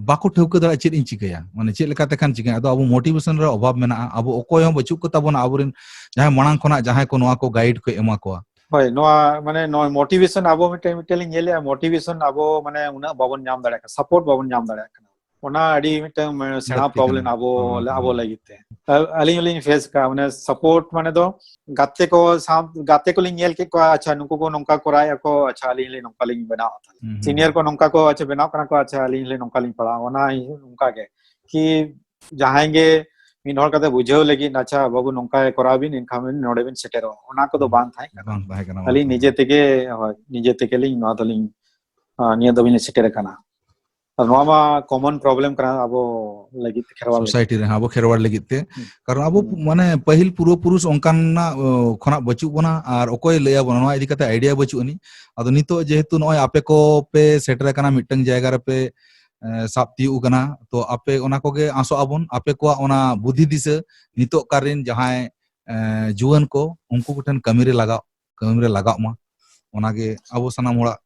ᱵᱟᱠᱚ ᱴᱷᱟᱹᱣᱠᱟᱹ ᱫᱟᱲᱮᱭᱟᱜᱼᱟ ᱪᱮᱫ ᱤᱧ ᱪᱤᱠᱟᱹᱭᱟ, ᱢᱟᱱᱮ ᱪᱮᱫ ᱞᱮᱠᱟᱛᱮ ᱠᱷᱟᱱ ᱪᱤᱠᱟᱹᱭᱟ᱾ ᱟᱫᱚ ᱟᱵᱚ motivation ᱨᱮ ᱚᱵᱷᱟᱵ ᱢᱮᱱᱟᱜᱼᱟ, ᱟᱵᱚ ᱚᱠᱚᱭ ᱦᱚᱸ ᱵᱟᱹᱪᱩᱜ ᱠᱚ ᱛᱟᱵᱚᱱᱟ ᱟᱵᱚᱨᱮᱱ ᱡᱟᱦᱟᱸᱭ ᱢᱟᱲᱟᱝ ᱠᱷᱚᱱᱟᱜ ᱡᱟᱦᱟᱸᱭ ᱠᱚ ᱱᱚᱣᱟ ᱠᱚ guide ᱠᱚ ᱮᱢᱟ ᱠᱚᱣᱟ᱾ ᱦᱳᱭ, ᱱᱚᱣᱟ ᱢᱟᱱᱮ ᱱᱚᱣᱟ motivation ᱟᱵᱚ ᱢᱤᱫᱴᱮᱱ, ᱢᱤᱫᱴᱮᱱ ᱞᱤᱧ ᱧᱮᱞᱮᱜᱼᱟ, motivation ᱟᱵᱚ ᱢᱟᱱᱮ ᱩᱱᱟᱹᱜ ᱵᱟᱵᱚᱱ ᱧᱟᱢ ᱫᱟᱲᱮᱭᱟᱜ ᱠᱟᱱᱟ, support ᱵᱟᱵᱚᱱ ᱧᱟᱢ ᱫᱟᱲᱮᱭᱟᱜ ᱠᱟᱱᱟ᱾ ᱚᱱᱟ ᱟᱹᱰᱤ ᱢᱤᱫᱴᱟᱝ ᱢᱟᱱᱮ ᱥᱮᱬᱟ ᱞᱟᱹᱠᱛᱤ problem ᱠᱟᱱᱟ᱾ ᱟᱵᱚ, ᱦᱳᱭ, ᱟᱵᱚ ᱦᱳᱭ᱾ ᱞᱟᱹᱜᱤᱫ ᱛᱮ᱾ ᱟ-, ᱟᱹᱞᱤᱧ ᱦᱚᱸᱞᱤᱧ face ᱠᱟᱜᱼᱟ, ᱢᱟᱱᱮ support ᱢᱟᱱᱮ ᱫᱚ ᱜᱟᱛᱮ ᱠᱚ ᱥᱟᱶ, ᱜᱟᱛᱮ ᱠᱚᱞᱤᱧ ᱧᱮᱞ ᱠᱮᱫ ᱠᱚᱣᱟ, ᱟᱪᱪᱷᱟ ᱱᱩᱠᱩ ᱠᱚ ᱱᱚᱝᱠᱟ ᱠᱚᱨᱟᱣᱮᱫᱼᱟ ᱠᱚ, ᱟᱪᱪᱷᱟ ᱟᱹᱞᱤᱧ ᱦᱚᱸᱞᱤᱧ ᱱᱚᱝᱠᱟ ᱞᱤᱧ ᱵᱮᱱᱟᱣ᱾ ᱦᱩᱸ, ᱦᱩᱸ, Senior ᱦᱩᱸ᱾ ᱠᱚ ᱱᱚᱝᱠᱟ ᱠᱚ, ᱟᱪᱪᱷᱟ ᱵᱮᱱᱟᱣ ᱠᱟᱱᱟ ᱠᱚ, ᱟᱪᱪᱷᱟ ᱟᱹᱞᱤᱧ ᱦᱚᱸᱞᱤᱧ ᱱᱚᱝᱠᱟ ᱞᱤᱧ ᱯᱟᱲᱦᱟᱜᱼᱟ, ᱚᱱᱟ ᱱᱚᱝᱠᱟ ᱜᱮ ᱠᱤ ᱡᱟᱦᱟᱸᱭ ᱜᱮ ᱢᱤᱫ ᱦᱚᱲ ᱠᱟᱛᱮ ᱵᱩᱡᱷᱟᱹᱣ ᱞᱟᱹᱜᱤᱫ, ᱟᱪᱪᱷᱟ ᱵᱟᱹᱵᱩ ᱱᱚᱝᱠᱟ ᱠᱚᱨᱟᱣ ᱵᱤᱱ, ᱮᱱᱠᱷᱟᱱ ᱵᱤᱱ ᱱᱚᱰᱮ ᱵᱤᱱ ᱥᱮᱴᱮᱨᱚᱜᱼᱟ, ᱚᱱᱟ ᱠᱚᱫᱚ ᱵᱟᱝ ᱛᱟᱦᱮᱸ ᱠᱟᱱᱟ᱾ ᱵᱟᱝ ᱛᱟᱦᱮᱸ ᱠᱟᱱᱟ, ᱵᱟᱝ ᱟᱹᱞᱤᱧ ᱛᱟᱦᱮᱸ ᱱᱤᱡᱮ ᱠᱟᱱᱟ᱾ ᱛᱮᱜᱮ, ᱦᱳᱭ, ᱱᱤᱡᱮ ᱛᱮᱜᱮ ᱞᱤᱧ ᱱᱚᱣᱟ ᱫᱚᱞᱤᱧ, ᱟᱸ, ᱱᱤᱭᱟᱹ ᱫᱷᱟᱹᱵᱤᱡ ᱞᱤᱧ ᱥᱮᱴᱮᱨ ᱟᱠᱟᱱᱟ᱾ ᱟᱨ ᱱᱚᱣᱟ ᱢᱟ common problem ᱠᱟᱱᱟ ᱟᱵᱚ ᱞᱟᱹᱜᱤᱫ, ᱠᱷᱮᱨᱣᱟᱲ ᱞᱟᱹᱜᱤᱫ᱾ Society ᱨᱮ, ᱦᱮᱸ, ᱟᱵᱚ ᱠᱷᱮᱨᱣᱟᱲ ᱞᱟᱹᱜᱤᱫ ᱛᱮ᱾ ᱦᱩᱸ᱾ ᱠᱟᱨᱚᱱ ᱟᱵᱚ ᱦᱩᱸ᱾ ᱢᱟᱱᱮ ᱯᱟᱹᱦᱤᱞ ᱯᱩᱨᱵᱚ ᱯᱩᱨᱩᱥ ᱚᱱᱠᱟᱱᱟᱜ, ᱚ, ᱠᱷᱚᱱᱟᱜ ᱵᱟᱹᱪᱩᱜ ᱵᱚᱱᱟ, ᱟᱨ ᱚᱠᱚᱭ ᱞᱟᱹᱭ ᱟᱵᱚᱱᱟ ᱱᱚᱣᱟ ᱤᱫᱤ ᱠᱟᱛᱮ idea ᱵᱟᱹᱪᱩᱜ ᱟᱹᱱᱤᱡ᱾ ᱟᱫᱚ ᱱᱤᱛᱚᱜ ᱡᱮᱦᱮᱛᱩ ᱱᱚᱜᱼᱚᱭ ᱟᱯᱮ ᱠᱚ ᱯᱮ ᱥᱮᱴᱮᱨ ᱟᱠᱟᱱᱟ ᱢᱤᱫᱴᱟᱝ ᱡᱟᱭᱜᱟ ᱨᱮᱯᱮ, ᱮ, ᱥᱟᱵ ᱛᱤᱭᱳᱜ ᱟᱠᱟᱱᱟ, ᱛᱚ ᱟᱯᱮ ᱚᱱᱟ ᱠᱚᱜᱮ ᱟᱸᱥᱚᱜ ᱟᱵᱚᱱ, ᱟᱯᱮ ᱠᱚᱣᱟᱜ ᱚᱱᱟ ᱵᱩᱫᱷᱤ ᱫᱤᱥᱟᱹ ᱱᱤᱛᱚᱜ ᱠᱟᱨ ᱨᱮᱱ ᱡᱟᱦᱟᱸᱭ, ᱮ, ᱡᱩᱣᱟᱹᱱ ᱠᱚ ᱩᱱᱠᱩ ᱠᱚᱴᱷᱮᱱ ᱠᱟᱹᱢᱤ ᱨᱮ ᱞᱟᱜᱟᱜ, ᱠᱟᱹᱢᱤ ᱨᱮ ᱞᱟᱜᱟᱜ ᱢᱟ, ᱚᱱᱟᱜᱮ ᱟᱵᱚ ᱥᱟᱱᱟᱢ ᱦᱚᱲᱟᱜ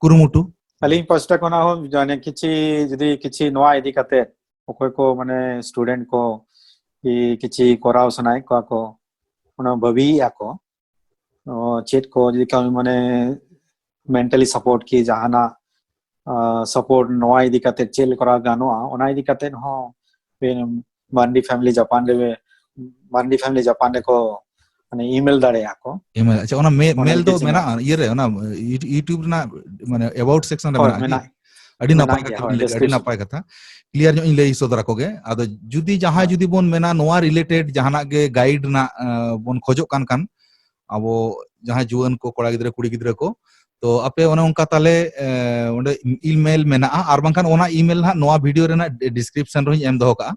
ᱠᱩᱨᱩᱢᱩᱴᱩ᱾ ᱟᱹᱞᱤᱧ ᱯᱟᱥᱴᱟ ᱠᱷᱚᱱᱟᱜ ᱦᱚᱸ ᱡᱟᱦᱟᱸ ᱠᱤᱪᱷᱤ, ᱡᱩᱫᱤ ᱠᱤᱪᱷᱤ ᱱᱚᱣᱟ ᱤᱫᱤ ᱠᱟᱛᱮ ᱚᱠᱚᱭ ᱠᱚ ᱢᱟᱱᱮ student ᱠᱚ ᱠᱤ ᱠᱤᱪᱷᱤ ᱠᱚᱨᱟᱣ ᱥᱟᱱᱟᱭᱮᱫ ᱠᱚᱣᱟ ᱠᱚ, ᱚᱱᱟ ᱵᱷᱟᱹᱵᱤᱭᱮᱫᱼᱟ ᱠᱚ, ᱚ, ᱪᱮᱫ ᱠᱚ ᱡᱩᱫᱤ ᱠᱟᱹᱢᱤ ᱢᱟᱱᱮ mentally support ᱠᱤ ᱡᱟᱦᱟᱱᱟᱜ, ᱟ, support ᱱᱚᱣᱟ ᱤᱫᱤ ᱠᱟᱛᱮ ᱪᱮᱫ ᱠᱚᱨᱟᱣ ᱜᱟᱱᱚᱜᱼᱟ, ᱚᱱᱟ ᱤᱫᱤ ᱠᱟᱛᱮ ᱦᱚᱸ ᱵᱮᱱ ᱢᱟᱱᱰᱤ Family Japan ᱨᱮ, ᱢᱟᱱᱰᱤ Family Japan ᱨᱮᱠᱚ ᱢᱟᱱᱮ email ᱫᱟᱲᱮᱭᱟᱜᱼᱟ ᱠᱚ᱾ Email, ᱟᱪᱪᱷᱟ, ᱚᱱᱟ ᱢᱮ-, ᱚᱱᱟ mail ᱫᱚ ᱤᱫᱤ ᱪᱮᱫ ᱢᱮᱱᱟᱜᱼᱟ ᱤᱭᱟᱹ ᱨᱮ, ᱚᱱᱟ YouTube, YouTube ᱨᱮᱱᱟᱜ ᱢᱟᱱᱮ about section ᱨᱮ ᱦᱳᱭ, ᱢᱮᱱᱟᱜᱼᱟ ᱠᱤ? ᱢᱮᱱᱟᱜ᱾ ᱟᱹᱰᱤ ᱱᱟᱯᱟᱭ ᱠᱟᱛᱷᱟ ᱵᱤᱱ ᱞᱟᱹᱭ ᱠᱮᱫᱟ, ᱟᱹᱰᱤ ᱱᱟᱯᱟᱭ ᱠᱟᱛᱷᱟ᱾ Clear ᱧᱚᱜ ᱤᱧ ᱞᱟᱹᱭ ᱥᱚᱫᱚᱨ ᱟᱠᱚ ᱜᱮ᱾ ᱟᱫᱚ ᱡᱩᱫᱤ ᱡᱟᱦᱟᱸᱭ ᱡᱩᱫᱤ ᱵᱚᱱ ᱢᱮᱱᱟ ᱱᱚᱣᱟ related ᱡᱟᱦᱟᱱᱟᱜ ᱜᱮ guide ᱨᱮᱱᱟᱜ ᱵᱚᱱ ᱠᱷᱚᱡᱚᱜ ᱠᱟᱱ ᱠᱷᱟᱱ, ᱟᱵᱚ ᱡᱟᱦᱟᱸᱭ ᱡᱩᱣᱟᱹᱱ ᱠᱚ, ᱠᱚᱲᱟ ᱜᱤᱫᱽᱨᱟᱹ, ᱠᱩᱲᱤ ᱜᱤᱫᱽᱨᱟᱹ ᱠᱚ, ᱛᱚ ᱟᱯᱮ ᱚᱱᱮ ᱚᱱᱠᱟ ᱛᱟᱦᱞᱮ ᱚᱸᱰᱮ email ᱢᱮᱱᱟᱜᱼᱟ, ᱟᱨ ᱵᱟᱝᱠᱷᱟᱱ ᱚᱱᱟ email ᱦᱟᱸᱜ ᱱᱚᱣᱟ video ᱨᱮᱱᱟᱜ description ᱨᱮᱦᱚᱸᱧ ᱮᱢ ᱫᱚᱦᱚ ᱠᱟᱜᱼᱟ᱾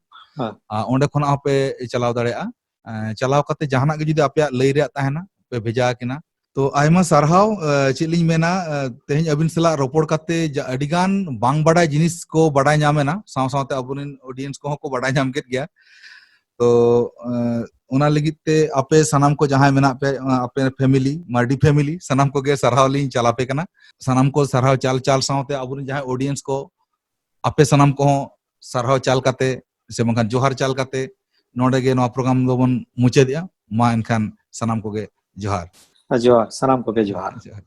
ᱚᱸᱰᱮ ᱠᱷᱚᱱᱟᱜ ᱦᱚᱸᱯᱮ ᱪᱟᱞᱟᱣ ᱫᱟᱲᱮᱭᱟᱜᱼᱟ᱾ ᱪᱟᱞᱟᱣ ᱠᱟᱛᱮ ᱡᱟᱦᱟᱱᱟᱜ ᱜᱮ ᱡᱩᱫᱤ ᱟᱯᱮᱭᱟᱜ ᱞᱟᱹᱭ ᱨᱮᱭᱟᱜ ᱛᱟᱦᱮᱱᱟ, ᱯᱮ ᱵᱷᱮᱡᱟ ᱟᱹᱠᱤᱱᱟ᱾ ᱛᱚ ᱟᱭᱢᱟ ᱥᱟᱨᱦᱟᱣ᱾ ᱪᱮᱫ ᱞᱤᱧ ᱢᱮᱱᱟ, ᱛᱮᱦᱮᱧ ᱟᱹᱵᱤᱱ ᱥᱟᱞᱟᱜ ᱨᱚᱯᱚᱲ ᱠᱟᱛᱮ ᱟᱹᱰᱤ ᱜᱟᱱ ᱵᱟᱝ ᱵᱟᱰᱟᱭ ᱡᱤᱱᱤᱥ ᱠᱚ ᱵᱟᱰᱟᱭ ᱧᱟᱢ ᱮᱱᱟ, ᱥᱟᱶ ᱥᱟᱶᱛᱮ ᱟᱵᱚᱨᱮᱱ audience ᱠᱚᱦᱚᱸ ᱠᱚ ᱵᱟᱰᱟᱭ ᱧᱟᱢ ᱠᱮᱫ ᱜᱮᱭᱟ᱾ ᱛᱚ ᱚᱱᱟ ᱞᱟᱹᱜᱤᱫ ᱛᱮ ᱟᱯᱮ ᱥᱟᱱᱟᱢ ᱠᱚ ᱡᱟᱦᱟᱸᱭ ᱢᱮᱱᱟᱜ ᱯᱮ, ᱟᱯᱮ family, ᱢᱟᱨᱰᱤ family, ᱥᱟᱱᱟᱢ ᱠᱚᱜᱮ ᱥᱟᱨᱦᱟᱣ ᱞᱤᱧ ᱪᱟᱞ ᱟᱯᱮ ᱠᱟᱱᱟ᱾ ᱥᱟᱱᱟᱢ ᱠᱚ ᱥᱟᱨᱦᱟᱣ ᱪᱟᱞ ᱪᱟᱞ ᱥᱟᱶᱛᱮ ᱟᱵᱚᱨᱮᱱ ᱡᱟᱦᱟᱸᱭ audience ᱠᱚ, ᱟᱯᱮ ᱥᱟᱱᱟᱢ ᱠᱚᱦᱚᱸ ᱥᱟᱨᱦᱟᱣ ᱪᱟᱞ ᱠᱟᱛᱮ ᱥᱮ ᱵᱟᱝᱠᱷᱟᱱ ᱡᱚᱦᱟᱨ ᱪᱟᱞ ᱠᱟᱛᱮ ᱱᱚᱰᱮ ᱜᱮ ᱱᱚᱣᱟ program ᱫᱚᱵᱚᱱ ᱢᱩᱪᱟᱹᱫᱮᱜᱼᱟ᱾ ᱢᱟ ᱮᱱᱠᱷᱟᱱ ᱥᱟᱱᱟᱢ ᱠᱚᱜᱮ ᱡᱚᱦᱟᱨ᱾ ᱡᱚᱦᱟᱨ, ᱥᱟᱱᱟᱢ ᱠᱚᱜᱮ ᱡᱚᱦᱟᱨ᱾ ᱡᱚᱦᱟᱨ᱾